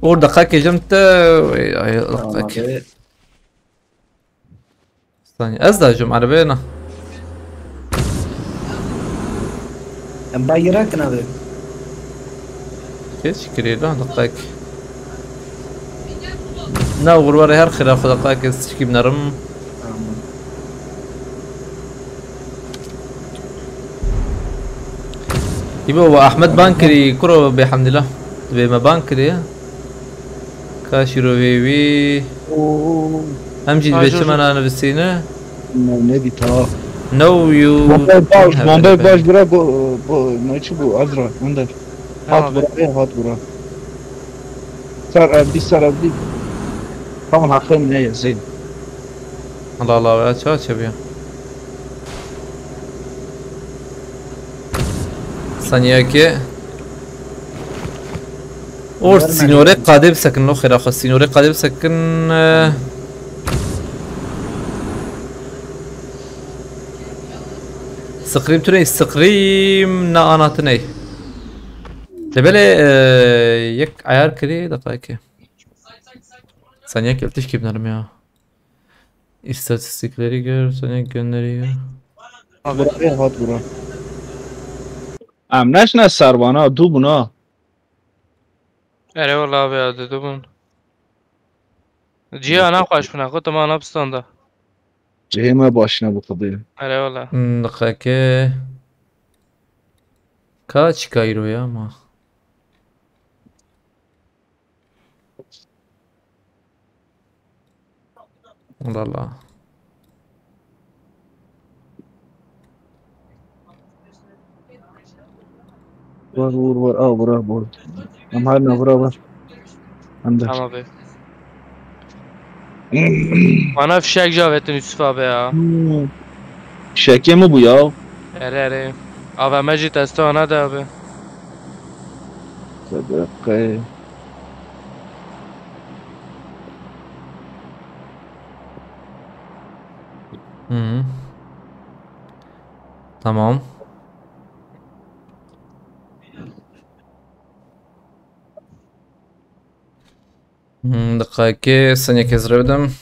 Orada kake jemte. Ay, ay, Tamam kake. Abi. Saniye. Ez de jüm arabaya na. Em bayrak ne abi? Keç kirê lan, deqek. Na, gurwarê her xira xwe deqek, ez tişkî binerim. Tamam. Îbo, we Ahmed ban kirî, kuro bêhemdî la. Divê me ban kirî. Ka şîrovê wî. Em jî divê çima nanivîsîne. Ne, ne dît ha. No, you Bombe baş, bombe baş bura go, go, ne çi bu, Azra, Önder. Hat bura, e, hat bura. Ser evdî, ser evdî. Tamam, hakkım ne yazayım. Allah Allah, be, çawa çebiya? Saniyeke. Or sînorê qadê bisekin, lo xêra xwe, sînorê qadê bisekin, e, Scream tu ney, Scream na ana tu ney. Lê belê, e, yek ayar kirî, deqayekê. Sen yek tişkî binerim ya. İstatistikleri gör, sen yek gönderiyor. Abi. Buraya hat bura. Em neşne servana, du buna. Erê wala abi ya, didibûn. Cihê ana xweş bûna, xwe tu mana pistanda. Cihê me başine bi xwedê. Erê wala. Hmm, diqeke. Ka çika îro ya ma? Allah Allah. Var, vur, var. Aa, vura, vur. Em her ne vura var. Hem de. Tamam abi. Bana fişek javetin Yusuf abi ya. Hmm. Fişekê mi bu ya? Ere ere. A V M jî testa ana de abi. Sedaqe. Hı. Tamam. Hmm, diqayekê senekê ez rê bidim.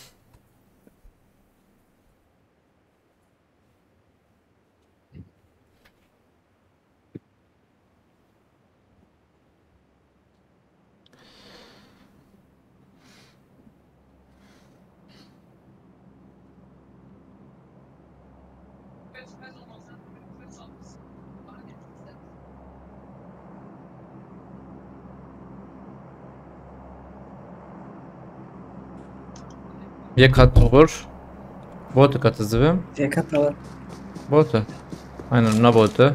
Yek hat vur. Botu katı zıvım. Yek hat ala. Botu. Aynen, na botu.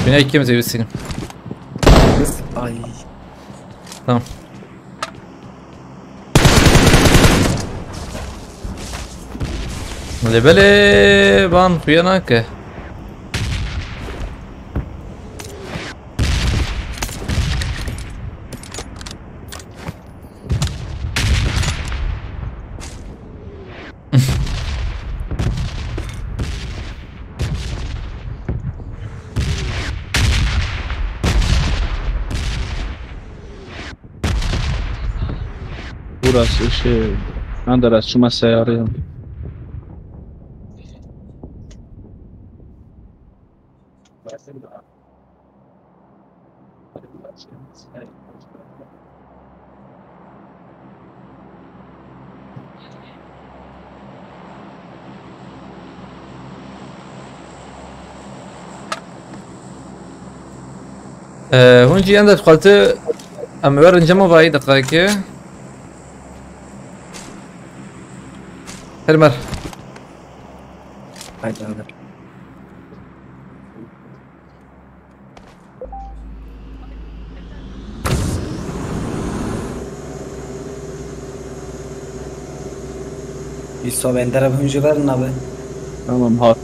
Bine iki mi zevisinim. Ay. Tamam. Lê belê van xuya nake. Burası şey, Önder, ez çûme seyarê. Ee, hûn jî em dixwaze em werin cem vayî deqayekê. Her mer. Haydi abi. Yusuf abi, Ender abi hûn jî verin abi. Tamam, hat.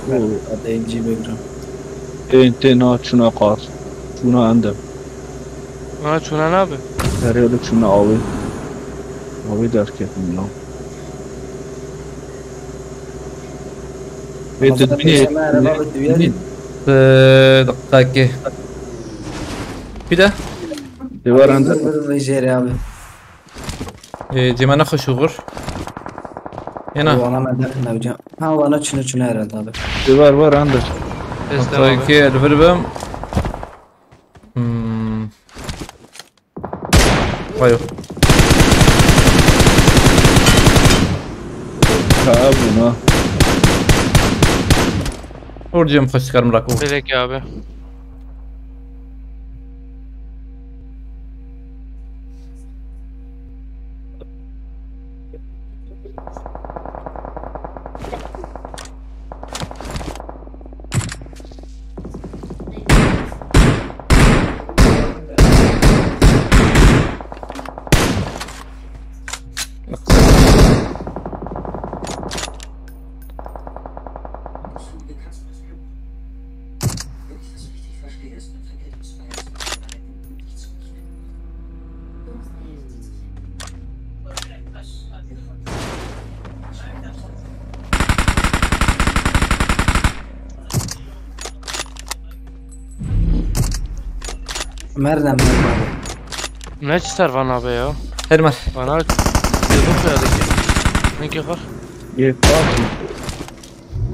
Ver, Oo. Hadi M G bibrim. Tên, tên, ha, çûna qar. Çûna Ender. Ha, çûna ne abi? Her yolu çûna avê. Avê derketin ya. Vê Ama tu zaten dinê, peşeme araba bitti, dinê. Ee, dakika ki. Bir de. Devar Ender. Vurun jêrê abi. Ee, cemana hoş olur. Yena. Vana me derken abi can. Ha, vana çine çine herhalde abi. Devar var Ender. Destek abi. Dakika ki, el verbem. Hmm. Vay yok. Ha, buna. Orcum hoş çıkarım rakı. Belek abi. Mernem, mernem. Ne çi ser van abi ya? Her mar. Bana yazık ya da ki. Ne ki var? Ee,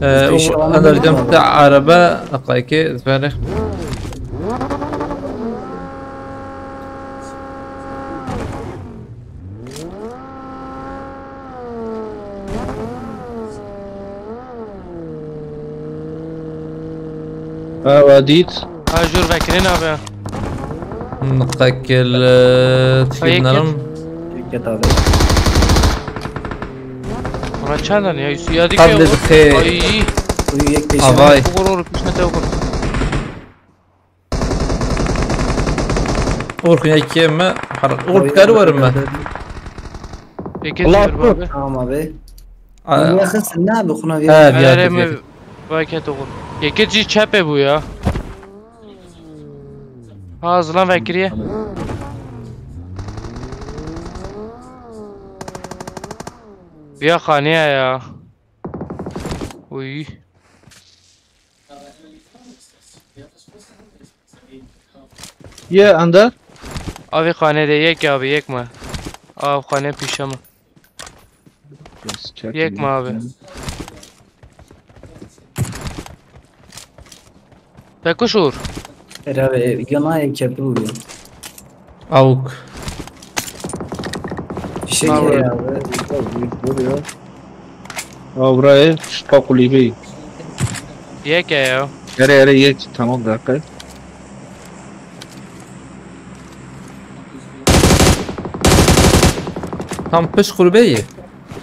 Pêşe o, ana ana dedim. Te araba, aqayke, zbere. Ewa dît. Ha, jûr vekirîn abi. Niqekil, e, Ha, yek tikî narim. Yek abi. Ona çendan ya, Yusuf ya Qat dikey lê olur. Dikey. Ay. Kuyu yek peşe. Avay. Vur, vur, pişme te vur. Orkun yekê me. Har-, Ork kar var mı? Yekê Allah çevir abi. Tamam abi. A- Bunu yakınsın ne abi? Kuna bir Ha, bir Erê yakın mi? Vay ket oğul. Yekê cî çepê bû ya. Ha, zilan vekiriye. Ya xaniye ya. Uy. Ye anda? Abi xane de yek abi, yek mi? Abi xane pişe mi? Yek mi abi? Te kuş Uğur? Herhalde yana kepil oluyor. Avuk. Fişek Tamam. Herhalde. Dur ya. Avraye, şupa kulübeyi. Yek ya. Ere ere yek, tamam dakika. Tam pişt kulübeyi.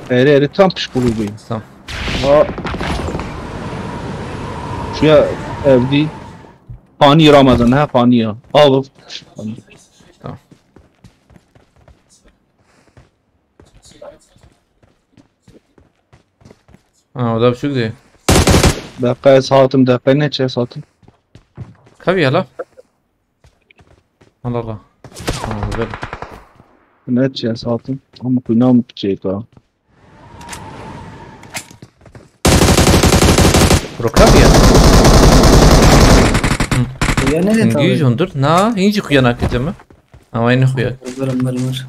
Ere ere tam pişt kulübeyi. Tamam. Ha. Şuya evdi. Pani Ramazan ha pani ya. Abi. Tamam. Ha, o da buçuk diye. Dakika ez hatim, dakika ne çe hatim? Kavi ya la. Allah Allah. Tamam, güzel. Ne çe hatim? Ama kuyna mı çe ka? Bro, kavi ya. Hı. Ya ne Hingi tamam. Jondur. Na, hinci kuyana kıcı mı? Ama aynı kuya. Var, var, var.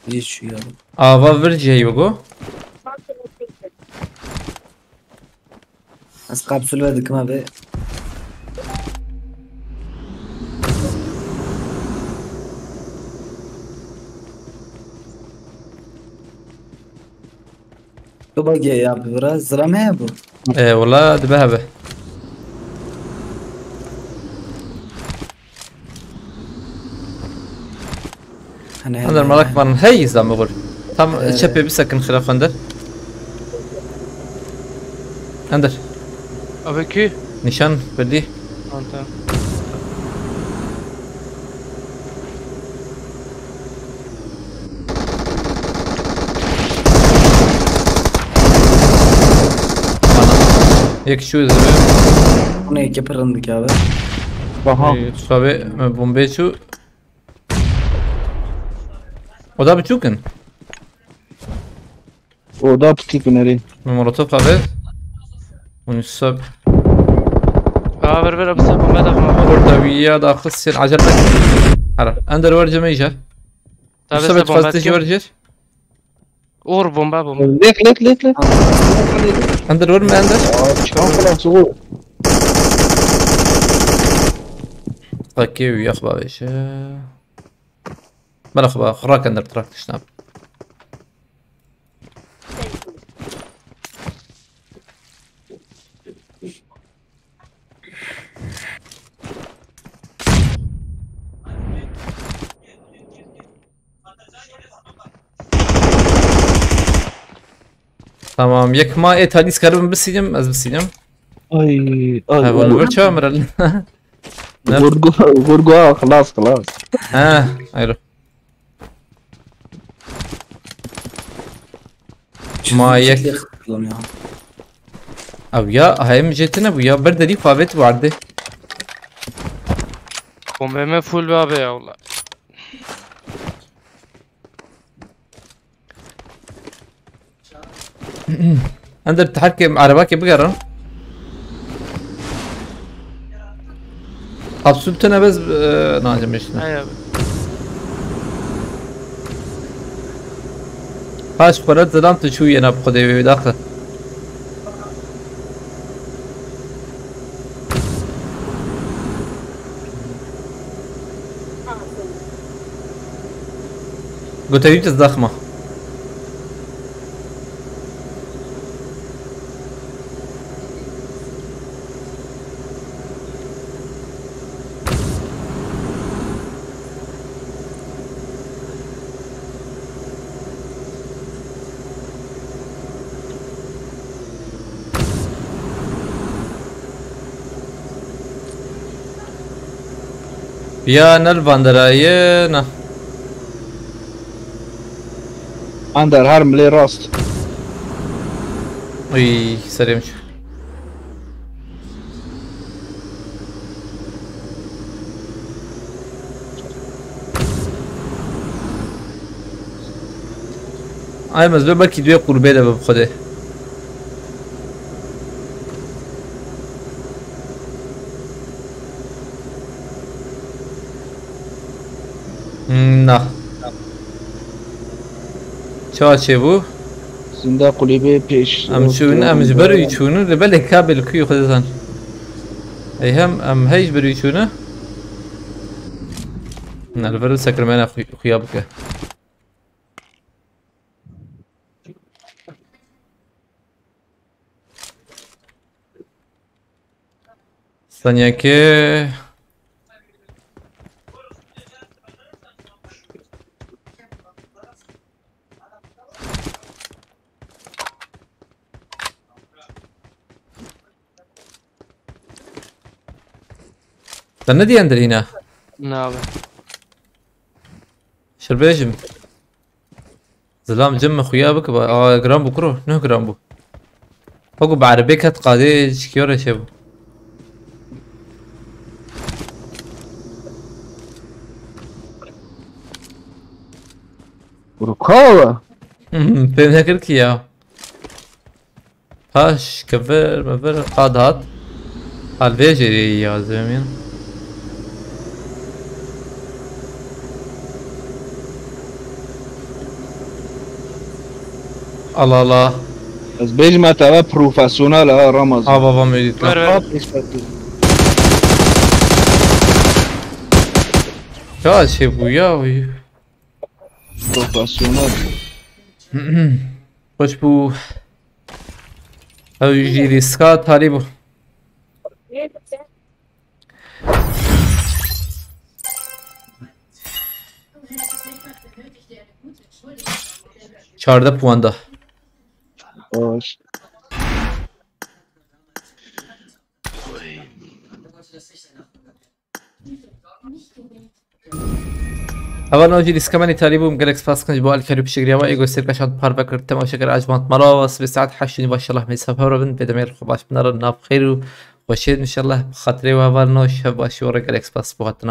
Hiç ya. Ava vir ceyugo. Ez kapsül ve dikim abi. Tu bagi ya, biraz zira me bu. E, wala dibe hebe. Hani Ender, hani merak var. Hey, İslam oğul. Tam Ee. Çepê bisekin xilaf Ender. Ender. Abi ki? Nişan belli. Tamam, tamam. Yek şu izlemi. Bu ne, iki pırındık abi. Baha. Ee, tabi, e, bombe şu. O da buçukin. O da buçukin eri. Molotof abi. Onu sab. Aa, ver, ver, abi, sen bombe takma. Orada bir ya da kız sen acele et. Hara. Ender var cemeyce. Tabii, Mustafa sen bombe fazla takma. Var. Uğur bomba, bomba. Lek, lek, lek, lek. Ender var mı Ender? Aa, çıkan falan soğuk. Takî û yax bavêje. Bela xwe ba, xwe rak Ender, trak tişt nabe. Tamam, yek ma ê talî dikaribim bisînim, ez bisînim. Ay, ay, ha, ay. Revolver çawa mirin? Ne? Vurgu, vurgu, ha, xilas, xilas. Ha, ayrı. Ma yek. Ew ya, hayım jetine bu ya, bir dedi fabet vardı. Bombeme full be abi ya, valla. Ender, terkê erebakê bigerin. Kapsül tune bez, e, nacem işte. Hay abi. Paş xwara zilam tu çû yena bi xwedê wê daxi. Gote wî tu zexma. Ya ne li van derayê ne. Ander her milê rast. Uy, serê min çû. Ay, ez belkî duê qurbê de be bi Xwedê. Na. Çawa çêbû? Zinda kulîbê pêş. Em çûn, em ji ber wî çûn, li belê kabel kuyu xwe dizan. Ey hem, em hey ji ber wî çûne. Na, li ber sekirmena xuy-, xuya bike. Saniyekê. Te nediyen derîne? Ne abi. Şirbêjim. Zilam cem min xuya bike ba. Aa, giran bû kuro. Nuh giran bû. Wekî bi erebê ket qadê çikiyo re çêbû. Rukawa. Pêm nekir ki ya. Paş, kevir, mevir, qad hat. Hal vê jêrê ya zemîn. Allah Allah. Ez bêjime te ve profesyonel ha, Ramazan. Ha, baba, medît. Ver, ver. Hop, respekt. Ya şey bu ya. Profesyonel. Hoş bu. Ew jî rîska tarî bû. Çardeh puan da. Baş. Hevalno, jî rîska me nî tarî bû, gelek spas dikim ji bo alîkarî û piştgiriya we. Ê ku sêrka şand parve kir, temaşeker, ecmand mala we, sibê saet heşt û nîv, inşallah me sefer bin, bê demê xwe baş binere, nav xêr û xweşê, inşallah, bi xatirê we hevalno, şev baş ji we re, gelek spas bo hatina.